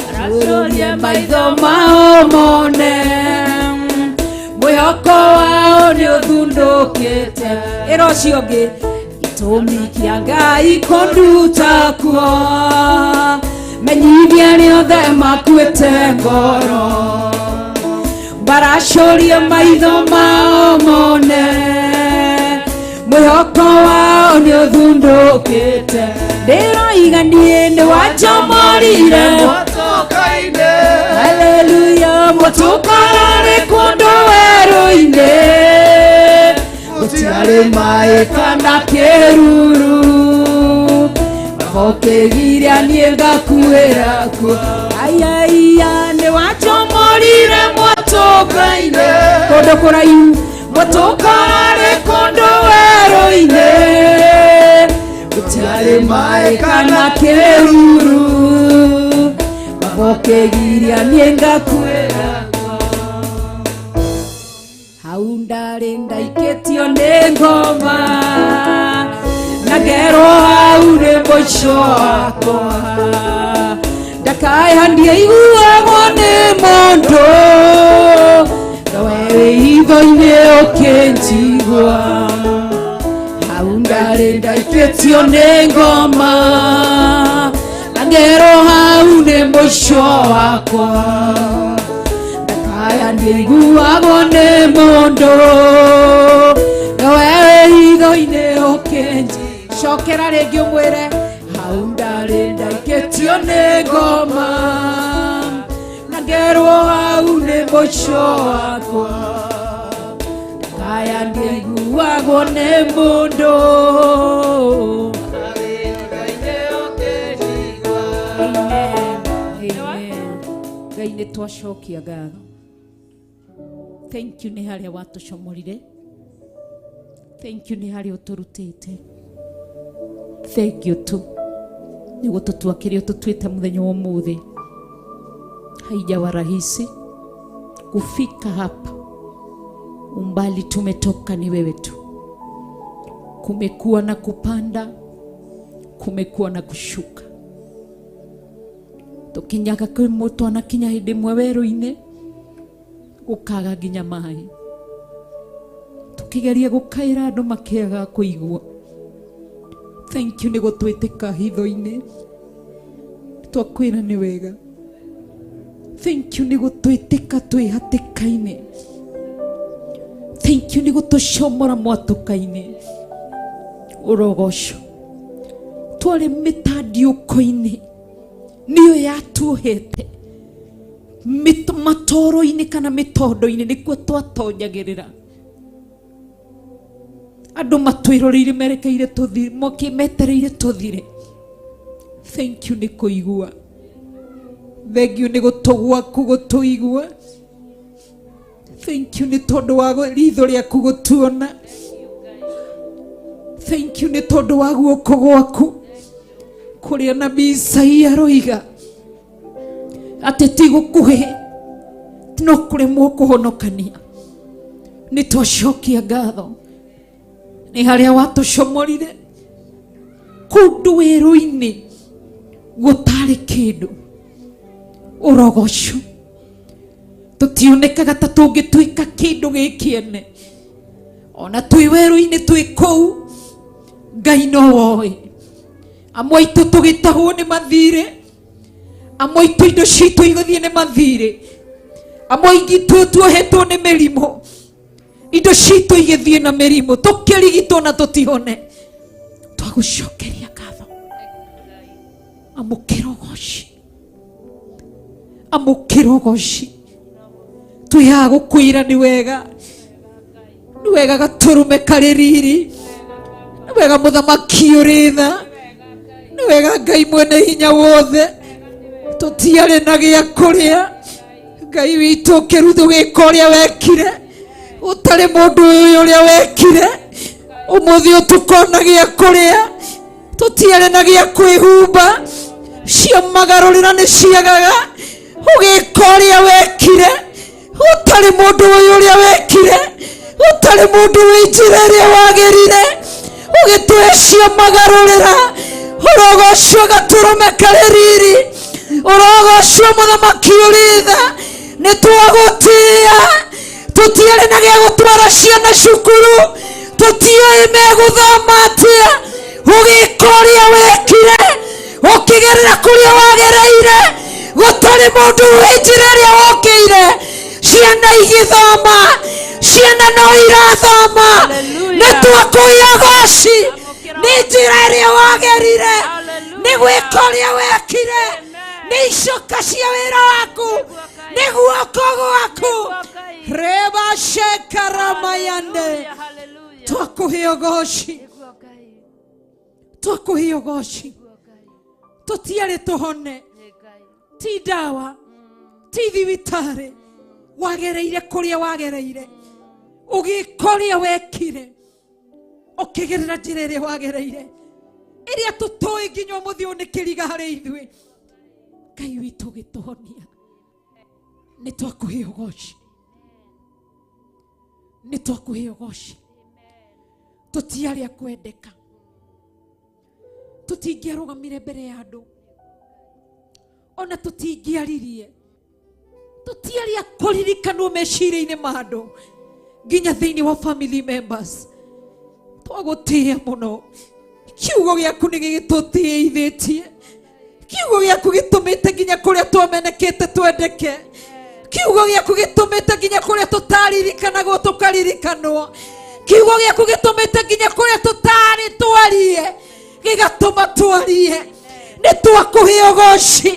maracũrie maitho mao mone, mwĩhoko wao nĩ ũthundũkĩte. Ĩra ũcio ũngĩ, gĩtũmi kĩa Ngai kũnduta kuo, menyithia arĩa othe makuĩte ngoro, baracũrie maitho mao mone, mwĩhoko wao nĩ ũthundũkĩte. Ndĩroiga niĩ nĩ wanjomorire, haleluya, mũtũkararĩ kũndũ werũ-inĩ, gũtiarĩ maĩ kana kĩruru, ũkĩgiria niĩ ngakuĩra kuo. Aiaia, nĩ wanjomorire mwatũka-inĩ, kũndũ kũraihu, mũtũkararĩ kũndũ werũ-inĩ, gũtiarĩ maĩ kana kĩruru, ũkĩgiria niĩ ngakuĩra kuo. Hau ndarĩ ndaikĩtio nĩ ngoma, na ngerwo hau nĩ mũico wakwa, ndakaya ndiaiguagwo nĩ mũndũ, nowe wĩ hitho-inĩ ũkĩnjigua. Hau ndarĩ ndaikĩtio nĩ ngoma, na ngerwo hau nĩ mũico wakwa, ndakaya ndiaiguagwo nĩ mũndũ, nowe wĩ hitho-inĩ ũkĩnjigua. Cokera rĩngĩ ũmwĩre, hau ndarĩ ndaikĩtio nĩ ngoma, na ngerwo hau nĩ mũico wakwa, ndakaya ndiaiguagwo nĩ mũndũ. Amen. Amen. Ngai nĩ twacokia ngatho. Thank you nĩ harĩa watũcomorire. Thank you nĩ harĩa ũtũrutĩte. Thank you tu nĩ gũtũtua kĩrĩa ũtũtuĩte mũthenya wa ũmũthĩ. Haijawa rahisi kufika hapa, umbali tumetoka ni wewe tu. Kumekuwa na kupanda, kumekuwa na kushuka. Tukinyaga kwĩ mũtũ anakinya hĩndĩ ĩmwe werũ-inĩ gũkaga nginya maĩ, tukigeria gũkaĩra andũ makĩaga kũigua. Thank you nĩ gũtwĩtĩka hitho-inĩ, twakwĩra nĩ wega. Thank you nĩ gũtwĩtĩka twĩ hatĩka-inĩ. Thank you nĩ gũtũcomora mwatũka-inĩ. Ũrogoco twarĩ mĩtandiũko-inĩ nĩyo yatuohete, matoro-inĩ kana mĩtondo-inĩ nĩkuo twatonyagĩrĩra. Andũ matwĩroreire merekeire tũthire, metereire tũthire. Thank you nĩ kũigua. Thank you nĩ gũtũ gwaku gũtũigua. Thank you nĩ tondũ wa ritho rĩaku gũtuona. Thank you nĩ tondũ wa guoko gwaku kũrĩa nabii Isaia aroiga atĩ ti gũkuhĩ no kũremwo kũhonokania. Nĩ twacokia ngatho nĩ harĩa watũcomorire kũndũ werũ-inĩ gũtarĩ kĩndũ. Ũrogoco tũtionekaga ta tũngĩtuĩka kĩndũ gĩkĩene, ona twĩ werũ-inĩ twĩ kũu Ngai no woĩ. Amwe aitũ tũgĩtahwo nĩ mathirĩ, amwe aitũ indo citũ igũthiĩ nĩ mathirĩ, amwe aitũ tuohetwo nĩ mĩrimũ, indo citũ igĩthiĩ na mĩrimũ, tũkĩrigitwo na tũtihone. Twagũcokeria ngatho. Amũkĩra ũgoci, amũkĩra ũgoci. Twĩ haha gũkwĩra nĩ wega, nĩ wega gatũrũme karĩ riri, nĩ wega mũthamaki ũrĩ tha, nĩ wega Ngai mwene hinya wothe. Tũtiarĩ na gĩa kũrĩa, Ngai witũ ũkĩrutha ũgĩka ũrĩa wekire, ũtarĩ mũndũ ũyũ ũrĩa wekire. Ũmũthĩ ũtukona gĩa kũrĩa, tũtiarĩ na gĩa kwĩhumba, cia magarũrĩra nĩ ciagaga, ũgĩka ũrĩa wekire. Gũtarĩ mũndũ ũyũ ũrĩa wekire, gũtarĩ mũndũ wĩ njĩra ĩrĩa wagĩrire, ũgĩtũhe magarũrĩra. Ũrogocwo gatũrũme karĩ riri, ũrogocwo mũthamaki ũrĩ tha. Nĩ twagũtĩĩa, tũtiarĩ na gĩa gũtwara ciana cukuru, tũtiũĩ megũthoma atĩa. Ũgĩka ũrĩa wekire, ũkĩgerera kũrĩa wagereire, gũtarĩ mũndũ wĩ njĩra ĩrĩa wokĩire. Ciana igĩthoma, ciana no irathoma. Nĩ twakũhe ũgoci nĩ njĩra ĩrĩa wagerire, nĩ gwĩka ũrĩa wekire, nĩ icoka cia wĩra waku, nĩ guoko gwaku. Reba shekaramayande, twakũhe ũgoci, twakũhe ũgoci. Tũtiarĩ tũhone, ti ndawa, ti thibitarĩ, wagereire kũrĩa wagereire, ũgĩka ũrĩa wekire, ũkĩgerera njĩra ĩrĩa wagereire, ĩrĩa tũtoĩ nginya ũmũthĩ ũyũ nĩ kĩriga harĩ ithuĩ. Ngai witũ ũgĩtũhonia, nĩ twakũhe ũgoci, nĩ twakũhe ũgoci. Tũtiarĩ a kwendeka, tũtingĩarũgamire mbere ya andũ, ona tũtingĩaririe, tũtiarĩ a kũririkanwo meciria-inĩ ma andũ, nginya thĩinĩ wa family members. Twagũtĩĩa mũno, kiugo gĩaku nĩ gĩgĩtũtĩithĩtie, kiugo gĩaku gĩtũmĩte nginya kũrĩa twamenekete twendeke, kiugo gĩaku gĩtũmĩte nginya kũrĩa tũtaririkanagwo tũkaririkanwo, kiugo gĩaku gĩtũmĩte nginya kũrĩa tũtarĩ twarie gĩgatũma twarie. Nĩ twakũhe ũgoci,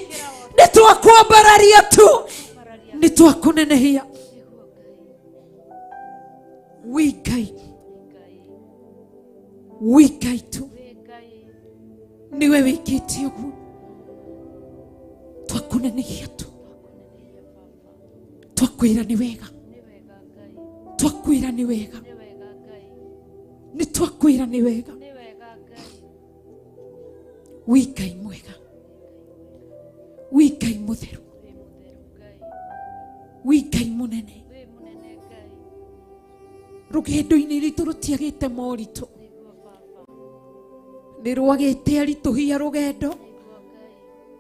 nĩ twakwambararia tu, nĩ twakũnenehia. Wĩ Ngai, wĩ Ngai tu, nĩwe wĩkĩte ũguo. Twakũnenehia tu, twakwĩra nĩ wega, twakwĩra nĩ wega, nĩ twakwĩra nĩ wega. Wĩ Ngai mwega, wĩ Ngai mũtheru, wĩ Ngai mũnene. Rũgendo-inĩ rwitũ rũtiagĩte moritũ, nĩ rwagĩte aritũhia rũgendo,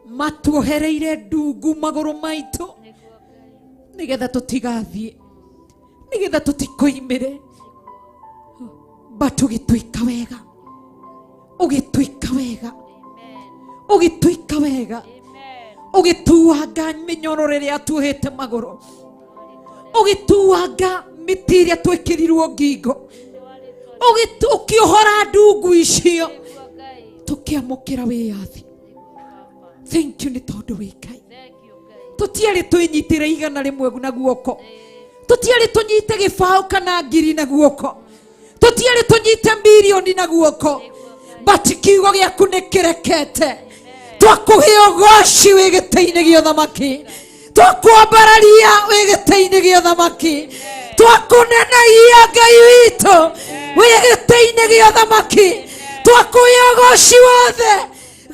matuohereire ndungu magũrũ maitũ nĩgetha tũtigathiĩ, nĩgetha tũtikoimĩre. But ũgĩtwĩka wega, ũgĩtwĩka wega, ũgĩtwĩka wega, ũgĩtuanga mĩnyororo ĩrĩa tuohete magũrũ, ũgĩtuanga mĩtĩ ĩrĩa twĩkĩrirwo ngingo, ũkĩohora ndungu icio, tũkĩamũkĩra wĩyathi. Thank you nĩ tondũ wĩ Ngai. Tũtiarĩ twĩnyitĩre 100 na guoko, tũtiarĩ tũnyite gĩbaũ kana ngiri na guoko, tũtiarĩ tũnyite mirioni na guoko, but kiugo gĩaku nĩ kĩrekete. Twakũhe ũgoci wĩ gĩtĩ-inĩ gĩa ũthamaki, twakwambararia wĩ gĩtĩ-inĩ gĩa ũthamaki, twakũnenehia Ngai witũ wĩ gĩtĩ-inĩ gĩa ũthamaki, twakũhe ũgoci wothe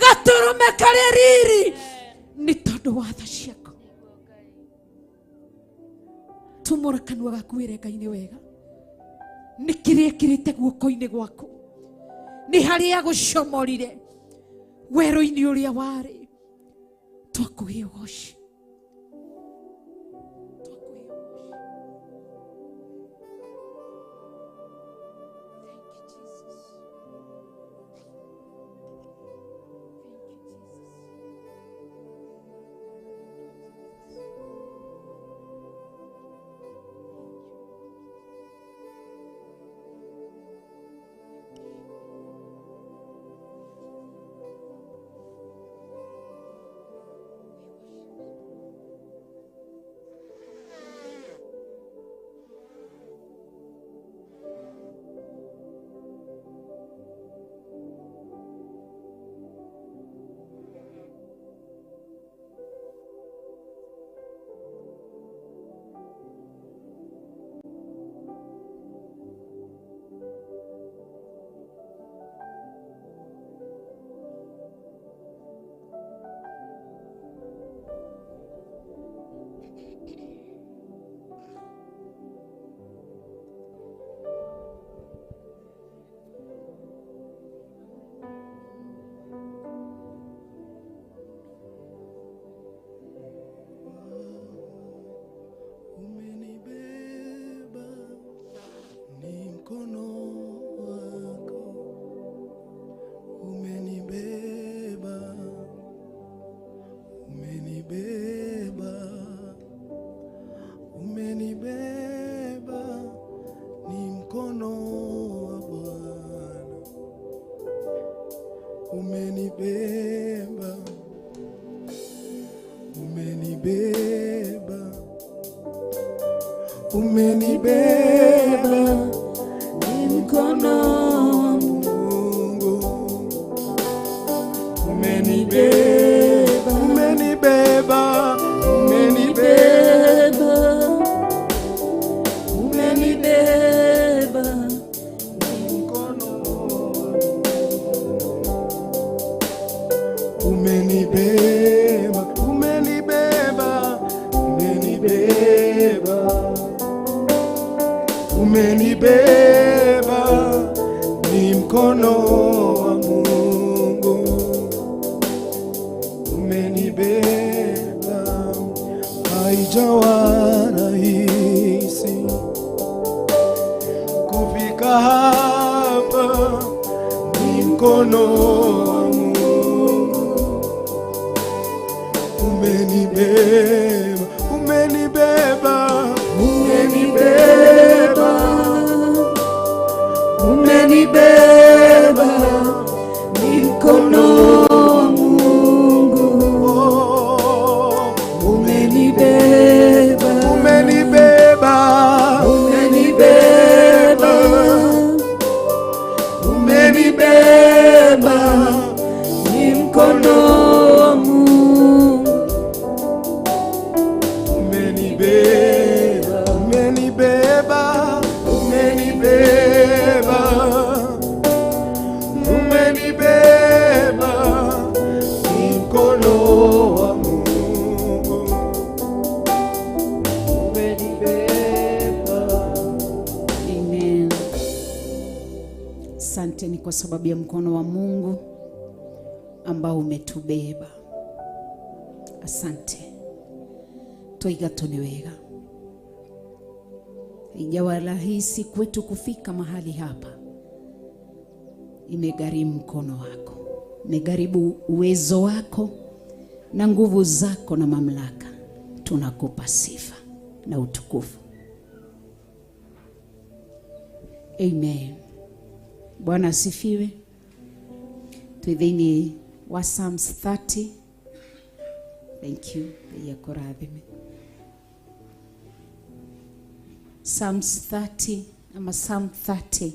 gatũrũme karĩ riri nĩ tondũ wa tha ciaku. Tumũra kanua gaku wĩre Ngai nĩ wega, nĩ kĩrĩa kĩrĩte guoko-inĩ gwaku, nĩ harĩa agũcomorire werũ-inĩ ũrĩa warĩ. Twakũhe ũgoci. Umenibeba, umenibeba, umenibeba, ni mkono wa Mungu. Umenibeba, umenibeba, umenibeba, umenibeba, ni mkono. Umenibeba, umenibeba, umenibeba, umenibeba, ni mkono wa Mungu. Umenibeba, haijawa rahisi kufika hapa, ni mkono wa Mungu. Umenibeba, umenibeba, umenibeba, umenibeba, ni mkono wa Mungu. Umenibeba, umenibeba, umenibeba, umenibeba, ni mkono wa Mungu. Umenibeba, umenibeba, umenibeba, umenibeba, ni mkono wa Mungu. Umenibeba. Amen. Asante ni kwa sababu ya mkono wa Mungu ambao umetubeba. Asante. Twaiga tu ni wega. Haijawa rahisi kwetu kufika mahali hapa. Imegharimu mkono wako, imegharimu uwezo wako na nguvu zako na mamlaka. Tunakupa sifa na utukufu. Amen. Bwana asifiwe. Twĩ thĩinĩ wa Psalms 30. Thank you. Ngai akũrathime. Psalms 30 ama Psalm 30.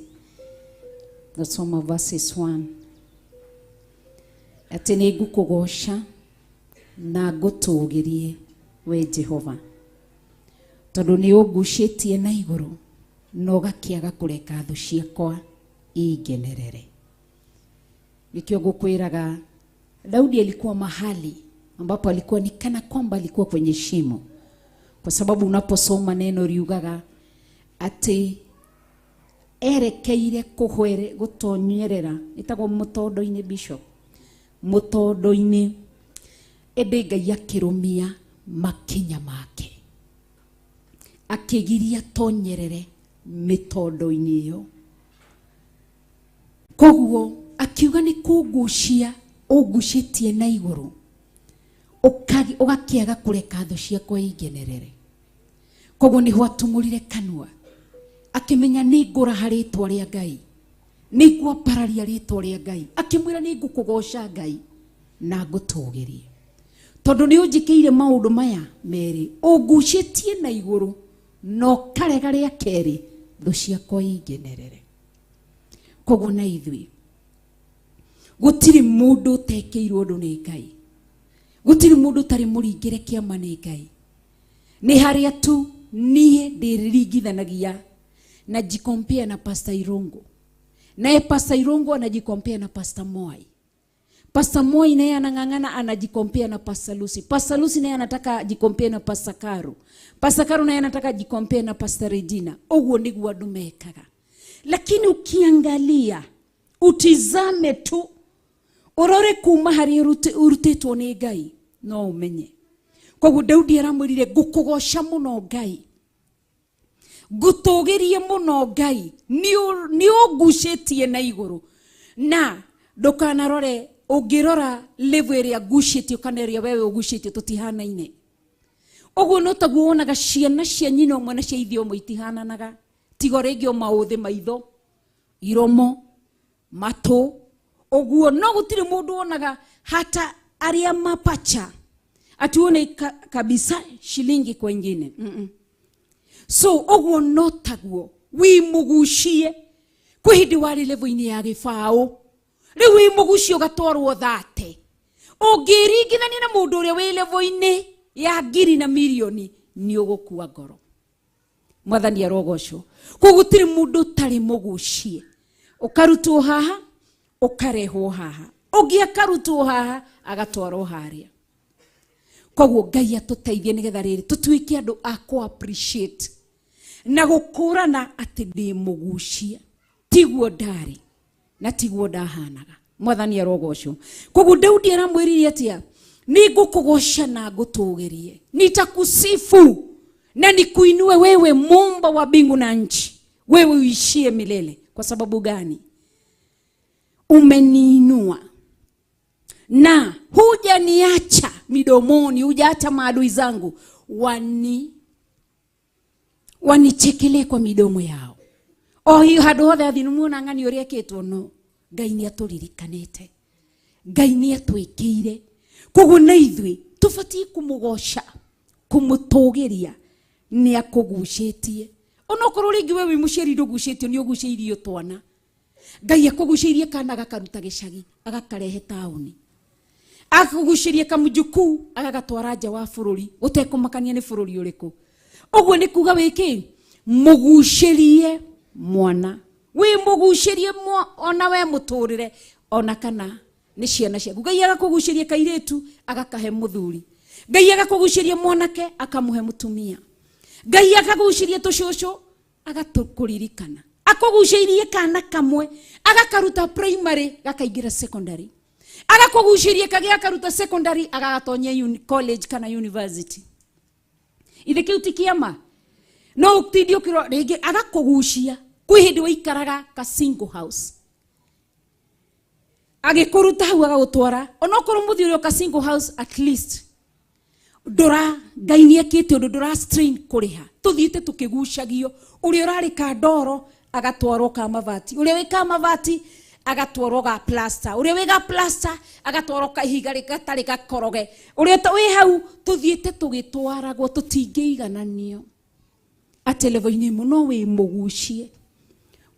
Nasoma verses 1. Atĩ nĩ ngũkũgoca na ngũtũgĩrie we Jehova, tondũ nĩ ũngucĩtie na igũrũ na ũgakĩaga kũreka thũ ciakwa ingenerere. Nikio ngũkwĩraga, Daudi alikuwa mahali ambapo alikuwa ni kana kwamba alikuwa kwenye shimo, kwa sababu unaposoma neno riugaga atĩ erekeire kũhwere gũtonyerera ĩtagwo mũtondo-inĩ, bishop, mũtondo-inĩ, ĩndĩ Ngai akĩrũmia makinya make, akĩgiria tonyerere mĩtondo-inĩ ĩyo. Koguo akiuga nĩ kũngucia ũngucĩtie na igũrũ, ũgakĩaga kũreka thũ ciakwa ingenerere. Koguo nĩho atumũrire kanua akĩmenya nĩ ngũraha rĩtwa rĩa Ngai, nĩ ngwambararia rĩtwa rĩa Ngai. Akĩmwĩra nĩ ngũkũgoca Ngai na ngũtũgĩrie, tondũ nĩ ũnjĩkĩire maũndũ maya merĩ, ũngucĩtie na igũrũ na ũkarega rĩa kerĩ thũ ciakwa ingenerere. Koguo na ithuĩ gũtirĩ mũndũ ũtekĩirwo ũndũ nĩ Ngai, gũtirĩ mũndũ ũtarĩ mũringĩre kĩama nĩ Ngai. Nĩ harĩa tu niĩ ndĩringithanagia na jikompea na Pastor Irungu, naye Pastor Irungu anajikompea na Pastor Moi, Pastor Moi naye anang'ang'ana anajikompea na Pastor Lucy, Pastor Lucy naye anataka ajikompea na Pastor Karu, Pastor Karu naye anataka ajikompea na Pastor Regina. Ũguo nĩguo andũ mekaga. Lakini ukiangalia utizame tu ũrore kuma harĩa ũrutĩtwo nĩ Ngai no ũmenye. Koguo Daudi aramwĩrire ngũkũgoca mũno Ngai, ngũtũgĩrie mũno Ngai, nĩ ũngucĩtie na igũrũ. Na ndũkanarore, ũngĩrora level ĩrĩa ngucĩtio kana ĩrĩa wewe ũgucĩtio tũtihanaine. Ũguo no taguo wonaga ciana cia nyina ũmwe na cia ithe ũmwe itihananaga, tiga rĩngĩ o maũthĩ maitho, iromo, matũ, Ũguo no gũtirĩ mũndũ wonaga hata arĩa mapacha atuone kabisa shilingi kwa ingine. So ũguo no taguo wĩ mũgucie kwĩ hĩndĩ warĩ level-inĩ ya gĩbaũ, rĩu wĩ mũgucie ũgatwarwo thate. Ũngĩringithania na mũndũ ũrĩa wĩ level-inĩ ya ngiri na mirioni nĩ ũgũkua ngoro. Mwathani arogocwo. Koguo gũtirĩ mũndũ ũtarĩ mũgucie, ũkarutwo haha ũkarehwo haha, ũngĩ akarutwo haha agatwarwo harĩa. Koguo Ngai atũteithie nĩgetha rĩrĩ tũtuĩke andũ a kũ appreciate na gũkũrana atĩ ndĩ mũgucie, tiguo ndarĩ na tiguo ndahanaga. Mwathani arogocwo. Koguo Daudi aramwĩrire atĩa? Nĩngũkũgoca na ngũtũgĩrie, nitakusifu na nikuinue wewe, muumba wa mbingu na nchi, wewe uishie milele. Kwa sababu gani? Umeniinua na hujaniacha midomoni, hujaacha maadui zangu wanichekelee kwa midomo yao. O hiyo handũ hothe athiĩ nĩmuona ng'ani ũrĩa ĩkĩtwo, no Ngai nĩatũririkanĩte, Ngai nĩatwĩkĩire. Koguo na ithuĩ tũbatiĩ kũmũgoca, kũmũtũgĩria, nĩakũgucĩtie. Onokorwo rĩngĩ we wĩ mũciari ndũgucĩtio, nĩũgucĩirio twana. Ngai akũgucĩirie kana agakaruta gĩcagi agakarehe taũni, akũgucĩrie kamũjukuu agagatwara nja wa bũrũri gũtekũmakania nĩ bũrũri ũrĩkũ. Ũguo nĩ kuga wĩkĩ? Mũgucĩrie mwana, wĩ mũgucĩrie ona we mũtũrĩre, ona kana nĩ ciana ciaku. Ngai agakũgucĩria kairĩtu agakahe mũthuri, Ngai agakũgucĩria mwanake akamũhe mũtumia, Ngai akagucĩria tũcũcũ agatũkũririkana, akũgucĩirie kana kamwe agakaruta primary gakaingĩra secondary, agakũgucĩria kagĩ akaruta secondary agagatonya college kana university. Ithe kĩu ti kĩama? No ũtindie ũkĩrora rĩngĩ agakũgucia. Kwĩ hĩndĩ waikaraga ka single house, agĩkũruta hau agagũtwara, onokorwo mũthiĩ ũrĩa ka single house, at least ndũra Ngai nĩekĩte ũndũ, ndũra strain kũrĩha. Tũthiĩte tũkĩgucagio, ũrĩa ũrarĩ ka ndoro agatwarwo ka mabati, ũrĩa wĩ ka mabati agatwarwo ga plaster, ũrĩa wĩ ga plaster agatwarwo ka ihiga gatarĩ gakoroge, ũrĩa wĩ hau. Tũthiĩte tũgĩtwaragwo, tũtingĩigananio atĩ level-inĩ ĩmwe, no wĩ mũgucie.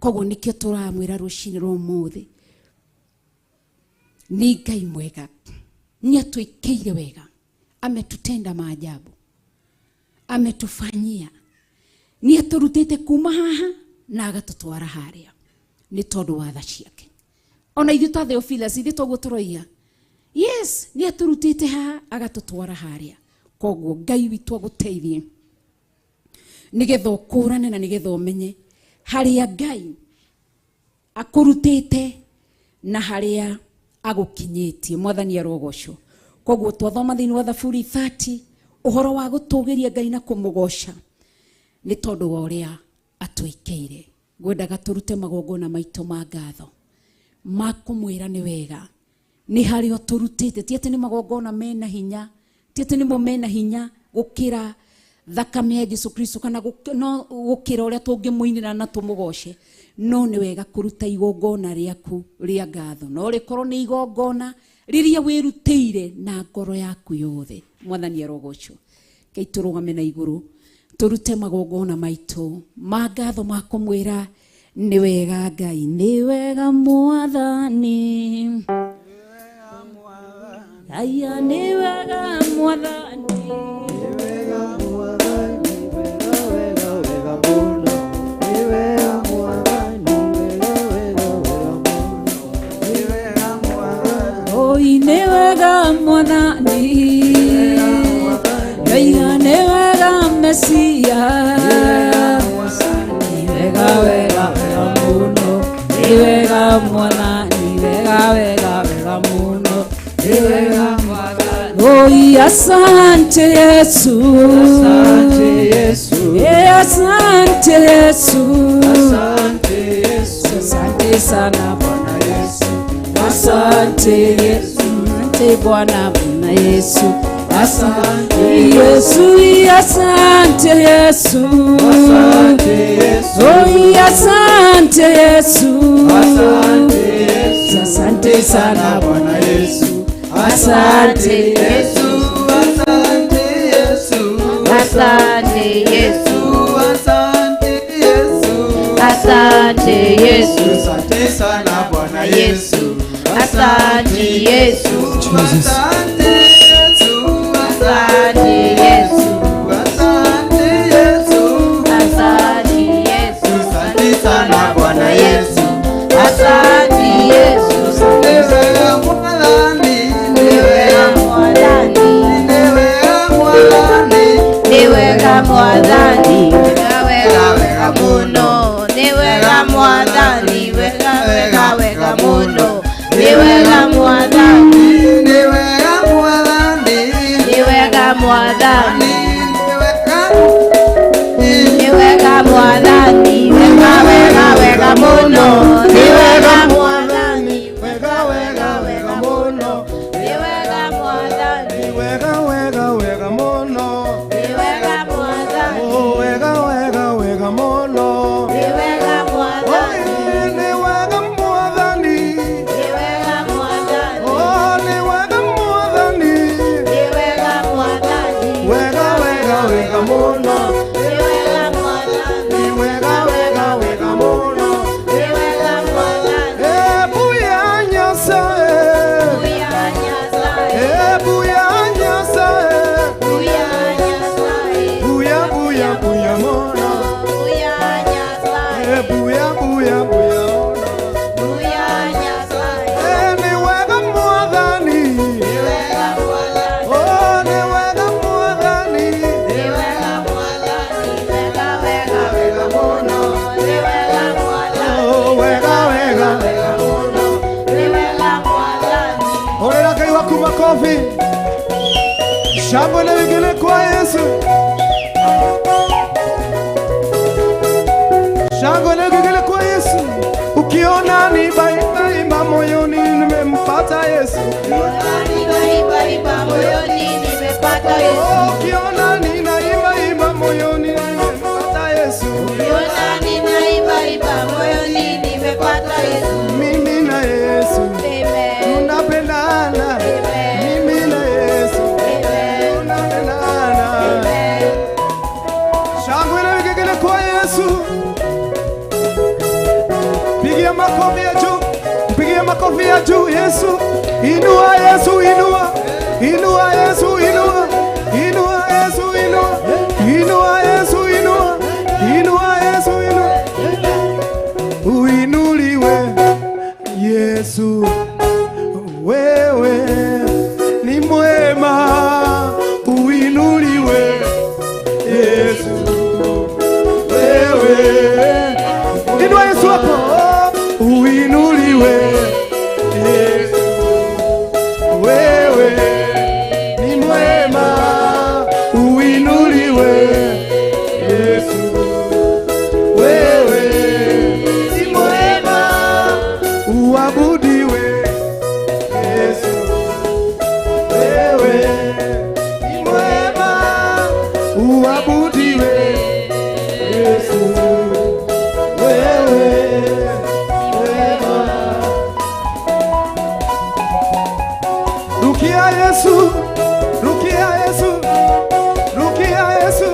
Koguo nĩkĩo tũramwĩra rũcinĩ rwa ũmũthĩ, nĩ Ngai mwega, nĩatwĩkĩire wega, ametutenda maajabu, ametufanyia, nĩatũrutĩte kuma haha na agatũtwara harĩa nĩ tondũ wa tha ciake. Ona ithuĩ ta Theophilus, ithuĩ toguo tũroiga, yes, nĩatũrutĩte haha agatũtwara harĩa. Koguo Ngai witũ agũteithie nĩgetha ũkũrane na nĩgetha ũmenye harĩa Ngai akũrutĩte na harĩa agũkinyĩtie. Mwathani arogocwo. Koguo twathoma thĩinĩ wa Thaburi 30 ũhoro wa gũtũgĩria Ngai na kũmũgoca nĩ tondũ wa ũrĩa atwĩkĩire. Ngwendaga tũrute magongona maitũ ma ngatho ma kũmwĩra nĩ wega, nĩ harĩa ũtũrutĩte. Ti atĩ nĩ magongona mena hinya, ti atĩ nĩmo mena hinya gũkĩra thakame ya Jesu Kristo kana no gũkĩra ũrĩa tũngĩmũinĩra na tũmũgoce, no nĩ wega kũruta igongona rĩaku rĩa ngatho, no rĩkorwo nĩ igongona rĩrĩa wĩrutĩire na ngoro yaku yothe. Mwathani arogocwo. Ngai tũrũgame na igũrũ tũrute magongona maitũ ma ngatho ma kũmwĩra nĩ wega Ngai, nĩ wega Mwathani, Aya nĩ wega Mwathani, oi nĩ wega Mwathani, Ngai nĩ wega Mesia, nĩ wega wega wega mũno, nĩ wega Mwathani, wega wega wega mũno, nĩ wega Mwathani. Oi asante Yesu, Asante Yesu, asante Yesu, asante Yesu, asante sana Bwana Yesu, asante Yesu, asante Bwana Bwana Yesu, asante Yesu, asante Yesu, asante Yesu, oi asante Yesu, asante Yesu, asante Asante sana Bwana Yesu. Asante Yesu, asante Yesu. Asante Yesu, asante Yesu. Asante Yesu, asante sana Bwana Yesu. Asante Yesu, asante Yesu, asante Yesu, asante Yesu, asante Yesu, asante sana Bwana Yesu. Asante Yesu, Niwe mwadhani, niwe mwadhani, niwe mwadhani, niwe mwadhani, wega wega muno, niwe mwadhani, wega wega wega muno, niwe mwadhani, niwe mwadhani, niwe mwadhani, niwe mwadhani, wega wega wega muno, niwe mwadhani, wega wega wega muno, niwe mwadhani, wega wega wega muno, niwe mwadhani, oh wega wega wega muno, niwe mwadhani, ni wega mwadhani, niwe mwadhani, oh ni wega mwadhani, niwe mwadhani, wega wega wega muno, niwe mwadhani, wega wega wega muno, niwe mwadhani. Ebu ya Nyasaye, Buya Nyasaye, ebu ya Nyasaye, buya Nyasaye, buya buya buya muno, buya Nyasaye, buya buya buya muno. buya Nyasaye, Ni wega mwadhani, niwe mwadhani, oh ni wega mwadhani, niwe mwadhani, wega wega wega muno, niwe mwadhani, oh wega wega. wega muno, niwe mwadhani. Orera Ngai waku makofi, shangwe na wengine kwa Yesu, shangwe na wengine kwa Yesu. Ukiona ni baima moyoni, nimempata Yesu. Imba moyoni nimepata Yesu. Oh, ukiona ninaimba imba moyoni, nimempata Yesu. Ukiona ninaimba imba moyoni nimepata Yesu. Mimi na Yesu Amen. tunapendana, mimi na Yesu Amen. tunapendana. Amen. Shangwe na vigelegele kwa Yesu. Pigia makofi ya juu, pigia makofi ya juu Yesu. Inua Yesu, inua. Inua Yesu, inua. Inua Yesu, inua. Inua Yesu, inua. Inua Yesu, inua. Uinuliwe Yesu, wewe ni mwema. Uinuliwe Yesu, wewe. Inua Yesu wako. Uinuliwe Yesu, wewe ni mwema. Uinuliwe Yesu, wewe ni mwema. Uabudiwe Yesu, wewe ni mwema. Uabudiwe Yesu, wewe mwema. Rukia Yesu, rukia Yesu, rukia Yesu.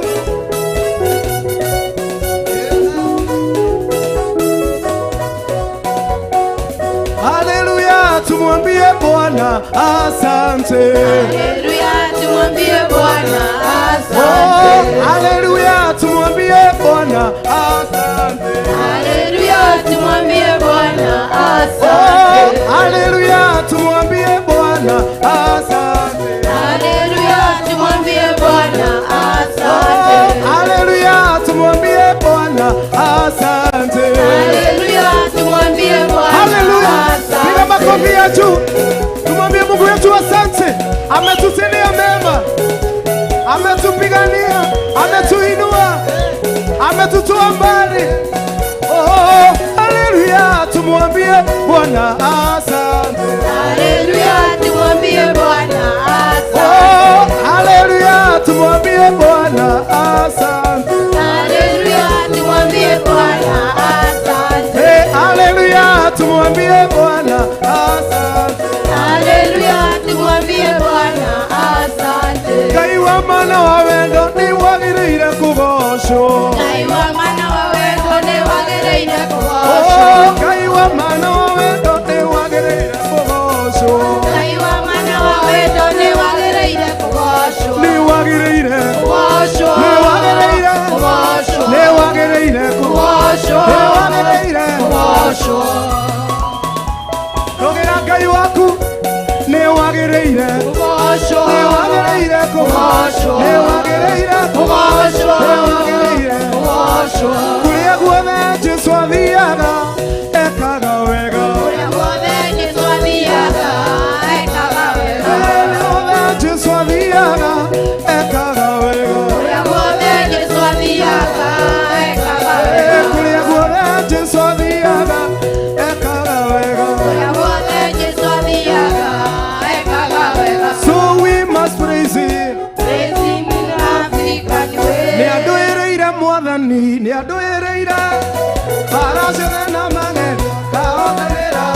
Haleluya, tumwambie Bwana asante. Haleluya, tumwambie Bwana Oh, asante. haleluya, tumwambie Bwana asante. Haleluya, tumwambie Bwana Oh, asante. haleluya, tumwambie Bwana asante. Haleluya, tumwambie Bwana Oh, asante. haleluya, tumwambie Bwana asante. Haleluya, tumwambie Bwana Haleluya. Piga makofi asante. ya juu. Tumwambie Mungu wetu asante. Ametutendea mema. Ametupigania, ametuinua, ametutoa mbali. Oh, haleluya, tumwambie Bwana asante. Haleluya, tumwambie Bwana asante. Oh, haleluya, tumwambie Bwana asante. Haleluya, tumwambie Bwana asante. Hey, haleluya, tumwambie Bwana asante. Oh, Ngai wa mana wa wendo nĩ wagĩrĩire kũgocwo. Ngai wa mana wa wendo nĩ wagĩrĩire kũgocwo. Nĩ wagĩrĩire Kũgocwo. Nĩ wagĩrĩire Kũgocwo. Nĩ wagĩrĩire Kũgocwo. Nĩ wagĩrĩire Kũgocwo. Rũgĩra Ngai waku nĩ wagĩrĩire Kũgocwo. Nĩ wagĩrĩire Kũgocwo. Nĩ wagĩrĩire Kũgocwo. Nĩ wagĩrĩire Kũgocwo. Kũrĩa guothe Jesũ athiaga ekaga wega. Kũrĩa guothe Jesũ athiaga ekaga wega. Kũrĩa guothe Jesũ athiaga ekaga wega. Kũrĩa guothe Jesũ athiaga ekaga wega. Kũrĩa guothe Jesũ athiaga ekaga wega. Kũrĩa guothe Jesũ athiaga ekaga wega. So we must praise him. Praise him in African way. Nĩ andũĩrĩire Mwathani, nĩ andũĩrĩire bara ciothe na magerio kahotanĩra.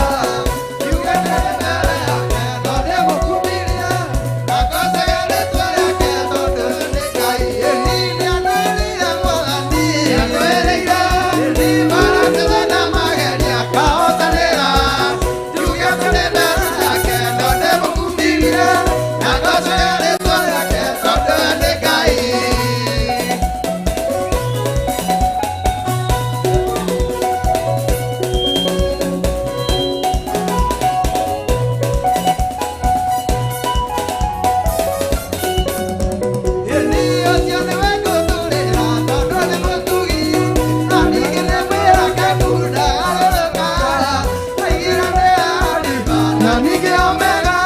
Na ningĩ Omega,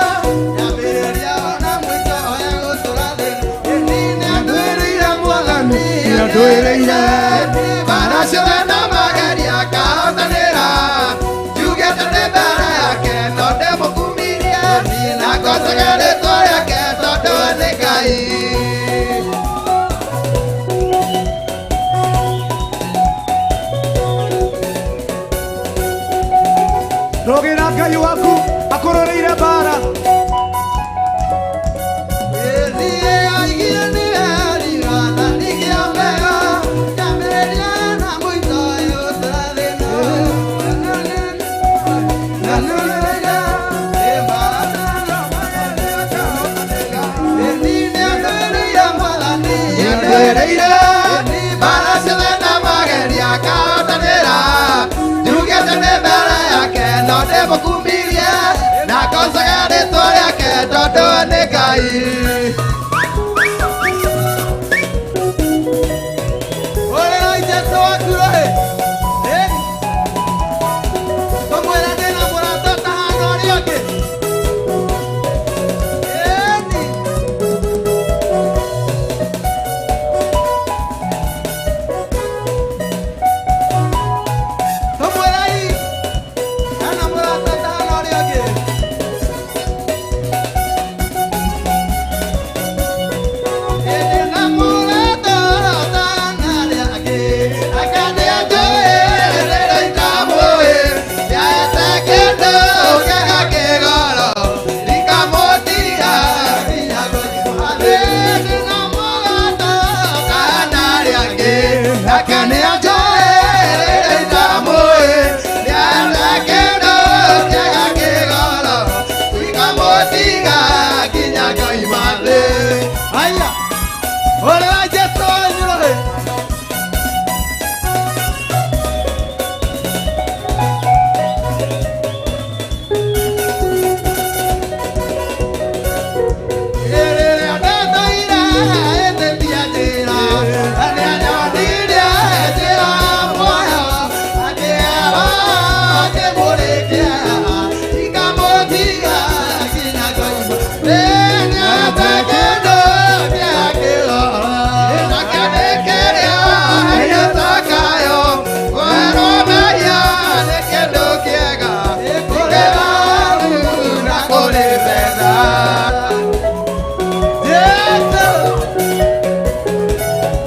nĩandũĩrĩire Mwathani, nĩandũĩrĩire bara ciothe na magerio akahotanĩra. Njugĩte nĩ mbere yake no ndĩmũkumirie, na ngocage rĩĩtwa rĩake tondũ nĩ Ngai. Rũgĩra Ngai waku akũrũrĩire bara.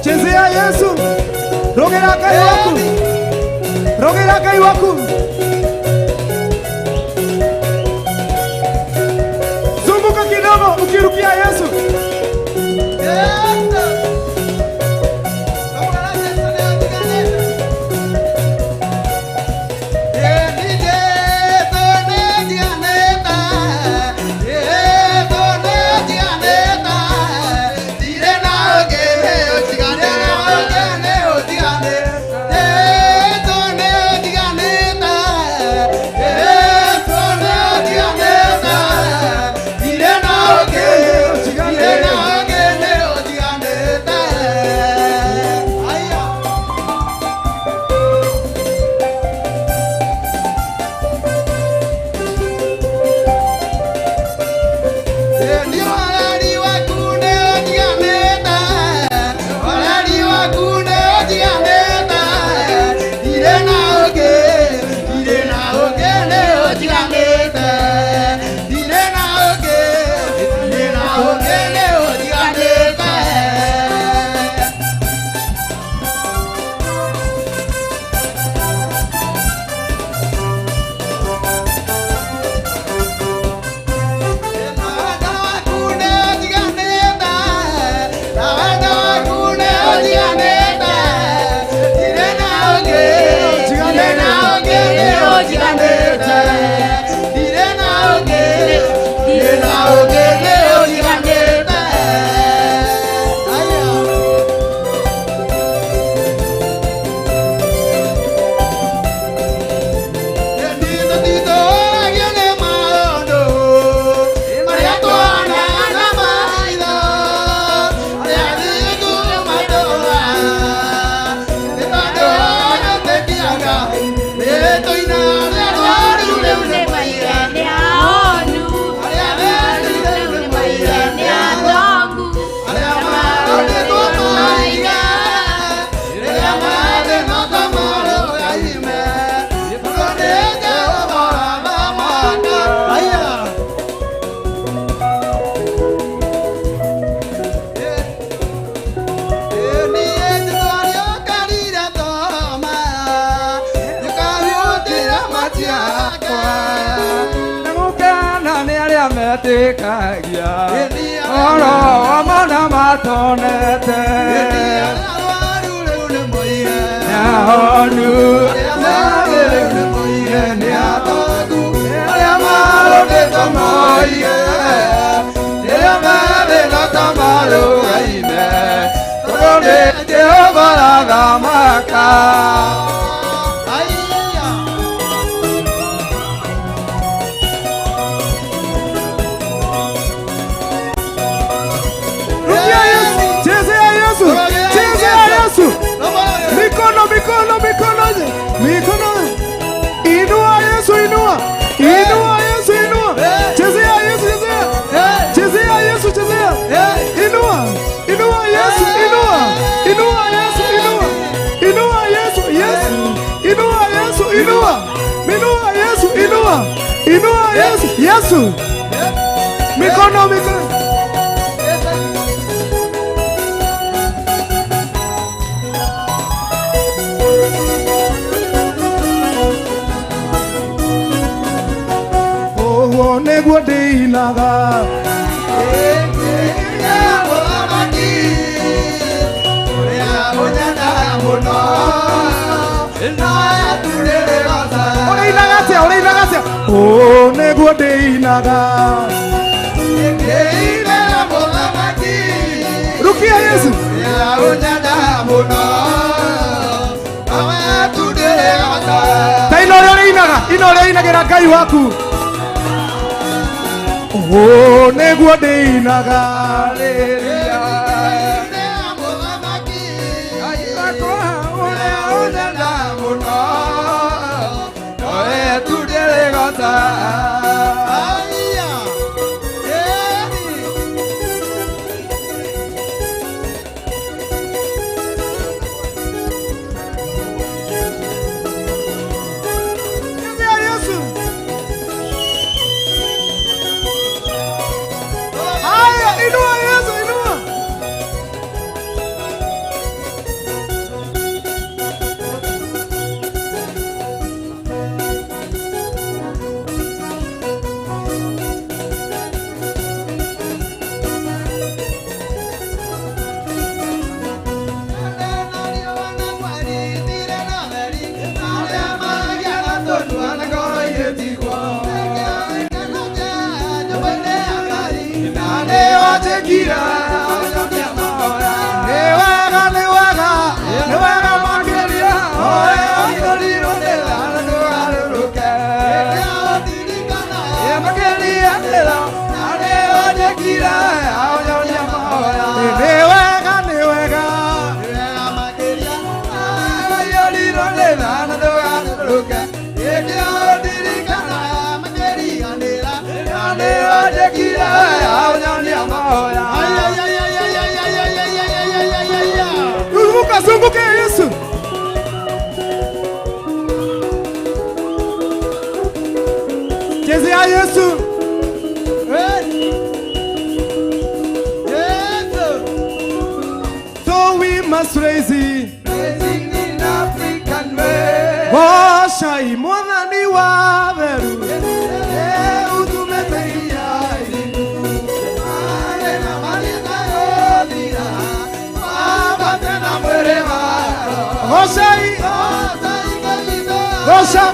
Chezea Yesu. Rũgĩra Ngai waku. Rũgĩra Ngai waku. Zunguka kidogo ukirukia Yesu. ũnjiganĩte. Ndirĩ na ũngĩ, ndirĩ na ũngĩ, nĩ ũnjiganĩte. Metĩkagia oro mona matonete nĩahonu nĩ arĩa marũndĩtwo moige rĩrĩa methĩna ta marũgaime tondũ nĩ Jehova arathamaka. Mikono, mikono, mikono, mikono. Inua Yesu, inua. Inua Yesu, inua. Chezea Yesu, chezea. Chezea Yesu, chezea. Inua. Inua Yesu, inua. Inua Yesu, inua. Inua Yesu, Yesu. Inua Yesu, inua. Inua Yesu, inua. Inua Yesu, Yesu. Mikono, mikono. Nĩguo ndĩinaga Mũthamaki ũrĩa ũnyendaga mũno Ũrĩinaga atĩa? Ũrĩinaga atĩa? Ũũ nĩguo ndĩinaga. Ndĩinaga Mũthamaki Rukia Yesu. ũrĩa ũnyendaga mũno Ta ina ũrĩa ũrĩinaga, ina ũrĩa ũinagĩra Ngai waku. Ũũ nĩguo ndĩinaga. Inua Yesu, inua. Zunguka, zunguka Yesu. Chezea Yesu. So we must raise it. Raising in African way. Washa imwadhani wa veru. Gosha,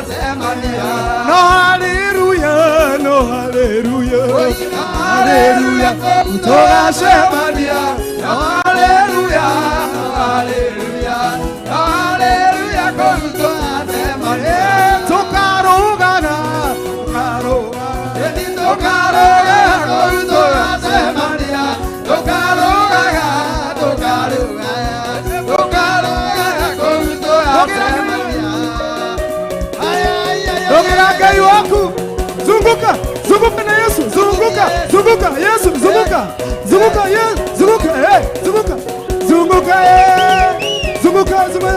No hallelujah, no hallelujah, hallelujah, tugacemania. No hallelujah, no hallelujah, hallelujah, tugacemania. Tukarugaga, tukarugaga, tugacemania. Tukarugaga, tukarugaga, tukarugaga, tugacemania. Ongera Ngai waku. Zunguka, zunguka na Yesu, zunguka, zunguka Yesu, zunguka. Zunguka Yesu, zunguka, eh, zunguka. Zunguka eh. Zunguka, zunguka.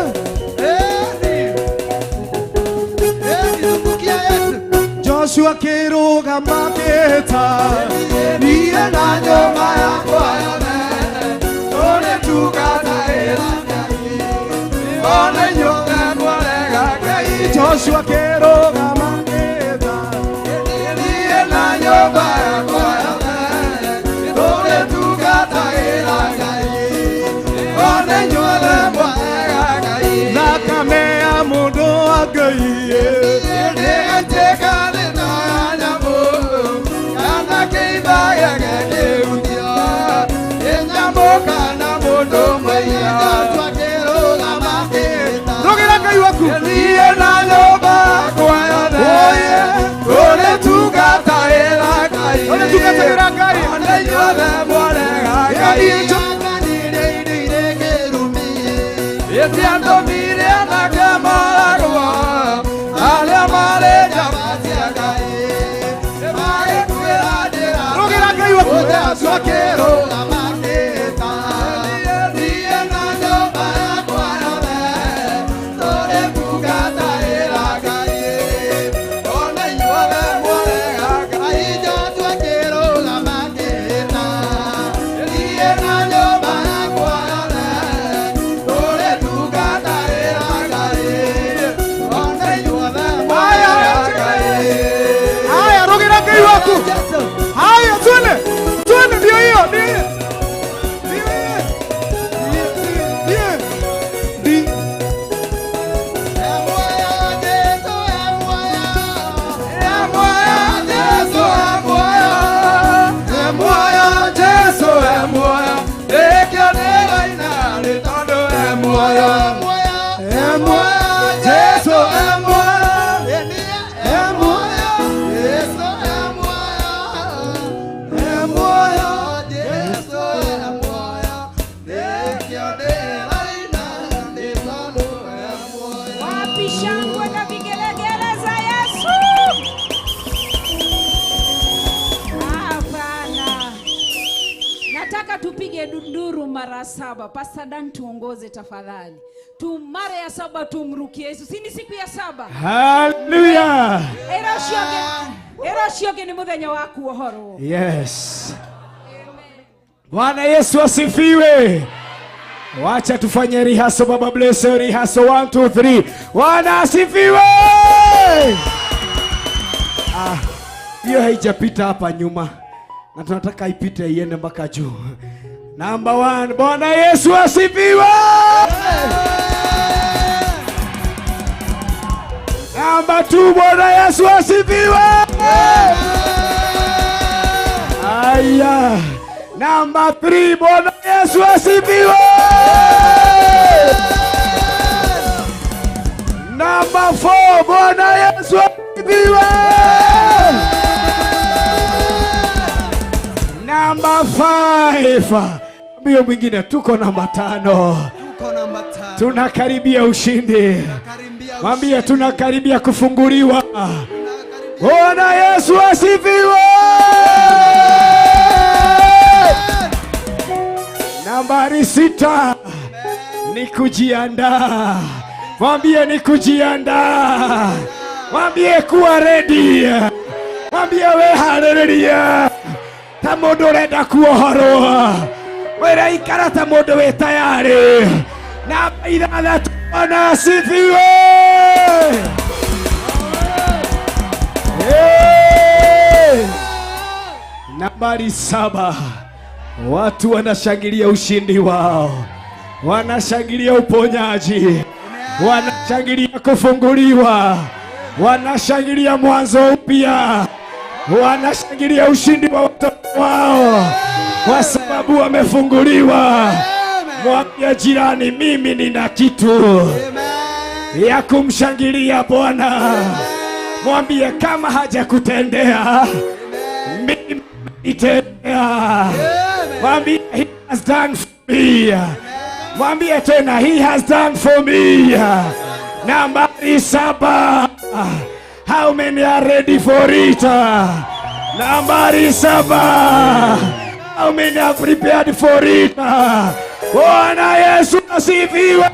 Zungukia Yesu. Joshua kiruga maketa. Niye na nyumba yakwa yothe. Tũrĩtungatagĩra Ngai. Ona inyuothe mwarega Ngai. Joshua kiruga maketa. Niye na nyumba yakwa yothe. Tũrĩtungatagĩra Ngai. Ona inyuothe mwarega Ngai. Thakame ya mũndũ wa Ngai. Nĩgaitĩka thĩ ta ya nyamũ, kana kĩimba gĩake kĩhutia. Nĩ nyamũ kana mũndũ mũiya. Rũgĩra Ngai waku. Niĩ na nyũmba yakwa yothe, tũrĩtungatagĩra Ngai. Tũrĩtungatagĩra Ngai. Ona inyuothe mwarega Ngai. Ĩtiatũmire anake moragwo, arĩa marĩ njamba cia Ngai. Magĩkuĩra njĩra. Rũgĩra Ngai waku. Joshua akĩrũgama akĩĩta, niĩ na nyũmba yakwa yothe, tũrĩtungatagĩra Ngai. Ona inyuothe mwarega Ngai. Joshua akĩrũgama akĩĩta, niĩ na nyũmba yakwa yothe, tũrĩtungatagĩra Ngai. Ona inyuothe mwarega Ngai. Haya, rũgĩra Ngai waku. Haya, twende. Twende, ndio hiyo, ndio hiyo. Ndio hiyo. Ndio. Ndio. Wapi shangwe na vigelegele za Yesu? Hapana. Nataka tupige dunduru mara 7. Pastor Dan tuongoze tafadhali. Tu mara ya 7 tumrukie Yesu. Si ni siku ya 7? Hallelujah. Era ũcio ũngĩ nĩ mũthenya wa kuohorwo. Yes. Bwana Yesu asifiwe. Wacha tufanye rehearsal. Baba bless you. Rehearsal 1 2 3. Bwana asifiwe. Ah, hiyo haijapita hapa nyuma na tunataka ipite iende mpaka juu. Number 1, Bwana Yesu asifiwe. Number 2, Bwana Yesu asifiwe. Aya. Number 3, Bwana Yesu asifiwe. Number 4, Bwana Yesu asifiwe. Number 5. Mbio mwingine tuko namba 5. Tuko namba 5. Tunakaribia ushindi. Mwambie tunakaribia kufunguliwa. Bwana Yesu asifiwe. Nambari 6 ni kujiandaa. Mwambie ni kujiandaa. Mwambie kuwa ready. Mwambie we haleluya. Ta mundu urenda kuohorwo. Wira ikara ta mundu wi tayari. Namba 6, Bwana asifiwe. Hey! Nambari 7, watu wanashangilia ushindi wao, wanashangilia uponyaji, wanashangilia kufunguliwa, wanashangilia mwanzo upya, wanashangilia ushindi wa watoto wao kwa sababu wamefunguliwa. Mwambie jirani, mimi nina kitu ya kumshangilia Bwana. Mwambie kama hajakutendea, mimi nitendea. Mwambie he has done for me. Mwambie tena he has done for me. Nambari 7. How many are ready for it? Nambari 7. How many are prepared for it? Bwana Yesu asifiwe.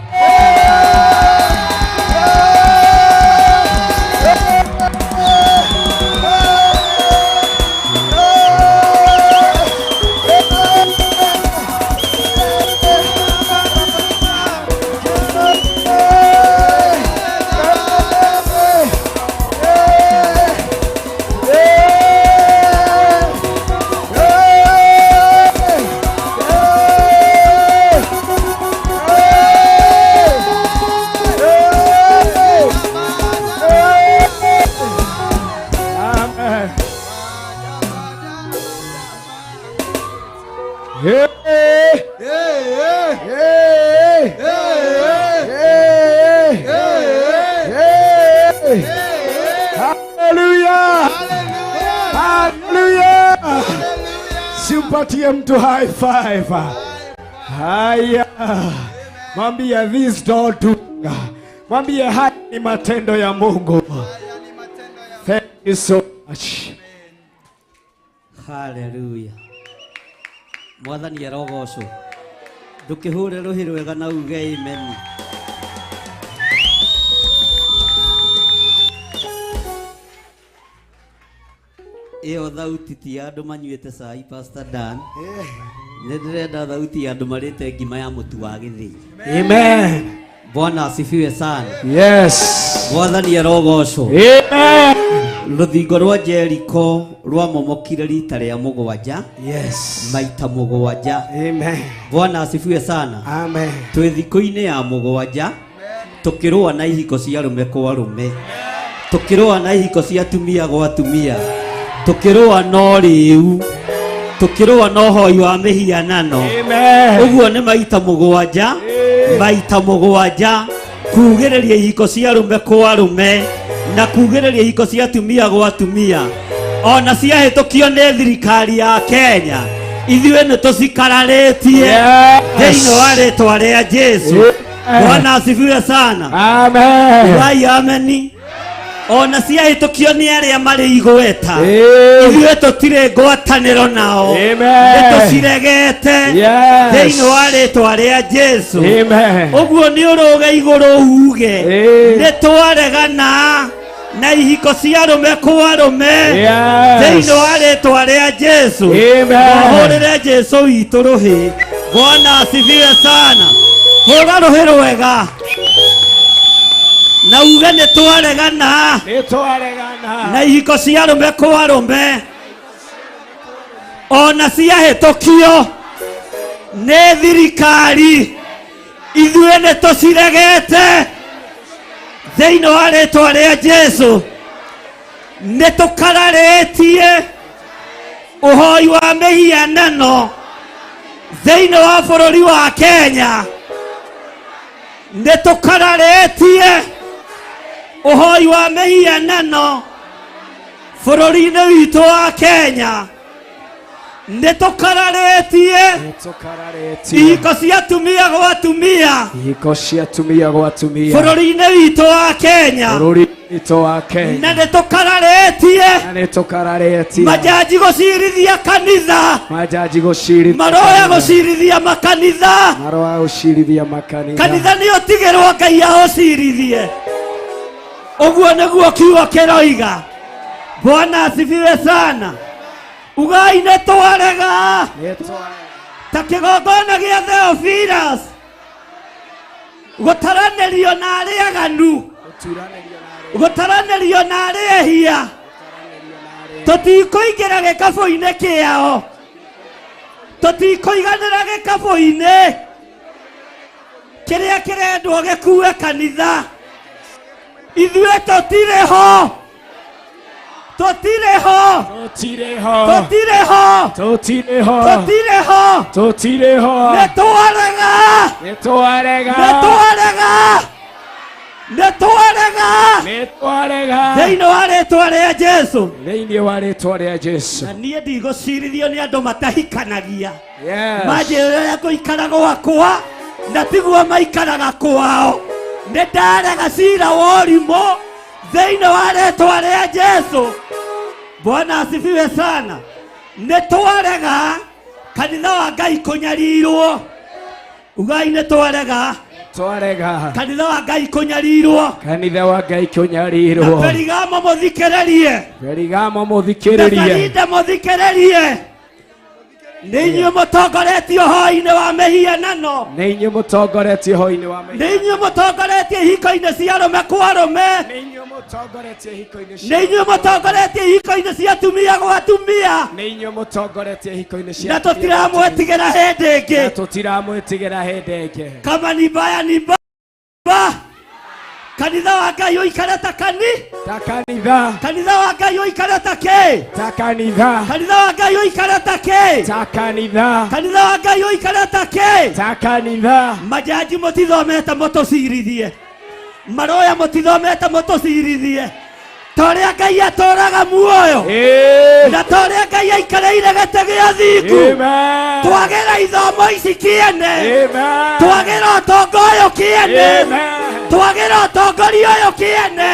Simpatie mtu high five. Haya. Mwambie this door do. Mwambie haya ni matendo ya Mungu. Thank you so much. Hallelujah. Mwathani arogocwo. Ndukihure ruhi rwega na uge amen. Iyo thauti ti ya andu manyuite cai Pastor Dan. Nĩ ndĩrenda thauti ya andu marĩte ngima ya mũtu wa gĩthĩi. Amen. Bwana asifiwe sana. Yes. Mwathani arogocwo. Amen. Rũthingo rwa Jericho rwamomokire rita rĩa mũgwanja. Yes. Maita mũgwanja. Amen. Bwana asifiwe sana. Amen. Twĩ thikũ-inĩ ya mũgwanja tũkĩrũa na ihiko cia arũme kwa arũme, tũkĩrũa na ihiko cia atumia gwa atumia, tũkĩrũa na ũrĩu, tũkĩrũa na ũhoi wa mĩhianano. Amen. Ũguo nĩ maita mũgwanja, maita mũgwanja kugĩrĩria ihiko cia arũme kwa arũme na kugĩrĩria ihiko cia atumia gwa atumia, ona ciahĩtũkio nĩ thirikari ya Kenya, ithuĩ nĩ tũcikararĩtie thĩinĩ wa rĩtwa rĩa Jesu. Bwana asifiwe sana. Amen. Ugai ameni. Ona ciahĩtũkio nĩ arĩa marĩ igweta, ithuĩ tũtirĩ ngwatanĩro nao, nĩ tũciregete thĩinĩ wa rĩtwa rĩa Jesu. Ũguo nĩ ũrũge igũrũ uge nĩ twaregana na ihiko cia arũme kwa arũme thĩinĩ wa rĩtwa rĩa Jesu. Hũrĩre Jesu witũ rũhĩ. Bwana asifiwe sana. Hũra rũhĩ rwega na uge nĩ twaregana na ihiko cia arũme kwa arũme, ona ciahĩtũkio nĩ thirikari, ithuĩ nĩ tũciregete thĩinĩ wa rĩtwa rĩa Jesu. Nĩ tũkararĩtie ũhoi wa mĩhianano thĩinĩ wa bũrũri wa Kenya, nĩ tũkararĩtie ũhoi wa mĩhianano bũrũri-inĩ witũ wa Kenya, Nĩ tũkararĩtie ihiko cia atumia gwa atumia Ihiko cia atumia gwa atumia bũrũri-inĩ witũ wa Kenya. Bũrũri witũ wa Kenya. Na nĩ tũkararĩtie Na nĩ tũkararĩtie majaji gũcirithia kanitha. Majaji gũcirithia Maroya kanitha. gũcirithia makanitha. Maroya gũcirithia makanitha. Kanitha nĩ ũtigĩrwo Ngai aũcirithie. Ũguo nĩguo kiugo kĩroiga. Bwana asifiwe sana. Ugai nĩ twarega ta kĩgongona gĩa Theophilus gũtaranĩrio na arĩa aganu, gũtaranĩrio na arĩa ehia, tũtikũingĩra gĩkabũ-inĩ kĩao, tũtikũiganĩra gĩkabũ-inĩ kĩrĩa kĩrendwo gĩkue kanitha. Ithuĩ tũtirĩ ho, tũtirĩ ho, Tũtirĩ ho. Tũtirĩ ho, Tũtirĩ ho. Tũtirĩ ho. Tũtirĩ ho. Nĩ twarega. Nĩ twarega. Nĩ twarega. Nĩ twarega. Nĩ twarega. Thĩinĩ wa rĩtwa rĩa Jesu. Thĩinĩ wa rĩtwa rĩa Jesu. Na niĩ ndigũcirithio nĩ andũ matahikanagia. Yes. Manjĩre ũrĩa ngũikara gwakwa na tiguo maikaraga kwao. Nĩ ndarega cira wa ũrimũ thĩinĩ wa rĩtwa rĩa Jesu. Bwana asifiwe sana. Nĩ twarega kanitha wa Ngai kũnyarirwo. Ugai nĩ twarega. Twarega. Kanitha wa Ngai kũnyarirwo. Kanitha wa Ngai kũnyarirwo. Na Perigamo mũthikĩrĩrie. Perigamo Na mũthikĩrĩrie. Karinda mũthikĩrĩrie. Nĩ inyuĩ mũtongoretie ũhoi-inĩ wa mĩhianano. Nĩ inyuĩ mũtongoretie ũhoi-inĩ wa Nĩ inyuĩ mũtongoretie ihiko-inĩ cia arũme kwa arũme. Nĩ inyuĩ mũtongoretie ihiko-inĩ cia Nĩ inyuĩ mũtongoretie ihiko-inĩ cia atumia gwa atumia. Nĩ inyuĩ mũtongoretie ihiko-inĩ cia Na tũtiramwetigĩra hĩndĩ ĩngĩ. Na tũtiramwĩtigĩra hĩndĩ ĩngĩ. Kama ni mbaya ni mbaya. Kanitha wa Ngai ũikare ta kani. Ta kanitha. Kanitha wa Ngai ũikare ta kĩ. Ta kanitha. Kanitha wa Ngai ũikare ta kĩ. Ta kanitha. Kanitha wa Ngai ũikare ta kĩ. Ta kanitha. Majaji mũtithomete mũtũcirithie. Maroya mũtithomete mũtũcirithie. Ta ũrĩa Ngai atũũraga muoyo. Na ta ũrĩa Ngai aikarĩire gĩtĩ gĩa thingu. Amen. Twagĩra ithomo ici kĩene. Amen. Twagĩra ũtonga ũyũ kĩene. Amen. Twagĩra ũtongoria ũyũ kĩene.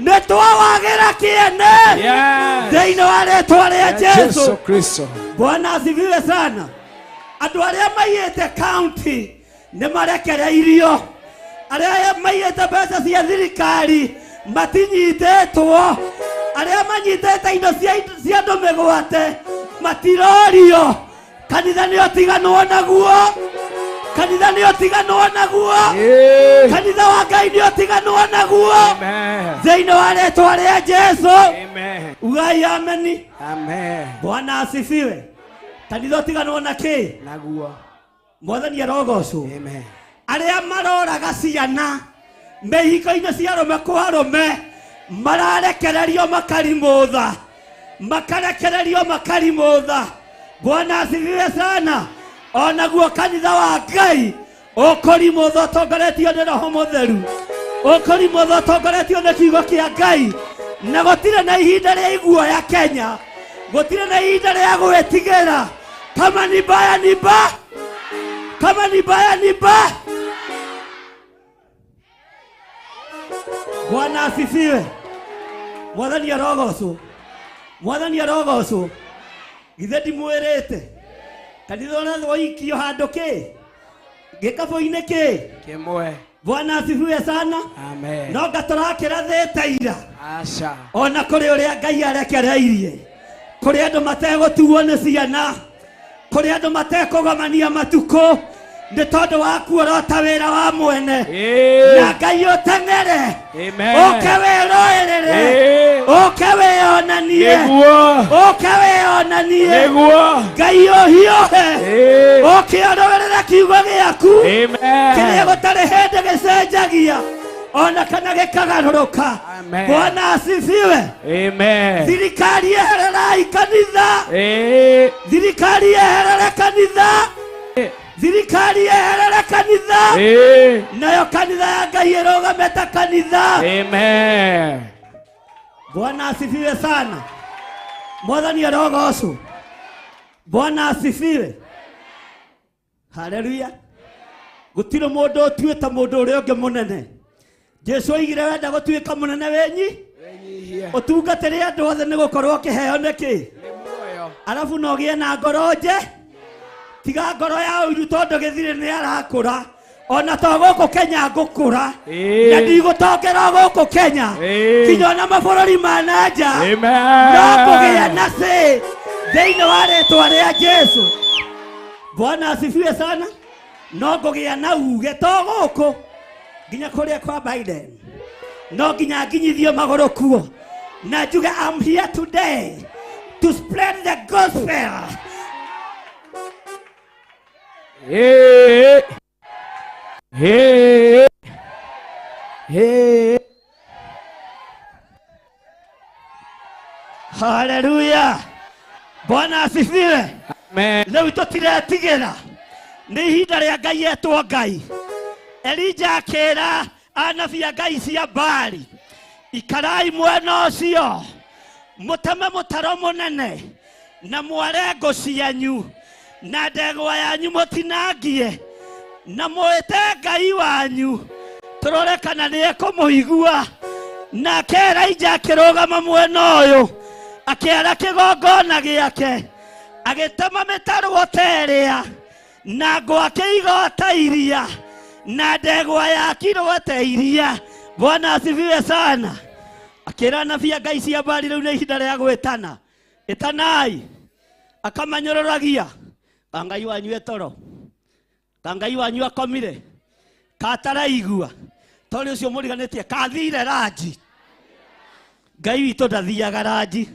Nĩ twawagĩra kĩene. Yes. Thĩinĩ wa rĩtwa rĩa Jesu Jesu. Kristo. Bwana asifiwe sana. Andũ arĩa maiyĩte county nĩ marekereirio. Arĩa maiyĩte mbeca cia thirikari matinyitĩtwo. Arĩa manyitĩte indo cia andũ mĩgwate matirorio. Kanitha nĩ ũtiganwo naguo. Kanitha nĩ ũtiganwo naguo. Kanitha wa Ngai nĩ ũtiganwo naguo. Thĩinĩ wa rĩtwa rĩa Jesu. Amen. Ugai ameni. Amen. Bwana asifiwe. Kanitha ũtiganwo na kĩ? Naguo. Mwathani arogocwo. Amen. Arĩa maroraga ciana mĩhiko-inĩ cia arũme kwa arũme mararekererio makarimũtha, makarekererio makarimũtha. Bwana asifiwe sana. Onaguo kanitha wa Ngai ũkũrimũtha ũtongoretio nĩ Roho Mũtheru, ũkũrimũtha ũtongoretio nĩ kiugo kĩa Ngai. Na gũtirĩ na ihinda rĩa iguoya Kenya, gũtirĩ na ihinda rĩa gwĩtigĩra. Kama ni mbaya ni mbaya, kama ni mbaya ni mbaya. Bwana asifiwe. Mwathani arogocwo. Mwathani arogocwo. Githĩ ndimwĩrĩte kanitha ũrĩa waikio handũ kĩ gĩkabũ-inĩ kĩ Kĩmwe. Bwana asifiwe sana. Amen. No ngatũrakĩrathĩte ira. Aca. Ona kũrĩ ũrĩa Ngai arekereirie, kũrĩ andũ mategũtuo nĩ ciana, kũrĩ andũ matekũgomania matukũ nĩ tondũ wa kuorota wĩra wa mwene. Na Ngai ũteng'ere. Amen. Ũke wĩrũĩrĩre. Ũke wĩonanie. Nĩguo. Ũke wĩonanie. Nĩguo. Ngai ũhiũhe. Ũke ũrũĩrĩre kiugo gĩaku. Amen. Kĩrĩa gũtarĩ hĩndĩ gĩcenjagia ona kana gĩkagarũrũka. Amen. Bwana asifiwe. Amen. Thirikari ehererai kanitha. Thirikari eherere kanitha. Thirikari eherere kanitha. Nayo kanitha ya Ngai ĩrũgame ta kanitha. Amen. Bwana asifiwe sana. Mwathani arogocwo. Bwana asifiwe. Haleluya. Gũtirĩ mũndũ ũtuĩte mũndũ ũrĩa ũngĩ mũnene. Jesu oigire wenda gũtuĩka mũnene wenyi ũtungatĩre andũ othe nĩ gũkorwo kĩheo nĩkĩ arabu no ũgĩe na ngoro nje tiga ngoro ya ũiru tondũ gĩthirĩ nĩ arakũra ona to gũkũ Kenya ngũkũra na ndigũtongera gũkũ Kenya kinya ona mabũrũri ma na nja no kũgĩa na cĩ thĩinĩ wa rĩtwa rĩa Jesu. Bwana asifiwe sana. No ngũgĩa na uge to gũkũ nginya kũrĩa kwa Biden no nginya nginyithio magũrũ kuo na njuge I'm here today to spread the gospel. Hey, hey, hey. Haleluya. Bwana asifiwe. Amen. Rĩu tũtiretigĩra nĩ ihinda rĩa Ngai etwo Ngai. Elija akĩra anabii a Ngai cia Baali, ikarai mwena ũcio mũteme mũtaro mũnene na mware ngũ cianyu na ndegwa yanyu mũtinangie na mwĩte Ngai wanyu tũrore kana nĩ ekũmũigua. Nake Elija akĩrũgama mwena ũyũ akĩara kĩgongona gĩake agĩtema mĩtaro ta ĩrĩa na ngũ akĩiga ta iria na ndegwa yakirwo ta iria. Bwana asifiwe sana. Akĩra anabii a Ngai cia Baali rĩu nĩ ihinda rĩa gwĩtana, ĩtanai. Akamanyũrũragia ka Ngai wanyu etoro, ka Ngai wanyu akomire, kataraigua tondũ ũcio mũriganĩtie kathire ranji. Ngai witũ ndathiaga ranji.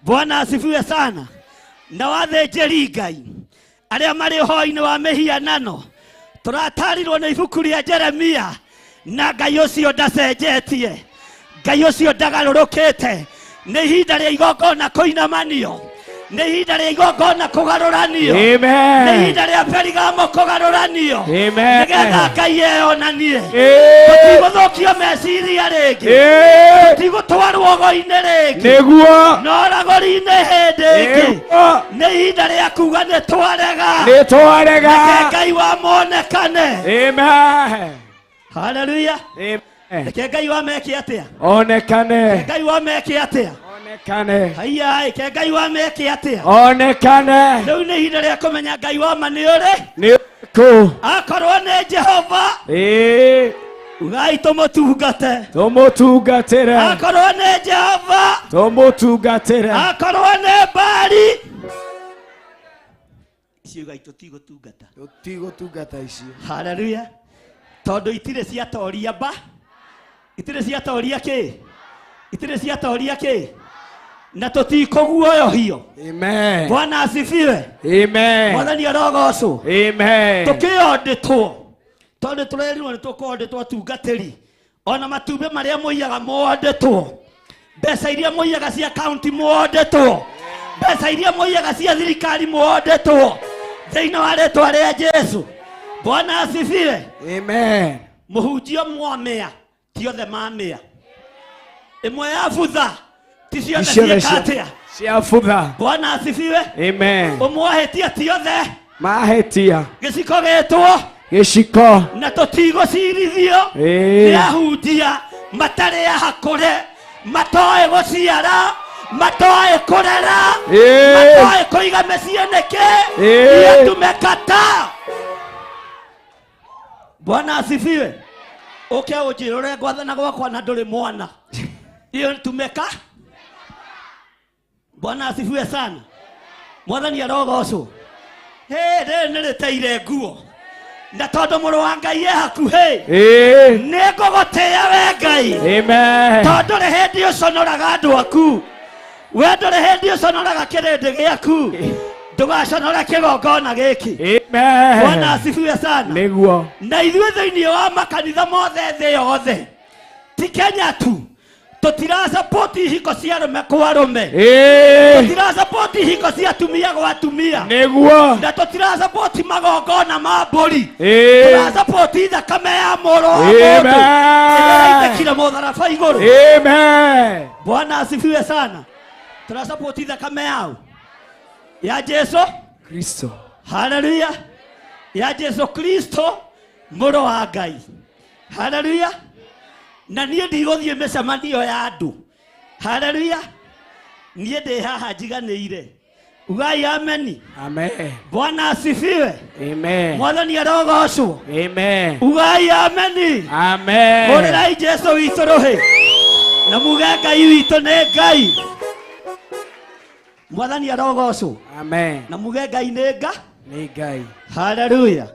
Bwana asifiwe sana. Na wathĩnjĩri Ngai arĩa marĩ ũhoro-inĩ wa mĩhianano tũratarirwo nĩ ibuku rĩa Jeremia na Ngai ũcio ndacenjetie, Ngai ũcio ndagarũrũkĩte. Nĩ ihinda rĩa igongona kũinamanio, nĩ ihinda rĩa igongona kũgarũranio, Amen. nĩ ihinda rĩa Perigamo kũgarũranio Amen. nĩgetha Ngai eyonanie. Tũtigũthũkio meciria rĩngĩ, tũtigũtwarwo ũgo-inĩ rĩngĩ, Nĩguo. no ragũri-inĩ hĩndĩ ĩngĩ. Nĩguo. Nĩ ihinda rĩa kuga nĩ twarega, Nĩ twarega. Reke Ngai wa monekane. Amen. Haleluya. Amen. Reke Ngai wa meke atĩa? Onekane. Reke Ngai wa meke atĩa? Onekane. Haiya, reke Ngai wa meke atĩa? Onekane. Rĩu nĩ ihinda rĩa kũmenya Ngai wa ma nĩ ũrĩ? Nĩ ũrĩkũ? Akorwo nĩ Jehova. Ĩĩ. Ugai tũmũtungate. Tũmũtungatĩre. Akorwo nĩ Jehova. Tũmũtungatĩre. Akorwo nĩ Baali. Icio ugai tũtigũtungata. Tũtigũtungata icio. Haleluya. Tondũ itirĩ ciatoria mba, itirĩ ciatoria kĩ, itirĩ ciatoria kĩ, na tũtikũguoyohio. Amen. Bwana asifiwe. Amen. Mwathani arogocwo. Amen. Tũkĩondĩtwo tondũ tũrerirwo nĩ tũkondĩtwo atungatĩri, ona matumbĩ marĩa mũiyaga mwondĩtwo, mbeca iria mũiyaga cia kaunti mwondĩtwo, mbeca iria mũiyaga cia thirikari mwondĩtwo thĩinĩ wa rĩtwa rĩa Jesu. Bwana asifiwe. Amen. Mũhunjio mwamĩa ti othe mamĩa, ĩmwe ya butha ti ciothe Ciothe ciĩka atĩa? cia butha. Bwana asifiwe. Amen. Ũmwahĩtia ti othe Mahĩtia. gĩciko gĩtwo Gĩciko. na tũtigũcirithio Ĩĩ. nĩ ahunjia matarĩ ahakũre, matoĩ gũciara, matoĩ kũrera, Ĩĩ. matoĩ kũiga mĩciĩ nĩkĩ, Ĩĩ. iria tumekata. Bwana asifiwe. Ũke ũnjĩre ũrĩa ngwathana gwakwa na ndũrĩ mwana, iyo tumeka. Bwana asifiwe sana. Mwathani arogocwo. Hĩ, rĩrĩ nĩ rĩteire nguo na tondũ mũrũ wa Ngai e hakuhĩ, Ĩĩ. nĩ ngũgũtĩĩa we Ngai. Amen. Tondũ ndũrĩ hĩndĩ ũconoraga andũ aku, we ndũrĩ hĩndĩ ũconoraga kĩrĩndĩ gĩaku, ndũgaconora kĩgongona gĩkĩ. Amen. Bwana asifiwe sana. Nĩguo. Na ithuĩ thĩinĩ wa makanitha mothe thĩ yothe, ti Kenya tu, tũtirasupport ihiko cia arũme kwa arũme, Ĩĩ. tũtirasupport ihiko cia atumia gwa atumia, Nĩguo. na tũtirasupport magongona ma mbũri, Ĩĩ. tũrasupport thakame ya mũrũ wa mũndũ Amen. ĩrĩa ĩraitĩkire mũtharaba igũrũ. Amen. Bwana asifiwe sana. Tũrasupport thakame yao Ya Jesu Kristo. Haleluya. Ya Jesu Kristo mũrũ wa Ngai. Haleluya. Na niĩ ndigũthiĩ mĩcemanio ya andũ. Haleluya. Niĩ ndĩ haha njiganĩire. Ugai ameni. Amen. Bwana asifiwe. Amen. Mwathani arogocwo. Amen. Ugai ameni. Amen. Hũrĩrai Jesu witũ rũhĩ na muge Ngai witũ nĩ Ngai. Mwathani arogocwo. Amen. Na muge Ngai nĩ Nga. Nĩ Ngai. Haleluya.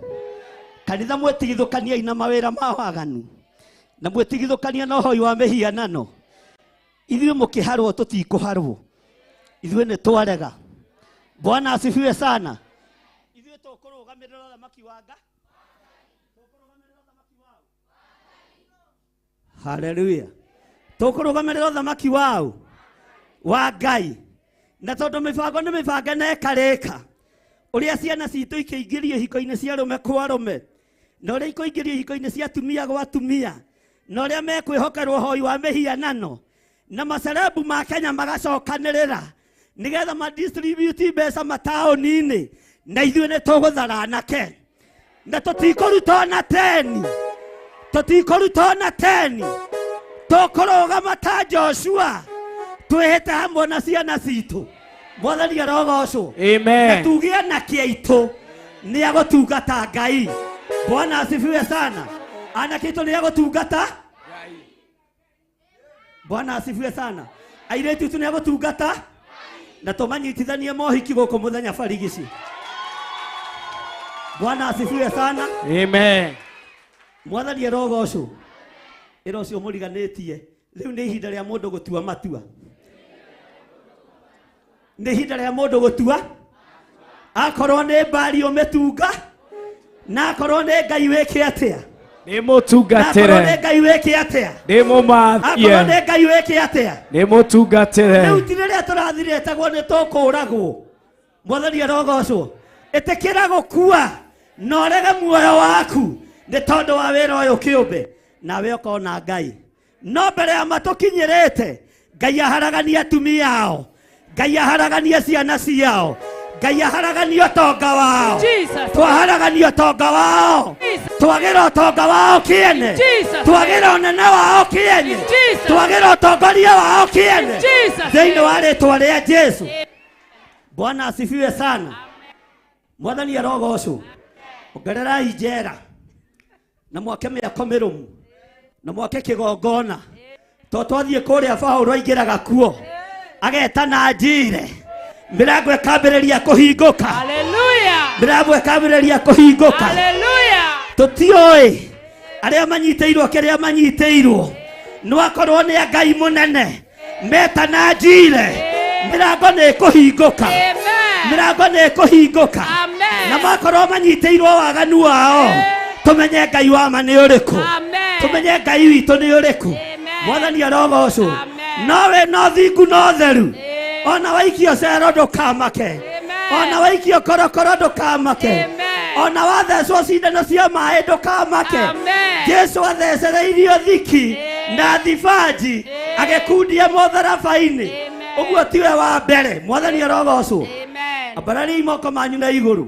Kanitha mwĩtigithũkaniei na mawĩra ma waganu na mwĩtigithũkanie na ũhoi wa mĩhianano. Ithuĩ mũkĩharwo tũtikũharwo, ithuĩ nĩ twarega. Bwana asifiwe sana. Ithuĩ tũkũrũgamĩrĩra ũthamaki wa Nga. Haleluya. Tũkũrũgamĩrĩra ũthamaki wao wa Ngai, na tondũ mĩbango nĩ mĩbange na ĩkarĩka, ũrĩa ciana citũ ikĩingĩrio ihiko-inĩ cia arũme kwa arũme, na ũrĩa ikũingĩrio ihiko-inĩ cia atumia gwa atumia, na ũrĩa mekwĩhokerwo ũhoi wa mĩhianano, na macerebu ma Kenya magacokanĩrĩra nĩgetha madistribute mbeca mataũni-inĩ, na ithuĩ nĩ tũgũthara anake na tũtikũruta ona teni, tũtikũruta ona teni, tũkũrũgama ta Joshua twĩhĩte hamwe na ciana citũ. Mwathani arogocwo. Amen. Na tuge anake aitũ nĩ agũtungata Ngai. Bwana asifiwe sana. Anake aitũ nĩ agũtungata Bwana asifiwe sana. Airĩtu aitũ nĩ agũtungata na tũmanyitithanie mohiki gũkũ mũthenya barigici. Bwana asifiwe sana. Amen. Mwathani arogocwo. Ĩra ũcio mũriganĩtie rĩu nĩ ihinda rĩa mũndũ gũtua matua. Nĩ ihinda rĩa mũndũ gũtua, akorwo nĩ mbari ũmĩtunga, na akorwo nĩ Ngai wĩke atĩa, Nĩ mũtungatĩre. na akorwo nĩ Ngai wĩke atĩa, Nĩ mũmathie. akorwo nĩ Ngai wĩke atĩa, Nĩ mũtungatĩre. Rĩu ti rĩrĩa tũrathirĩtagwo nĩ tũkũragwo. Mwathani arogocwo. Ĩtĩkĩra gũkua na ũrege muoyo waku nĩ tondũ wa wĩra ũyũ kĩũmbe, nawe ũkona Ngai. No mbere ya matũkinyĩrĩte, Ngai aharaganie atumia ao, Ngai aharaganie ciana ciao, Ngai aharaganie ũtonga wao. Jesus. Twaharaganie ũtonga wao, twagĩra ũtonga wao kĩene, Jesus. twagĩra ũnene wao kĩene, Jesus. twagĩra ũtongoria wao kĩene, Jesus. thĩinĩ wa rĩtwa rĩa Jesu. Bwana asifiwe sana. Mwathani arogocwo. Ongererai njera na mwake mĩako mĩrũmu na mwake kĩgongona, to twathiĩ kũrĩa Paũlũ aingĩraga kuo agetana njire, mĩrango ĩkambĩrĩria kũhingũka. Hallelujah. Mĩrango ĩkambĩrĩria kũhingũka. Hallelujah. Tũtiũĩ arĩa manyitĩirwo kĩrĩa manyitĩirwo, no akorwo nĩ a Ngai mũnene metana njire, mĩrango nĩ ĩkũhingũka. Mĩrango nĩ ĩkũhingũka. Na makorwo manyitĩirwo waganu wao, tũmenye Ngai wa ma nĩ ũrĩkũ, tũmenye Ngai witũ nĩ ũrĩkũ. Mwathani arogocwo. Nowe no thingu no theru, ona waikio cero ndũkamake, ona waikio korokoro ndũkamake, ona wathecwo cindano cia maĩ ndũkamake. Jesu athecereirio thiki na thibanji agĩkundia mũtharaba-inĩ. Ũguo tiwe wa mbere. Mwathani arogocwo. Ambarariai moko manyu na igũrũ,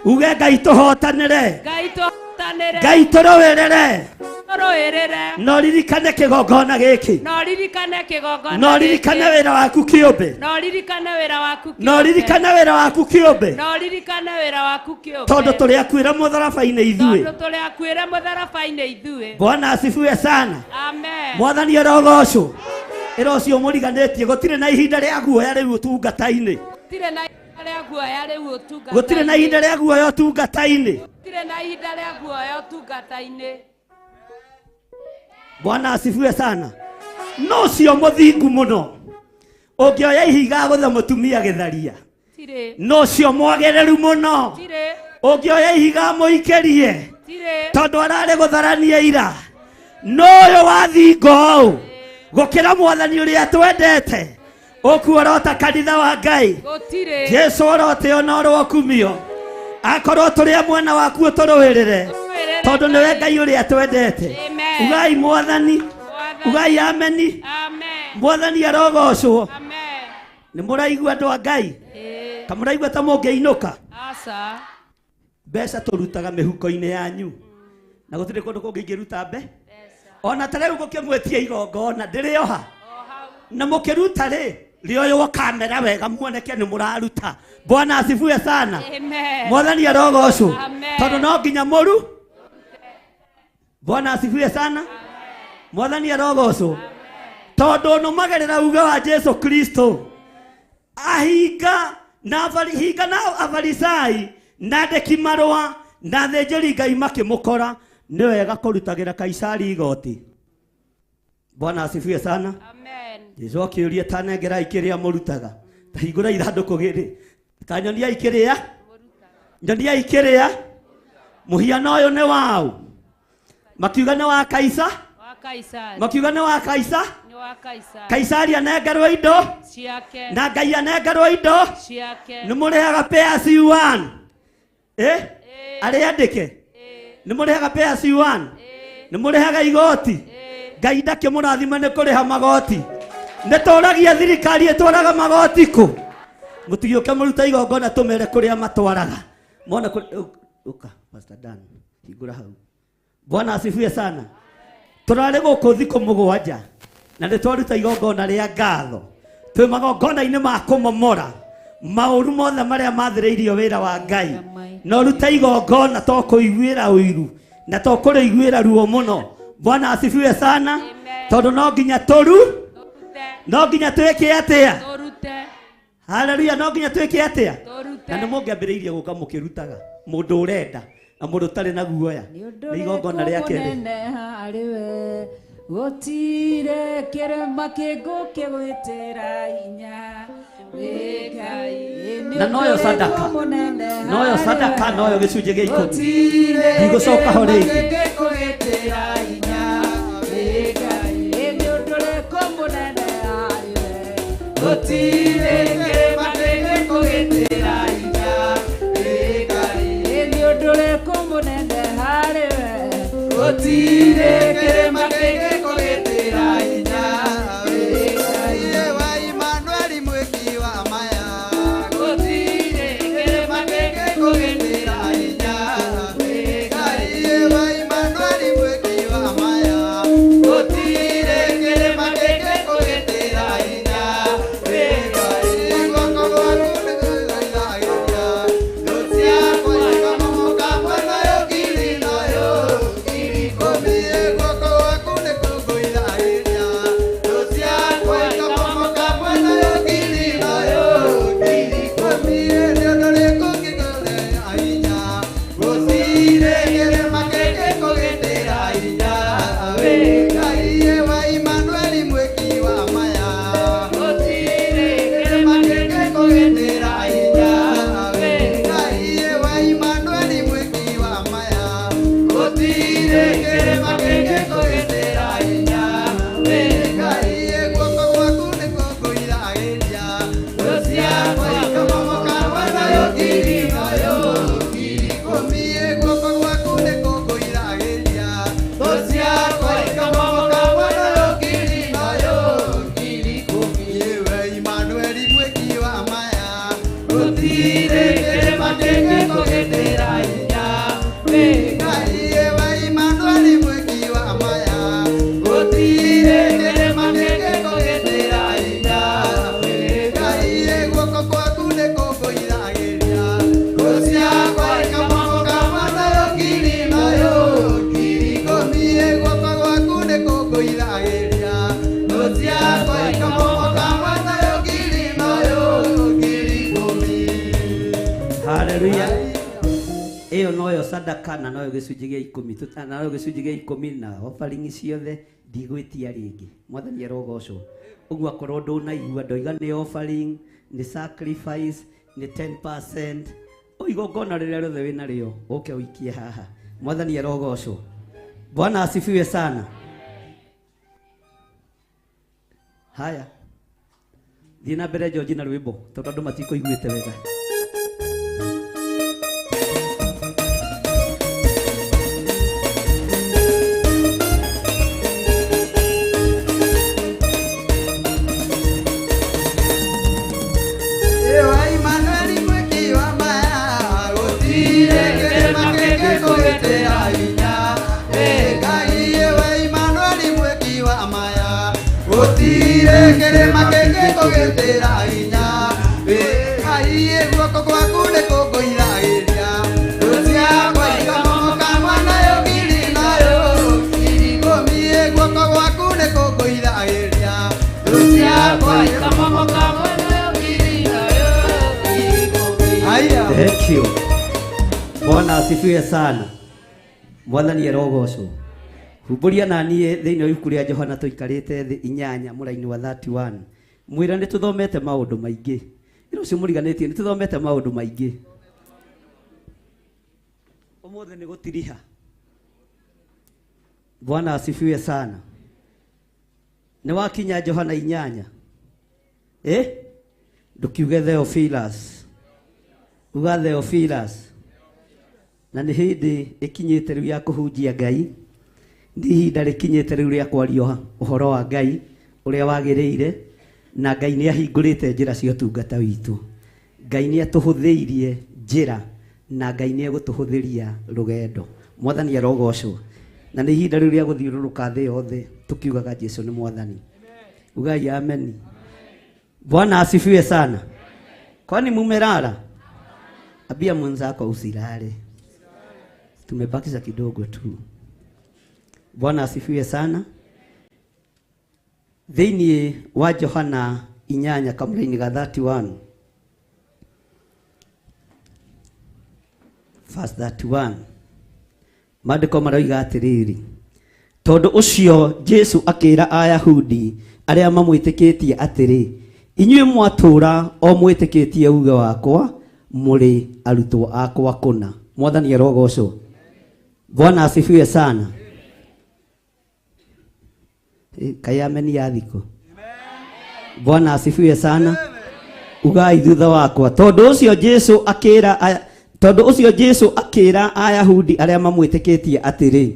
uge Ngai tũhotanĩre, Ngai tũhotanĩre, Ngai tũrũĩrĩre, tũrũĩrĩre, na ũririkane kĩgongona gĩkĩ, na ũririkane kĩgongona na ũririkane gĩkĩ, wĩra waku kĩũmbe, na ũririkane wĩra waku na ũririkane wĩra waku kĩũmbe, na ũririkane wĩra waku kĩũmbe, tondũ tũrĩ akuĩre mũtharaba-inĩ ithuĩ. tondũ tũrĩ akuĩre mũtharaba-inĩ ithuĩ. Bwana asifiwe sana. Amen. Mwathani arogocwo. Ĩra ũcio mũriganĩtie gũtirĩ na ihinda rĩa guoya rĩu ũtungata-inĩ. Gũtirĩ na ihinda rĩa guoya rĩu ũtungata-inĩ. Gũtirĩ na ihinda rĩa guoya ũtungata-inĩ. Gũtirĩ na ihinda rĩa guoya ũtungata-inĩ. Bwana asifiwe sana. No ũcio mũthingu mũno ũngĩoya ihiga gũtha mũtumia gĩtharia, Tirĩ. no ũcio mwagĩrĩru mũno Tirĩ. ũngĩoya ihiga mũikĩrie, Tirĩ. tondũ ararĩ gũtharania ira, no ũyũ wa thingo ũũ gũkĩra mwathani ũrĩa twendete, ũkuorota kanitha wa Ngai. Gũtirĩ. Jesu oroteo na ũrokumio, akorwo tũrĩ a mwena waku ũtũrũĩrĩre, tondũ nĩwe Ngai ũrĩa twendete. Ugai mwathani, ugai ameni. Mwathani arogocwo. Nĩ mũraigua andũ a Ngai? Kamũraigua ta mũngĩinũka? Aca. Mbeca tũrutaga mĩhuko-inĩ yanyu na gũtirĩ kũndũ kũngĩ ingĩruta mbe ona ta rĩu gũkĩmwĩtia igongona ndĩrĩoha na mũkĩruta rĩ rĩoywo kamera wega muoneke nĩ mũraruta. Bwana asifiwe sana. Amen. Mwathani arogocwo. Amen. Tondũ no nginya mũru. Bwana asifiwe sana. Mwathani arogocwo. Tondũ nũmagĩrĩra uge wa Jesu Kristo ahinga na hinga na afarisai na andĩki marũa na athĩnjĩri Ngai makĩmũkora nĩ wega kũrutagĩra Kaisari igoti. Bwana asifiwe sana. Amen. Jesu akĩũria ta nengerai kĩrĩa mũrutaga, ta hingũra ithandũkũ gĩrĩ, ta nyoniai kĩrĩa, nyoniai kĩrĩa mũhiano ũyũ nĩ waũ. Makiuga nĩ wa Kaisa. Wa Kaisari. Makiuga nĩ wa Kaisa. Nĩ wa Kaisari. Kaisari anengerwo indo ciake na Ngai anengerwo indo ciake. Nĩ mũrĩhaga pay as you earn. Eh? Arĩa andĩke nĩ mũrĩhaga pay as you earn, nĩ mũrĩhaga igoti. Ngai ndakĩmũrathima nĩ kũrĩha magoti. Nĩ tũragia thirikari ĩtwaraga magoti kũ? Mũtigĩũke mũruta igongona tũmere kũrĩa matwaraga. Mona ũka Pastor Dan hingũra hau. Bwana asifiwe sana. Tũrarĩ gũkũ thikũ mũgwanja na nĩ twaruta igongona rĩa ngatho. Twĩ magongona-inĩ ma kũmomora maũru mothe marĩa mathĩrĩirio wĩra wa Ngai. Na ũrute igongona to kũiguĩra ũiru na to kũrĩiguĩra ruo mũno. Bwana asifiwe sana. Tondũ no nginya tũru, no nginya twĩke atĩa? Tũrute. Haleluya, no nginya twĩke atĩa? Tũrute. Na nĩ mũngĩambĩrĩirie gũka mũkĩrutaga mũndũ ũrenda na mũndũ ũtarĩ na guoya nĩ igongona rĩa kerĩ. Mũnene harĩ we gũtirĩ kĩrĩma kĩngũkĩgwĩtĩra hinya. Wĩ Ngai, nĩ Na noyo ũndũ sadaka. ũrĩkũ mũnene Noyo harĩ sadaka we? noyo gĩcunjĩ gĩa ikũmi. Gũtirĩ Ndigũcoka ho rĩngĩ. kĩngĩkũgĩtĩra hinya. Wĩ Ngai, nĩ ũndũ ũrĩkũ mũnene harĩ we? Gũtirĩ kĩrĩma kĩngĩkũgĩtĩra hinya. Wĩ Ngai, nĩ ũndũ ũrĩkũ mũnene harĩ we? Gũtirĩ kĩrĩma kĩngĩkũgĩtĩra hinya. Wĩ Ngai, wa Emmanuel mwĩki wa maya. Gũtirĩ kĩrĩma kĩngĩkũgĩtĩra hinya. Wĩ Ngai, wa Emmanuel mwĩki wa maya. Gũtirĩ kĩrĩma kĩngĩkũgĩtĩra hinya. Wĩ Ngai, guoko gwaku nĩkũigũithagĩria. Thũ ciakwa ikamomoka mwena ũyũ ngiri na ũyũ ngiri ikũmi. Guoko gwaku nĩkũngũithagĩria. Thũ ciakwa ikamomoka mwena ũyũ ngiri na ũyũ ngiri ikũmi. Nĩ ũndũ ũrĩkũ ũngĩkũgĩtĩra hinya? Gũtirĩ kĩrĩma kĩngĩkũgitĩra hinya. Wĩ Ngai, wa Emmanuel mwĩki wa maya. Gũtirĩ kĩrĩma kĩngĩkũgitĩra hinya. Wĩ Ngai, wa Emmanuel mwĩki wa maya. Gũtirĩ kĩrĩma kĩngĩkũgitĩra hinya. Wĩ Ngai, guoko gwaku nĩkũngũithagĩria. Thũ ciakwa ikamomoka mwena ũyũ ngiri na ũyũ ngiri ikũmi. Guoko gwaku nĩkũngũithagĩria. Thũ ciakwa ikamomoka mwena ũyũ ngiri na ũyũ ngiri ikũmi. We Emmanuel mwĩki wa maya. Gũtirĩ kĩrĩma kĩngĩkũgitĩra hinya. Wĩ Ngai, wa Emmanuel mwĩki wa maya. Gũtirĩ kĩrĩma kĩngĩkũgitĩra hinya. Wĩ Ngai, guoko gwaku nĩkũngũithagĩria. Thũ ciakwa ikamomoka mwena ũyũ ngiri na ũyũ ngiri ikũmi. Guoko gwaku nĩkũngũithagĩria. Thũ ciakwa ikamomoka mwena ũyũ ngiri na ũyũ ngiri ikũmi. Haleluya. Ĩyo noyo sadaka na noyo gĩcunjĩ gĩa ikũmi na noyo gĩcunjĩ gĩa ikũmi na offering ciothe ndigwĩtia rĩngĩ. Mwathani arogocwo. Ũguo akorwo ndũnaigua ndoiga nĩ offering, nĩ sacrifice, nĩ 10%. O igongona rĩrĩa rĩothe wĩnarĩo ũke ũikie haha. Mwathani arogocwo. Bwana asifiwe sana. Haya, thiĩ na mbere George na rwĩmbo tondũ andũ matikũiguĩte wega. Wa Emmanuel Gũtirĩ kĩrĩma kĩngĩkũgitĩra hinya. Ngai guoko gwaku nĩ kũngũiragĩria. Thũ ciakwa ikamomoka mwanayo ngiri nayo 10,000 guoko gwaku nĩ kũngũiragĩria. Thũ ciakwa ikamomoka mwanayo ngiri nayo 10,000. Haya. Thank you. Bwana asifiwe sana. Mwathani arogocwo. Humbũria na niĩ thĩinĩ wa ibuku rĩa Johana tũikarĩte thĩ 8 mũraini wa 31. Mwĩra nĩ tũthomete maũndũ maingĩ. Ĩno ũcio mũriganĩtie nĩ tũthomete maũndũ maingĩ. Ũmũthĩ nĩ gũtiriha. Bwana asifiwe sana. Nĩ wakinya Johana 8. Ndũkiuge Theophilus. Uga Theophilus. Na nĩ hĩndĩ ĩkinyĩte rĩu ya kũhunjia Ngai. Nĩ ihinda rĩkinyĩte rĩu rĩa kwaria ũhoro wa Ngai ũrĩa wagĩrĩire, na Ngai nĩ ahingũrĩte njĩra cia ũtungata witũ. Ngai nĩ atũhũthĩirie njĩra na Ngai nĩ egũtũhũthĩria rũgendo. Mwathani arogocwo. Na nĩ ihinda rĩu rĩa gũthiũrũrũka thĩ yothe tũkiugaga Jesu nĩ Mwathani. Ugai ameni. Bwana asifiwe sana. Kwani mumelala? Ambia mwenzako usilale. Tumebakisha kidogo tu. Bwana asifiwe sana. Thĩinĩ wa Johana 8 kamũraini ga 31. Verse 31. Maandĩko maroiga atĩrĩrĩ, tondũ ũcio Jesu akĩra Ayahudi arĩa mamwĩtĩkĩtie atĩrĩ, inyuĩ mwatũũra o mwĩtĩkĩtie uge wakwa, mũrĩ arutwo akwa kũna. Mwathani arogocwo. Bwana asifiwe sana. Kai ameni ya thikũ. Bwana asifiwe sana. Ugai thutha wakwa. Tondũ ũcio Jesu akĩra tondũ ũcio Jesu akĩra Ayahudi arĩa mamwĩtĩkĩtie atĩrĩ,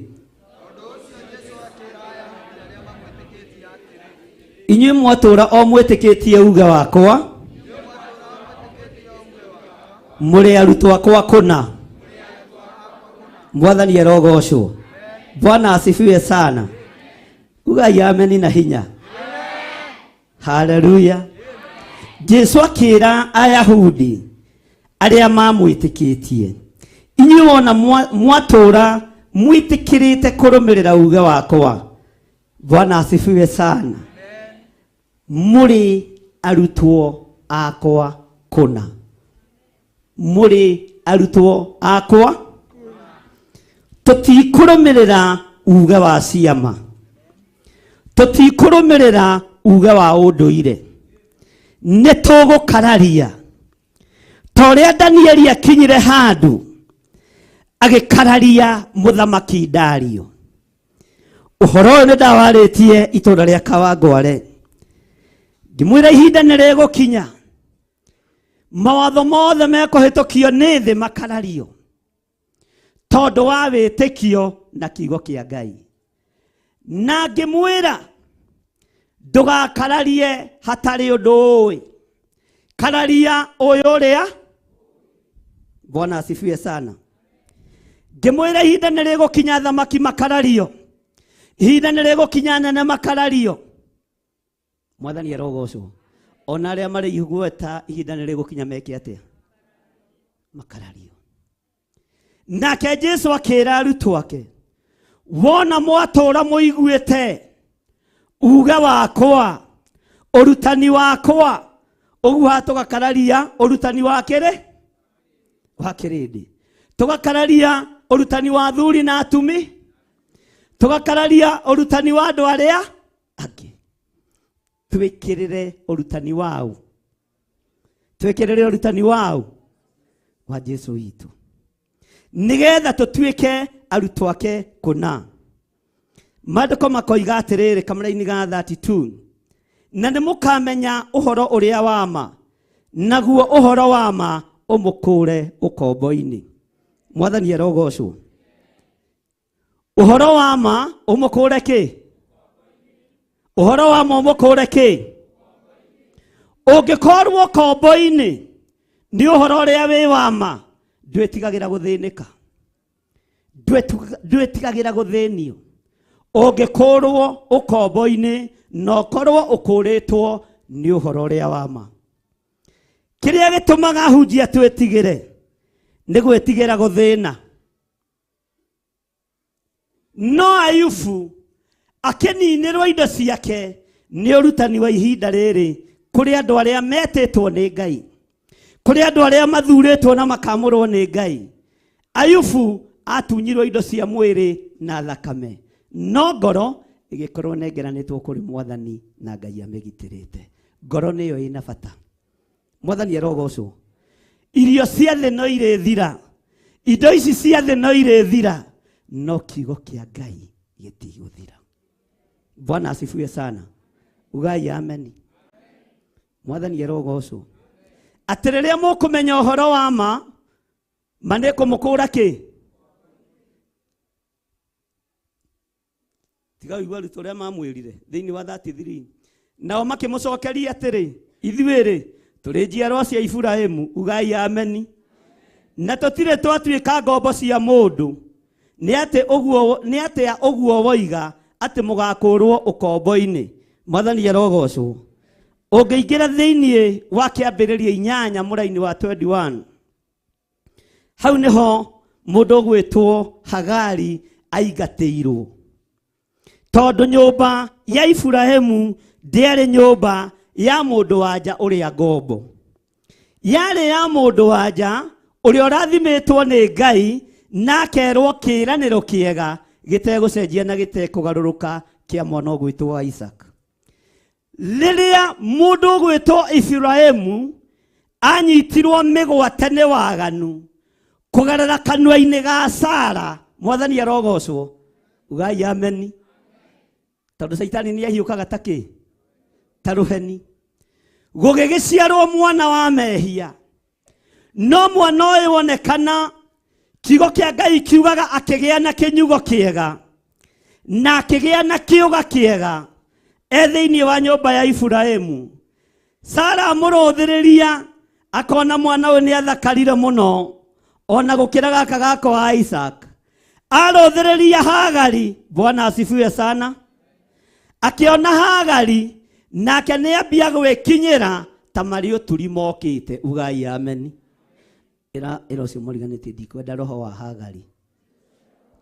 inyuĩ mwatũũra o mwĩtĩkĩtie uge wakwa, mũrĩ arutwo akwa kũna. Mwathani arogocwo. Bwana asifiwe sana. Ugai ameni na hinya. Haleluya. Jesu akĩra Ayahudi arĩa mamwĩtĩkĩtie, inyuĩ wona mwatũũra mwĩtĩkĩrĩte kũrũmĩrĩra uge wakwa. Bwana asifiwe sana. Mũrĩ arutwo akwa kũna. Mũrĩ arutwo akwa. Tũtikũrũmĩrĩra uge wa ciama. Tũtikũrũmĩrĩra uge wa ũndũire. Nĩ tũgũkararia. Ta ũrĩa Danieli akinyire handũ agĩkararia mũthamaki Dario. Ũhoro ũyũ nĩ ndawarĩtie itũũra rĩa Kawangware. Ngĩmwĩra ihinda nĩ rĩgũkinya mawatho mothe mekũhĩtũkio nĩ thĩ makarario tondũ wa wĩtĩkio na kiugo kĩa Ngai. Na ngĩmwĩra ndũgakararie hatarĩ ũndũ ũĩ, kararia ũyũ ũrĩa. Bwana asifiwe sana. Ngĩmwĩra ihinda nĩ rĩgũkinya thamaki makarario, ihinda nĩ rĩgũkinya nene makarario. Mwathani arogocwo. Ona arĩa marĩ igweta ihinda nĩ rĩgũkinya meke atĩa? Makarario. Nake Jesu akĩra arutwo ake, wona mwatũũra mũiguĩte uge wakwa, ũrutani wakwa, ũguo haha tũgakararia ũrutani wa kĩrĩ? Wa kĩrĩndĩ. Tũgakararia ũrutani wa athuri na atumi, tũgakararia ũrutani wa andũ arĩa angĩ. Twĩkĩrĩre ũrutani wao. Twĩkĩrĩre ũrutani wao wa Jesu witũ, nĩgetha tũtuĩke arutwo ake kũna. Maandĩko makoiga atĩrĩrĩ kamũraini ga 32, na nĩ mũkamenya ũhoro ũrĩa wa ma, naguo ũhoro wa ma ũmũkũre ũkombo-inĩ. Mwathani arogocwo. Ũhoro wa ma ũmũkũre kĩ? Ũhoro wa ma ũmũkũre kĩ? Ũngĩkorwo ũkombo-inĩ nĩ ũhoro ũrĩa wĩ wa ma, ndwĩtigagĩra gũthĩnĩka, ndwĩtigagĩra gũthĩnio. Ũngĩkũrwo ũkombo-inĩ na ũkorwo ũkũrĩtwo nĩ ũhoro ũrĩa wa ma. Kĩrĩa gĩtũmaga hunjia twĩtigĩre nĩ gwĩtigĩra gũthĩna. No Ayubu akĩninĩrwo indo ciake nĩ ũrutani wa ihinda rĩrĩ kũrĩ andũ arĩa metĩtwo nĩ Ngai, kũrĩ andũ arĩa mathurĩtwo na makamũrwo nĩ Ngai. Ayubu atunyirwo indo cia mwĩrĩ na thakame, no ngoro ĩgĩkorwo nengeranĩtwo kũrĩ Mwathani na Ngai amĩgitĩrĩte. Ngoro nĩyo ĩna bata. Mwathani arogocwo. Irio cia thĩ no irĩthira, indo ici cia thĩ no irĩthira, no kiugo kĩa Ngai gĩtigũthira. Bwana asifiwe sana. Ugai ameni. Mwathani arogocwo. Atĩ rĩrĩa mũkũmenya ũhoro wa ma, ma nĩ kũmũkũra kĩ? Tiga ũigua arutwo ũrĩa mamwĩrire thĩinĩ wa 33. Nao makĩmũcokeria atĩrĩ, ithuĩ-rĩ tũrĩ njiarwa cia Iburahĩmu, ugai ameni. Na tũtirĩ twatuĩka ngombo cia mũndũ. Nĩ atĩa ũguo woiga atĩ mũgakũrwo ũkombo-inĩ? Mwathani arogocwo. Ũngĩingĩra thĩinĩ wa kĩambĩrĩria 8 mũraini wa 21, hau nĩho mũndũ ũgwĩtwo Hagari aingatĩirwo. Tondũ nyũmba ya Iburahĩmu ndĩarĩ nyũmba ya mũndũ wa nja ũrĩa ngombo, yarĩ ya mũndũ wa nja ũrĩa ũrathimĩtwo nĩ Ngai na akerwo kĩĩranĩro kĩega gĩtegũcenjia na gĩtekũgarũrũka kĩa mwana ũgwĩtwo Isaac. Rĩrĩa mũndũ ũgwĩtwo Iburahĩmu anyitirwo mĩgwate nĩ waganu kũgerera kanua-inĩ ga Sara, Mwathani arogocwo. Ugai ameni. Tondũ Caitani nĩ ahiũkaga ta kĩ? Ta rũheni. Gũgĩgĩciarwo mwana wa mehia. No mwana ũyũ wonekana, kiugo kĩa Ngai kiugaga akĩgĩa na kĩnyugo kĩega na akĩgĩa na kĩũga kĩega e thĩinĩ wa nyũmba ya Iburahĩmu. Sara amũrũthĩrĩria akona mwana ũyũ nĩ athakarire mũno ona gũkĩra gaka gakwa Isaac. Arũthĩrĩria Hagari, Bwana asifiwe sana. Akĩona Hagari nake nĩ ambia gwĩkinyĩra ta marĩ ũturi mokĩte. Ugai ameni. Ĩra ũcio mũriganĩtie ndikwenda roho wa Hagari,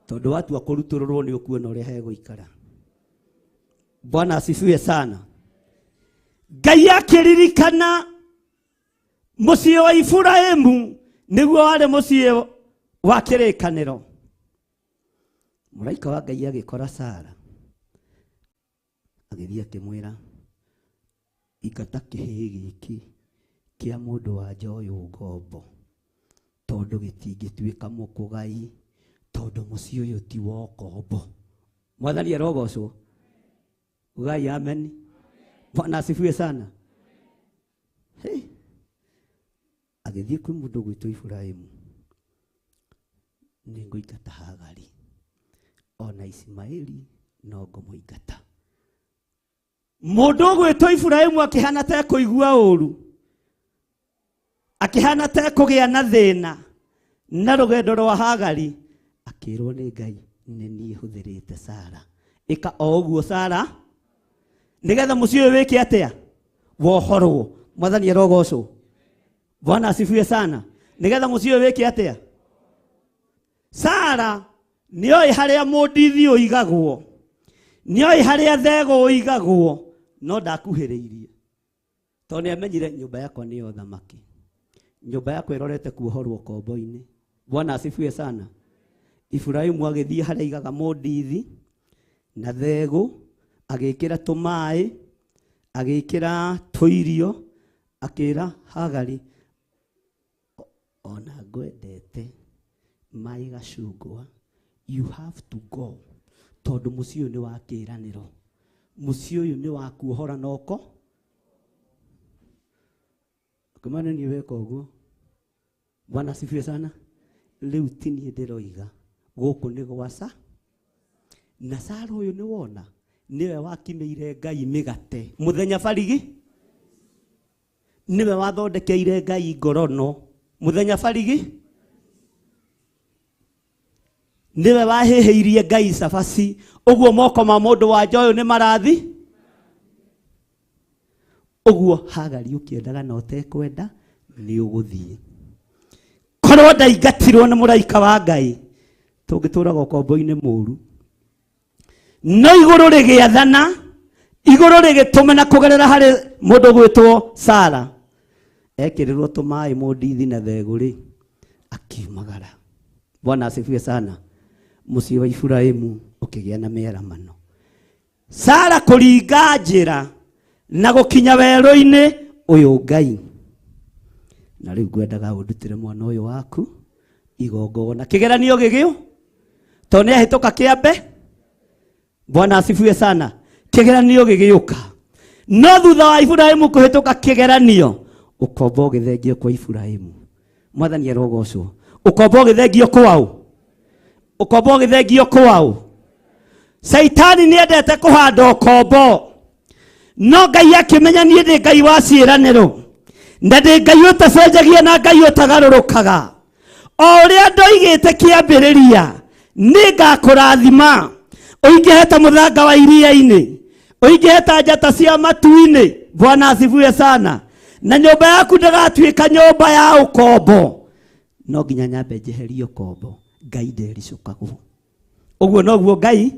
tondũ watua kũrutũrũrwo nĩ ũkuona ũrĩa hegũikara. Bwana asifiwe sana. Ngai akĩririkana mũciĩ wa Iburahĩmu nĩguo warĩ mũciĩ wa kĩrĩkanĩro. Mũraika wa Ngai agĩkora Sara, agĩthiĩ akĩmwĩra, ingata kĩhĩĩ gĩkĩ kĩa mũndũ wa nja ũyũ ngombo, tondũ gĩtingĩtuĩka mũkũgai, tondũ mũciĩ ũyũ ti wa ũkombo. Mwathani arogocwo. Ugai ameni. Bwana asifiwe sana. Hey. Agĩthiĩ kwĩ mũndũ ũgwĩtwo Iburahĩmu, nĩngũingata Hagari ona Ismaeli no ngũmũingata. Mũndũ ũgwĩtwo Iburahĩmu akĩhana ta ekũigua ũru, akĩhana ta ekũgĩa na thĩna na rũgendo rwa Hagari, akĩrwo nĩ Ngai, nĩ niĩ hũthĩrĩte Sara, ĩka o ũguo Sara nĩgetha mũciĩ ũyũ wĩke atĩa? Wohorwo. Mwathani arogocwo. Bwana asifiwe sana. Nĩgetha mũciĩ ũyũ wĩke atĩa? Sara nĩoĩ harĩa mũndithi ũigagwo, nĩoĩ harĩa thego ũigagwo, no ndakuhĩrĩirie tondũ nĩamenyire nyũmba yakwa nĩyo thamaki, nyũmba yakwa ĩrorete kuohorwo kombo-inĩ. Bwana asifiwe sana. Iburahĩmu agĩthiĩ harĩa aigaga mũndithi na thego, agĩkĩra tũmaĩ, agĩkĩra tũirio, akĩra Hagari, ona ngwendete maĩ gacungwa, you have to go, tondũ mũciĩ ũyũ nĩ wa kĩĩranĩro, mũciĩ ũyũ nĩ wa kuohora noko. Akĩmana niĩ weka ũguo. Bwana asifiwe sana. Rĩu ti niĩ ndĩroiga, gũkũ nĩ gwa Sara. Na Sara ũyũ nĩ wona nĩwe wakimĩire Ngai mĩgate mũthenya barigi, nĩwe wathondekeire Ngai ngorono mũthenya barigi. Nĩwe wahĩhĩirie Ngai cabaci. Ũguo moko ma mũndũ wa nja ũyũ nĩ marathi. Ũguo Hagari ũkĩendaga na ũtekwenda nĩ ũgũthiĩ. Korwo ndaingatirwo nĩ mũraika wa Ngai, tũngĩtũraga ũkombo-inĩ mũru. No igũrũ rĩgĩathana, igũrũ rĩgĩtũmana kũgerera harĩ mũndũ gwĩtwo Sara. Ekĩrĩrwo tũmaĩ mũndithi na thegũ rĩ, akiumagara. Bwana asifiwe sana. Mũciĩ wa Iburahĩmu ũkĩgĩa na mĩaramano. Sara kũringa njĩra na gũkinya werũ-inĩ ũyũ Ngai. Na rĩu ngwendaga ũndutĩre mwana ũyũ waku igongona. Kĩgeranio gĩgĩũ tondũ nĩ ahĩtũka kĩambe. Bwana asifiwe sana. Kĩgeranio gĩgĩũka. No thutha wa Iburahĩmu kũhĩtũka kĩgeranio, ũkombo ũgĩthengio kwa Iburahĩmu. Mwathani arogocwo. Ũkombo ũgĩthengio kwaũ? Ũkombo ũgĩthengio kwaũ? Caitani nĩ endete kũhanda ũkombo. No Ngai akĩmenya niĩ ndĩ Ngai wa ciĩranĩro, na ndĩ Ngai ũtacenjagia na Ngai ũtagarũrũkaga. O ũrĩa ndoigĩte kĩambĩrĩria, nĩ ngakũrathima ũingĩhe ta mũthanga wa iria-inĩ, ũingĩhe ta njata cia matu-inĩ. Bwana asifiwe sana. Na nyũmba yaku ndĩgatuĩka nyũmba ya ũkombo. No nginya nyambe njeherie ũkombo. Ngai ndericũkagwo. Ũguo noguo Ngai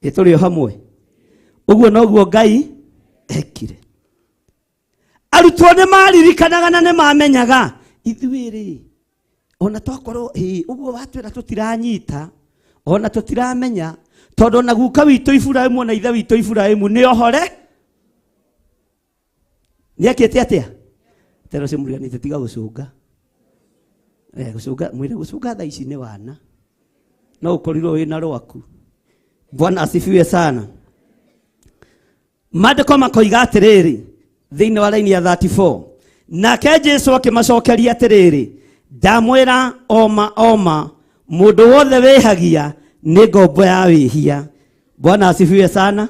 ĩ tũrĩ o hamwe. Ũguo noguo Ngai ekire. Arutwo nĩ maririkanaga na nĩ mamenyaga ithuĩ rĩ, ona twakorwo ĩ ũguo watwĩra tũtiranyita, ona tũtiramenya, tondũ ona guka witũ Iburahĩmu ona ithe witũ Iburahĩmu nĩ ohore. Nĩ ekĩte atĩa? Tero ũcio mũriganĩte tiga gũcũnga. Gũcũnga, mwĩre gũcũnga thaa ici nĩ wana. No ũkorirwo wĩna rwaku. Bwana asifiwe sana. Maandĩko makoiga atĩrĩrĩ thĩinĩ wa raini ya 34, nake Jesu akĩmacokeria atĩrĩrĩ, ndamwĩra oma oma, mũndũ wothe wĩhagia nĩ ngombo ya wĩhia. Bwana asifiwe sana.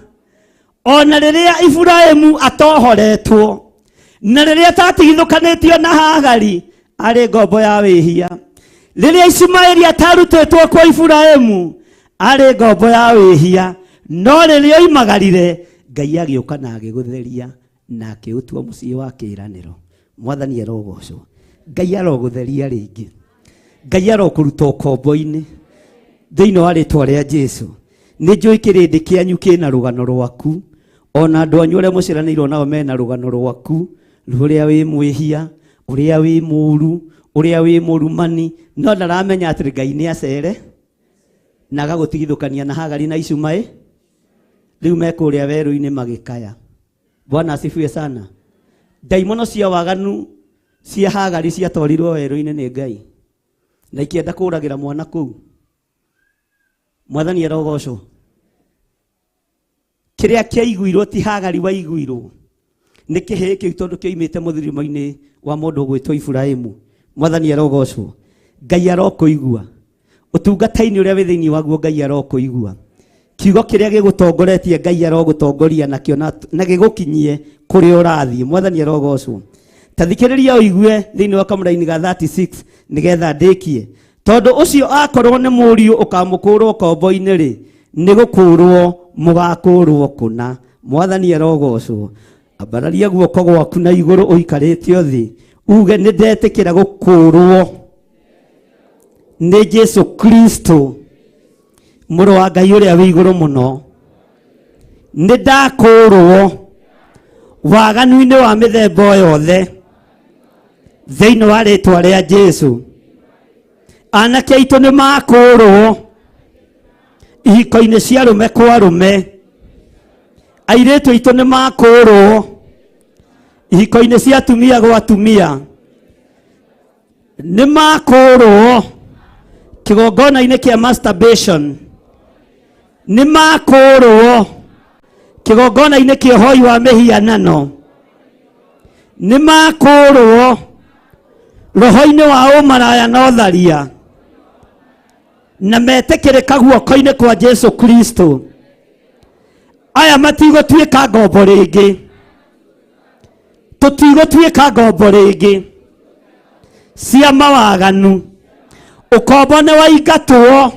Ona rĩrĩa Iburahĩmu atohoretwo na rĩrĩa atatigithũkanĩtio na Hagari, arĩ ngombo ya wĩhia. Rĩrĩa Ishumaeli atarutĩtwo kwa Iburahĩmu, arĩ ngombo ya wĩhia. No rĩrĩa oimagarire, Ngai agĩũka na agĩgũtheria na akĩũtua mũciĩ wa kĩĩranĩro. Mwathani arogocwo. Ngai arogũtheria rĩngĩ. Ngai arokũruta ũkombo-inĩ thĩinĩ wa rĩtwa rĩa Jesu. Nĩ njũĩ kĩrĩndĩ kĩanyu kĩna rũgano rwaku, ona andũ anyu arĩa mũciaranĩirwo nao mena rũgano rwaku, rũrĩa wĩ mwĩhia, ũrĩa wĩ mũru, ũrĩa wĩ mũrumani, no ndaramenya atĩ Ngai nĩ acere na agagũtigithũkania na Hagari na Ishumaeli. Rĩu me kũrĩa werũ-inĩ magĩkaya. Bwana asifiwe sana. Ndaimono cia waganu cia Hagari ciatwarirwo werũ-inĩ nĩ Ngai na ikĩenda kũragĩra mwana kũu. Mwathani arogocwo. Kĩrĩa kĩaiguirwo ti Hagari waiguirwo, nĩ kĩhĩĩ kĩu tondũ kĩoimĩte mũthirimo-inĩ wa mũndũ ũgwĩtwo Iburahĩmu. Mwathani arogocwo. Ngai arokũigua. Ũtungata-inĩ ũrĩa wĩ thĩinĩ waguo Ngai arokũigua. Kiugo kĩrĩa gĩgũtongoretie Ngai arogũtongoria nakĩo na gĩgũkinyie kũrĩa ũrathiĩ. Mwathani arogocwo. Ta thikĩrĩria ũigue thĩinĩ wa kamũraini ga 36 nĩgetha ndĩkie. Tondũ ũcio akorwo nĩ mũriũ ũkamũkũũra ũkombo-inĩ rĩ, nĩ gũkũũrwo mũgakũũrwo kũna. Mwathani arogocwo. Ambararia guoko gwaku na igũrũ ũikarĩte thĩ, uge nĩ ndetĩkĩra gũkũũrwo nĩ Jesu Kristo mũrũ wa Ngai ũrĩa wĩ igũrũ mũno. Nĩ ndakũũrwo waganu-inĩ wa mĩthemba yothe thĩinĩ wa rĩtwa rĩa Jesu. Anake aitũ nĩ makũũrwo ihiko-inĩ cia arũme kwa arũme. Airĩtu aitũ nĩ makũũrwo ihiko-inĩ cia atumia gwa atumia. Nĩ makũũrwo kĩgongona-inĩ kĩa masturbation. Nĩ makũũrwo kĩgongona-inĩ kĩa ũhoi wa mĩhianano. Nĩ makũũrwo roho-inĩ wa ũmaraya na ũtharia, na metĩkĩrĩka guoko-inĩ kwa Jesu Kristo. Aya matigũtuĩka ngombo rĩngĩ, tũtigũtuĩka ngombo rĩngĩ cia mawaganu. Ũkombo nĩ waingatwo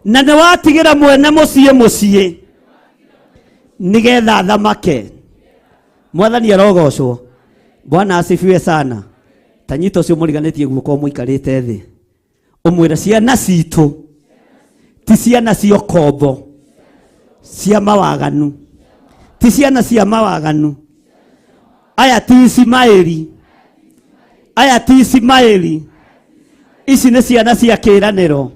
na nĩ watigĩra mwene mũciĩ mũciĩ nĩgetha thamake. Mwathani arogocwo. Bwana asifiwe sana. Ta nyita ũcio mũriganĩtie guoko mũikarĩte thĩ, ũmwĩre ciana citũ ti ciana cia ũkombo cia mawaganu, ti ciana cia mawaganu. Aya ti Ismaeli, aya ti Ismaeli, ici nĩ ciana cia kĩĩranĩro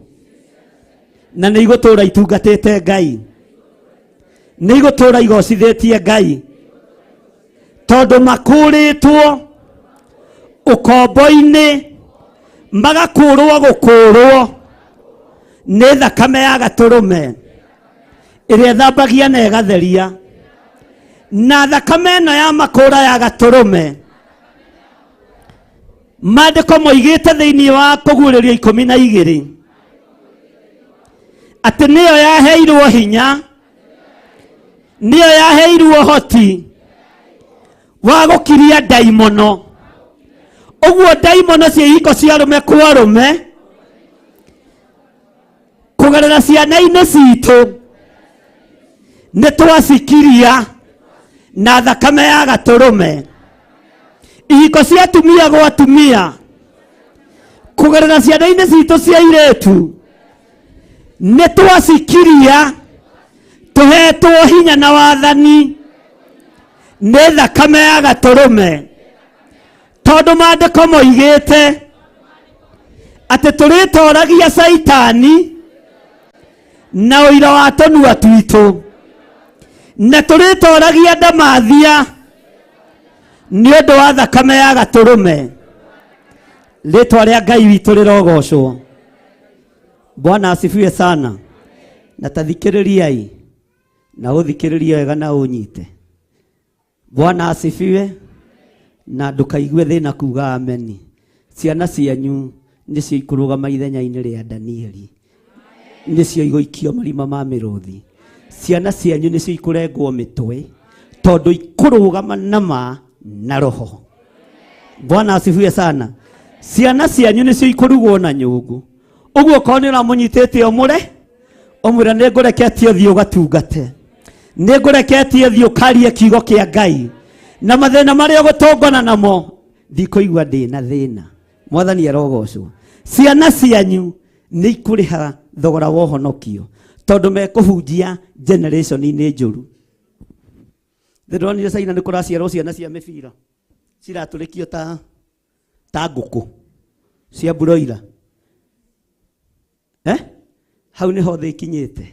na nĩ igũtũũra itungatĩte Ngai, nĩ igũtũũra igocithĩtie Ngai, tondũ makũrĩtwo ũkombo-inĩ, magakũrwo gũkũrwo nĩ thakame ya gatũrũme ĩrĩa ĩthambagia na ĩgatheria. Na thakame ĩno ya makũra ya gatũrũme, maandĩko moigĩte thĩinĩ wa kũguũrĩrio 12 atĩ nĩyo yaheirwo hinya, nĩyo yaheirwo ũhoti wa gũkiria ndaimono. Ũguo ndaimono cia ihiko cia arũme kwa arũme kũgerera ciana-inĩ citũ nĩ twacikiria na thakame ya gatũrũme. Ihiko cia atumia gwa atumia kũgerera ciana-inĩ citũ cia airĩtu nĩ twacikiria, tũhetwo hinya na wathani nĩ thakame ya gatũrũme, tondũ maandĩko moigĩte atĩ tũrĩtoragia Caitani na ũira wa tũnua twitũ, na tũrĩtoragia ndamathia nĩ ũndũ wa thakame ya gatũrũme. Rĩtwa rĩa Ngai witũ rĩrogocwo. Bwana asifiwe sana. Na tathikĩrĩriai na ũthikĩrĩrie wega na ũnyite. Bwana asifiwe. Na ndũkaigue thĩna kuga ameni. Ciana cianyu nĩcio ikũrũgama ithenya-inĩ rĩa Danieli, nĩcio igũikio marima ma mĩrũthi. Ciana cianyu nĩcio ikũrengwo mĩtwe, tondũ ikũrũgama na ma na roho. Bwana asifiwe sana. Ciana cianyu nĩcio ikũrugwo na nyũngũ. Ũguo korwo nĩ ũramũnyitĩte ũmũre, ũmwĩre nĩ ngũreketie ũthiĩ ũgatungate, nĩ ngũreketie ũthiĩ ũkarie kiugo kĩa Ngai, na mathĩna marĩa ũgũtũngana namo ndikũigua ndĩna thĩna. Mwathani arogocwo. Ciana cianyu nĩ ikũrĩha thogora wa ũhonokio, tondũ mekũhunjia generation-inĩ njũru. Ndĩronire China nĩ kũraciarwo ciana cia mĩbira ciratũrĩkio ta ngũkũ cia broiler. Hau nĩho thĩ ĩkinyĩte,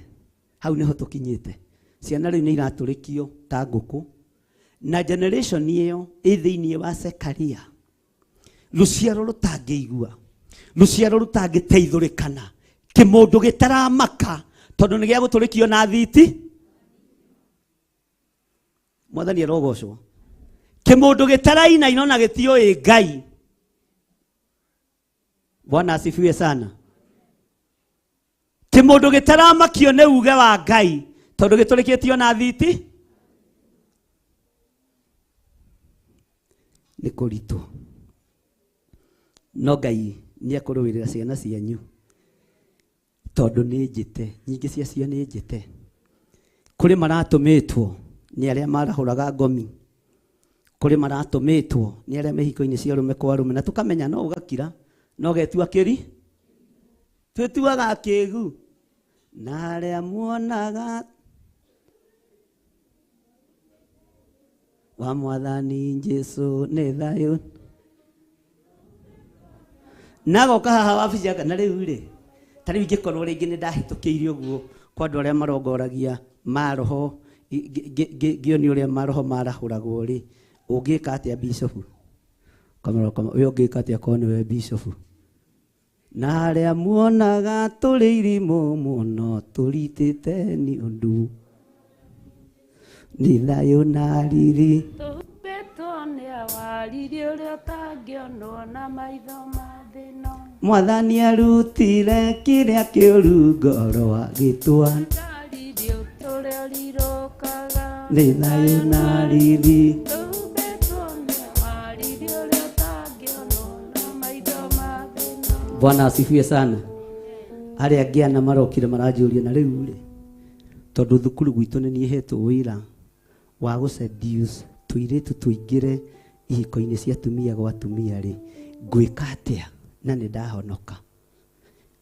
hau nĩho tũkinyĩte. Ciana rĩu nĩ iratũrĩkio ta ngũkũ, na generation ĩyo ĩ thĩinĩ wa Zekaria, rũciaro rũtangĩigua, rũciaro rũtangĩteithũrĩkana, kĩmũndũ gĩtaramaka tondũ nĩ gĩa gũtũrĩkio na thiti. Mwathani arogocwo. Kĩmũndũ gĩtarainaina ona gĩtiũĩ Ngai. Bwana asifiwe sana. Kĩmũndũ gĩtaramakio nĩ uge wa Ngai tondũ gĩtũrĩkĩtio na thiti nĩ kũritũ, no Ngai nĩ ekũrũĩrĩra ciana cianyu tondũ nĩ njĩte, nyingĩ ciacio nĩ njĩte. Kũrĩ maratũmĩtwo nĩ arĩa marahũraga ngomi, kũrĩ maratũmĩtwo nĩ arĩa mĩhiko-inĩ cia arũme kwa arũme, na tũkamenya no ũgakira no ũgetua kĩri, twĩtuaga kĩgu, na arĩa muonaga wa Mwathani Jesu nĩ thayũ. Na goka haha wabici yaka, na rĩu rĩ, ta rĩu ingĩkorwo rĩngĩ nĩ ndahĩtũkĩire ũguo kwa andũ arĩa marongoragia maroho, ngĩonio ũrĩa maroho marahũragwo rĩ, ũngĩka atĩa bishop? Kamera, kamera, we ũngĩka atĩa korwo nĩwe bishop? Na arĩa muonaga tũrĩ irimũ mũno tũritĩte nĩ ũndũ nĩ thayũ na riri. Tũhumbĩtwo nĩ awariri ũrĩa ũtangĩonwo na maitho ma thĩ ĩno. Mwathani arutire kĩrĩa kĩũru ngoro agĩtwa. Riri ũtũre ũrirũkaga. Nĩ thayũ na riri. Tũhumbĩtwo nĩ awariri ũrĩa ũtangĩonwo na maitho ma thĩ ĩno. Bwana asifiwe sana. Arĩa angĩ ana marokire maranjũria na rĩu rĩ, tondũ thukuru gwitũ nĩ niĩ hetwo wĩra wa gũ seduce tũirĩtu tũingĩre ihiko-inĩ cia atumia gwa atumia rĩ, ngwĩka atĩa na nĩ ndahonoka?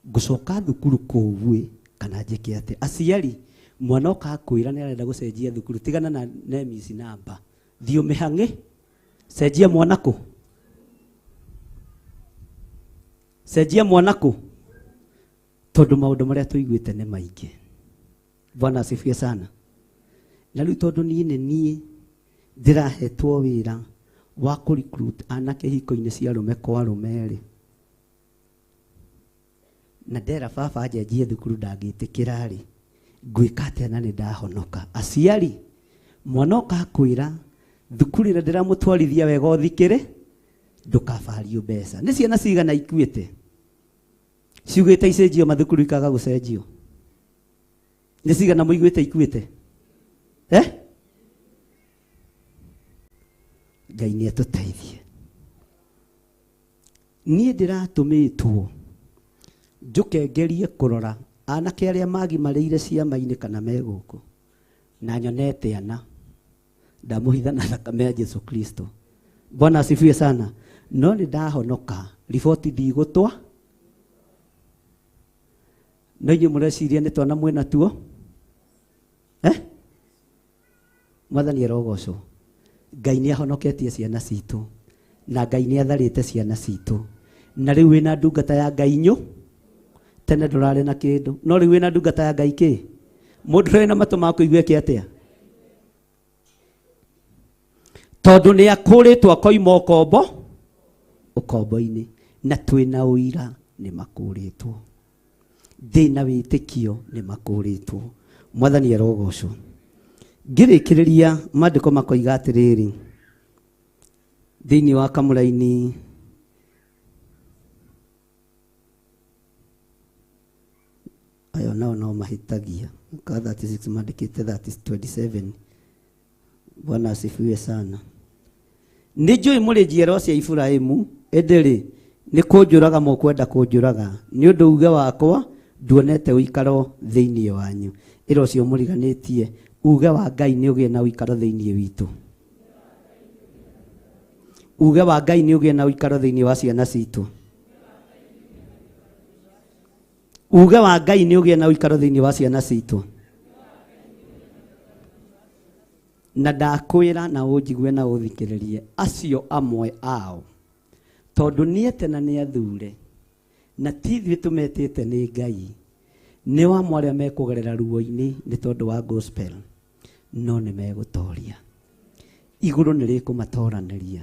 Ngũcoka thukuru kũu ĩ kana njĩke atĩa? Aciari, mwana oka akwĩra nĩ arenda gũcenjia thukuru, tigana na nemis namba, thiĩ ũmĩhang'e, cenjia mwana kũ, cenjia mwana kũ, tondũ maũndũ marĩa tũiguĩte nĩ maingĩ. Bwana asifiwe sana. Na rĩu tondũ niĩ nĩ niĩ ndĩrahetwo wĩra wa kũ recruit anake ihiko-inĩ cia arũme kwa arũme rĩ, na ndera baba anjenjie thukuru ndangĩtĩkĩra rĩ, ngwĩka atĩa na nĩ ndahonoka? Aciari, mwana oka akwĩra thukuru ĩrĩa ndĩramũtwarithia wega ũthikĩre, ndũkabario mbeca. Nĩ ciana cigana ikuĩte ciugĩte icenjio mathukuru ikaga gũcenjio? Nĩ cigana mũiguĩte ikuĩte? Eh? Ngai nĩ atũteithie. Niĩ ndĩratũmĩtwo njũke ngerie kũrora anake arĩa magimarĩire ciama-inĩ kana me gũkũ, na nyonete ana ndamũhitha na thakame ya Jesu Kristo. Bwana asifiwe sana. No nĩ ndahonoka, riboti ndigũtwa. No inyuĩ mũreciria nĩ twana mwĩna tuo? Eh? Mwathani arogocwo. Ngai nĩ ahonoketie ciana citũ, na Ngai nĩ atharĩte ciana citũ. Na rĩu wĩna ndungata ya Ngai nyũ, tene ndũrarĩ na kĩndũ, no rĩu wĩna ndungata ya Ngai kĩ? Mũndũ ũrĩ na matũ ma kũigua eke atĩa? Tondũ nĩ akũrĩtwo akoima ũkombo, ũkombo-inĩ, na twĩna ũira nĩ makũrĩtwo. Thĩna wĩtĩkio nĩ makũrĩtwo. Mwathani arogocwo. Ngĩrĩkĩrĩria maandĩko makoiga atĩrĩrĩ, thĩinĩ wa kamũraini ayo nao no mahĩtagia ka 36 mandĩkĩte 27. Bwana asifiwe sana. Nĩ njũĩ mũrĩ njiarwa cia Iburahĩmu, ĩndĩ rĩ nĩ kũnjũraga mũkwenda kũnjũraga, nĩ ũndũ uge wakwa nduonete ũikaro thĩinĩ wanyu. Ĩra ũcio mũriganĩtie, uge wa Ngai nĩ ũgĩe na ũikaro thĩinĩ witũ. Uge wa Ngai nĩ ũgĩe na ũikaro thĩinĩ wa ciana citũ. Uge wa Ngai nĩ ũgĩe na ũikaro thĩinĩ wa ciana citũ. Na ndakwĩra na ũnjigue na ũthikĩrĩrie acio amwe ao, tondũ nĩ na nĩ athure, na ti ithuĩ tũmetĩte nĩ Ngai, nĩ wamwe arĩa mekũgerera ruo-inĩ nĩ tondũ wa gospel, no nĩ megũtoria. Igũrũ nĩ rĩkũmatoranĩria,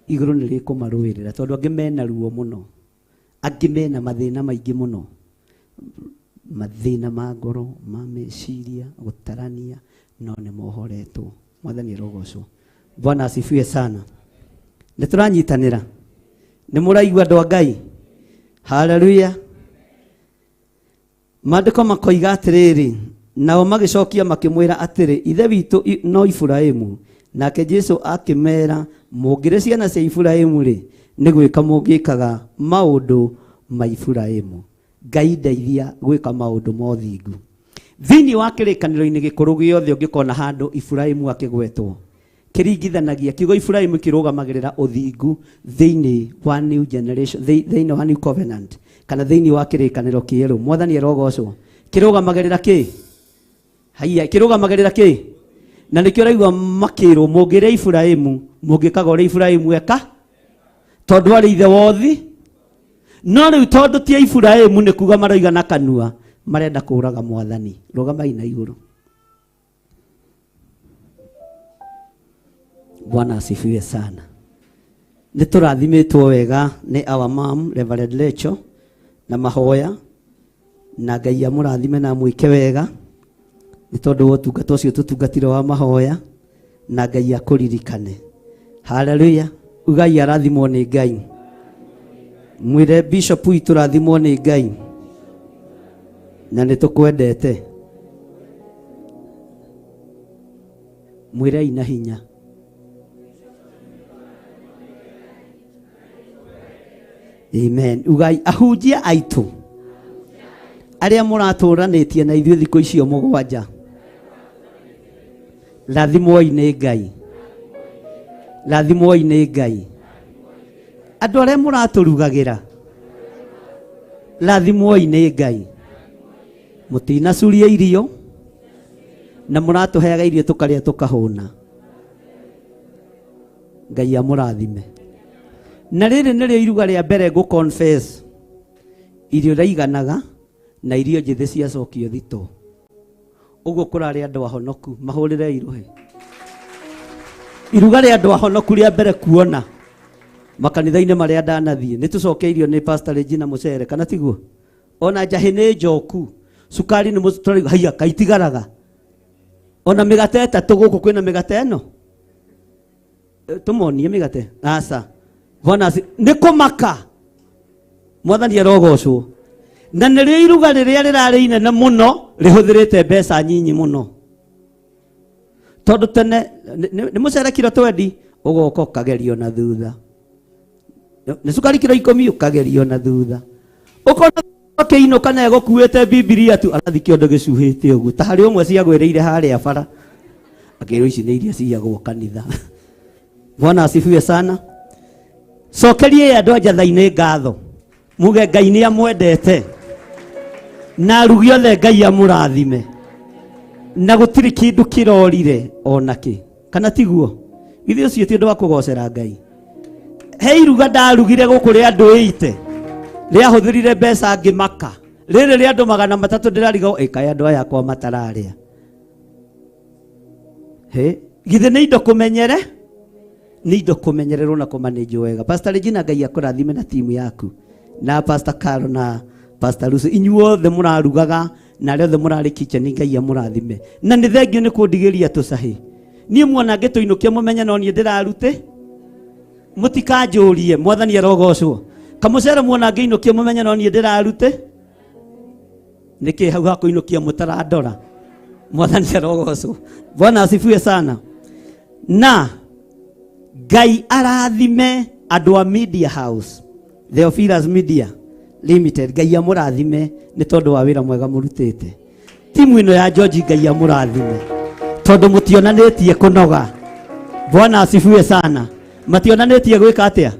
igũrũ nĩ rĩkũmarũĩrĩra, tondũ angĩ mena ruo mũno, angĩ mena mathĩna maingĩ mũno, mathĩna ma ngoro, ma meciria, gũtarania, no nĩ mohoretwo. Mwathani arogocwo. Bwana asifiwe sana. Nĩ tũranyitanĩra, nĩ mũraigua andũ a Ngai? Haleluya. Maandĩko makoiga atĩrĩrĩ, nao magĩcokia makĩmwĩra atĩrĩ, ithe witũ no Iburahĩmu. Nake Jesu akĩmera, mũngĩrĩ ciana cia Iburahĩmu rĩ, nĩ gwĩka mũngĩkaga maũndũ ma Iburahĩmu. Ngai ndeithia gwĩka maũndũ ma ũthingu. Thĩinĩ wa kĩrĩkanĩro-inĩ gĩkũrũ gĩothe ũngĩkona handũ Iburahĩmu akĩgwetwo, kĩringithanagia kiugo Iburahĩmu kĩrũgamagĩrĩra ũthingu thĩinĩ wa new generation, thĩinĩ wa new covenant, kana thĩinĩ wa kĩrĩkanĩro kĩerũ. Mwathani arogocwo. Kĩrũgamagĩrĩra kĩ? Haiya, kĩrũgamagĩrĩra kĩ? Na nĩkĩo ũraigua makĩrwo mũngĩrĩa Iburahĩmu, mũngĩkaga ũrĩa Iburahĩmu eka, tondũ arĩ ithe wothi. No rĩu tondũ ti Iburahĩmu nĩ kuga maroiga na kanua, marenda kũraga Mwathani. Rũgamai na igũrũ. Bwana asifiwe sana. Nĩ tũrathimĩtwo wega nĩ our mom Reverend Lecho na mahoya, na Ngai amũrathime na amwĩke wega nĩ tondũ wa ũtungata ũcio tũtungatire wa mahoya, na Ngai akũririkane. Haleluya. Ugai arathimwo nĩ Ngai. Mwĩre Bishop witũ rathimwo nĩ Ngai, na nĩ tũkwendete. Mwĩrei na hinya. Amen. Ugai ahunjia aitũ arĩa mũratũranĩtie na ithuĩ thikũ icio mũgwanja, rathimwoi nĩ Ngai, rathimwoi nĩ Ngai. Andũ arĩa mũratũrugagĩra, rathimwoi nĩ Ngai. Mũtinacuria irio na mũratũheaga irio tũkarĩa tũkahũna. Ngai amũrathime. Na rĩrĩ nĩrĩo iruga rĩa mbere ngũ confess, irio iraiganaga na irio njĩthĩ ciacokio thitoo. Ũguo kũrarĩ andũ ahonoku, mahũrĩre irũhĩ. Iruga rĩa andũ ahonoku rĩa mbere kuona makanitha-inĩ marĩa ndanathiĩ, nĩ tũcokeirio nĩ Pastor Regina Mũcere, kana tiguo? Ona njahĩ nĩ njoku, cukari nĩ mũtũraigu, haiya kaitigaraga. Ona mĩgate ĩtatũ gũkũ kwĩna mĩgate ĩno. Tũmonie mĩgate. Aca. Bwana nĩ kũmaka. Mwathani arogocwo. Na nĩrĩo iruga rĩrĩa rĩrarĩ inene mũno rĩhũthĩrĩte mbeca nyinyi mũno. Tondũ tene nĩ mũcere kiro 20 ũgoka ũkagerio na thutha. Nĩ cukari kiro 10 ũkagerio na thutha. Ũkona akĩinũka na egũkuĩte Bibilia tu arathi kĩondo gĩcuhĩte ũguo ta harĩ ũmwe ciagwĩrĩire harĩa bara akĩrwo ici nĩ iria ciyagwo kanitha. Bwana asifiwe sana. Cokerie andũ a Njatha-inĩ ngatho, muge Ngai nĩ amwendete na arugi othe Ngai amũrathime na gũtirĩ kĩndũ kĩrorire onakĩ, kana tiguo? Githĩ ũcio ti ũndũ wa kũgocera Ngai? He iruga ndarugire gũkũ rĩa andũ ĩite rĩahũthĩrire mbeca ngĩmaka, rĩrĩ rĩa andũ 300 ndĩrarigwo ĩkaĩ andũ aya akwa matararĩa. He githĩ nĩ indo kũmenyere, nĩ indo kũmenyererwo na kũmanĩnjwo wega. Pastor Regina Ngai akũrathime na timu yaku na Pastor Carol na Pastor Lucy, inyuothe mũrarugaga na arĩa othe mũrarĩ kitchen, Ngai amũrathime. Na nĩ thengio nĩ kũndigĩria tũcahĩ. Niĩ muona ngĩtũinũkia mũmenye no niĩ ndĩrarute, mũtikanjũrie. Mwathani arogocwo. Kamũcere muona ngĩinũkia mũmenye no niĩ ndĩrarute, nĩkĩ hau hakũinũkia mũtarandora? Mwathani arogocwo. Bwana asifiwe sana. Na Ngai arathime andũ a Media House, Theophilus Media Limited. Ngai amũrathime nĩ tondũ wa wĩra mwega mũrutĩte. Timu ĩno ya George Ngai amũrathime tondũ mũtionanĩtie kũnoga. Bwana asifiwe sana. Mationanĩtie gwĩka atĩa?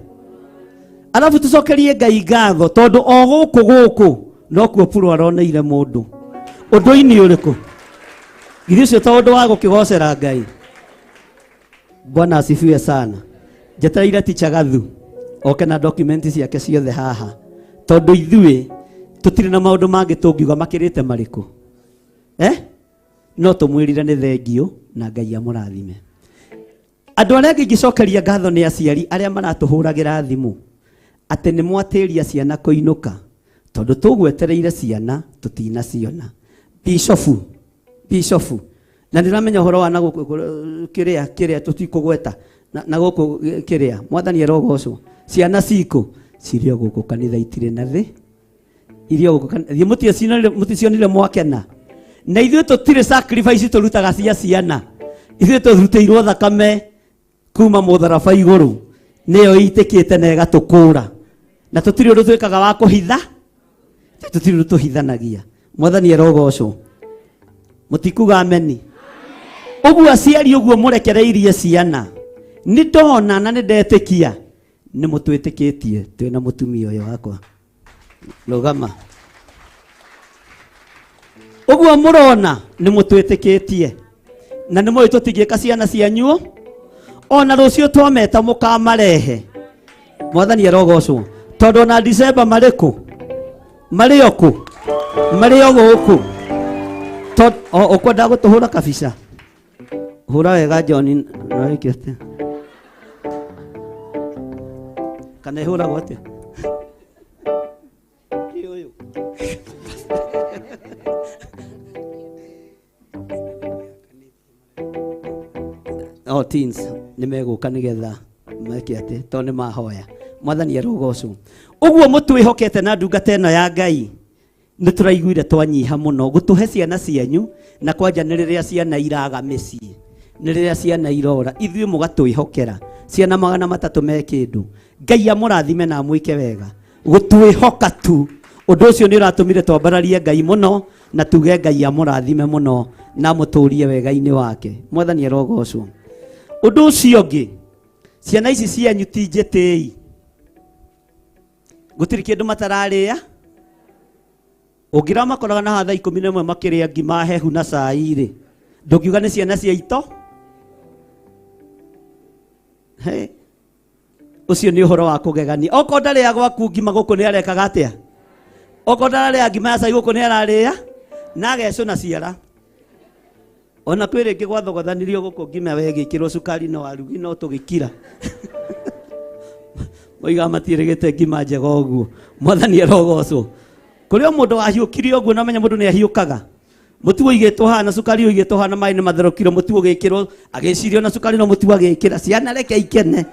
Arabu tũcokerie Ngai ngatho tondũ o gũkũ gũkũ nokuo Puro aroneire mũndũ. Ũndũ-inĩ ũrĩkũ? Githĩ ũcio to ũndũ wa gũkĩgocera Ngai? Bwana asifiwe sana. Njetereire Teacher Gathu oke na document ciake ciothe haha tondũ ithuĩ tũtirĩ na maũndũ mangĩ tũngiuga makĩrĩte marĩkũ. No tũmwĩrire nĩ thengio na Ngai amũrathime. Andũ arĩa angĩ ingĩcokeria ngatho nĩ aciari arĩa maratũhũragĩra thimũ atĩ nĩ mwatĩria ciana kũinũka tondũ tũgwetereire ciana tũtinaciona. Bishofu, bishofu, na ndĩramenya ũhoro wa na gũkũ kĩrĩa kĩrĩa tũtikũgweta na gũkũ kĩrĩa mwathani arogocwo. Ciana cikũ cirĩ o gũkũ kanitha itirĩ na thĩ, irĩ o gũkũ kanitha. Thiĩ mũticionire mwakena. Na ithuĩ tũtirĩ sacrifice tũrutaga cia ciana, ithuĩ tũrutĩirwo thakame kuma mũtharaba igũrũ nĩyo ĩitĩkĩte na ĩgatũkũra, na tũtirĩ ũndũ twĩkaga wa kũhitha, tũtirĩ ũndũ tũhithanagia. Mwathani arogocwo. Mũtikuga ameni? Ũguo aciari ũguo mũrekereirie ciana, nĩ ndona na nĩ ndetĩkia nĩ mũtwĩtĩkĩtie twĩna mũtumia ũyũ wakwa. Rũgama. Ũguo mũrona nĩ mũtwĩtĩkĩtie na nĩ mũĩ tũtingĩka ciana cianyu, ona rũciũ twameta mũkamarehe. Mwathani arogocwo. Tondũ ona December marĩ kũ? Marĩ o kũ? Marĩ o gũkũ. Ũkwenda gũtũhũra kabica? Hũra wega John, na wĩke atĩa? Kana ĩhũragwo atĩa? Kĩ ũyũ? Oh, teens nĩ megũka nĩgetha meke atĩ tondũ nĩ mahoya. Mwathani arogocwo. Ũguo mũtwĩhokete na ndungata ĩno ya Ngai, nĩ tũraiguire twanyiha mũno gũtũhe ciana cianyu, na kwanja nĩ rĩrĩa ciana iraga mĩciĩ, nĩ rĩrĩa ciana irora, ithuĩ mũgatwĩhokera ciana 300 me kĩndũ. Ngai amũrathime na amwĩke wega. Gũtwĩhoka tu. Ũndũ ũcio nĩ ũratũmire twambararie Ngai mũno na tuge Ngai amũrathime mũno na amũtũrie wega-inĩ wake. Mwathani arogocwo. Ũndũ ũcio ũngĩ, ciana ici cianyu ti njĩtĩi. Gũtirĩ kĩndũ matararĩa. Ũngĩra makoraga na haha thaa 11 makĩrĩa ngima hehu na cai rĩ, ndũngiuga nĩ ciana cia ito. He. Ũcio nĩ ũhoro wa kũgegania. Okorwo ndarĩa gwaku ngima gũkũ nĩ arekaga atĩa? Okorwo ndararĩa ngima ya cai gũkũ nĩ ararĩa na agecũna ciara. Ona kwĩ rĩngĩ gwathogothanirio gũkũ ngima wegĩkĩrwo cukari no arugi no tũgĩkira. Moigaga matiĩrĩgĩte ngima njega ũguo. Mwathani arogocwo. Kũrĩ o mũndũ wahiũkirie ũguo na menya mũndũ nĩ ahiũkaga. Mũtu ũigĩtwo haha na cukari ũigĩtwo haha na maĩ nĩ matherũkire, mũtu ũgĩkĩrwo, agĩciria na cukari no mũtu agĩkĩra. Ciana reke ikene.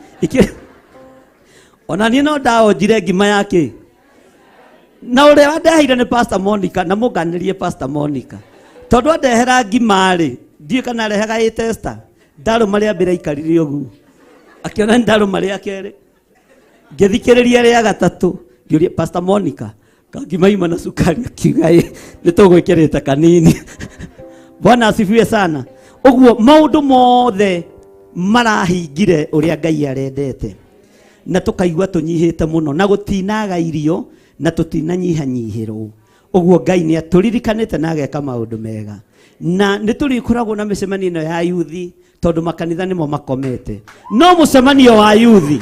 Ona niĩ no ndaonjire ngima ya kĩ? Na ũrĩa wandeheire nĩ Pastor Monica, na mũnganĩrie Pastor Monica. Tondũ andehera ngima rĩ, ndiũĩ kana arehaga ĩ tester. Ndarũma rĩa mbere aikarire ũguo. Akĩona nĩ ndarũma rĩa kerĩ. Ngĩthikĩrĩria rĩa gatatũ, ngĩũria Pastor Monica, kangima ima na cukari, akiuga ĩ, nĩ tũgwĩkĩrĩte kanini. Bwana asifiwe sana. Ũguo maũndũ mothe marahingire ũrĩa Ngai arendete. Na tũkaigua tũnyihĩte mũno, na gũtinaga irio, na tũtinanyihanyihĩrwo. Ũguo Ngai nĩ atũririkanĩte na ageka maũndũ mega. Na nĩ tũrĩkoragwo na mĩcemanio ĩno ya yuthi, tondũ makanitha nĩmo makomete. No mũcemanio wa yuthi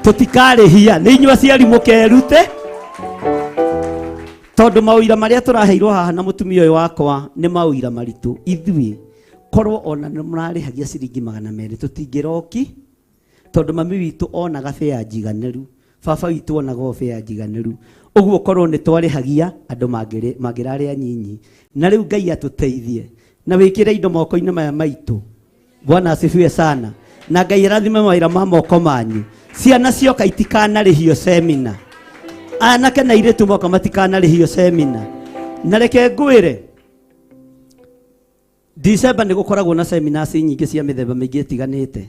tũtikarĩhia, nĩ inyuĩ aciari mũkerute, tondũ maũira marĩa tũraheirwo haha na mũtumia ũyũ wakwa nĩ maũira maritũ. Ithuĩ korwo ona nĩ mũrarĩhagia ciringi magana merĩ tũtingĩroki, tondũ mami witũ onaga bĩa njiganĩru, baba witũ onaga o bĩa njiganĩru. Ũguo korwo nĩ twarĩhagia andũ mangĩrarĩa nyinyi. Na rĩu Ngai atũteithie na wĩkĩre indo moko-inĩ maya maitũ. Bwana asifiwe sana. Na Ngai arathime mawĩra ma moko manyu. Ciana cioka itikanarĩhio semina. Anake na airĩtu moka matikanarĩhio semina. Na reke ngwĩre, December nĩ gũkoragwo na seminars nyingĩ cia mĩthemba mĩingĩ ĩtiganĩte.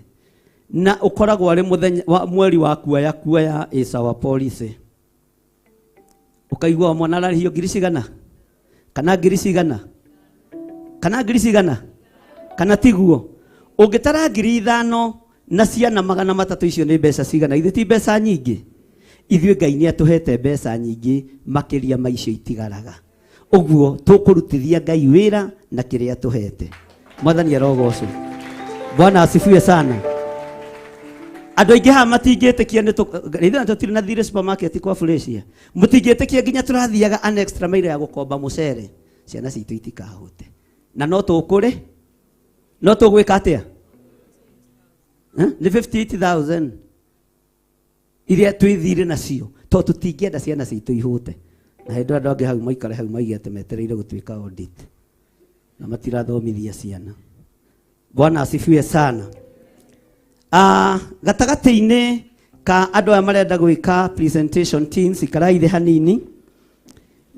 Na ũkoragwo arĩ mũthenya wa mweri wa kuoya kuoya is our policy. Ũkaigua mwana ararĩhio ngiri cigana? Kana ngiri cigana? Kana ngiri cigana? Kana tiguo? Ũngĩtara ngiri ithano na ciana magana matatũ, icio nĩ mbeca cigana? Ithuĩ ti mbeca nyingĩ. Ithuĩ Ngai nĩ atũhete mbeca nyingĩ makĩria ma icio itigaraga. Ũguo tũkũrutithia Ngai wĩra na kĩrĩa atũhete. Mwathani arogocwo. Bwana asifiwe sana. Andũ aingĩ haha matingĩtĩkia nĩ ithuĩ tũtirĩ na thirĩ supermarket kwa Flesia. Mũtingĩtĩkia nginya tũrathiaga an extra mile ya gũkomba mũcere. Ciana citũ itikahũte. Na no tũkũrĩ? No tũgwĩka atĩa? Nĩ 58,000 iria twĩthire nacio, tondũ tũtingĩenda ciana citũ ihũte. Na hĩndĩ ĩyo andũ angĩ hau maikare hau maige atĩ metereire gũtuĩka audit na matirathomithia ciana. Bwana asifiwe sana. Gatagatĩ-inĩ ka andũ aya marenda gwĩka presentation teams, ikarai thĩ hanini.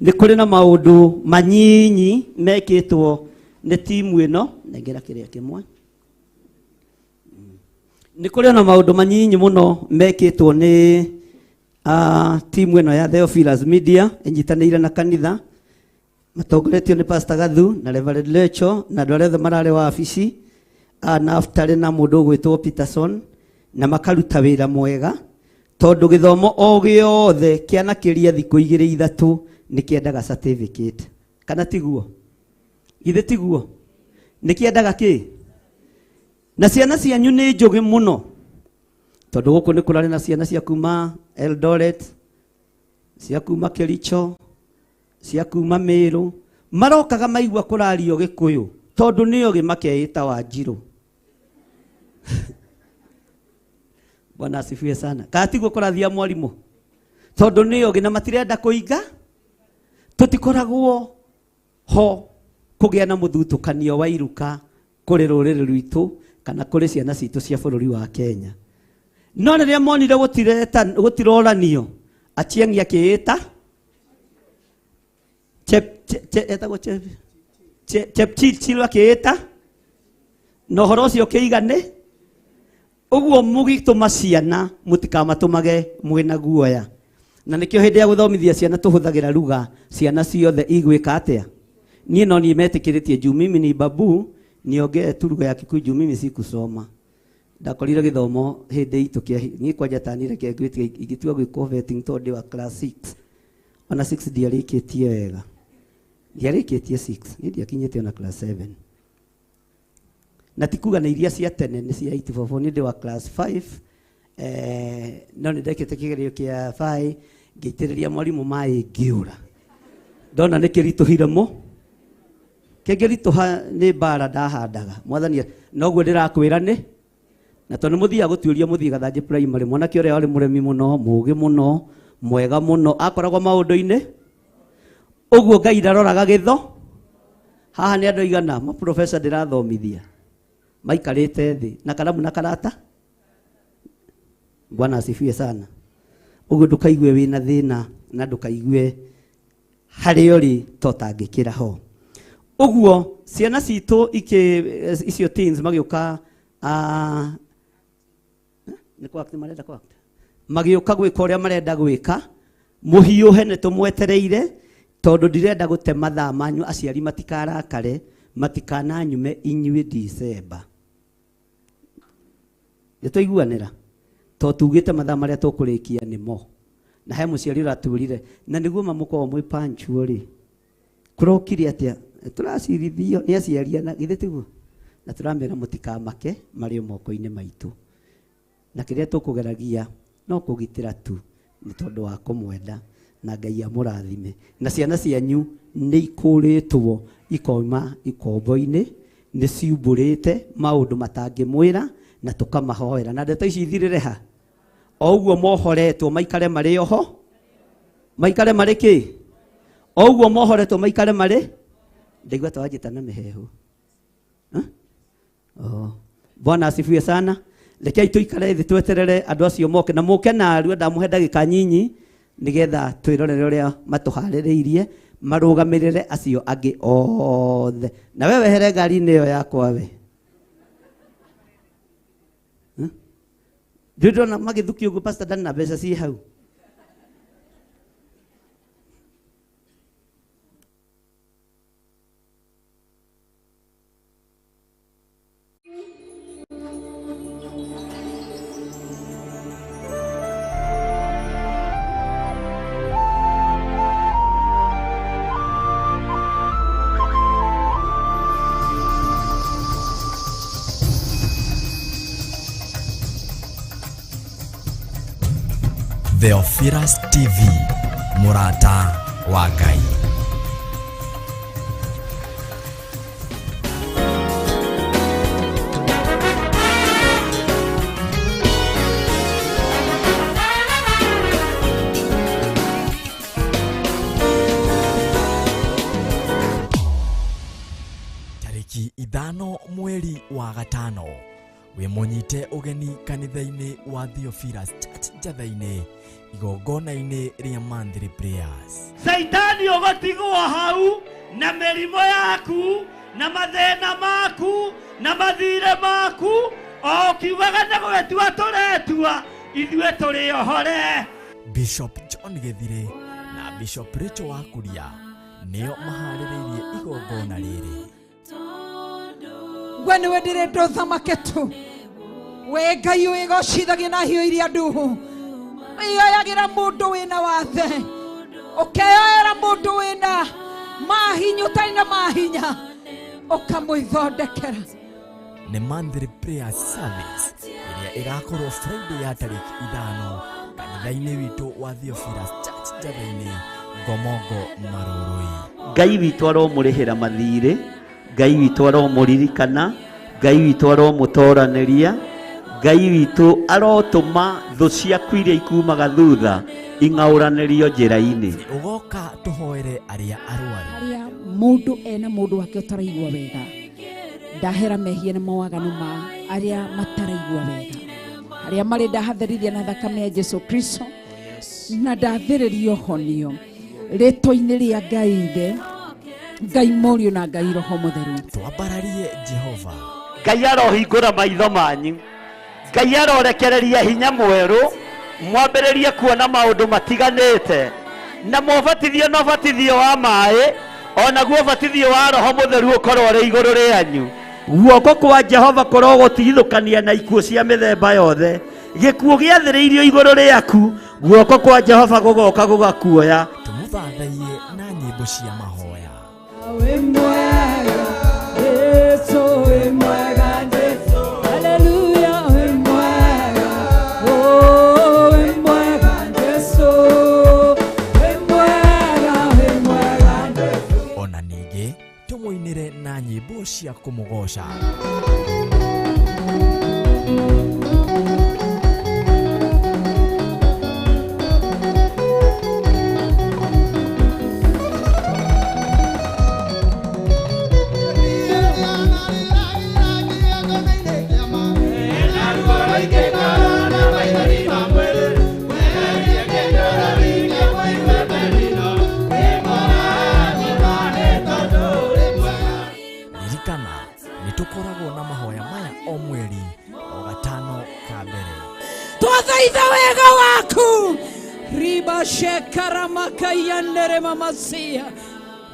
Nĩ kũrĩ na maũndũ manyinyi mekĩtwo nĩ timu ĩno. Nengera kĩrĩa kĩmwe. Nĩ kũrĩ na maũndũ manyinyi mũno mekĩtwo nĩ timu ĩno ya Theophilus Media ĩnyitanĩire na kanitha, matongoretio nĩ Pastor Gathu na Reverend Lecho na andũ arĩa othe mararĩ wabici, na Naftali na mũndũ ũgwĩtwo Peterson, na makaruta wĩra mwega, tondũ gĩthomo o gĩothe kĩanakĩria thikũ igĩrĩ ithatũ nĩ kĩendaga certificate. Kana tiguo? Githĩ tiguo? Nĩ kĩendaga kĩ? Na ciana cianyu nĩ njũgĩ mũno, tondũ gũkũ nĩ kũrarĩ na ciana cia kuma Eldoret, cia kuma Kericho, cia kuma Meru, marokaga maigua kũrario Gĩkũyũ, tondũ nĩo gĩ makeĩta Wanjirũ. Bwana asifiwe sana. Kana tiguo kũrathia mwarimũ? Tondũ nĩo gĩ na matirenda kũinga, tũtikoragwo ho kũgĩa na mũthutũkanio wa iruka kũrĩ rũrĩrĩ rwitũ kana kũrĩ ciana citũ cia bũrũri wa Kenya. No rĩrĩa monire gũtiroranio, Achieng' akĩĩta etagwo Chepchirchir akĩĩta, na ũhoro ũcio ũkĩigane. Ũguo mũgĩtũma ciana mũtikamatũmage mwĩna guoya. Na nĩkĩo hĩndĩ ya gũthomithia ciana tũhũthagĩra lugha ciana ciothe igwĩka atĩa. Niĩ no niĩ metĩkĩrĩtie juu mimi ni babu niongee tu lugha ya Kikuyu juu mimi sikusoma. Ndakorire gĩthomo hĩndĩ itũ kĩa niĩ kwanja tanire kĩa ngwĩtia ingĩtua gwĩkwo vetting tondũ ndĩ wa class 6 ona 6 ndiarĩkĩtie wega, ndiarĩkĩtie 6 niĩ ndiakinyĩte ona class 7 na ti kuga na iria cia tene nĩ cia 844 niĩ ndĩ wa class 5 no nĩ ndekĩte kĩgerio kĩa 5 ngĩitĩrĩria mwarimũ maĩ ngĩũra ndona nĩ kĩritũhire mũ kĩngĩritũha nĩ mbara ndahandaga mwathani noguo ndĩrakwĩra nĩ na tondũ mũthiaga gũtuĩria mũthiĩ Gathanjĩ primary mwanake ũrĩa warĩ mũremi mũno mũũgĩ mũno mwega mũno akoragwo maũndũ-inĩ ũguo Ngai ndaroraga gĩtho haha nĩ andũ aigana maprofesa ndĩrathomithia maikarĩte thĩ na karamu na karata. Bwana asifiwe sana. Ũguo ndũkaigue wĩna thĩna na ndũkaigue harĩa ũrĩ to ũtangĩkĩra ho. Ũguo ciana citũ icio teens magĩũka nĩ kwa marenda kwa magĩũka gwĩka ũrĩa marenda gwĩka mũhiũhe nĩ tũmwetereire tondũ ndirenda gũte mathaa manyu aciari matikarakare matikananyume inyuĩ December. Nĩ twaiguanĩra to tugĩte mathaa marĩa tũkũrĩkia nĩmo na he mũciari ũratwĩrire na nĩguo mamũkorwo mwĩ punctual rĩ kũrokire atĩa tũracirithio nĩ aciari na githĩ tiguo na tũramera mũtikamake marĩ o moko-inĩ maitũ na kĩrĩa tũkũgeragia no kũgitĩra tu nĩ tondũ wa kũmwenda na Ngai amũrathime na ciana cianyu nĩ ikũrĩtwo ikoima ikombo-inĩ nĩ ciumbũrĩte maũndũ matangĩmwĩra na tũkamahoera na ndeto ici ithirĩre ha o ũguo mohoretwo maikare marĩ oho maikare marĩ kĩ o ũguo mohoretwo maikare marĩ ndaigua twanjĩta na mĩhehu. Oh. Bwana asifiwe sana. Rekei tuikare thĩ tweterere andũ acio moke na moke narua ndamũhe ndagĩka nyinyi nĩgetha twĩrorere ũrĩa matũharĩrĩirie marũgamĩrĩre acio angĩ othe. Na wewe wehere ngari-inĩ ĩyo yakwa we. Ndĩ ndona magĩthukio ũguo pastor ndarĩ na mbeca ciĩ hau. Theophilus TV, Murata wa Ngai. Tariki 5 mweri wa gatano wĩmũnyite ũgeni kanitha-inĩ wa Theophilus Church Njatha-inĩ igongona-inĩ rĩa monthly prayers. Saitani ũgũtigwo hau na mĩrimũ yaku na mathĩna maku na mathirĩ maku o ũkiugaga nĩ gwĩtua tũretua ithuĩ tũrĩ ohore. Bishop John Gĩthirĩ na Bishop Rachel Wakuria nĩo maharĩrĩirie igongona rĩrĩ. We nĩwe ndĩrenda ũthamake tu we Ngai wĩgocithagia na hiũ iria nduhu wĩyoyagĩra mũndũ wĩna wathe ũkeyoera mũndũ wĩna mahinya ũtarĩ na mahinya ũkamwĩthondekera. Nĩ monthly prayer service ĩrĩa ĩgakorwo Friday ya tarĩki 5 kanitha-inĩ witũ wa Theophilus Church Njatha-inĩ Ngomongo Marũrũi. Ngai witũ aromũrĩhĩra mathirĩ, Ngai witũ aromũririkana, Ngai witũ aromũtoranĩria, Ngai witũ arotũma thũ ciaku iria ikumaga thutha ing'aũranĩrio njĩra-inĩ. Ũgoka tũhoere arĩa arwaru. Arĩa mũndũ ena mũndũ wake ũtaraigua wega ndahera mehia na mawaganu ma arĩa mataraigua wega arĩa marĩ ndahatherithia na thakame ya Jesu Kristo na ndathĩrĩrio honio rĩtwa-inĩ rĩa Ngai Ithe Ngai Mũriũ na Ngai Roho Mũtheru. Twambararie Jehova. Ngai arohingũra maitho manyu, Ngai arorekereria hinya mwerũ Mwambĩrĩrie kuona maũndũ matiganĩte. Na mwabatithio na ũbatithio wa maĩ, onaguo ũbatithio wa Roho Mũtheru ũkorwo ũrĩ igũrũ rĩanyu. Guoko kwa Jehova kũrogũtigithũkania na ikuũ cia mĩthemba yothe. Gĩkuũ gĩathĩrĩirio igũrũ rĩaku, guoko kwa Jehova gũgoka gũgakuoya. Tũmũthathaiye na nyĩmbo cia mahoya. Wĩ mwega, Jesu wĩ mwega, Jesu. Haleluya, wĩ mwega, oh, wĩ mwega, Jesu. Wĩ mwega, wĩ mwega, Jesu. Ona ningĩ tũmũinĩre na nyĩmbo cia kũmũgoca. Ririkana nĩ tũkoragwo na mahoya maya o mweri o gatano ka mbere. Twathaitha wega waku riba shekaramakaiyanere mamasia.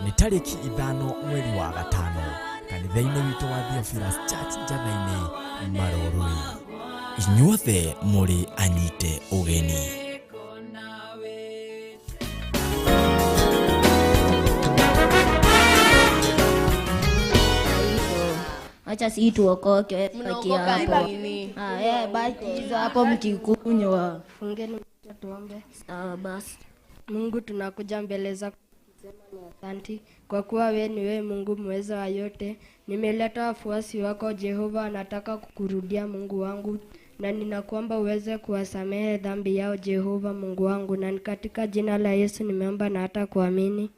Nĩ tarĩki 5 mweri wa 5 kanitha-inĩ witũ wa Theophilus Church Njatha-inĩ Marurui. Inyuothe mũrĩ anyite ũgeni. Acha si tuokoke Mnaokoka hapo. nini? Ah, baki hizo hapo mkikunywa. Fungeni macho tuombe. Sawa basi. Mungu, tunakuja mbele zako kusema ni asanti kwa kuwa wewe ni wewe Mungu mweza wa yote. Nimeleta wafuasi wako Jehova, nataka kukurudia Mungu wangu, na ninakuomba uweze kuwasamehe dhambi yao Jehova Mungu wangu, na ni katika jina la Yesu nimeomba na hata kuamini.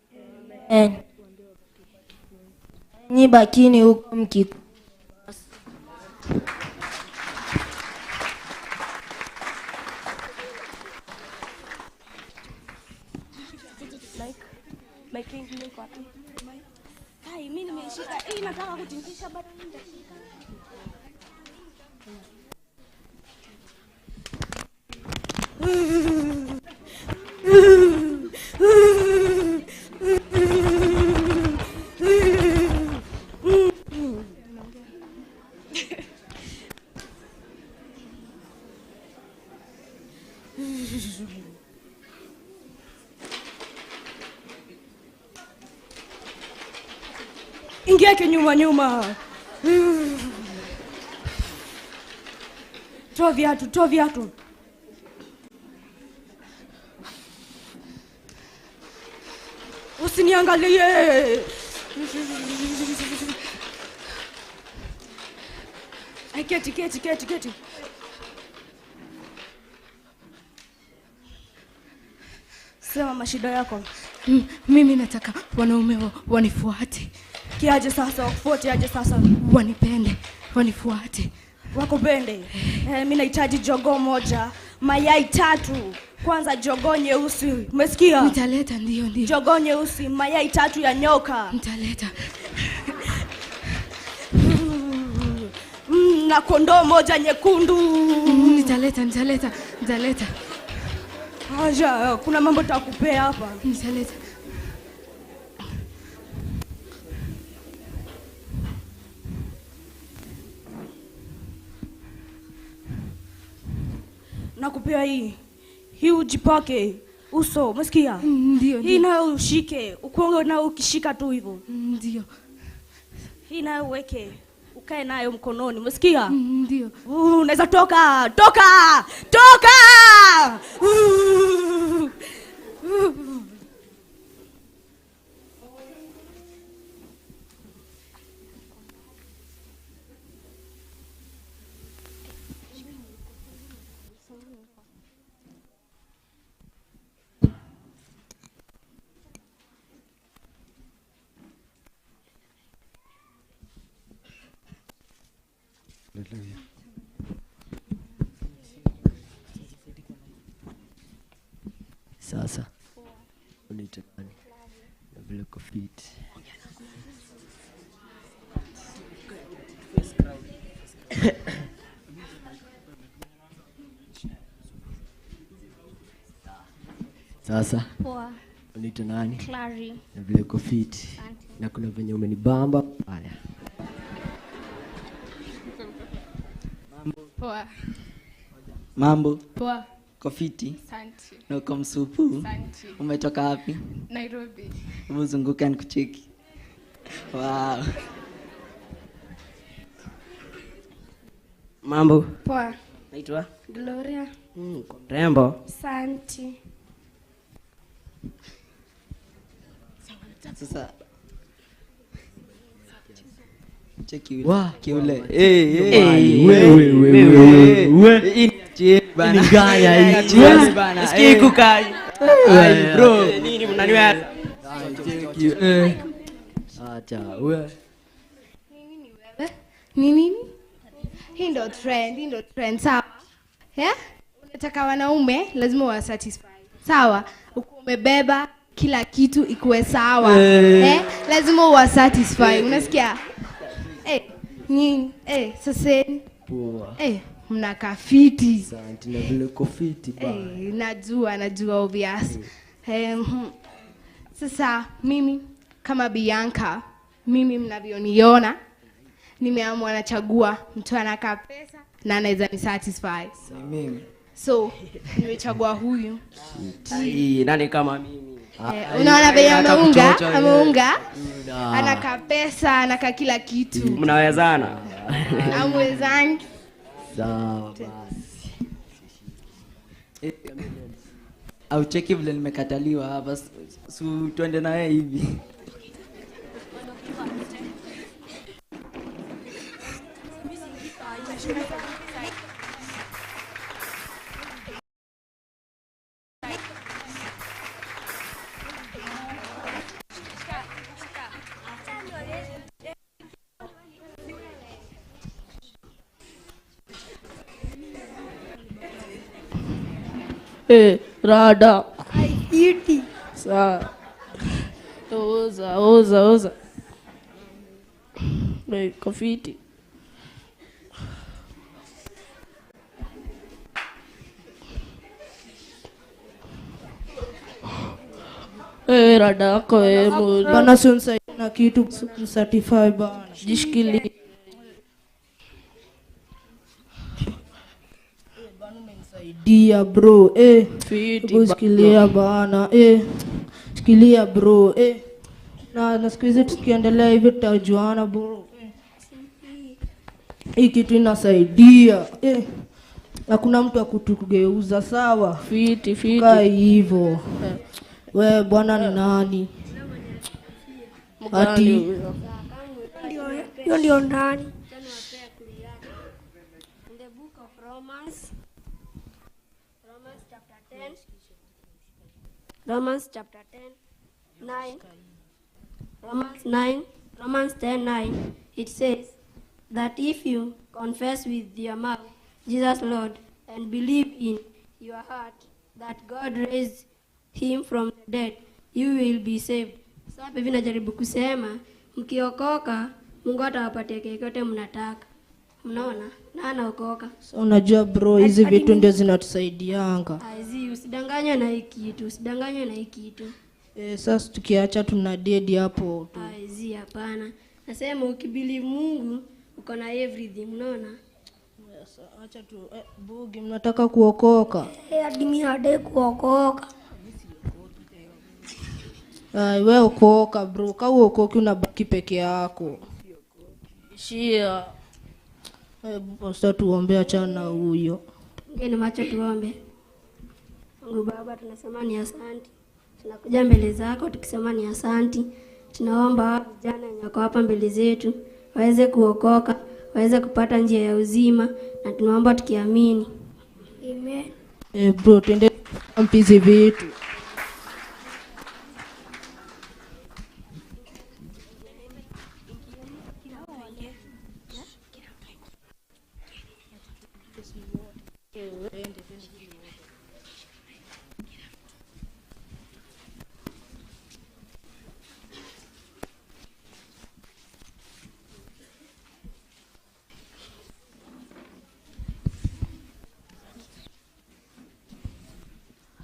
Amen. Nyi bakini huko mkikunywa. Hai, mimi nimeishika. Hii nataka kutingisha bado nitashika. Ingia kinyuma nyuma. Toa viatu, toa viatu. Usiniangalie. Ai, keti, keti, keti, keti. Sema mashida yako. Mimi nataka wanaume wanifuate. Kiaje sasa, wakufuate aje sasa? Wanipende, wanifuate. Wakupende. Mimi nahitaji jogoo moja, mayai 3. Kwanza jogoo nyeusi. Umesikia? Nitaleta, ndio, ndio. Jogoo nyeusi, mayai 3 ya nyoka. Nitaleta. Na kondoo moja nyekundu. Nitaleta, nitaleta, nitaleta. Aja, kuna mambo nitakupea hapa. Nitaleta. Nakupea hii. Hii ujipake uso, umesikia? Ndio. Hii nayo ushike, ukuonge nayo ukishika tu hivyo. Ndio. Hii nayo uweke, ukae nayo mkononi, umesikia? Ndio. Unaweza toka, toka, toka. Hallelujah. Sasa unaitwa nani? Na vile uko fit. Sasa. Poa. Unaitwa nani? Clary. Na vile uko fit. Na kuna venye umenibamba pale. Mambo. Poa. Mambo. Poa. Uko fiti? Asante. Na uko msupu? Asante. Umetoka wapi? Nairobi. Hebu zunguka nikucheki. Wow. Mambo. Poa. Naitwa? Gloria. Uko mrembo. Asante. Sasa cheki yule. Kiule. Eh. Wewe. Bana. Ni gaya hii. Bana. Sikii kukai. Ai bro. Nini mnaniweza? Cheki. Acha wewe. Ni nini? Hii ndo trend, hii ndo trend, sawa? Yeah? Unataka wanaume lazima wa satisfy. Sawa? Uko umebeba kila kitu ikuwe sawa. Eh? Lazima wa satisfy. Unasikia? Nini? Sasa Poa. Mnakaa fiti. Asante na vile uko fiti bana. Najua obvious. Sasa mimi kama Bianca, mimi mnavyoniona, nimeamua nachagua mtu anakaa pesa na anaweza ni satisfy. Mimi. So, nimechagua huyu. Ai, nani kama mimi? Unaona venye ameunga? Anakaa pesa, anakaa kila kitu. Mnawezana? Amwezangi. Sawa basi. Au cheki vile nimekataliwa hapa, su tuende na yeye hivi. Rada. Iti. Sawa. Oza. Kofiti. Rada yako Bana si unisaidie na kitu certify bana. Jishikilie. Dia bro, Fiti, shikilia bana, shikilia bro, Na siku hizi tukiendelea hivi tutajuana bro. Hii kitu inasaidia. Hakuna mtu akutugeuza sawa. Fiti. Kaa hivyo. We bwana ni nani? Ati Hiyo ndio ndani. In the book of Romans, Romans chapter 10, Romans chapter 10, 9, Romans 9, Romans 10, 9, it says that if you confess with your mouth Jesus Lord and believe in your heart that God raised him from the dead, you will be saved. Sasa hivi najaribu kusema mkiokoka Mungu atawapatia kile mnataka. Mnaona? Na anaokoka. So unajua bro, hizi vitu ndio zinatusaidianga. Aizi, usidanganywe na hii kitu, usidanganywe na hii kitu. Sasa tukiacha tuna dedi hapo tu. Aizi, hapana. Nasema ukibelieve Mungu uko na everything, unaona? Acha tu bugi, mnataka kuokoka? Hadi mimi hadi kuokoka. Ai, wewe okoka bro, kama uokoki unabaki peke yako. Shia. Sasa tuombe, achana huyo. Ngeni macho tuombe. Mungu Baba, tunasema ni asante. Tunakuja mbele zako tukisema ni asante. Tunaomba vijana wenye wako hapa mbele zetu waweze kuokoka, waweze kupata njia ya uzima, na tunaomba tukiamini. Amen. Bro, twende mpizi vitu.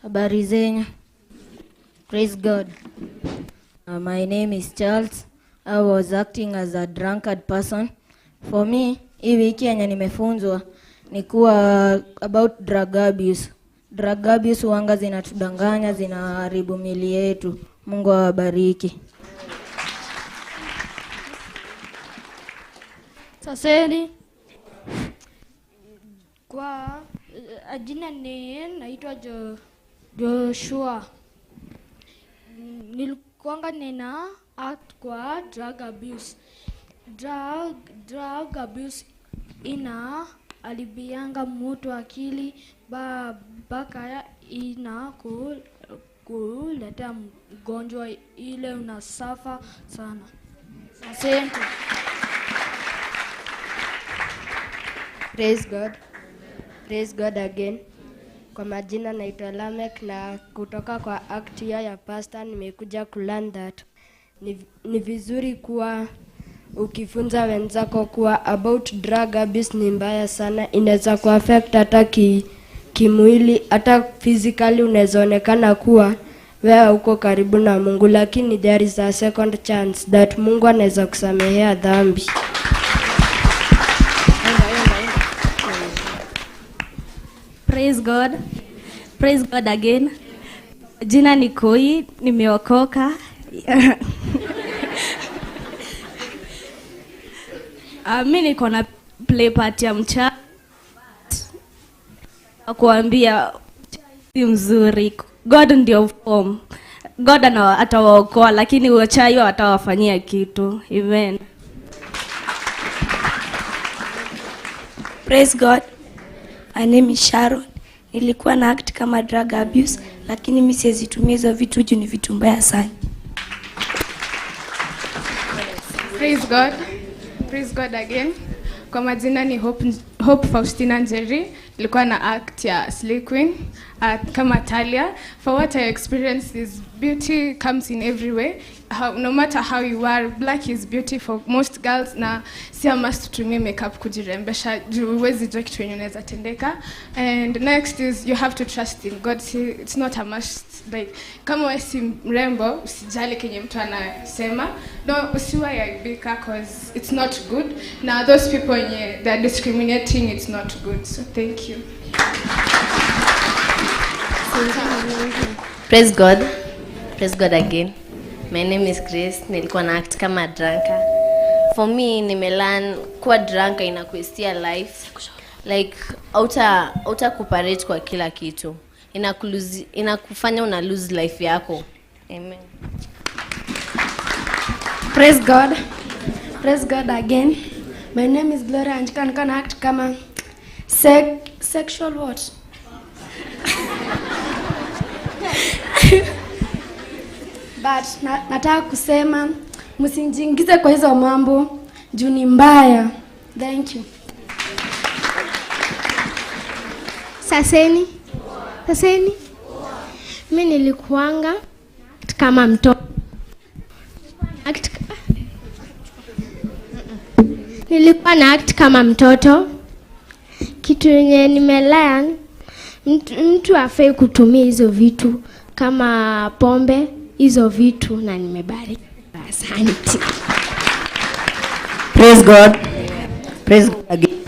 Habari zenyu? Praise God. My name is Charles. I was acting as a drunkard person. For me, hii wiki yenye nimefunzwa ni kuwa about drug abuse. Drug abuse huanga zinatudanganya, zinaharibu miili yetu. Mungu awabariki. Saseni kwa jina ni naitwa Joshua. Nilikuanga nina act kwa drug abuse. Drug abuse ina alibianga mtu akili mpaka ina kuleta mgonjwa ile unasafa sana. Asante. Praise God. Praise God again. Kwa majina naitwa Lamek na kutoka kwa act ya pastor nimekuja kulearn that ni vizuri kuwa ukifunza wenzako kuwa about drug abuse ni mbaya sana, inaweza kuaffect hata kimwili, hata physically unaweza onekana kuwa wewe uko karibu na Mungu, lakini there is a second chance that Mungu anaweza kusamehea dhambi. Praise God. Praise God again. Jina ni Koi, nimeokoka. Mi niko na play part ya mcha kuambia si mzuri. God ndio form. God atawaokoa, lakini wachawi watawafanyia kitu. Amen. Praise God. My name is Sharon. Nilikuwa na act kama drug abuse, lakini mimi siwezi tumia hizo vitu juu ni vitu mbaya sana. Praise God. Praise God again. Kwa majina ni Hope Faustina Njeri. Nilikuwa na act ya Slay Queen kama Talia. For what I experienced is beauty comes in every way. No matter how you are, black is beauty for most girls, na si a must tutumie makeup kujirembesha juu huwezi jua kitu yenye unaweza tendeka. And next is you have to trust in God. See, it's not a must. Like kama wewe si mrembo usijali kenye mtu anasema. No, usiwahi aibika cause it's not good. Now those people wenye they are discriminating, it's not good. So thank you. Praise God. Praise God again. My name is Grace. Nilikuwa na act kama drunker. For me, nimelearn kuwa drunker inakuestia life. Like auta cooperate kwa kila kitu. Inakufanya una lose life yako. Amen. Praise God. Praise God again. My name is Gloria Anjika. Nilikuwa na act kama sexual what? But nataka kusema msijiingize kwa hizo mambo juu ni mbaya. Thank you. Saseni. Saseni. Mimi nilikuanga kama mtoto. Nilikuwa na act kama mtoto. Kitu yenye nimelearn, mtu afai kutumia hizo vitu kama pombe, hizo vitu, na nimebariki. Asante. Praise God. Praise God again.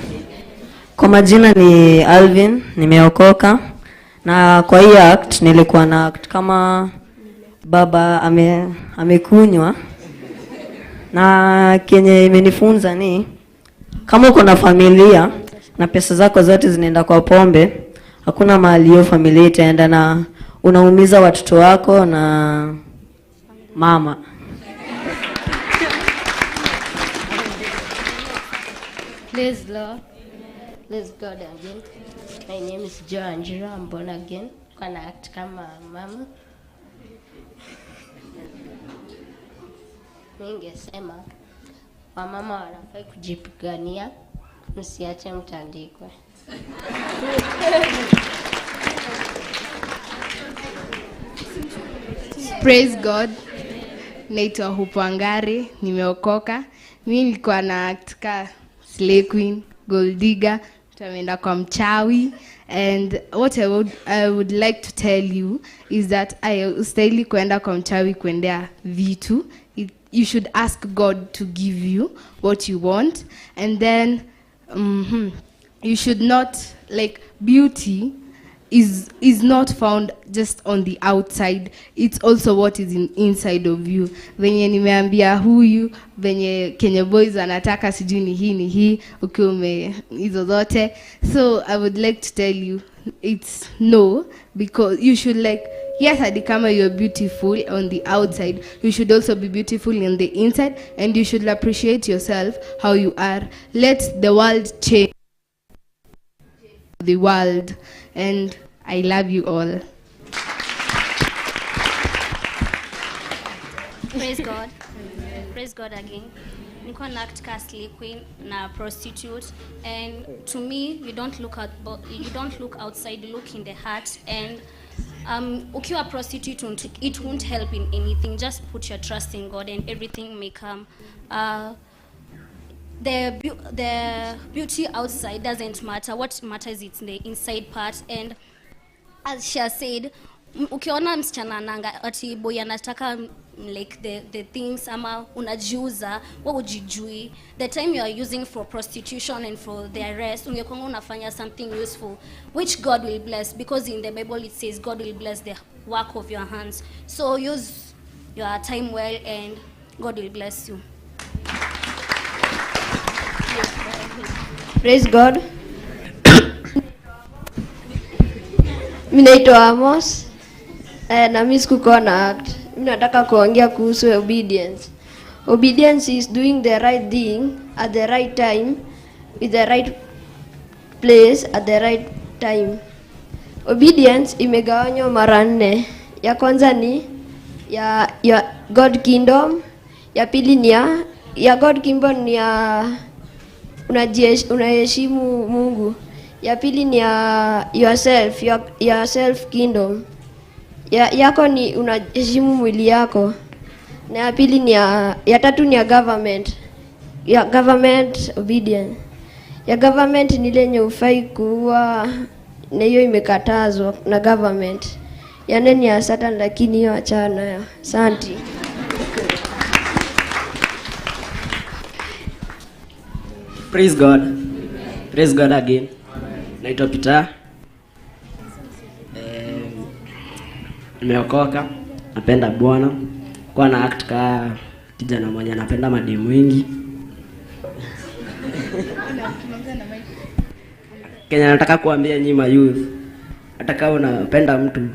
Kwa majina ni Alvin, nimeokoka. Na kwa hii act nilikuwa na act kama baba amekunywa. Na kenye imenifunza ni kama uko na familia na pesa zako zote zinaenda kwa pombe, hakuna mahali hiyo familia itaenda, na unaumiza watoto wako na mama. Praise Lord. Praise God again. My name is Joe Anjiro. I'm born again. Kwa act kama mama. Ningesema wamama wanafai kujipigania, msiache mtandikwe. Praise God. Naitwa Hope Wangari, nimeokoka. Mimi nilikuwa na act ka Slay Queen, Gold Digger, Mtu kwa mchawi. And what I would like to tell you is that haustahili kuenda kwa mchawi kuendea vitu. You should ask God to give you what you want. And then you should not, like, beauty is not found just on the outside. It's also what is inside of you. Venye nimeambia huyu, venye Kenya boys anataka, sijui ni hii, ni hii, ukiwa ume hizo zote. So I would like to tell you it's no, because you should, like, yes, hadi kama you're beautiful on the outside, you should also be beautiful in the inside, and you should appreciate yourself how you are. Let the world change the world. And I love you all. Praise God. Praise God again. Nilikuwa na act ka slay queen na prostitute, and to me, you don't look outside, you look in the heart. And ukiwa prostitute, it won't help in anything. Just put your trust in God and everything may come. The beauty outside doesn't matter. What matters is the inside part. And as she has said, ukiona msichana nanga ati boy anataka like the things, ama unajiuza, wa ujijui. The time you are using for prostitution and for the arrest, ungekwanga unafanya something useful which God will bless, because in the Bible it says God will bless the work of your hands. So use your time well and God will bless you. Praise God. Mi naitwa Amos na mi sikukuwa na act. Mi nataka kuongea kuhusu obedience. Obedience is doing the right thing at the right time, with the right place at the right time. Obedience imegawanywa mara nne. Ya kwanza ni ya God kingdom, ya pili ni ya God kingdom ni ya unaheshimu Mungu. Ya pili ni ya yourself, your self kingdom. Yako ni unaheshimu mwili yako. Na ya pili ni ya tatu ni ya government. Ya government obedience. Ya government ni ile yenye hufai kuua, na hiyo imekatazwa na government. Ya nne ni ya Satan, lakini hiyo achana nayo. Asante. Praise God. Praise God again. Naitwa Peter. Nimeokoka, napenda Bwana. Kwa na act ka kijana mwenye anapenda mademu wengi. Kenya nataka kuambia nyinyi ma youth, hata kama unapenda mtu,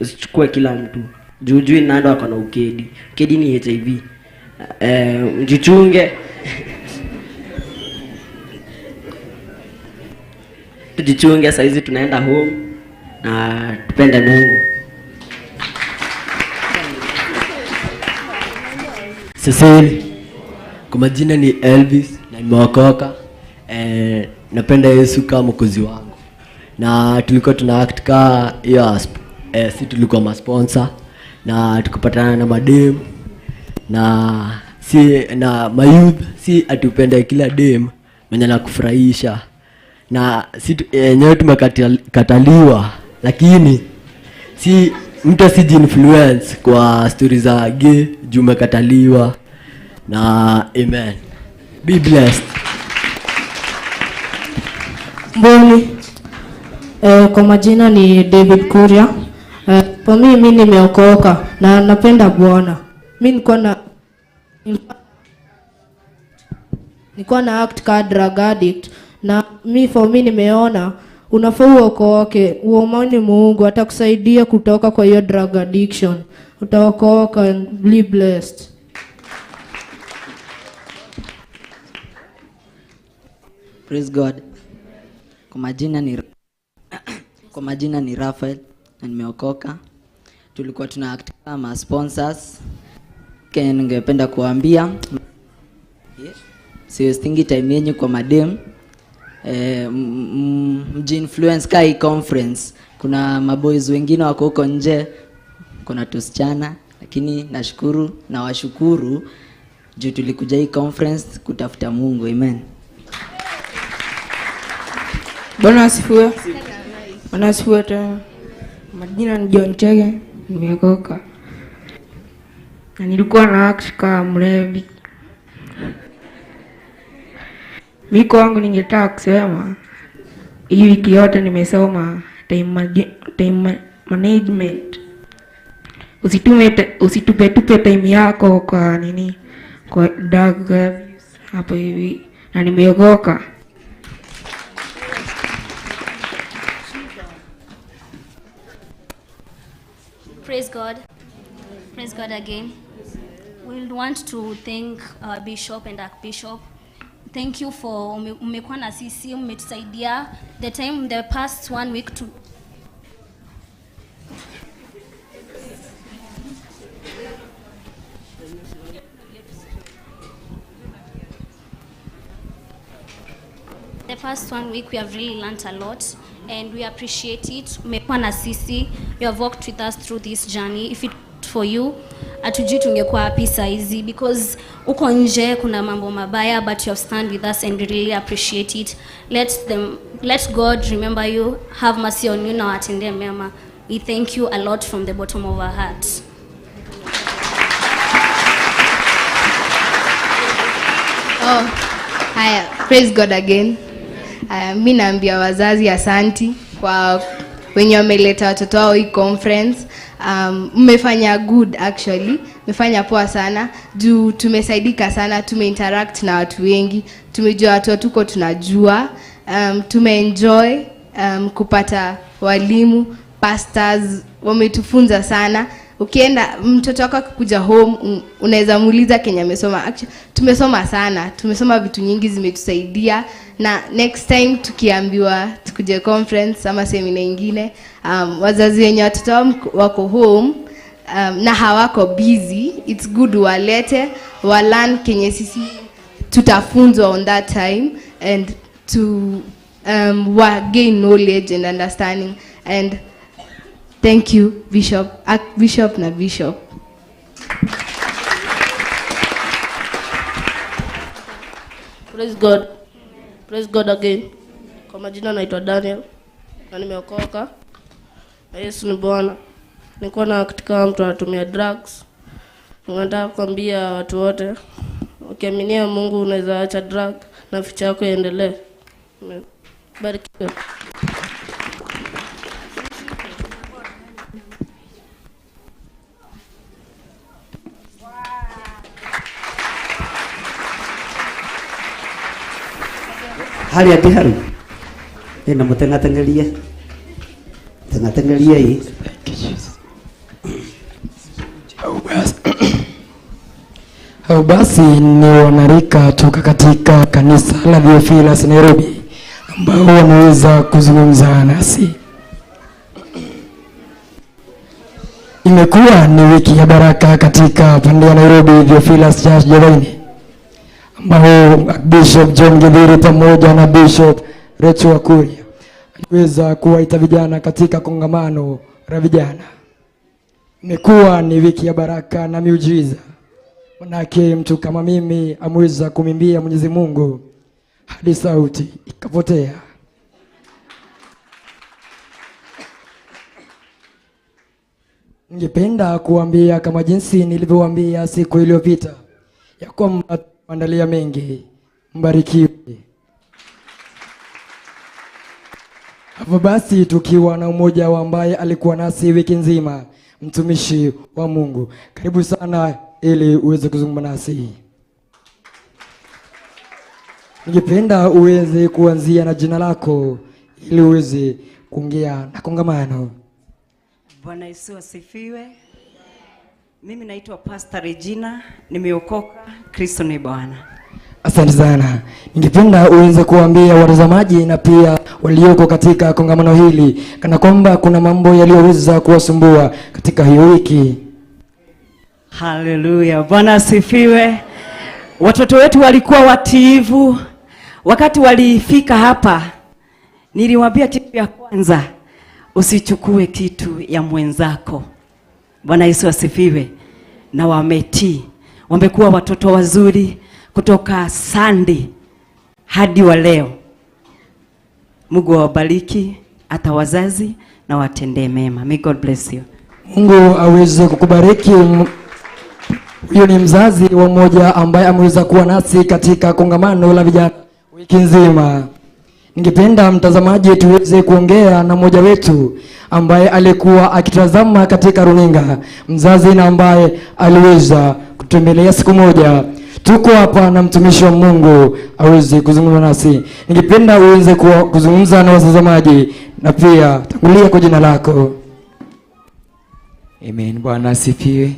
usichukue kila mtu. Juu juu nando ako na ukedi. Ukedi ni HIV. Mjichunge. Tujichunge, saizi tunaenda home na tupende Mungu. Cecil, kwa majina ni Elvis na nimeokoka. Napenda Yesu kama mwokozi wangu. Na tulikuwa tuna act ka hiyo si tulikuwa masponsor na tukapatana na madem, na si na mayouth, si atupende kila dem mwenye anakufurahisha, na si yenyewe tumekataliwa, lakini si mtu asiji-influence kwa stori za gay juu umekataliwa. Na amen, be blessed. Mboni. Kwa majina ni David Kuria. Kwa mimi nimeokoka na napenda Bwana. Mi nilikuwa na act ka drug addict, na mi for me nimeona unafaa uokoke, uomani Mungu atakusaidia kutoka kwa hiyo drug addiction. Utaokoka and be blessed. Praise God. Kwa majina ni Raphael na nimeokoka. Tulikuwa tuna act kama sponsors. Kenya ningependa kuambia, yeah, siwastingi time yenyu kwa madem. Mji-influence ka hii conference. Kuna maboys wengine wako huko nje, kuna tusichana, lakini nashukuru na washukuru juu tulikuja hii conference kutafuta Mungu. Amen. Bwana asifiwe. Bwana asifiwe tena. Majina ni John Chege, nimeokoka. Na nilikuwa na act kama mlevi. Mimi kwangu ningetaka kusema hii wiki yote nimesoma time management. Usitupe tupe time yako kwa nini? Kwa drug abuse hapo hivi. Na nimeokoka. Praise God. Praise God again. We want to thank our bishop and archbishop. Thank you for mmekuwa na sisi, mmetusaidia the time the past 1 week to The past 1 week we have really learned a lot and we appreciate it. Mmekuwa na sisi, you have walked with us through this journey. If it for you, hatujui tungekuwa wapi saizi because uko nje kuna mambo mabaya, but you have stand with us and we really appreciate it. Let God remember you, have mercy on you na watendee mema. We thank you a lot from the bottom of our hearts. Oh, haya, praise God again. Mi naambia wazazi asanti kwa wenye wameleta watoto wao hii conference. Mmefanya good actually, mmefanya poa sana juu tumesaidika sana, tumeinteract na watu wengi, tumejua watu hatuko tunajua, tumeenjoy kupata walimu, pastors wametufunza sana. Ukienda mtoto wako akikuja home unaweza muuliza Kenya amesoma. Actually tumesoma sana, tumesoma vitu nyingi zimetusaidia, na next time tukiambiwa tukuje conference ama seminar nyingine, wazazi wenye watoto wao wako home na hawako busy, it's good walete wa learn kenye sisi tutafunzwa on that time and to wa gain knowledge and understanding. And thank you Bishop, Archbishop na Bishop. Praise God. Praise God again. Kwa majina naitwa Daniel na nimeokoka. Na Yesu ni Bwana. Nilikuwa na katika mtu anatumia drugs. Nataka kuambia watu wote, ukiaminia Mungu unaweza acha drug na future yako iendelee. Barikiwe. Harĩa ndĩ haru ĩna mũteng'ateng'erie teng'ateng'erie ĩ. Hao basi ni wanarika toka katika kanisa la Theophilus Nairobi ambao wameweza kuzungumza nasi. Imekuwa ni wiki ya baraka katika pande ya Nairobi Theophilus Church Javaini, ambao Bishop John Githiri pamoja na Bishop Rachel Wakuria aliweza kuwaita vijana katika kongamano la vijana. Imekuwa ni wiki ya baraka na miujiza. Manake mtu kama mimi ameweza kumimbia Mwenyezi Mungu hadi sauti ikapotea. Ningependa kuambia kama jinsi nilivyowaambia siku iliyopita ya kwamba tumeandalia mengi. Mbarikiwe. Hapo basi tukiwa na mmoja wa ambaye alikuwa nasi wiki nzima, mtumishi wa Mungu. Karibu sana ili uweze kuzungumza nasi. Ningependa uweze kuanzia na jina lako ili uweze kuongea na kongamano. Bwana Yesu asifiwe. Mimi naitwa Pastor Regina, nimeokoka, Kristo ni Bwana. Asante sana. Ningependa uweze kuambia watazamaji na pia walioko katika kongamano hili kana kwamba kuna mambo yaliyoweza kuwasumbua katika hiyo wiki. Haleluya. Bwana asifiwe. Watoto wetu walikuwa watiivu. Wakati walifika hapa, niliwaambia kitu ya kwanza, usichukue kitu ya mwenzako. Bwana Yesu asifiwe. Na wametii. Wamekuwa watoto wazuri kutoka Sunday hadi wa leo. Mungu awabariki hata wazazi na watendee mema. May God bless you. Mungu aweze kukubariki. Huyo ni mzazi wa mmoja ambaye ameweza kuwa nasi katika kongamano la vijana wiki nzima. Ningependa mtazamaji tuweze kuongea na mmoja wetu ambaye alikuwa akitazama katika runinga, mzazi na ambaye aliweza kutembelea siku moja. Tuko hapa na mtumishi wa Mungu aweze kuzungumza nasi. Ningependa uweze kuzungumza na watazamaji na pia tangulia kwa jina lako. Amen. Bwana asifiwe.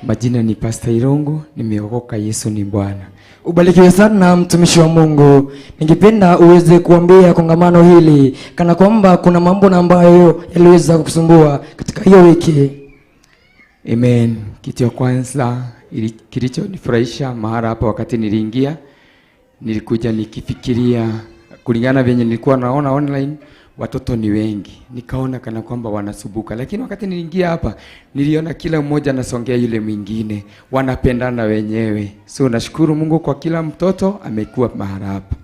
Majina ni Pastor Irungu, nimeokoka, Yesu ni Bwana. Ubarikiwe sana mtumishi wa Mungu. Ningependa uweze kuambia kongamano hili kana kwamba kuna mambo na ambayo yaliweza kukusumbua katika hiyo wiki. Amen. Kitu ya kwanza kilichonifurahisha mahala hapa wakati niliingia, nilikuja nikifikiria kulingana venye nilikuwa naona online watoto ni wengi, nikaona kana kwamba wanasumbuka, lakini wakati niliingia hapa niliona kila mmoja anasongea yule mwingine, wanapendana wenyewe. So nashukuru Mungu kwa kila mtoto amekuwa mahala hapa.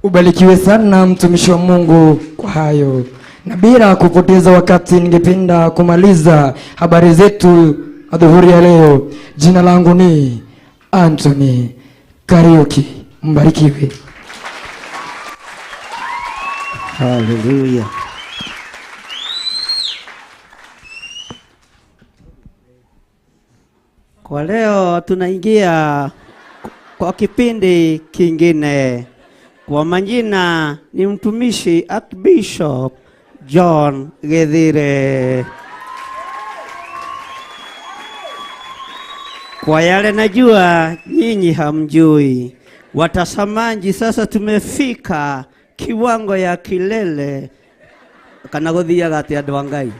Ubarikiwe sana mtumishi wa Mungu kwa hayo. Na bila kupoteza wakati, ningependa kumaliza habari zetu adhuhuri ya leo. Jina langu ni Anthony Kariuki. Mbarikiwe. Hallelujah. Kwa leo tunaingia kwa kipindi kingine. Kwa majina ni mtumishi Archbishop John Githire. Kwa yale najua nyinyi hamjui. Watazamaji, sasa tumefika kiwango ya kilele kana guthiaga atia andu a Ngai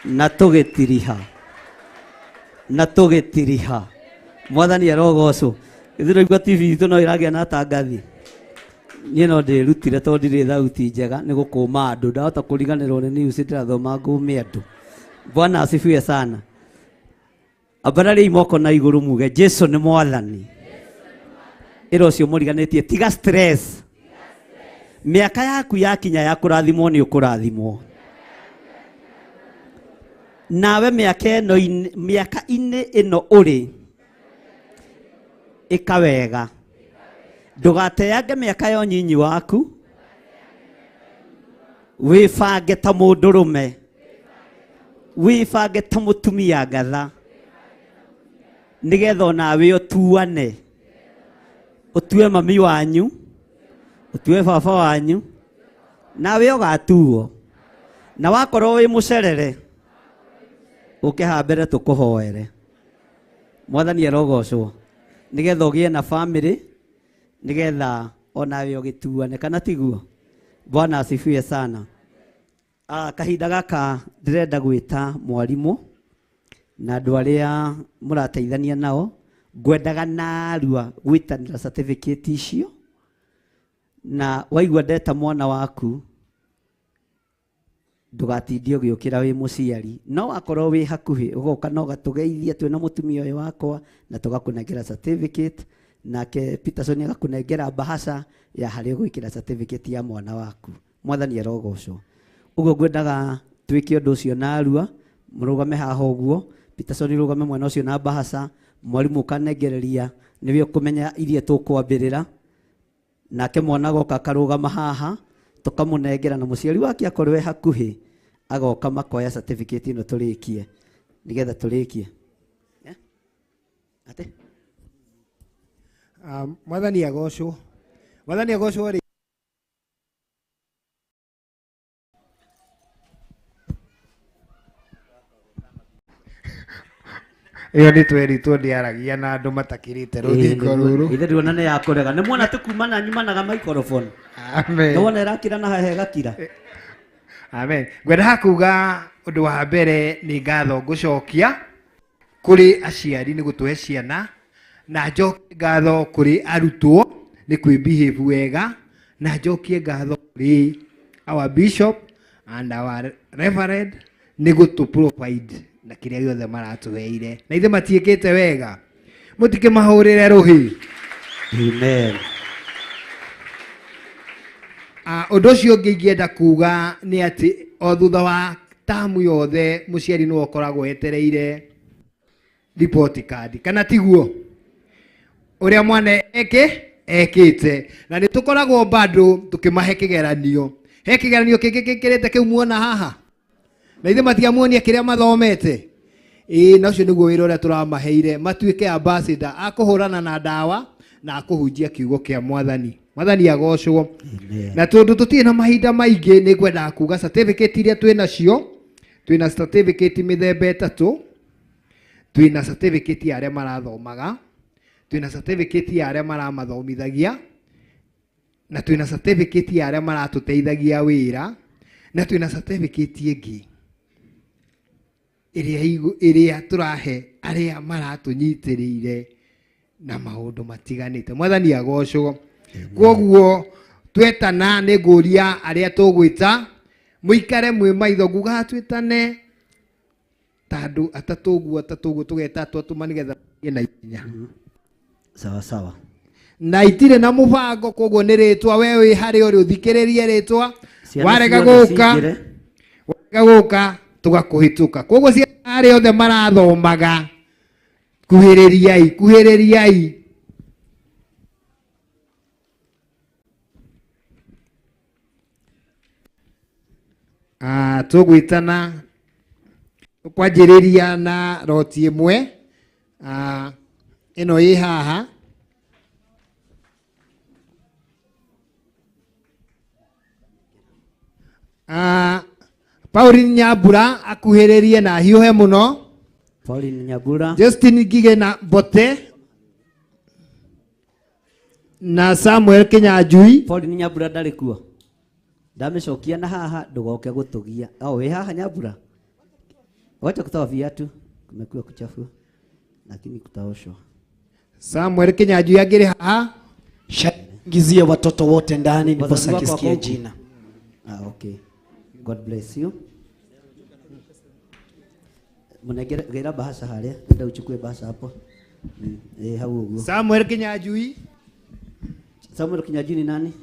na tugitiriha na tugitiriha. Mwathani arogocwo. Ithiraigua TV itũ no iragia na tangathi. Niĩ no ndĩrutire tondũ ndirĩ thauti njega nĩ gũkũma andũ, ndahota kũriganĩrwo nĩ news ndĩrathoma ngũme andũ. Bwana asifiwe sana. Ambarariai moko na igũrũ muge Jesu nĩ Mwathani. Ĩra ũcio mũriganĩtie tiga stress. Mĩaka yaku yakinya ya kũrathimwo nĩ ũkũrathimwo. Nawe mĩaka ĩno mĩaka-inĩ ĩno ũrĩ ĩka wega. Ndũgateange mĩaka ya ũnyinyi waku, wĩbange ta mũndũrũme, wĩbange ta mũtumia ngatha, nĩgetha onawe ũtuane, ũtue mami wanyu, ũtue baba wanyu, nawe ũgatuo. Na wakorwo wĩ mũcerere, ũke haha mbere tũkũhoere. Mwathani arogocwo, nĩgetha ũgĩe na family, nĩgetha onawe ũgĩtuane, kana tiguo? Bwana asifiwe sana. Kahinda gaka ndĩrenda gwĩta mwarimũ na andũ arĩa mũrateithania nao. Ngwendaga narua gwĩtanĩra certificate icio, na waigua ndeta mwana waku ndũgatindie ũgĩũkĩra wĩ mũciari, no akorwo wĩ hakuhĩ ũgoka no gatũgeithie twĩna mũtumia ũyũ wakwa na tũgakũnengera certificate, nake Peterson agakũnengera bahasha ya harĩa ũgwĩkĩra certificate ya mwana waku. Mwathani arogocwo. Ũguo ngwendaga twĩke ũndũ ũcio narua, mũrũgame haha ũguo, Peterson rũgame mwena ũcio na bahasha, mwarimũ ũkanengereria nĩwe ũkũmenya iria tũkwambĩrĩra, nake mwana agoka akarũgama haha tũkamũnengera, na mũciari wake akorwo e hakuhĩ agoka makoya certificate ĩno tũrĩkie, nĩgetha tũrĩkie. Atĩ Mwathani agocwo. Mwathani agocwo rĩ. Ĩyo nĩ tweritwo ndĩaragia na andũ matakĩrĩte rũthingo rũrũ. Ithe ndĩrona nĩ yakũrega. Nĩ mwona tũkumana nyumanaga microphone. Amen. Nĩ wona ĩrakira na haha ĩgakira. Amen. Ngwendaga kuga ũndũ wa mbere nĩ ngatho ngũcokia kũrĩ aciari nĩ gũtũhe ciana, na njokie ngatho kũrĩ arutwo nĩ kwĩ behave wega, na njokie ngatho kũrĩ our bishop and our reverend nĩ gũtũ provide na kĩrĩa gĩothe maratũheire, na ithe matiĩkĩte wega, mũtikĩmahũrĩre rũhĩ. Amen. Ũndũ ũcio ũngĩ ingĩenda kuga nĩ atĩ o thutha wa tamu yothe mũciari nĩwe ũkoragwo etereire report card, kana tiguo? Ũrĩa mwana ekĩte, na nĩ tũkoragwo bado tũkĩmahe kĩgeranio. He kĩgeranio kĩngĩ gĩkĩrĩte kĩu muona haha, na ithe matiamuonia kĩrĩa mathomete. Ĩĩ, na ũcio nĩguo wĩra ũrĩa tũramaheire, matuĩke ambassador a kũhũrana na ndawa na kũhunjia kiugo kĩa Mwathani. Mwathani agocwo. Na tondũ tũtirĩ na mahinda maingĩ, nĩ ngwendaga kuga certificate iria twĩ nacio, twĩna certificate mĩthemba ĩtatũ. Twĩna certificate ya arĩa marathomaga, twĩna certificate ya arĩa maramathomithagia, na twĩna certificate ya arĩa maratũteithagia wĩra, na twĩna certificate ĩngĩ ĩrĩa tũrahe arĩa maratũnyitĩrĩire na maũndũ matiganĩte. Mwathani agocwo. Kwoguo twetana nĩ ngũria arĩa tũgwĩta mũikare mwĩ maitho, ngugaga twĩtane ta andũ atatũ ũguo, atatũ ũguo, tũgeta twatũma nĩgetha tũgĩe na ihenya. Sawa sawa. Na itirĩ na mũbango, koguo nĩ rĩtwa we wĩ harĩa ũrĩ ũthikĩrĩrie rĩtwa, Ciana warega ciothe gũka, cingĩre. warega gũka tũgakũhĩtũka. Koguo ciana arĩa othe marathomaga, kuhĩrĩriai, kuhĩrĩriai. Tũgwĩtana kwanjĩrĩria na roti ĩmwe. Ĩno ĩ haha. Pauline Nyambura akuhĩrĩrie na ahiũhe mũno. Pauline Nyambura. Justin Ngige na Mbote na Samuel Kinyanjui. Pauline Nyambura ndarĩ kuo. Ndamĩcokia na haha ndũgoke gũtũgia. O wĩ haha Nyambura. Wacha kutoa viatu, kumekuwa kuchafu lakini kutaoshwa. Samuel Kinyanjui angĩrĩ haha. Ingizie watoto wote ndani Wazazi ndiposa wako wako akisikie huku? jina. Okay. God bless you. Munegera bahasha haria, nenda uchukue bahasha hapo. Hau uguo. Samuel Kinyanjui. Samuel Kinyanjui ni nani?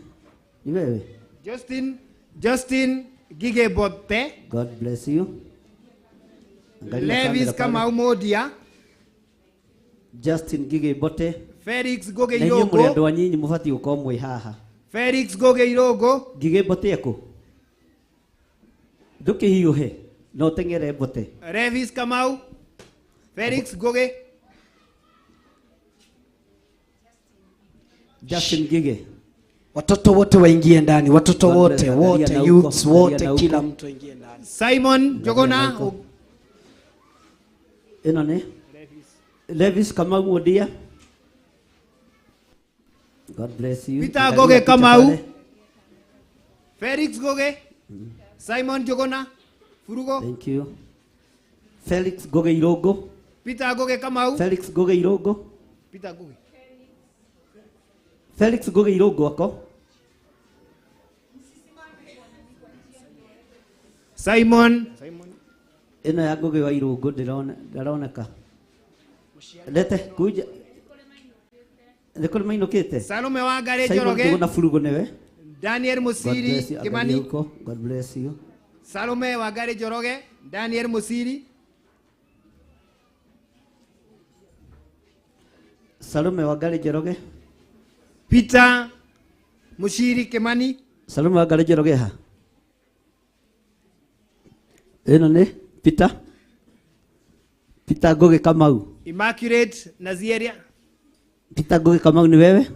Ni wewe? Justin Ngige Mbote. God bless you. Angalia Levis kamera pale. Kamau Modia. Justin Ngige Mbote. Felix Ngugi Na inyuĩ mũrĩ Irũngũ. andũ anyinyi mũbatiĩ gũkorwo mwĩ haha. Felix Ngugi Irũngũ. Ngige Mbote ekũ? Ndũkĩhiũhe na ũteng'ere Mbote. Levis Kamau. Felix Ngugi. Justin Ngige. Watoto wote waingie ndani, watoto God wote, bless. Angalia wote, na huko, youths angalia wote, na huko. kila mtu aingie ndani. Simon Angalia na Njuguna. huko. Ĩno nĩ Levis Kamau Mudia. God bless you. Peter Angalia Ngugi picha Kamau. pale. Felix Ngugi. Simon Njuguna. Furugo. Thank you. Felix Ngugi Irũngũ. Peter Ngugi Kamau. Felix Ngugi Irũngũ. Peter Ngugi. Felix Ngugi Irũngũ ako. Simon. Ĩno ya Ngugi wa Irũngũ ndĩrona, ndaroneka. Lete kuja. Nĩ kũrĩ mainũkĩte? Salome Wangari Simon Njoroge. Njuguna Furugo nĩwe. Daniel God Musiri bless you. Angalia Kimani. huko. God bless you. Salome Wangari Njoroge. Daniel Musiri. Salome Wangari Njoroge. Peter Mushiri Kimani. Salome Wangari Njoroge ha. Ĩno nĩ Peter. Peter Ngugi Kamau. Immaculate Nazieria. Peter Ngugi Kamau ni wewe?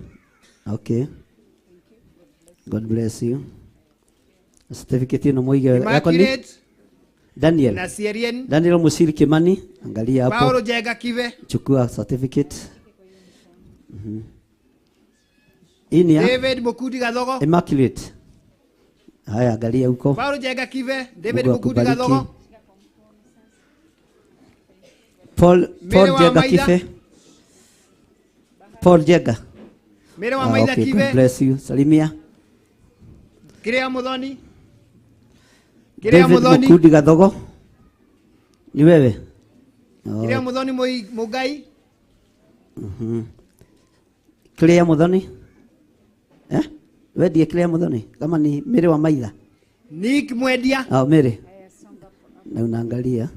Okay. God bless you. Certificate ĩno mũige wega. Yako ni Immaculate Daniel. Nasierien. Daniel Musiri Kimani, angalia hapo. Paulo Jenga Kive. Chukua certificate. Hii ni ya David Mukudi Gathogo. Immaculate. Haya, angalia huko. Paulo Jenga Kive, David Mungu Mukudi akubariki. Gathogo. Paul Mary wa Jenga Maitha. Kive. Paul Jenga. Mary wa Maitha Okay, Kive. God bless you. Salimia. Kiria Muthoni. Kiria David Muthoni. Mukudi Gathogo. Ni wewe? Oh. Kiria Muthoni Mugai. Kiria Muthoni. Eh? Wewe ndiye Claire Muthoni kama ni Mary wa Maitha. Nick Mwendia. Ah, Mary. Na unaangalia.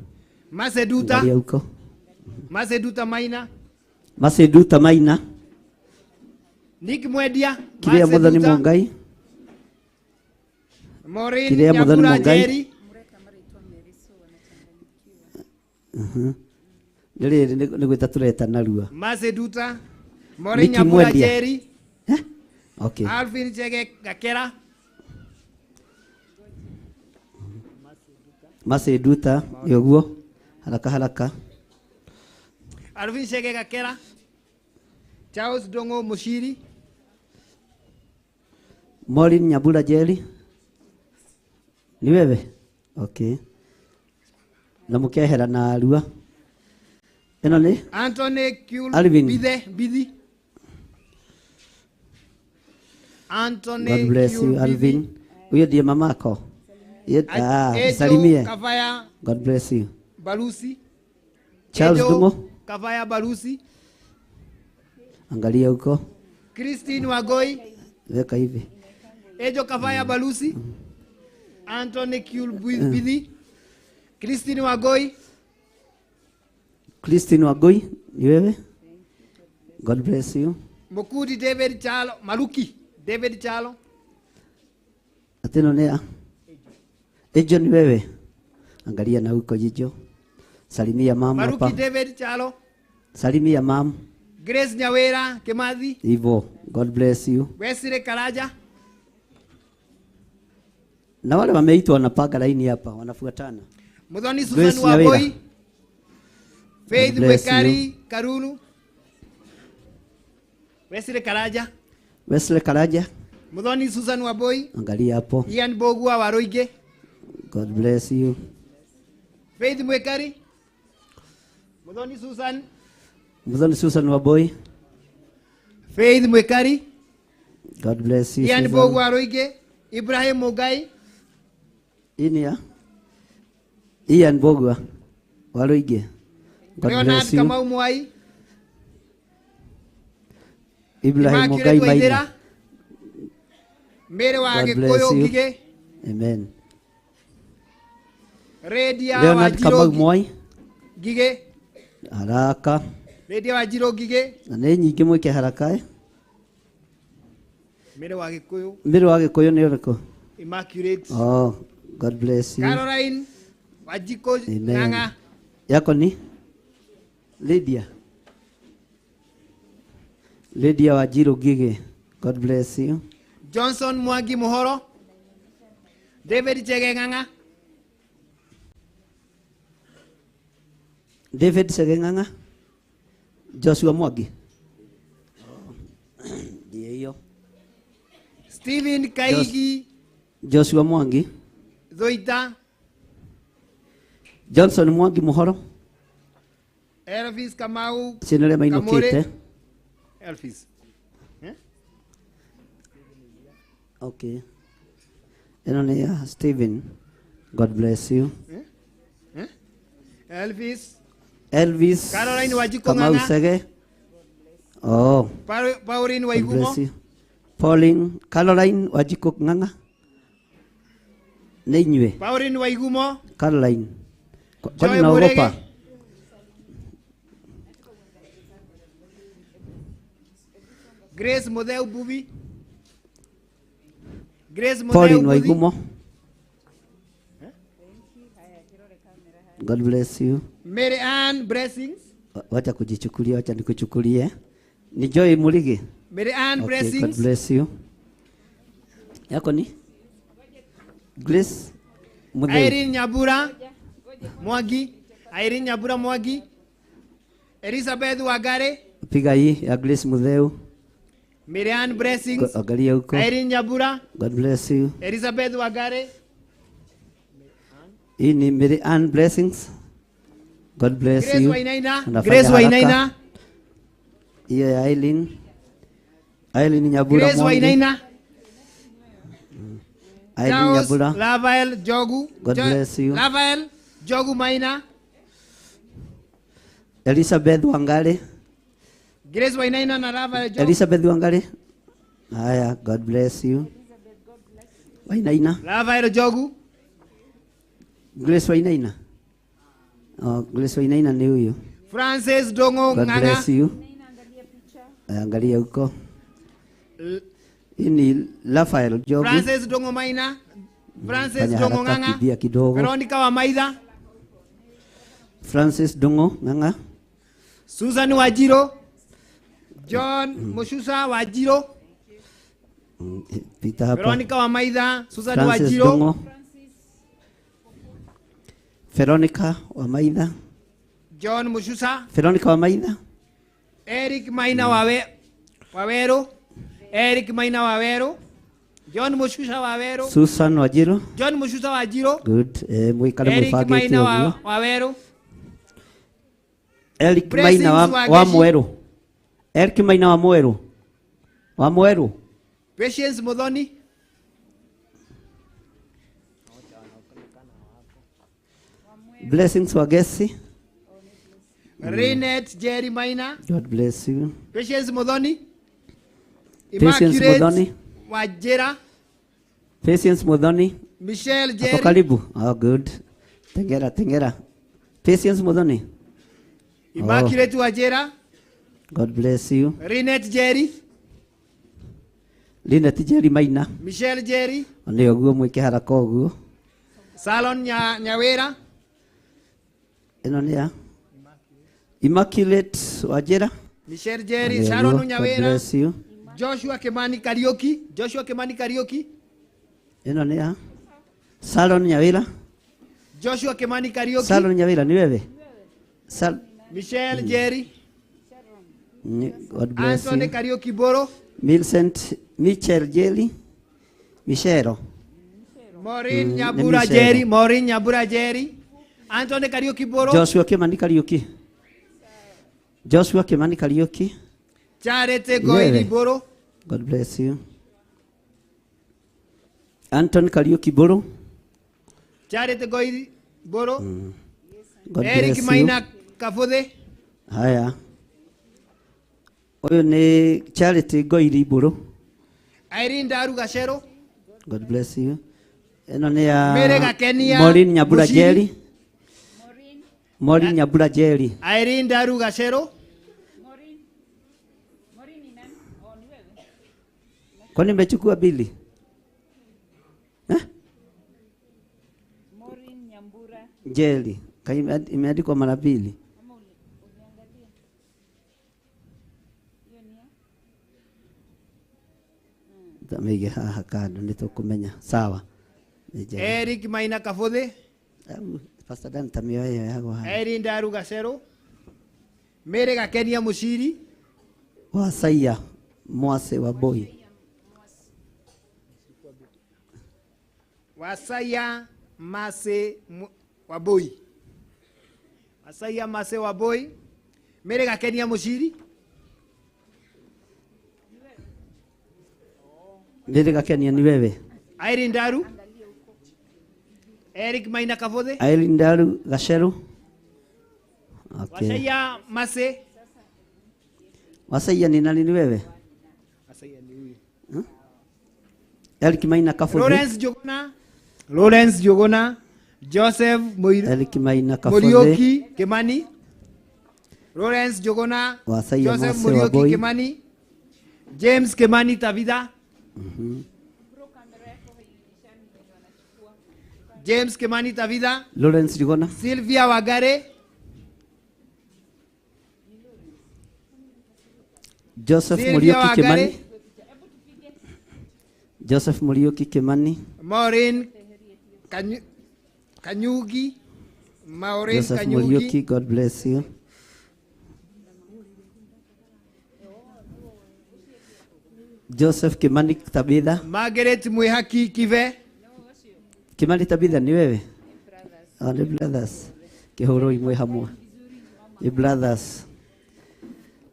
Maseduta. Angalia huko. Maseduta Maina. Maseduta Maina. Nick Mwendia. Claire Muthoni Mungai. Maureen Claire Muthoni Nyambura Mungai. Njeri. Nĩ rĩrĩ nĩ gwĩta tũreta narua. Maseduta. Maureen Nick Nyambura Mwendia. Njeri. Okay. Alvin Chege Gakera. Maseduta yoguo haraka haraka. Alvin Chege Gakera. Charles Dongo Mushiri. Maureen Nyambura Njeri. Ni wewe? Okay. Na mukehera na arua. Ĩno nĩ Anthony Kyul Alvin. Bithe Bithi. Anthony God bless Kyul you Alvin. Huyo ndiye mamako. Ejo Salimie. Kavaya God bless you. Barusi. Charles Ejo Dungo, Kavaya Barusi. angalia huko. Christine Wagoi. Weka hivi. Ejo Kavaya Barusi. Anthony Kyul Bithi. Christine Wagoi. Christine Wagoi, ni wewe? God bless you. Mukudi David Chalo. Maluki David Chalo. Ateno nea. Ejo ni wewe? Angalia na huko jijo. Salimia mama Maluki hapa. David Chalo. Salimia mama. Grace Nyawera Kimathi. Hivyo. God bless you. Wesley Karaja. Na wale wameitwa wanapanga laini hapa, wanafuatana. Muthoni Grace Susan Nyawira. Wambui. Faith God bless Mwekari Karunu. Wesley Karaja. Wesley Karaja, Muthoni Susan Wambui. angalia hapo. Ian Bogua Waruige. God bless you. Faith Mwekari. Muthoni Susan. Muthoni Susan Wambui. Faith Mwekari. God bless you. Ian Susan. Bogua Waruige. Ibrahim Mugai. Hii ni ya Ian Bogua Waruige. God Leonard bless you. Kamau Mwai. Ibrahim Immaculate Mugai Maina. Waithera. Mary wa God bless Gikuyu you. Ngige. Amen. Redia Leonard Kamau Wanjiru Mwai. Ngige. Haraka. Redia Wanjiru Ngige. Na nĩ nyingĩ mwĩke haraka eh? Mary wa Gikuyu. Mary wa Gikuyu nĩ ũrĩkũ? Immaculate. Oh, God bless you. Caroline Wanjiko Amen. Ng'ang'a. Yako ni Lydia. Lydia Wanjiru Ngige. God bless you. Johnson Mwangi Muhoro. David Chege Ng'ang'a. David Chege Ng'ang'a. Joshua Mwangi. Ndiye hiyo. Stephen Kaigi Joshua Mwangi. Zoita. Johnson Mwangi Muhoro. Elvis Kamau Acio nĩ arĩa mainũkĩte. Kamore. Elvis. Okay. Ĩno nĩ ya Stephen. God bless you. Elvis. Elvis Caroline Wanjiko Kamau Ng'ang'a. Sege. Oh. Pauline God Waigumo. bless you. Pauline Caroline Wanjiko Ng'ang'a. Nĩ inyuĩ. Pauline Waigumo. Caroline. Kwani Joy naogopa? Murege. Grace Mutheu Bubi. Grace Mutheu Pauline Buthi. Waigumo. God bless you. Mary Ann Blessings. Wacha kujichukulia, wacha nikuchukulie. Ni Joy Murigi. Mary Ann Okay, God Blessings. bless you. Yako ni Grace Mutheu. Irene Nyabura Mwangi. Irene Nyabura Mwangi. Elizabeth Wangari. Piga hii ya Grace Mutheu. Mary Ann Blessings. Angalia huko. Irene Nyabura. God bless you. Elizabeth Wangari. Hii ni Mary Ann Blessings. God bless Grace you. Wainaina. Unafanya Grace haraka. Wainaina. Hiyo ya Eileen. Eileen Nyabura Grace Mwangi. Wainaina. Eileen Charles Nyabura. Lavael Jogu. God bless you. Lavael Jogu Maina. Elizabeth Wangari. Grace Wainaina na Lavael Jogu. Elizabeth Wangari. Haya, God bless you. Wainaina. Rafael Jogu. Grace Wainaina. Oh, Grace Wainaina ni huyu. Francis Dongo God Ng'ang'a. bless you. Angalia huko. Hii ni Rafael Jogu. Francis Dongo Maina. Francis Fanya Dongo haraka, Ng'ang'a. kimbia kidogo. Veronica Wamaitha. Francis Dongo Ng'ang'a. Susan Wajiro. John Mushusa Wajiro. Pita hapa. Veronica Wamaitha, Susan Francis Wajiro. Dongo. Veronica Wamaitha. John Mushusa. Veronica Wamaitha. Eric Maina Wawero. Eric Maina Wawero. John Mushusa Wawero. Susan Wajiro. John Mushusa Wajiro. Good. Mwikale Eric mwibangĩte Maina ũguo. Wawero. Eric Blessings Maina wa Wangechi. Mwerũ. Eric Maina wa Mwerũ. Wa Mwerũ. Patience Muthoni. Blessings Wagesi. Renet Jerry Maina. God bless you. Patience Muthoni. Patience Immaculate Muthoni. Wajira. Patience Muthoni. Michelle Ako Jerry. karibu. Oh, good. Tengera, tengera. Patience Muthoni. Oh, Immaculate Wajira. God bless you. Renet Jerry. Linet Jerry Maina. Michelle Jerry. Nĩ ũguo mwĩke haraka ũguo. Salon Nyawera. Ĩno nĩ ya Immaculate Wajira. Michelle Jerry. Nĩ Sharon ũguo. God Nyawera. bless you. Joshua Kimani Kariuki. Joshua Kimani Kariuki. Ĩno nĩ ya Salon Nyawira. Joshua Kimani Kariuki. Salon Nyawira ni wewe? Michelle Jerry. God bless Anthony you. Kariuki Boro. Millicent Michelle Jerry. Michelle. Maureen Ni Nyabura Michelle. Jerry. Maureen Nyabura Jerry. Anthony Kariuki Boro. Joshua Kimani Kariuki. Joshua Kimani Kariuki. Charity Ni Goiri wewe? Boro. God bless you. Anton Kariuki Boro. Charity Goiri Boro. God Eric bless you. Maina Kafuthe. Haya. Ũyũ nĩ Charity Goiri Boro. Irene Daru Gachero. God bless you. Ĩno nĩ ya Mary Gakenia Maureen Nyabura Mushiri. Jerry. Maureen Nyabura Jerry. Irene Daru Gachero. Kwani nimechukua bili? Eh? Jerry. Imeandikwa mara mbili. Tamige haha kando nĩtũkũmenya. Sawa. Nĩ njega. Eric Maina Kafuthe. Pastor Dan tamioe ĩyo yagwa haha. Irene Daru Gachero. Mary Gakenia Mushiri. Wasaia Mwase wa Boy. Wasaya Mase Waboi. Wasaya Mase Waboi. Mary Gakenia Mushiri. Mary Gakenia ni wewe. Irene Daru. Eric Maina Kafuthe. Irene Daru Gacheru. Okay. Wasaya Mase. Wasaia ni nani ni wewe? Wasaya ni huyu. Eric Maina Kafuthe. Lawrence Jogona. Lawrence Jogona. Joseph Eric Maina Kafuthe. Murioki Kimani. Lawrence Jogona. Wasaya Joseph Mase wa Murioki Boy. Kimani. James Kimani Tabitha. James Kimani Tabitha. Lawrence Jogona. Sylvia Wagare. Joseph Sylvia Murioki Wagare. Kimani. Joseph Murioki Kimani. Maureen Kanyugi. Maureen Joseph Kanyugi. Murioki, God bless you. Joseph Kimani Tabitha. Margaret Mwihaki Kive. Kimani Tabitha ni wewe? Oh, ni brothers. Kihoro imwe hamwe. Ni brothers.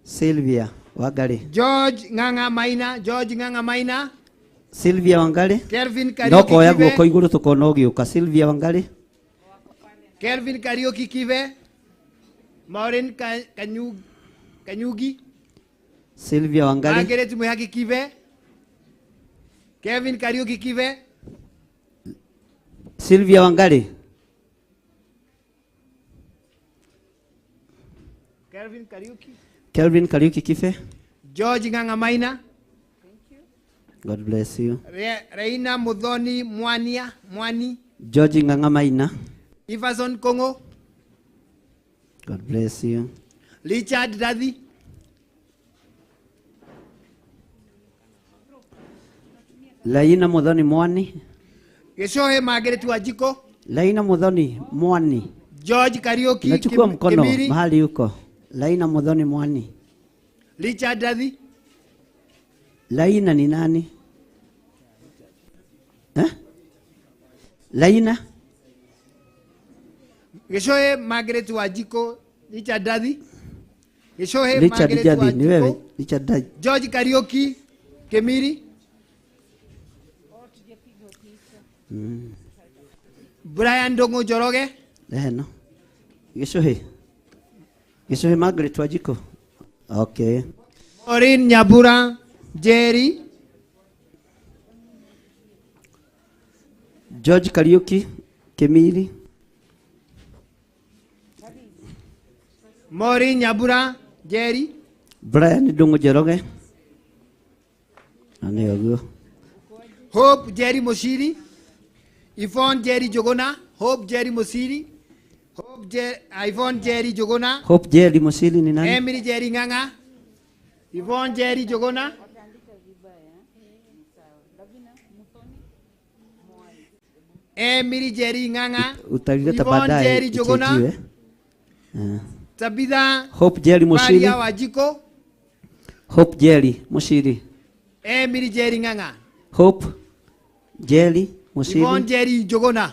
Sylvia Wangari. George Ng'ang'a Maina. George Ng'ang'a Maina. Sylvia Wangari. Kelvin No Kariuki koya Kive. guoko iguru tukona ũgĩũka. Sylvia Wangari. Kelvin Kariuki Kive. Maureen Kanyugi. Sylvia Wangari. Margaret Mwihaki Kive. Kevin Kariuki Kive. Sylvia Wangari. Kelvin Kariuki. Kelvin Kariuki Kife. George Ng'ang'a Maina. God bless you. Reina Muthoni Mwania Mwani. George Ng'ang'a Maina. Everson Kongo. God bless you. Richard Dathi. Laina Muthoni Mwani. Gicohe Margaret Wanjiko. Laina Muthoni Mwani. George Kariuki. Nachukua mkono Kimiri. Mahali yuko. Laina Muthoni Mwani. Richard Dathi. Laina ni nani? Eh? Laina? Gicohe Margaret Wanjiko. Richard Dathi. Gicohe Richard Margaret Dathi ni wewe. Wanjiko. Richard Dathi. George Kariuki Kimiri. Brian Ndung'u Njoroge. No. Gicohe. Gicohe Margaret Wanjiko. Okay. Maureen Nyambura Njeri. George Kariuki Kimiri. Maureen Nyambura Njeri. Brian Ndung'u Njoroge. Na nĩ ũguo. Hope Jerry Mushiri. Yvonne Jerry Njuguna. Hope Jerry Mushiri. Yvonne Jerry Njuguna. Hope Jerry Mushiri ni nani? Emily Jerry Ng'ang'a. Yvonne Jerry Njuguna. Emily Jerry Ng'ang'a. Utalileta Yvonne baadaye Jerry Njuguna. ichenjiwe. Tabitha Hope Jerry Mushiri. Maria Wanjiko. Hope Jerry Mushiri. Emily Jerry Ng'ang'a. Hope Jerry Mushiri. Yvonne Jerry Njuguna.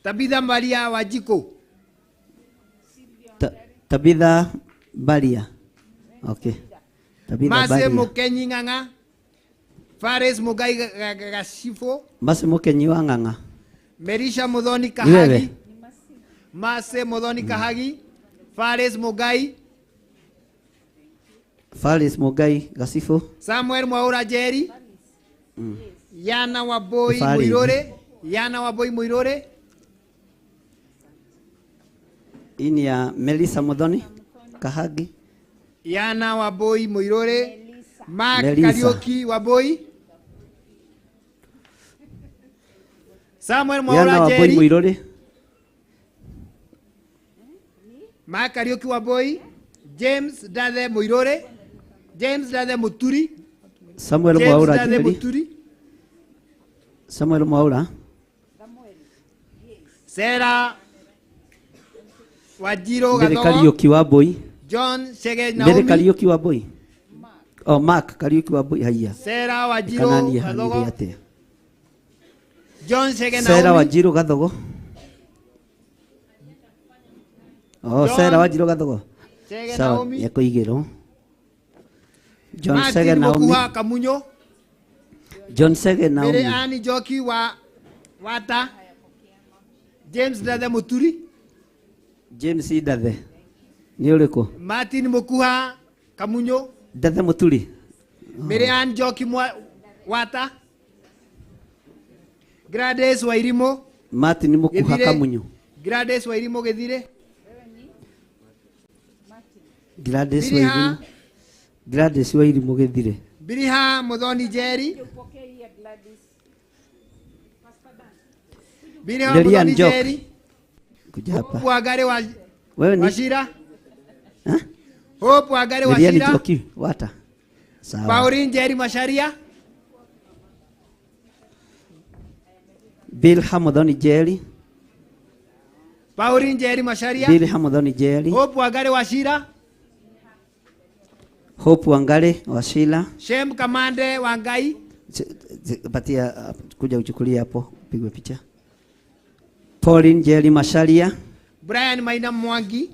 Tabitha Maria Wanjiko. Tabitha Maria. Okay. Tabitha Mase Maria. Mukenyi Ng'ang'a. Fares Mugai Gashifo. Mase Mukenyi wa Ng'ang'a. Merisha Muthoni Ni wewe. Kahagi. Mase Muthoni Kahagi. Fares Mugai. Fares Mugai Gasifo. Samuel Mwaura Jerry. Yana Waboi Faris. Muirore. Yana Waboi Muirore. Hii ni ya Melissa Muthoni Kahagi. Yana Waboi Muirore. Mark Melissa. Kariuki Waboi. Samuel Yana Mwaura Waboi Jerry. Muirore. Mark Kariuki Waboi. James Dathe Muirore. James Dathe Muturi. Samuel James Mwaura Dathe Jerry. Muturi. Samuel Mwaura. Sarah Wajiro Mbere Gathogo. Kariuki Waboi. John Chege Mbere Naomi. Kariuki Waboi. Oh, Mark Kariuki Waboi haiya. Sarah Wajiro Kana niĩ hanire Gathogo. atĩa? John Chege Sarah Naomi. Wanjiru Gathogo. Oh, John Sarah Wanjiru Gathogo. Chege Sawa, Naomi. nĩekũigĩrwo. John Martin Chege Naomi. Mukuha Kamunyo. John Chege Naomi. Mary Ann Njoki wa Wata. James Dathe Muturi. James Ndathe. Nĩ ũrĩkũ? Martin Mukuha Kamunyo. Ndathe Muturi. Mary Ann Njoki Wata. Gladys Wairimu. Martin Mukuha Githire. Kamunyu. Gladys Wairimu Githire. Gladys Biriha. Wairimu. Gladys Wairimu Githire. Biriha Muthoni Njeri. Biriha Lilian Muthoni Njok. Njeri. Kuja hapa. Hope Wangari wa Wewe ni Wachira. Hope Wangari Lilian Wachira. Njoki Wata. Sawa. Pauline Njeri Macharia. Bilha Muthoni Njeri. Pauline Njeri Macharia. Bilha Muthoni Njeri. Hope Wangari Wachira. Hope Wangari Washila. Shem Kamande Wangai. Patia kuja uchukulie hapo pigwe picha. Pauline Njeri Macharia. Brian Maina Mwangi.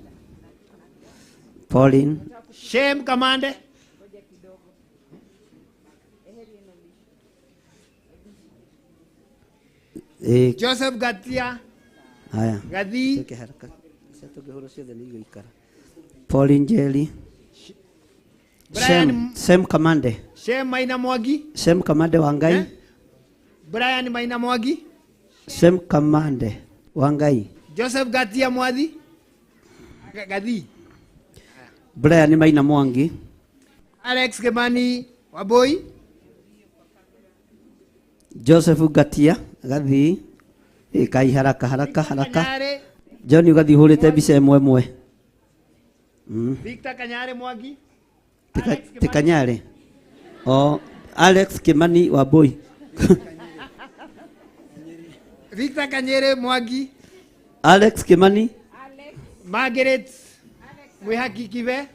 Pauline Shem Kamande. Joseph Gatia. Haya. Gathi. Tuweke haraka. Sasa tungehoro ciothe nĩ igũikara. Pauline Njeri. Brian Shem Kamande. Shem Maina Mwangi. Shem Kamande Wangai. Eh? Brian Maina Mwangi. Shem Kamande Wangai. Joseph Gatia Mwathi. Gathi. Brian Maina Mwangi. Alex Kimani Waboi. Joseph Gatia Gathi. Kai haraka haraka haraka. Kanyare. John ugathi hurite mbica ĩmwe ĩmwe. Victor Kanyare Mwangi. Ti Kanyare. Oh, Alex Kimani Wambui. Victor Kanyere Mwangi. Alex Kimani. Margaret Mwihaki Kibe.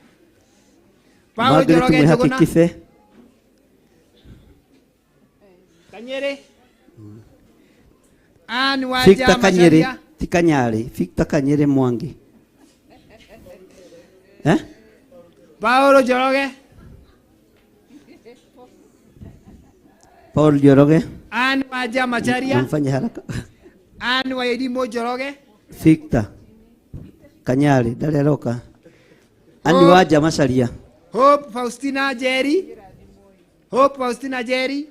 Paul Margaret Njoroge Mwihaki Njuguna. Kibe. Kanyere. Anne Wanja Victor Kanyere. Macharia. Ti Kanyare. Victor Kanyere Mwangi. Eh? Paulo Njoroge. Paul Njoroge. Anne Wanja Macharia. Mfanye haraka. Anne Wairimu Njoroge. Victor Kanyare ndarĩ aroka. Anne Wanja Macharia. Hope Faustina Jerry. Hope Faustina Jerry.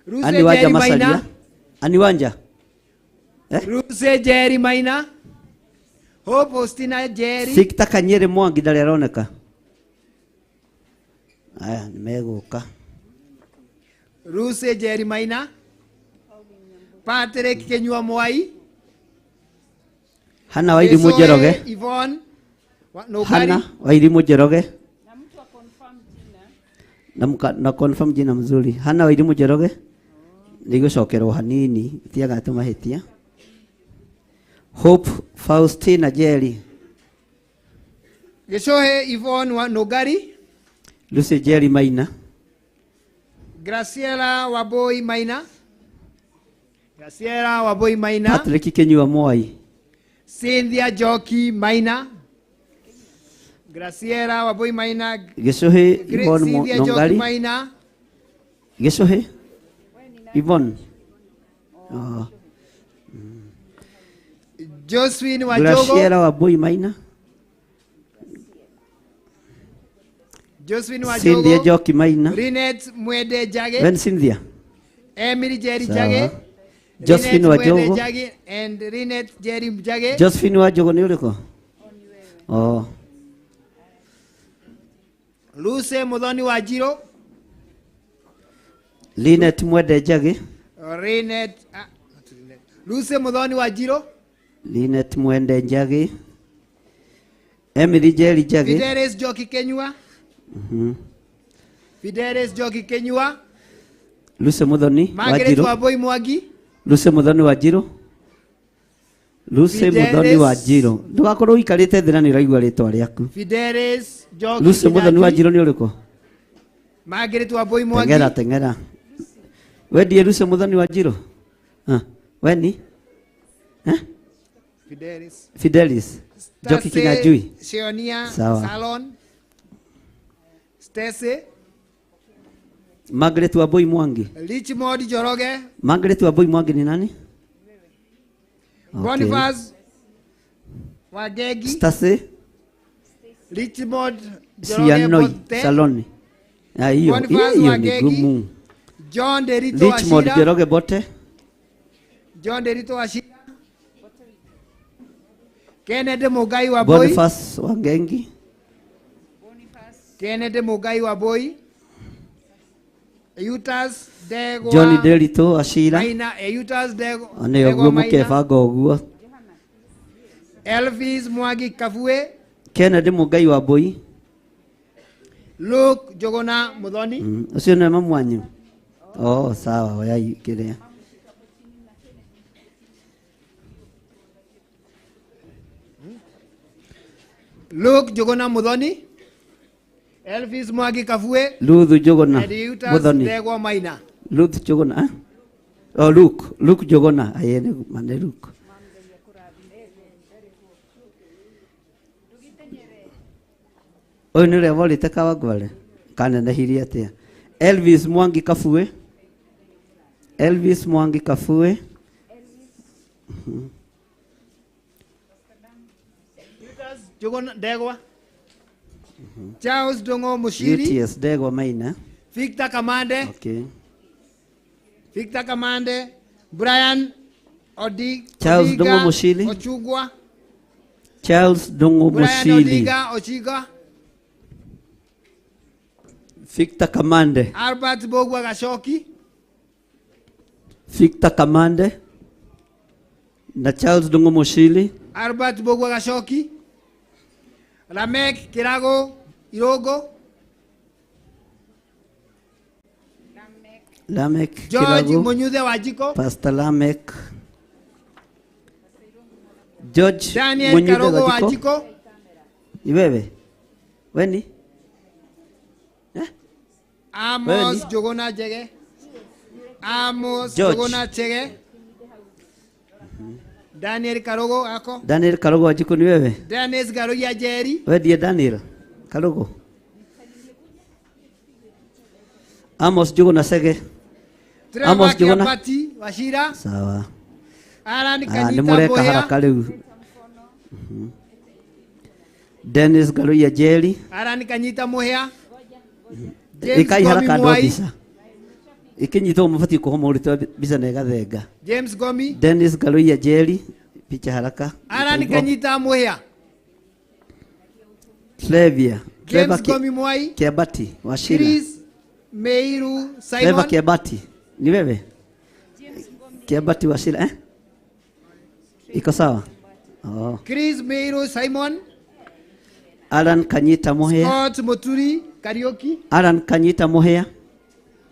Ruse Anne Wanja Jerry Macharia. Maina. Anne Wanja. Ruse Jerry Maina. Hope Faustina Jerry. Victor Kanyere Mwangi ndarĩ aroneka. Aya nimegũka. Ruse Jerry Maina. Patrick Kenyua Mwai. Hana Wairimu Esoe Njoroge. Yvonne Nogari. Hana Wairimu Njoroge. Na confirm jina mzuri. Hana Wairimu Njoroge. Nĩgũcokerwo hanini tiaga tũmahĩtia. Hope Faustina Jerry. Gicohe Yvonne Nogari. Lucy Jerry Maina. Graciela Waboi Maina. Graciela Waboi Maina. Patrick Kenyua Mwai. Cynthia Joki Maina. Graciela Waboi Maina. Gicohe Yvonne Cynthia Joki Nongari. Maina. Gicohe Yvonne. Oh. Josephine Wajogo. Graciela Waboi Maina. Josephine Wajogo. Cynthia Joki Maina. Linet Mwende Jage. Wen Cynthia. Emily Jerry Sawa. Jage. Josephine Linet Mwende Wajogo. Jage and Linet Jerry Jage. Josephine Wajogo nĩ ũrĩkũ? Oh. Lucy Muthoni Wanjiru. Linet Mwende Njagi. Linet not Linet. Lucy Muthoni Wanjiru. Linet Mwende Njagi. Emily Jerry Njagi. Fidelis Joki Kenyua. Fidelis Joki Kenyua. Lucy Muthoni Margaret Wanjiru. Wambui Mwangi. Lucy Muthoni Wanjiru. Lucy Fidelis. Muthoni Wanjiru. Ndũgakorwo ũikarĩte thĩ na nĩ ũraigua rĩtwa rĩaku. Fidelis Joki Lucy Muthoni Kinyanjui. Wanjiru nĩ ũrĩkũ? Margaret Wambui Mwangi. Teng'era teng'era. Wendie Lucy Muthoni Wanjiru? Ah, weni? Eh? Fidelis. Fidelis. Joki Stacy Kinyanjui. Sionia Sawa. Salon. Stacy. Margaret Wambui Mwangi. Richmond Njoroge. Margaret Wambui Mwangi ni nani? Okay. Boniface Wagegi. Stacy Richmond Njoroge Sianoi Bote. Saloni. Ah, hiyo Boniface hiyo ni Wagegi. gumu. John Derito Richmond Wachira. Njoroge Bote. John Derito Wachira. Kennedy Mugai Wambui. Boniface Wangengi. Kennedy Mugai Wambui. Eutas Ndegwa. John Derito Achira. Maina, Eutas Ndegwa. Nĩ ũguo mũkebanga ũguo. Elvis Mwangi Kavue. Kennedy Mugai Wambui. Luke Njuguna Muthoni. Ũcio nĩwe mamu wanyu? Oh, sawa, oyai kĩrĩa. Luke Njuguna Muthoni. Elvis Mwangi Kavue. Luthu Njuguna And Eutas Muthoni. Ndegwa Maina. Luth Njuguna, eh? Oh, Luke, Luke Njuguna. Aye, nĩ mane Luke. Ũyũ nĩ ũrĩa worĩte Kawangware? Kanenehirie atĩa? Elvis Mwangi Kafue. Elvis Mwangi Kafue. Eutas Njuguna Ndegwa. Charles Dongo Mushiri. UTS Ndegwa Maina. Victor Kamande. Okay. Victor Kamande. Brian Odi, Charles Odiga Dongo Mushiri. Ochugwa. Charles Dongo Brian Mushiri. Odiga Ochiga. Victor Kamande. Albert Bogwa Gashoki. Victor Kamande na Charles Dongo Mushiri. Albert Bogwa Gashoki. Lamek Kirago Irogo. Lamek George Kirago. Munyuthe Wajiko. Pastor Lamek. George Daniel Munyuthe Karogo Wajiko. Wajiko. Ni wewe? Weni? Amos Wewe Jogona Jege. Amos George. Jogona Chege. Daniel Karogo ako. Daniel Karogo Wajiko ni wewe? Dennis Garuya Jerry. Wewe ndiye Daniel Karogo. Amos Jogona Sege. Trevor Amos Jogona. Kiambati Wachira. Sawa. Alan Ah, Kanyita nĩ mũreka Boya. haraka rĩu. Dennis Garuya Jerry. Alan Kanyita Muhea. James Ikai Gomi haraka andũ a Mwai. mbica. Ikinyitwo mũbatiĩ kũhoma ũrĩtwo mbica na ĩgathenga. James Gomi. Dennis Garuya Jerry picha haraka. Alan Ikaigwo. Kanyita Muhea. Trevia. Trevor James Gomi Mwai. Kiambati Wachira. Chris Meiru Trevor Simon. Kiambati. Ni wewe? Kiambati Wachira eh? Iko sawa? Oh. Chris Meiru Simon. Alan Kanyita Muhea. Scott Muturi Kariuki. Alan Kanyita Muhea.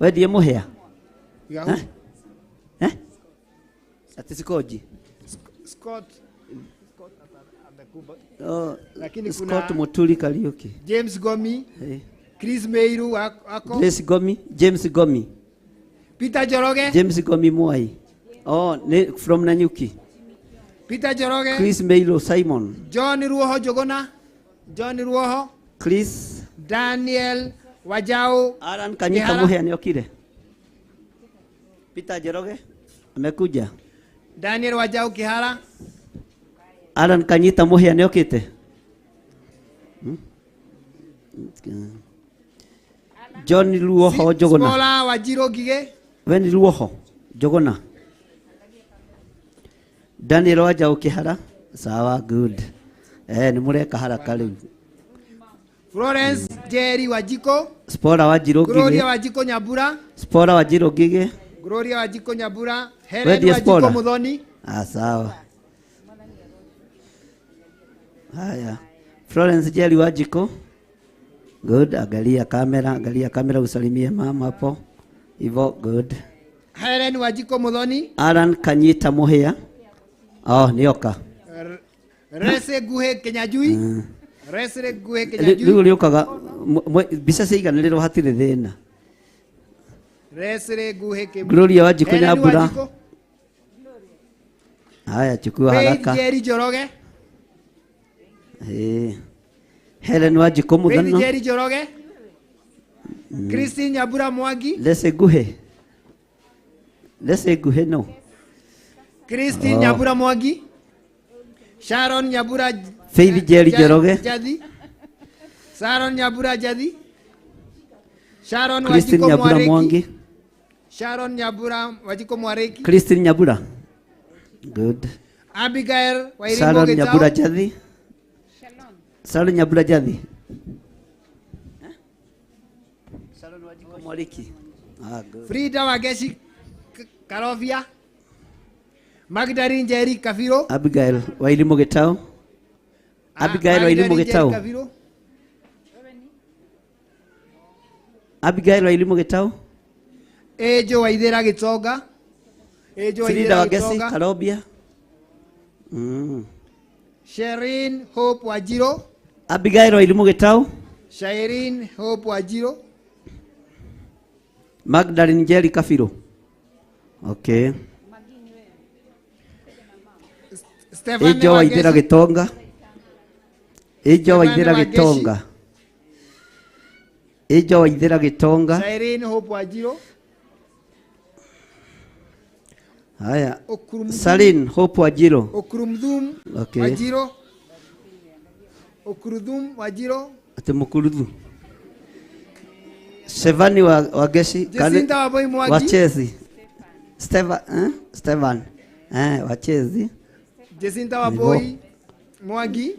We ndiye Muhea? Yahoo. Eh? Eh? Ati sikoji. Scott. Oh, Lakini kuna Scott Muturi Kariuki. James Gomi. Eh. Chris Meiru ako. Grace Gomi, James Gomi. Peter Joroge. James Gomi Mwai. Oh, from Nanyuki. Peter Joroge. Chris Meiru Simon. John Ruoho Jogona. John Ruoho. Chris Daniel Wajao. Alan Kanyita Kihara. Muhea niokire. Peter Joroge amekuja. Daniel Wajao Kihara. Alan Kanyita Muhea niokite. John Ruoho Jogona. Smola Wajiro Gige. We ni Ruoho Jogona. Daniel Wajao Kihara. Sawa, good. Eh, ni mureka haraka rĩu. Florence Jerry Wajiko. Spora Wajiro Gloria Ngige. Wajiko Nyabura. Spora Wajiro Ngige. Gloria Wajiko Nyabura. We Helen ndiye Wajiko Spora. Muthoni. Ah, sawa. Haya. Florence Jerry Wajiko. Good, angalia kamera, angalia kamera usalimie mama hapo. Hivyo good. Helen Wajiko Muthoni. Alan Kanyita Muhea. Oh, nioka. Rese Guhe Kenyajui. Rese Guhe Rĩu Kenyajui. rĩũkaga mbica ciaiganĩrĩrwo hatirĩ thĩna. Rese Guhe Kenyajui. Gloria Wajiko Helen Nyambura. Wajiko. Haya, chukua Faith haraka. Jerry Joroge. Eh. Helen Wajiko Faith Muthano. Jerry Joroge. Christine Nyabura Mwangi. Lese Guhe. Lese Guhe no. Christine Oh. Nyabura Mwangi. Sharon Nyabura Faith Jerry Joroge. Jadi. Sharon Nyabura Jadi. Sharon Christine Wajiko Nyabura Mwareki. Mwangi. Sharon Nyabura Wajiko Mwareki. Christine Nyabura. Good. Abigail Wairimu Sharon Gitau. Nyabura Jathi. Sharon Nyabura Jathi. Sharon Wajiko Mwariki. Ah, good. Frida Wageshi Karovia. Magdalene Njeri Kafiro. Abigail Wairimu Gitau. Abigail Wairimu Magdalene Njeri Gitau. Kafiro. Abigail Wairimu Gitau. Ejo Waithera Gitonga. Ejo Frida Waithera Wagesi Gitonga. Karobia. Sherin Hope Wajiro. Abigail Wairimu Gitau. Shairin Hope Wajiro. Magdalene Njeri Kafiro. Okay. Stefan Ejo Waithera Gitonga. Ejo Waithera Wageshi. Gitonga. Ejo Waithera Gitonga. Shairin Hope Wajiro. Haya. Okurumdum. Salin Hope Wajiro. Okurumdum Okay. Wajiro. Okurudum Wajiro. Ati mukuruthu. Sevani wa Wageci Jacinta Wambui Mwangi. Wachezi. Stefan, eh? Stefan. Wachezi. Jacinta Wambui Mwangi.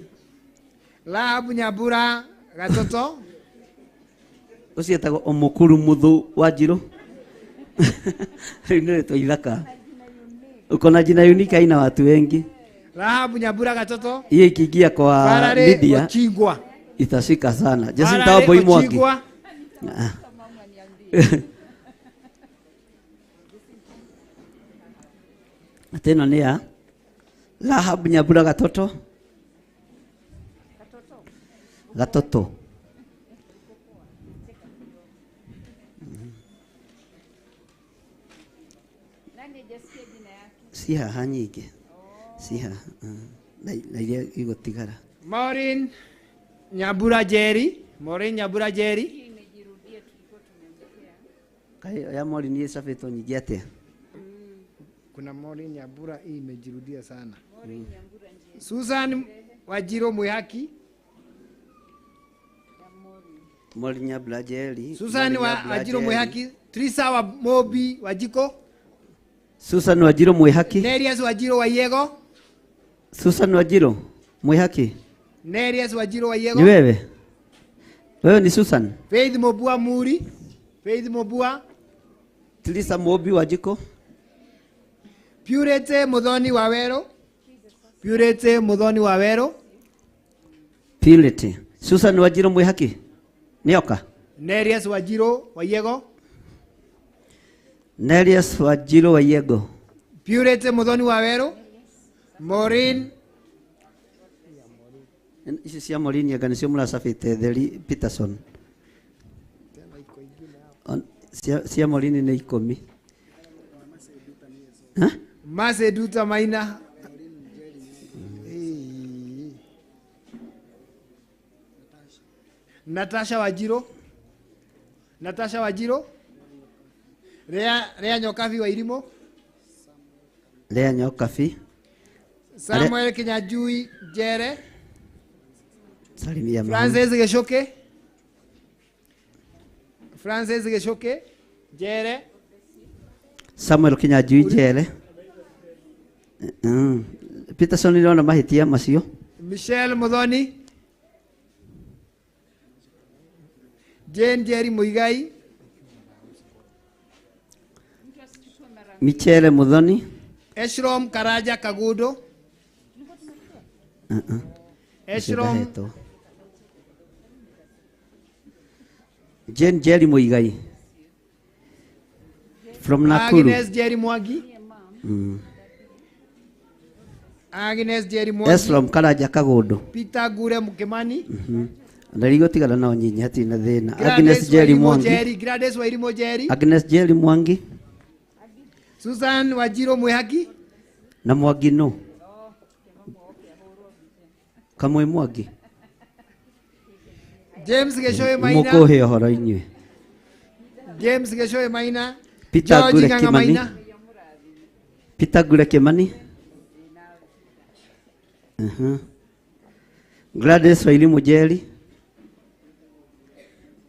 Rahabu Nyambura Gatoto. Ucio etagwo Omukuru Muthu wa Njiru. Rĩu nĩ rĩtwa ithaka. Uko na jina unique haina watu wengi. Rahabu Nyambura Gatoto. Hiyo ikiingia kwa Farare media Ochingwa. itashika sana. Jacinta Farare Wambui Mwangi. Ochingwa. Ah. Atĩ ĩno nĩ ya Rahab Nyambura Gatoto. Gatoto. Si haha nyingĩ. Si haha. Na iria igũtigara. Maureen Nyambura Njeri. Maureen Nyambura Njeri. Kaĩ ya Maureen ĩcabĩtwo nyingĩ atĩa? Kuna Maureen Nyambura hii imejirudia sana. Susan Wajiro Mwihaki. Maureen Nyambura Njeri. Susan Maureen Nyambura Wajiro Njeri. Mwihaki. Trisa wa Mobi Wajiko. Susan Wajiro Mwihaki. Nerias Wajiro Wayego. Susan Wajiro Mwihaki. Nerias Wajiro Wayego. Ni wewe? Wewe ni Susan? Faith Mobua Muri. Faith Mobua. Trisa Mobi Wajiko. Purity Muthoni Wawero. Purity Muthoni Wawero. Purity. Susan Wajiro Mwihaki. Nioka. Nerias Wajiro Wayego. Nerias Wajiro Wayego. Purity Muthoni Wawero. Maureen Ici cia Maureen anga nĩcio mũracabĩte Theri Peterson. Cia Maureen nĩ 10. Ha? Mase Duta Maina. Natasha Wajiro. Natasha Wajiro. Rea Nyokabi wa Irimo. Lea Nyokabi. Samuel Kinyajui Jere. Salimia mama. Francis Geshoke. Francis Geshoke Jere. Samuel Kinyajui Jere. Peterson nĩndĩrona mahĩtia macio. Michelle Muthoni. Jane Jerry Muigai. Michelle Muthoni. Eshrom Karaja Kagudo. Eshrom Jane Jerry Muigai. From Nakuru. Agnes Jerry Mwangi. Agnes Jerry Mwangi. Esrom Karaja Kagudo. Peter Gure Mukemani. Na rigũtigara nao nyinyi hatirĩ na thĩna. Agnes Jerry Mwangi. Gladys Wairimu Jerry. Agnes Jerry Mwangi. Susan Wajiro Mwihaki. Na Mwangi no. Kamwe Mwangi. James Geshoe Maina. Mũkũhe ũhoro inyuĩ. James Geshoe Maina. Peter Gure Kimani. Peter Gure Kimani. Gladys Wairimu Njeri.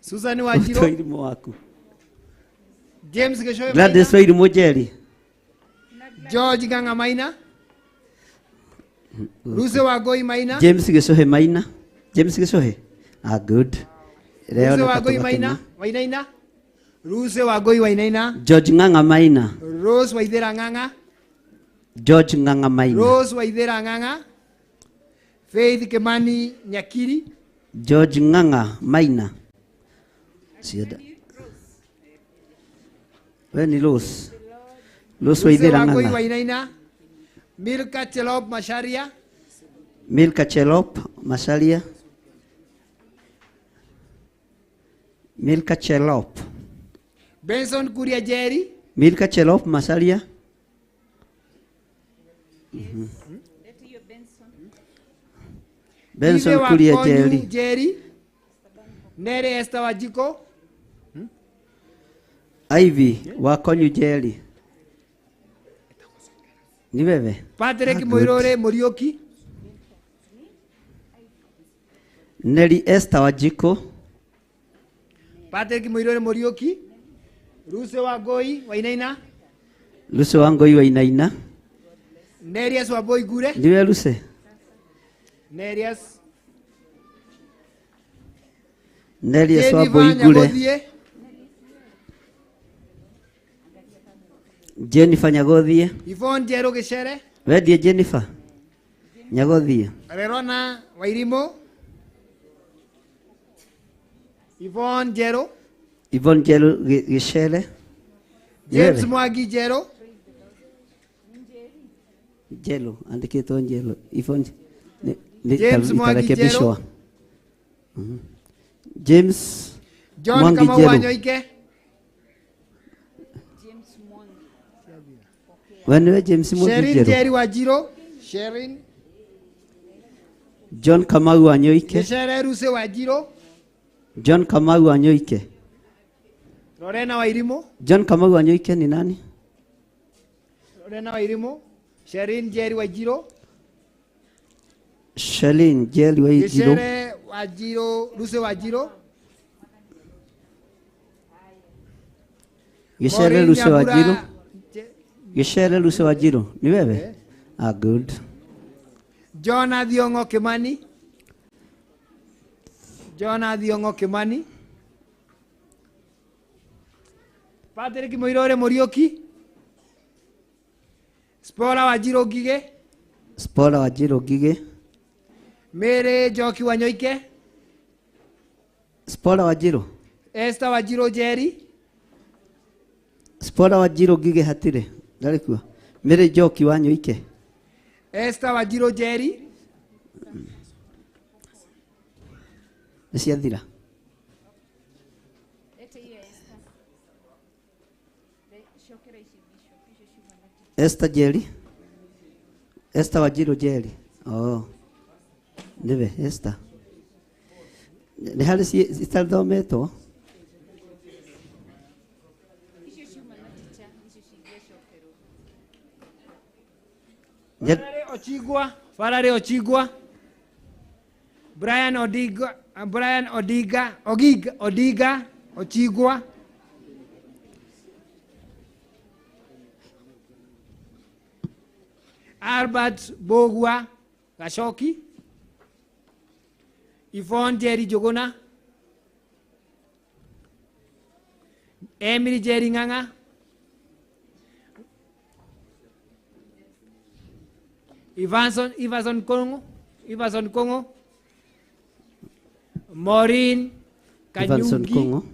Susan Wajiro. Wairimu waku. James Geshoe Maina. Gladys Wairimu Njeri. George Ganga Maina. Ruse Wagoi Maina. James Geshoe Maina. James Geshoe. Ah, good. Ruse Wagoi Maina. Wainaina. Ruse Wagoi Wainaina. George Nganga Maina. Rose Waithera Nganga. George Nganga Maina. Rose Waithera Nganga. Faith Kimani Nyakiri. George Nganga Maina. Siada. We ni Rose. Rose Waithera Wagoi Nganga. Wainaina. Milka Chelop Masharia. Milka Chelop Masharia. Milka Chelop. Benson Kuria Jerry. Milka Chelop Masalia. Benson Kuria Jerry. Jerry. Nere Esther Wajiko. Ivy Wakonyu Jerry. Ni wewe. Patrick Moirore Murioki. Nelly Esther Wanjikũ. Patrick Muiruri Muriuki. Lucy Wangui Wainaina. Lucy Wangui Wainaina. Nerias Wambui Ngure. Ndiwe Lucy. Nerias. Nerias Wambui Ngure. Jennifer Nyagothie. Yvonne Njeru Gicere. Wendie Jennifer Nyagothie. Rerona Wairimu. Yvonne Njeru. Yvonne Njeru Gicere. James Mwangi Njeru. Njelo, andikitwo Njelo. Yvonne James Mwangi Njeru. James John Mwangi Kamau Njeru. Wanyoike. Wewe James Mwangi Sherin Njeru. Njeri Wanjiru. Sherin John Kamau Wanyoike. Gicere Lucy Wanjiru. John Kamau Wanyoike. Lorena Wairimu. John Kamau Wanyoike ni nani? Lorena Wairimu. Sherin Njeri Wanjiru. Shelin Njeri Wanjiru. Gicere Wanjiru, Lucy Wanjiru. Gicere Lucy Wanjiru. Gicere Lucy Wanjiru. Ni wewe? Ah, good. John Adhiongo Kimani. John Adhiongo Kimani. Patrick Muirore Muriuki. Spora Wanjiru Ngige. Spora Wanjiru Ngige. Mary Njoki Wanyoike. Spora Wanjiru. Esther Wanjiru Njeri. Spora Wanjiru Ngige hatire. Ndarĩ kuo. Mary Njoki Wanyoike. Esther Wanjiru Njeri. Nĩ ciathira. Esther Njeri. Esther Wanjiru Njeri. Oh. Niwe Esther. Nĩ harĩ citathometwo? Farare Ochigwa, Farare Ochigwa. Brian Odiga, Brian Odiga, Ogiga, Odiga, Ochigwa. Albert Bogwa Gashoki. Yvonne Jerry Jogona. Emily Jerry Nganga. Iverson Kongo, Iverson Kongo. Maureen Iverson Kanyugi. Kongo.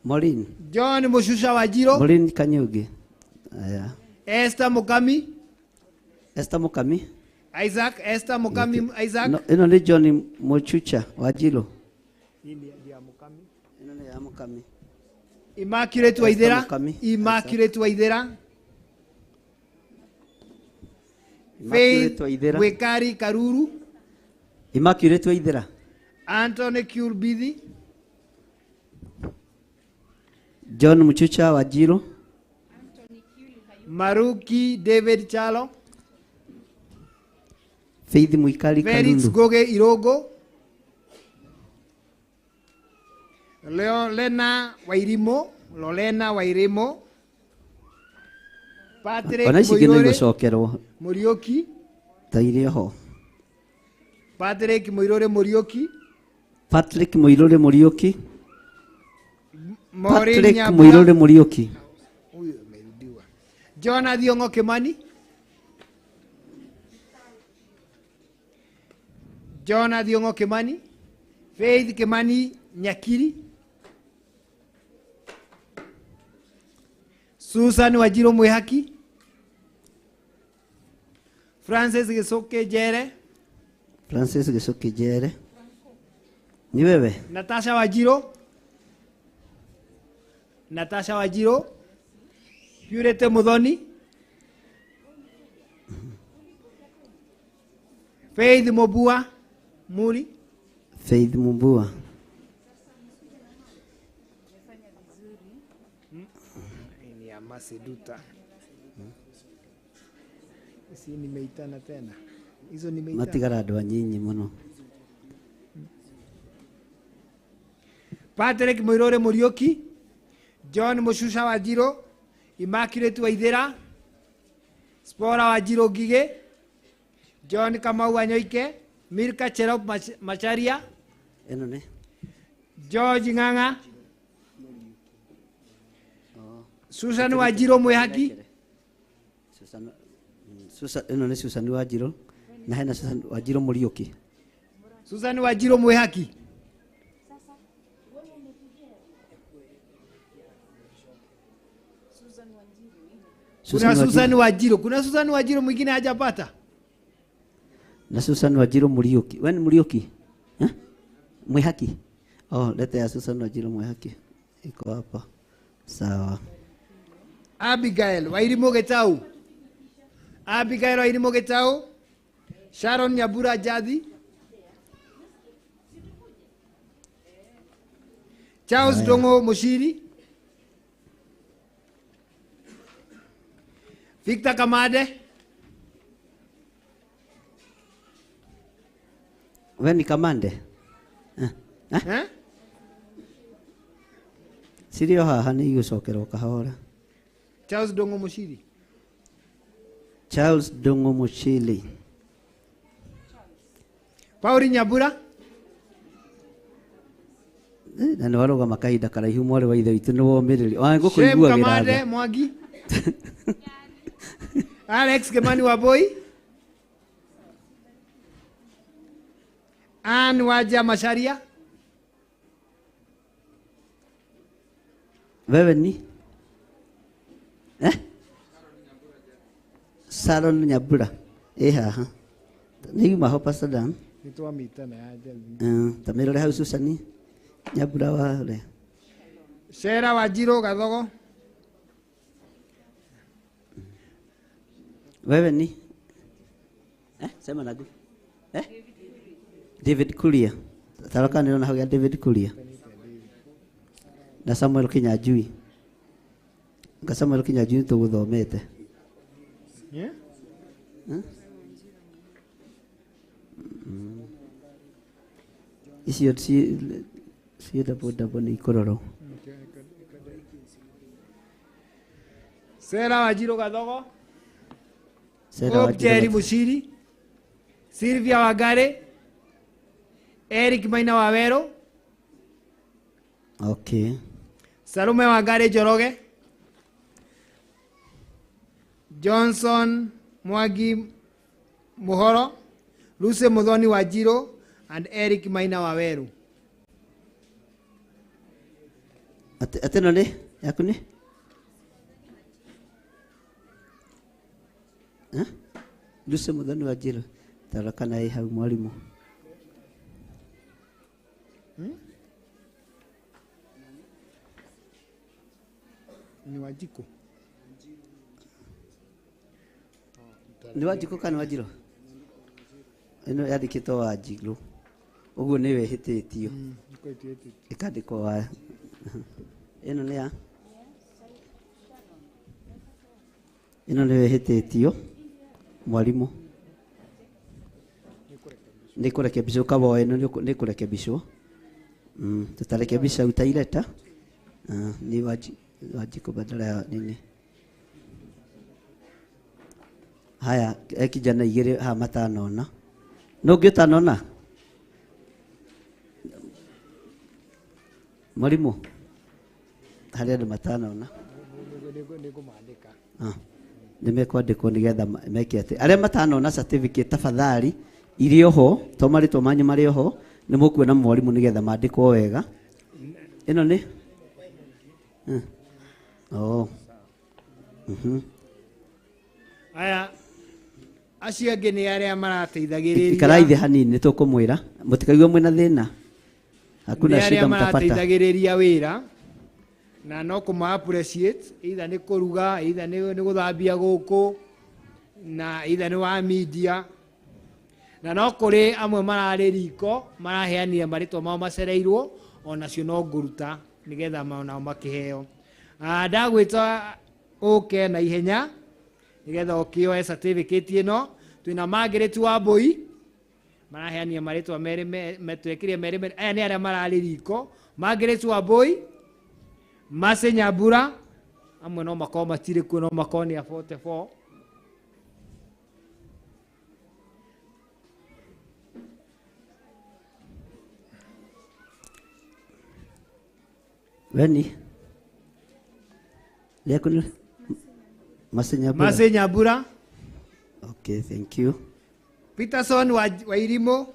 Maureen. John Mushusha Wajiro. Maureen Kanyugi. Aya. Esther Mukami. Esther Mukami. Isaac, Esther Mukami, Isaac. No, ino ni John Mochucha Wajiro. Ino ni ya Mukami. Immaculate Waithera. Immaculate Waithera. Faith Wekari Karuru. Immaculate Waithera. Anthony Kyurbidi. John Muchucha Wajiro. Maruki David Chalo. Faith Mwikali Felix Kalulu. Goge Irogo. Lena Wairimo. Lolena Wairimo. Patrick Ona ici ingĩ no Muiruri igũcokerwo Muriuki. ta iria ho. Patrick Muiruri Muriuki. Patrick Muiruri Muriuki. Maureen Patrick Nyambura. Muiruri Muriuki. Huyu amerudiwa. John Adhiongo Kimani. John Adhiongo Kimani. Faith Kimani Nyakiri. Susan Wajiro Mwihaki. Francis Gisoke Jere. Francis Gisoke Jere. Ni wewe? Natasha Wajiro. Natasha Wajiro. Purity Muthoni. Faith Mobua Muri. Faith Mubua. Ni ya Maseduta. Si nimeitana tena. Hizo nimeitana. Matigara andũ anyinyi mũno. Patrick Muirore Muriuki, John Mushusha Wanjiru, Immaculate Waithera, Spora Wanjiru Ngige, John Kamau Wanyoike, Milka Cherop Macharia, Ĩno nĩ George Ng'ang'a, Susan Wanjiru Mwihaki, Susan Susan ĩno nĩ Susan Wanjiru na hena Susan Wanjiru Muriuki. Susan Wanjiru Mwihaki. Kuna Susan Wanjiru, kuna Susan Wanjiru mwingine hajapata. Na Susan Wanjiru Muriuki. Wewe ni Muriuki? Eh? Mwihaki. Oh, leta ya Susan Wanjiru Mwihaki. Iko hapa. Sawa. Abigail Wairimu Gitau. Abigail Wairimu Gitau. Sharon Nyabura Jathi. Charles Haya. Dongo Mushiri. Victor Kamade. Wewe ni Kamande? Eh? Eh? Cirio haha nĩ igũcokerwo kahora. Charles Dongo Mushiri. Charles Dongo Mushiri. Pauli Nyabura. Na nĩ warũgama kahinda karaihu mwarĩ wa ithe witũ nĩ womĩrĩria. Wa Shem ngũkũiguagĩra Kamade tha. Mwangi. Alex Kimani Waboi. Ann Waja Macharia. Wewe ni? Eh? Sharon Nyabura. Ĩ haha. Nĩ yuma ho Pastor Dan. Nĩtwamitana ya Jathi. Ta mĩrore hau Susan Nyabura wa ũrĩa. Shera Wanjiru Gathogo. Wewe ni? Eh, sema nagu. Eh? David Kuria. Taroka nĩrona hau ya David Kuria. Na Samuel Kinyanjui. Nga Samuel Kinyanjui tũgũthomete. Yeah? Eh? Icio ci double double nĩ ikũrorwo. Sera Wanjiru Gathogo. Sera Hope Wanjiru Jerry Gathogo. Mushiri. Sylvia Wangari. Eric Maina Waweru. Okay. Salome Wangari Njoroge. Johnson Mwangi Muhoro. Lucy Muthoni Wanjiru and Eric Maina Waweru. Atĩ ĩno nĩ yaku nĩ? Eh? Lucy Muthoni Wanjiru. Tarora kana ĩ hau mwarimũ. Ni Wanjiku. Nĩ Wanjikũ kana Wanjiru? Ĩno yandĩkĩtwo Wanjiru. Ũguo nĩwe ĩhĩtĩtio. Ĩkandĩkwo wa ĩno nĩ ya ĩno nĩyo ĩhĩtĩtio mwarimũ. Nĩ kũrekebicwo kaboe ĩno nĩ kũrekebicwo. Tutarekebisha utaileta. Ni Wanjikũ badala ya nini. Haya, kijana igĩrĩ haha matanona. No ũngĩ ũtanona? Mwarimũ, harĩ andũ matanona. Nĩngũmandĩka. Nĩ mekwandĩkwo nĩgetha meke atĩ arĩa matanona certificate tafadhali irĩ oho to marĩtwa manyu marĩ oho nĩ mũkuona mwarimũ nĩgetha mandĩkwo wega. Ĩno nĩ? Oh. Aya acio angĩ nĩ arĩa marateithagĩrĩria. Ikarai thĩ hanini nĩ tũkũmwĩra mũtikaigue mwĩna thĩna. Hakuna Nĩ arĩa shida mtapata. marateithagĩrĩria wĩra na no kũma appreciate either nĩ kũruga either nĩ gũthambia gũkũ na either nĩ wa media na no kũrĩ amwe mararĩ riko maraheanire marĩtwa mao macereirwo onacio no ngũruta nĩgetha nao makĩheo. Ndagwĩta ũke na ihenya Nigetha ũkĩoe certificate ĩno. Twĩna Margaret Wambui maraheania marĩtwa merĩ metwekire merĩ merĩ. Aya nĩ arĩa mararĩ riko. Margaret Wambui, Mercy Nyambura, amwe no makorwo matirĩ kuo, no makorwo nĩ a 44. Weni Rĩaku nĩ Mercy Nyambura. Mercy Nyambura. Okay, thank you. Peterson wa Wairimu.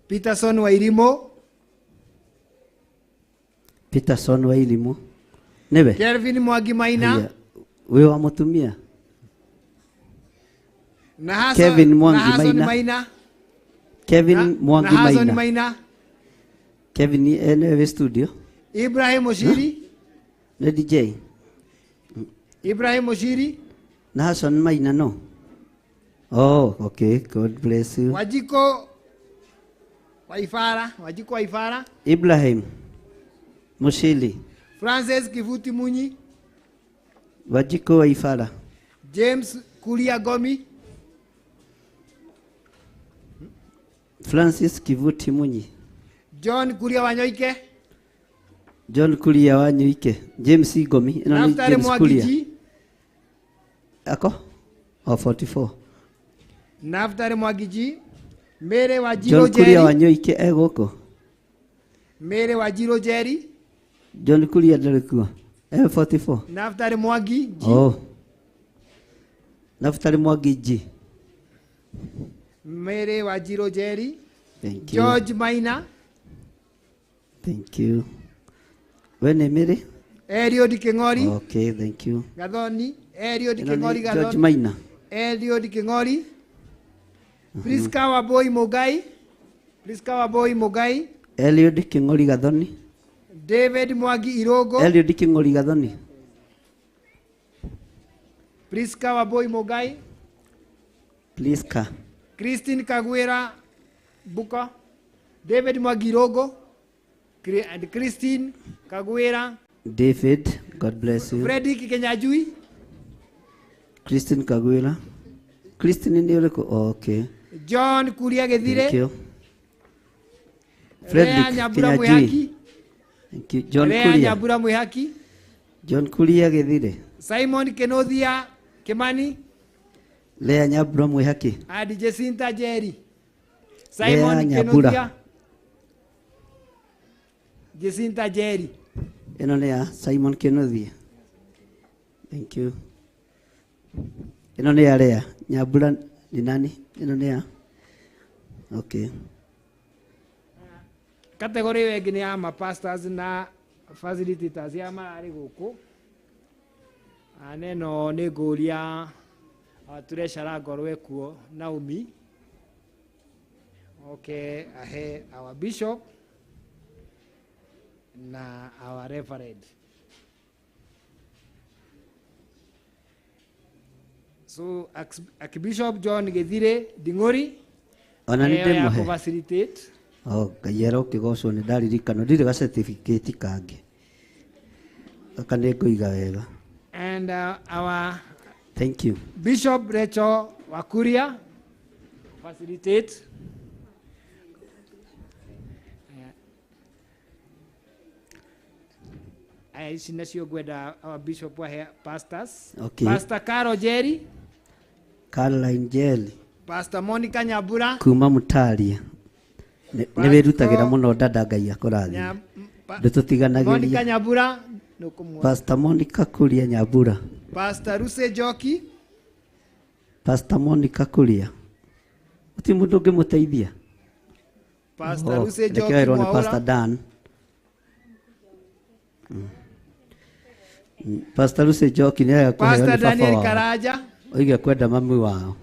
Peterson Wairimu. Peterson Wairimu. Nĩwe? Kelvin Mwangi Maina. Wĩ wa mũtumia? Na Kevin Mwangi Maina. Maina. Kevin Mwangi Maina. Maina. Kevin nĩwe wĩ studio? Ibrahim Oshiri. Nĩ DJ. Ibrahim Oshiri. Na Hassan Maina no. Oh, okay. God bless you. Wajiko Waifara, Wajiko Waifara. Ibrahim Mushili. Francis Kivuti Munyi. Wajiko Waifara. James Kuria Gomi. Francis Kivuti Munyi. John Kuria Wanyoike. John Kuria Wanyoike. James Gomi. Ĩno nĩ James Kuria. Ako? Oh, 44. Naftali Mwagiji. Mary Wajiro John Kuria Jerry. Wanyoike e gũkũ. Mary Wajiro Jerry. John Kuria ndarĩ kuo. E 44. Naftali Mwangi G. Oh. Naftali Mwangi G. Mary Wajiro Jerry. Thank you. George Maina. Thank you. We nĩ Mary? Eliud King'ori. Okay, thank you. Gathoni. Eliud Ĩno nĩ King'ori George Gathoni. Maina. Eliud King'ori. Priska Wambui Mugai. Priska Wambui Mugai. Eliud King'ori Gathoni. David Mwangi Irogo. Eliud King'ori Gathoni. Priska Wambui Mugai. Priska. Christine Kagwira Buka. David Mwangi Irogo. And Christine Kagwira. David, God bless you. Fredrick Kenyajui. Christine Kagwira. Christine nĩ ũrĩkũ? Oh, okay. John Kuria Githire. Thank you. Rea Frederick Nyambura Kenyajui. Mwihaki. Thank you. John Rea Kuria. Nyambura Mwihaki. John Kuria Githire. Simon Kenothia Kimani. Lea Nyambura Mwihaki. And Jacinta Jerry. Lea Simon Nyambura. Kenothia. Jacinta Jerry. Ĩno nĩ ya Simon Kenothia. Thank you. Ĩno nĩ ya Lea Nyambura nĩ nani? Ĩno nĩ ya. Okay. Category ĩyo ĩngĩ nĩ ya ma pastors na facilitators ya mararĩ gũkũ. Neno nĩ ngũria treasurer ngorwo ekuo Naomi. Okay, ahe our bishop na our reverend. So Archbishop John Githire Ding'ori Ona nĩ nĩyo ya ndĩmũhe. kũ-facilitate. Oh, Ngai arokĩgocwo nĩ ndaririkano ndirĩ ga certificate kangĩ. Gaka nĩ ngũiga wega. And our Thank you. Bishop Rachel Wakuria facilitate. Aya, ici nacio ngwenda our bishop ahe pastors. Okay. Pastor Caro Jerry, Caroline Jelly Pastor Monica Nyambura, kuma Mutaria. Nĩ wĩrutagĩra mũno dada Ngai akũrathime. Ndũtũtiganagĩria. Monica Nyambura nũkũmuona. Pastor Monica Kuria Nyambura. Pastor Ruse Njoki, Pastor Monica Kuria. Gũtirĩ mũndũ ũngĩmũteithia. Pastor Oh, Ruse reke Njoki werwo nĩ Mwaura. Pastor Dan. Pastor Ruse Njoki nĩ arega kũheo Pastor nĩ baba Daniel wao. Karaja, Oige kwenda mami wao.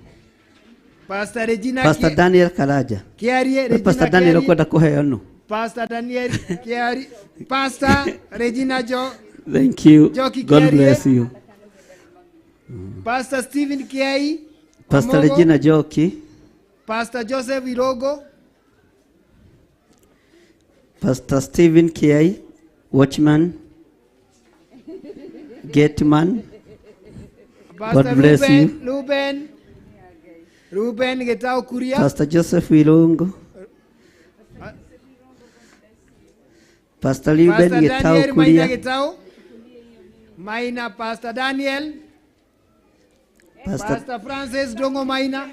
Pastor Regina Pastor Daniel Karaja. Kiarie, We Regina Pastor Daniel Kiarie. ũkwenda kũheo nũ? Pastor Daniel Kiari, Pastor Regina Jo, Thank you. Njoki God Kiarie. bless you. Pastor Stephen Kiai, Pastor Omogo, Regina Njoki. Pastor Joseph Irogo, Pastor Stephen Kiai, Watchman, Gateman. Pastor God bless Ruben, you. Ruben Ruben Gitau Kuria. Pastor Joseph Wirungu. Pastor Ruben Pastor Gitau Daniel Maina Kuria. Gitau. Maina Pastor Daniel. Pastor, Pastor Francis Dongo Maina.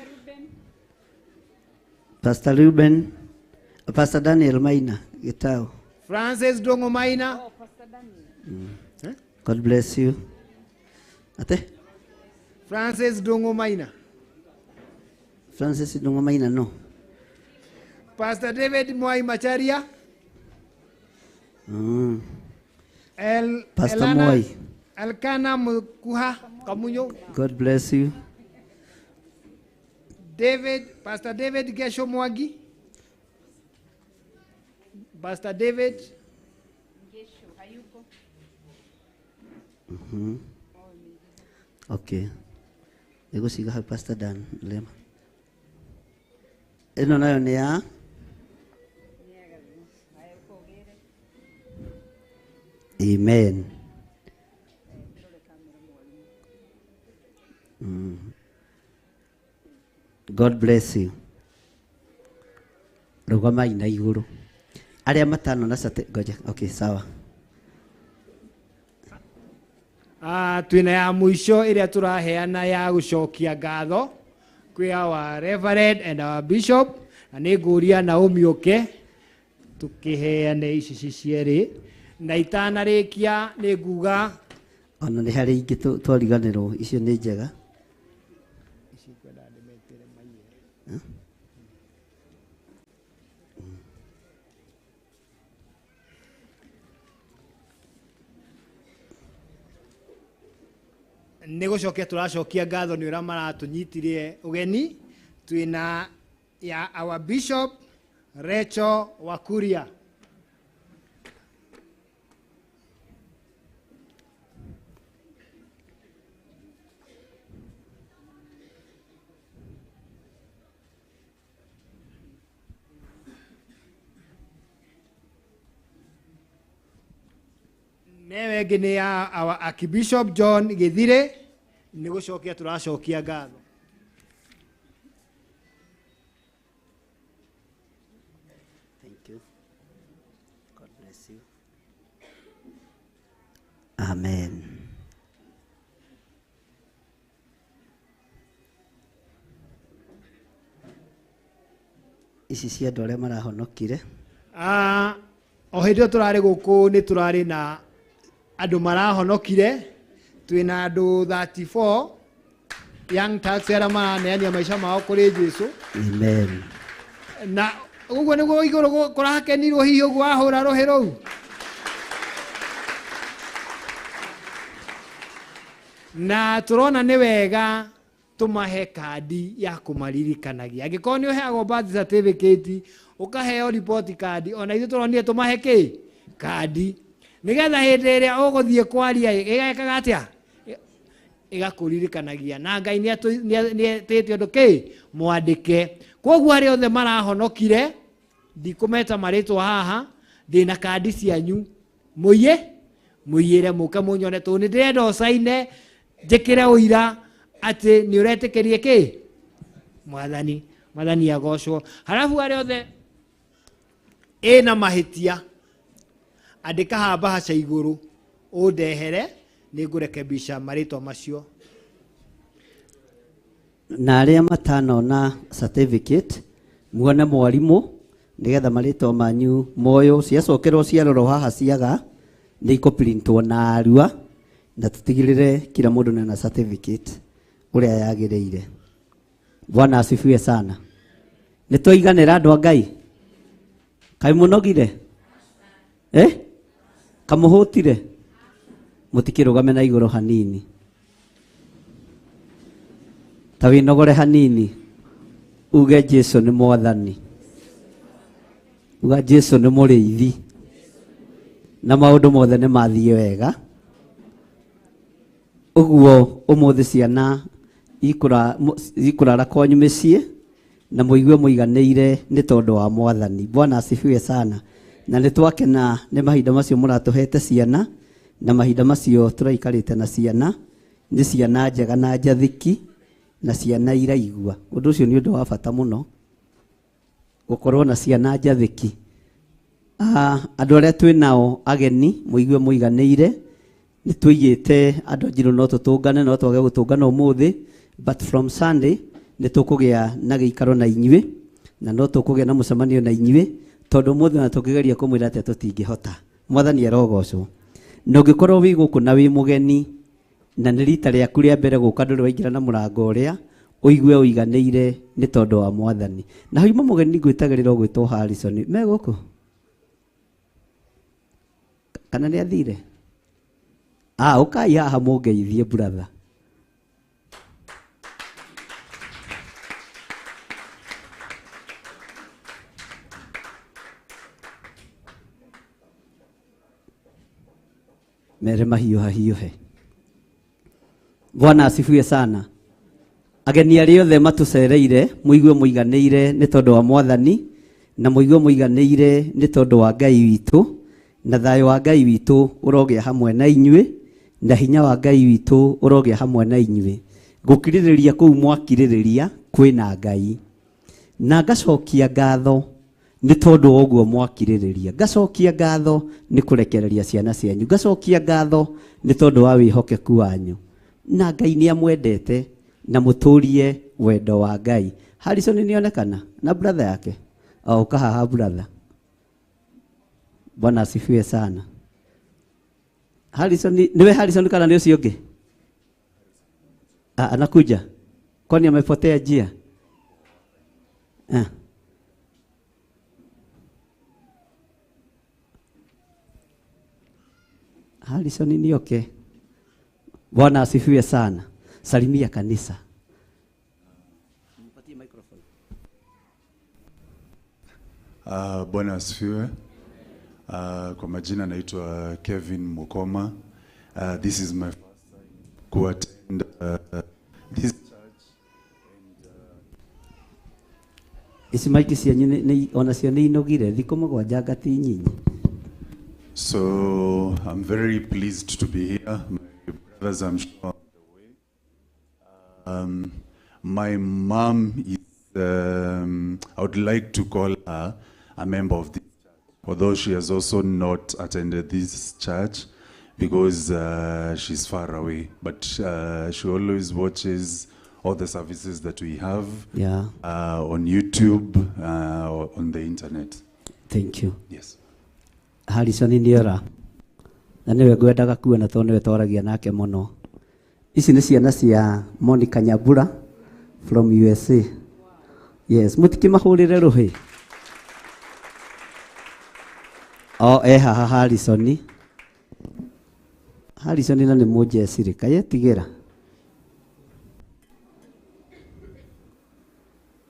Pastor Ruben, Pastor Daniel Maina Gitau. Francis Dongo Maina. God bless you. Ate? Francis Dongo Maina. Francis Dongo Maina, no. Pastor David Mwai Macharia. El, Pastor Elana, Moi. Elkana Mukuha Kamunyo. God bless you. David, Pastor David Gesho Mwagi. Pastor David. Okay. Nĩgũciga hau Pastor Dan Lema. Ĩno nayo nĩ ya Amen. God bless you. Rũgamai na igũrũ. Arĩa matano na cate ngoja. Okay, sawa. Twina ya mũico ĩrĩa tũraheana ya gũcokia ngatho kwĩ our reverend and our bishop, na nĩ ngũria Naomi ũke tũkĩheane ici ci cierĩ, na itanarĩkia nĩ nguga Ona nĩ harĩ ingĩ twariganĩrwo, icio nĩ njega. Nĩ gũcokia tũracokia ngatho nĩ ũrĩa maratũnyitirie ũgeni. Twĩna ya our bishop Rachel Wakuria. Newe ĩngĩ nĩ ya our Archbishop John Githire, nĩ gũcokia tũracokia ngatho. Thank you. God bless you. Amen. Ici cia andũ arĩa marahonokire. O hĩndĩ ĩyo tũrarĩ gũkũ nĩ tũrarĩ na andũ marahonokire, twĩna andũ 34 young tax arĩa maraneania maica mao kũrĩ Jesũ. Amen. Na ũguo nĩguo igũrũ kũrakenirwo hihi ũguo wahũra rũhĩ rũu. Na tũrona nĩ wega tũmahe kandi ya kũmaririkanagia. Angĩkorwo nĩ ũheagwo birth certificate, ũkaheo report card, ona ithuĩ tũronire tũmahe kĩ? Kandi. Nĩgetha hĩndĩ ĩrĩa ũgũthiĩ kwaria ĩgekaga atĩa? Ĩgakũririkanagia. Na Ngai nĩetĩte ũndũ kĩ? Mwandĩke. Kwoguo arĩa othe marahonokire, ndikũmeta marĩtwa haha, ndĩna kandi cianyu. Mũiye? Mũiyĩre mũke mũnyone tondũ nĩ ndĩrenda ũcaine, njĩkĩre ũira atĩ nĩ ũretĩkĩrie kĩ? Mwathani, Mwathani agocwo. Halafu arĩa othe ĩna mahĩtia, andĩka haha mbahaca igũrũ ũndehere, nĩ ngũrekebisha marĩtwa macio. Na arĩa matanona certificate muone mwarimũ nĩgetha marĩtwa manyu moyo ciacokerwo ciarorwo haha ciaga nĩ ikũprintwo na arua na tũtigĩrĩre kila mũndũ nĩ na certificate ũrĩa yagĩrĩire. Bwana asifiwe sana. Nĩ twaiganĩra andũ a Ngai? Kaĩ mũnogire? Kamũhũtire? Mũtikĩrũgame na igũrũ hanini. Ta wĩnogore hanini. Uge Jesu nĩ mwathani. Uga Jesu nĩ mũrĩithi. Na maũndũ mothe nĩ mathiĩ wega. Ũguo ũmũthĩ ciana ikũrara kwanyu mĩciĩ na mũigue mũiganĩire nĩ tondũ wa mwathani. Bwana asifiwe sana. Na nĩ twakena nĩ mahinda macio mũratũhete ciana na mahinda macio tũraikarĩte na ciana. Nĩ ciana njega na njathĩki na ciana iraigua. Ũndũ ũcio nĩ ũndũ wa bata mũno gũkorwo na ciana njathĩki. Andũ arĩa twĩ nao ageni mũigue mũiganĩire, nĩ tũigĩte andũ njirũ no tũtũngane no twage gũtũngana ũmũthĩ, but from Sunday nĩ tũkũgĩa na gĩikaro na inyuĩ na no tũkũgĩa na mũcemanio na inyuĩ, tondũ ũmũthĩ ona tũngĩgeria kũmwĩra atĩa tũtingĩhota. Mwathani arogocwo. Na ũngĩkorwo wĩ gũkũ na wĩ mũgeni na nĩ rita rĩaku rĩa mbere gũka ndũrĩ waingĩra na mũrango ũrĩa, ũigue ũiganĩire nĩ tondũ wa Mwathani. Na hauma mũgeni ngwĩtagĩrĩra ũgwĩtwo Harrison. Me gũkũ? Kana nĩ athire? Ũkai haha mũngeithie brother. Mere mahiũha hiũhe. Bwana asifiwe sana. Ageni arĩa othe matũcereire mũigue mũiganĩire nĩ tondũ wa Mwathani, na mũigue mũiganĩire nĩ tondũ wa Ngai witũ, na thayũ wa Ngai witũ ũrogĩa hamwe na inyuĩ, na hinya wa Ngai witũ ũrogĩa hamwe na inyuĩ. Gũkirĩrĩria kũu mwakirĩrĩria kwĩna Ngai. Na ngacokia ngatho nĩ tondũ wa ũguo mwakirĩrĩria. Ngacokia ngatho nĩ kũrekereria ciana cianyu. Ngacokia ngatho nĩ tondũ wa wĩhokeku wanyu. Na Ngai nĩ amwendete na mũtũrie wendo wa Ngai. Harrison nĩonekana na brother yake. O ũka haha brother. Bwana asifiwe sana. Harrison niwe Harrison kana ni ũcio ũngĩ? Anakuja. Kwani amepotea njia? Harrison ni okay. Bwana asifiwe sana. Salimia kanisa. Nipatie microphone. Bwana asifiwe. Kwa majina naitwa Kevin Mukoma. This is my first time to attend this church. Ici maiki cianyu nĩ ona cio nĩ inogire thikũ mũgwanja ngati nyinyi. So I'm very pleased to be here. My brothers, I'm sure, on the way. My mom is, I would like to call her a member of this church, although she has also not attended this church because she's far away. But she always watches all the services that we have on YouTube, or on the internet. Thank you. Yes. Harrison nĩora na nĩwe ngwendaga kuona tondũ nĩwe twaragia nake mũno. Ici nĩ ciana cia Monica Nyambura from USA. Yes, mũtikĩmahũrĩre rũhĩ. O haha Harrison. Harrison na nĩ mũnjecirĩ kayetigĩra.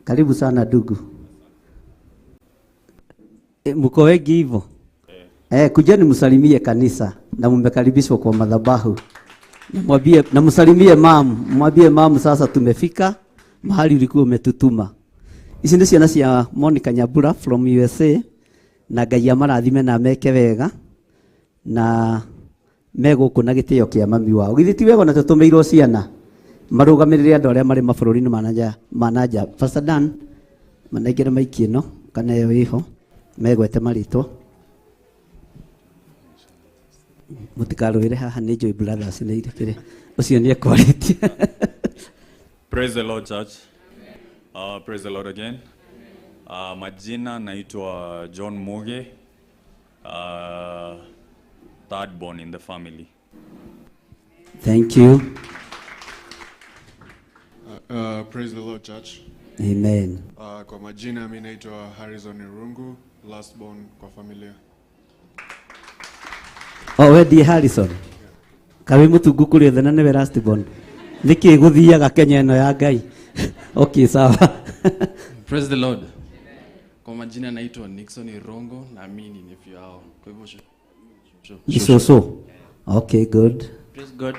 Karibu sana ndugu. Mko wengi hivyo? Kujeni msalimie kanisa na mmekaribishwa kwa madhabahu. Mwambie na msalimie mam, mwambie mam sasa tumefika mahali ulikuwa umetutuma. Ici nĩ ciana cia Monica Nyambura from USA na Ngai amarathime na meke wega na megũkũ na gĩtĩo kĩa mami wao. Githĩ ti wega na tũtũmĩirwo ciana marũgamĩrĩre andũ arĩa marĩ mabũrũri-inĩ ma nanja. Pastor Dan manengere maiki ĩno kana ĩyo ĩho megwete marĩtwa. Mũtikarũĩre haha nĩ Joy Brothers nĩ irĩkĩre. Ũcio nĩ ekwarĩtie. Praise the Lord church. Praise the Lord again. Majina naitwa John Muge. Third born in the family. Thank you. Praise the Lord church. Amen. Kwa majina mimi naitwa Harrison Irungu, last born kwa familia. Oh, we ndiĩ Harrison. Kawi mũtungu kũrĩ othe na nĩwe last born. Nĩkĩ gũthiaga Kenya ĩno ya Ngai? Okay, sawa. Praise the Lord. Kwa majina naitwa Nixon Irongo na mimi ni nephew yao. Kwa hivyo Ni soso. Okay, good. Praise God.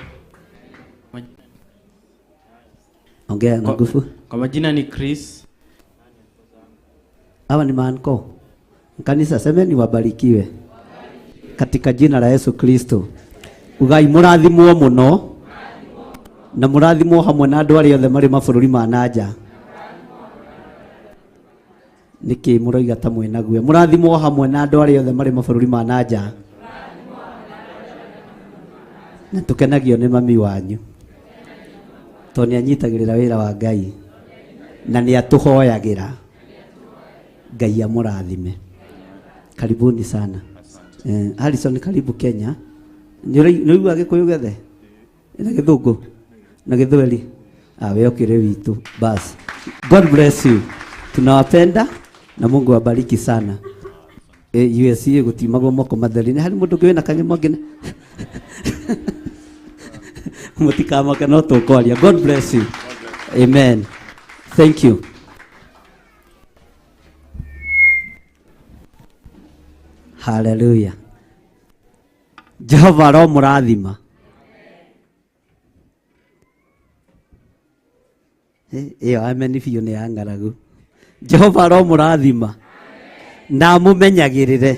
Ongea na nguvu. Kwa majina ni Chris. Hawa ni maanko. Kanisa semeni wabarikiwe. Katika jina la Yesu Kristo. Ugai mũrathimwo mũno. Na mũrathimwo hamwe na andũ arĩa othe marĩ mabũrũri ma na nja. Nĩkĩ mũroiga ta mwĩnaguo? Mũrathimwo hamwe na andũ arĩa othe marĩ mabũrũri ma na nja. Na tũkenagio nĩ mami wanyu tondũ nĩ anyitagĩrĩra wĩra wa Ngai na nĩ atũhoyagĩra. Ngai amũrathime. Karibuni sana. Harrison, karibu Kenya. Nĩ ũraigua Gĩkũyũ gĩothe na Gĩthũngũ na Gĩthweri? Ah, we ũkĩrĩ witũ. Bas. God bless you. Tunawapenda na Mungu awabariki sana. USA gũtimagwo moko matheri. Nĩ harĩ mũndũ ũngĩ wĩna kanyamũ angĩ? Mũtikamake no tũkwaria. God bless you. Amen. Thank you. Hallelujah. Jehova aromũrathima. Ĩyo amen biũ nĩ ya ng'aragu. Jehova aromũrathima na amũmenyagĩrĩre.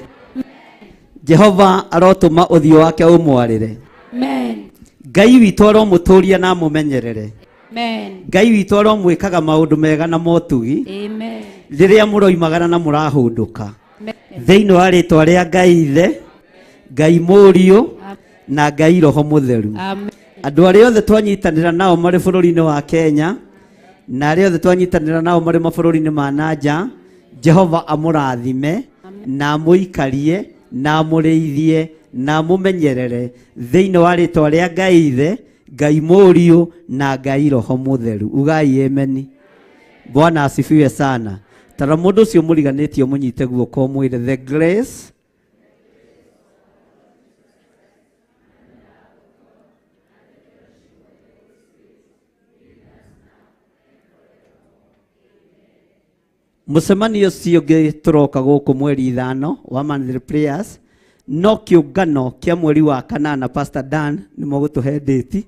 Jehova arotũma ũthiũ wake ũmwarĩre. Amen. Ngai witũ aromũtũria na amũmenyerere. Amen. Ngai witũ aromwĩkaga maũndũ mega na motugi. Amen. Rĩrĩa mũroimagara na mũrahũndũka. Amen. Thĩinĩ wa rĩtwa rĩa Ngai Ithe, Ngai Mũriũ na Ngai Roho Mũtheru. Amen. Andũ arĩa othe twanyitanĩra nao marĩ bũrũri-inĩ wa Kenya na arĩa othe twanyitanĩra nao marĩ mabũrũri-inĩ ma na nja, Jehova amũrathime na amũikarie na amũrĩithie na amũmenyerere thĩinĩ wa rĩtwa rĩa Ngai Ithe, Ngai Mũriũ na Ngai Roho Mũtheru. Ugai ameni. Bwana asifiwe sana. Tara mũndũ ũcio mũriganĩtie ũmũnyite guoko ũmwĩre the grace Mũcemanio ũcio ũngĩ tũroka gũkũ mweri 5 wa monthly prayers, no kĩũngano kĩa mweri wa 8 Pastor Dan nĩ mũgũtũhe date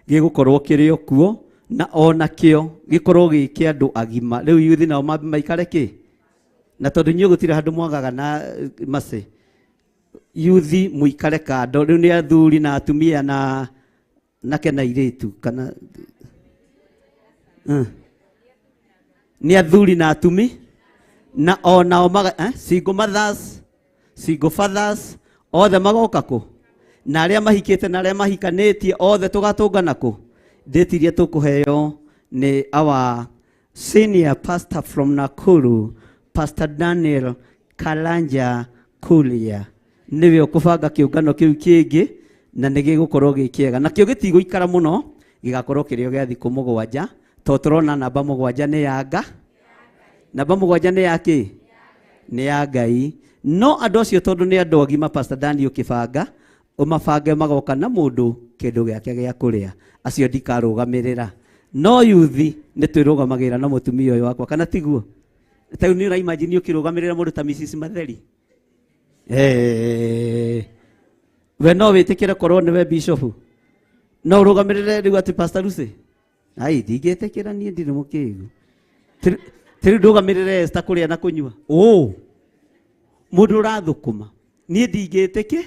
gĩgũkorwo kĩrĩ o kuo, na ona kĩo gĩkorwo gĩ kĩa andũ agima. Rĩu yuthi nao mambe maikare kĩ? Na tondũ inyuĩ gũtirĩ handũ mwagaga na macĩ, yuthi mũikare kando. Rĩu nĩ athuri na atumia na kena airĩtu kana nĩ athuri na atumi na onao maga, single mothers, single fathers othe magoka kũ? Na arĩa mahikĩte na arĩa mahikanĩtie othe tũgatũngana kũ? Date iria tũkũheo nĩ our senior pastor from Nakuru, Pastor Daniel Kalanja Kuria. Nĩwe ũkũbanga kĩũngano kĩu kĩngĩ na nĩ gĩgũkorwo gĩ kĩega. Nakĩo gĩtigũikara mũno, gĩgakorwo kĩrĩ o gĩa thikũ 7, tondũ tũrona namba 7 nĩ ya Nga. Namba 7 nĩ ya kĩ? Nĩ ya Ngai. No andũ acio tondũ nĩ andũ agima, Pastor Daniel ũkĩbanga, ũmabange magoka na mũndũ kĩndũ gĩake gĩa kũrĩa. Acio ndikarũgamĩrĩra. No yuthi nĩ twĩrũgamagĩrĩra na mũtumia ũyũ wakwa, kana tiguo? Ta rĩu nĩ ũraimagine ũkĩrũgamĩrĩra mũndũ ta Mrs. Matheri? We no wĩtĩkĩre korwo nĩwe bishop? No ũrũgamĩrĩre rĩu atĩ Pastor Lucy? Ai, ndingĩtĩkĩra niĩ ndirĩ mũkĩgu. Ti rĩu ndũgamĩrĩre Esther kũrĩa na kũnyua. Ũ, mũndũ ũrathũkũma. Niĩ ndingĩtĩkĩ.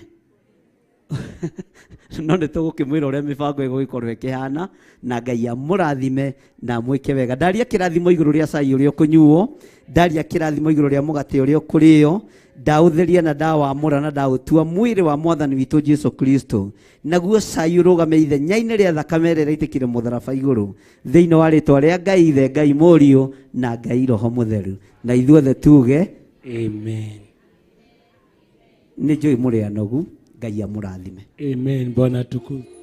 No nĩ tũgũkĩmwĩra ũrĩa mĩbango ĩgũgĩkorwo ĩkĩhana, na Ngai amũrathime na amwĩke wega. Ndaria kĩrathimo igũrũ rĩa cai ũrĩa ũkũnyuo, ndaria kĩrathimo igũrũ rĩa mũgate ũrĩa ũkũrĩo, ndaũtheria na ndawamũra na ndaũtua mwĩrĩ wa Mwathani witũ Jesu Kristo. Naguo cai ũrũgame ithenya-inĩ rĩa thakame ĩrĩa ĩraitĩkire mũtharaba igũrũ, thĩinĩ wa rĩtwa rĩa Ngai Ithe, Ngai Mũriũ na Ngai Roho Mũtheru. Na ithuothe tuge amen. Nĩ njũĩ mũrĩ anogu, Ngai amũrathime. Amen. Bwana atukuzwe.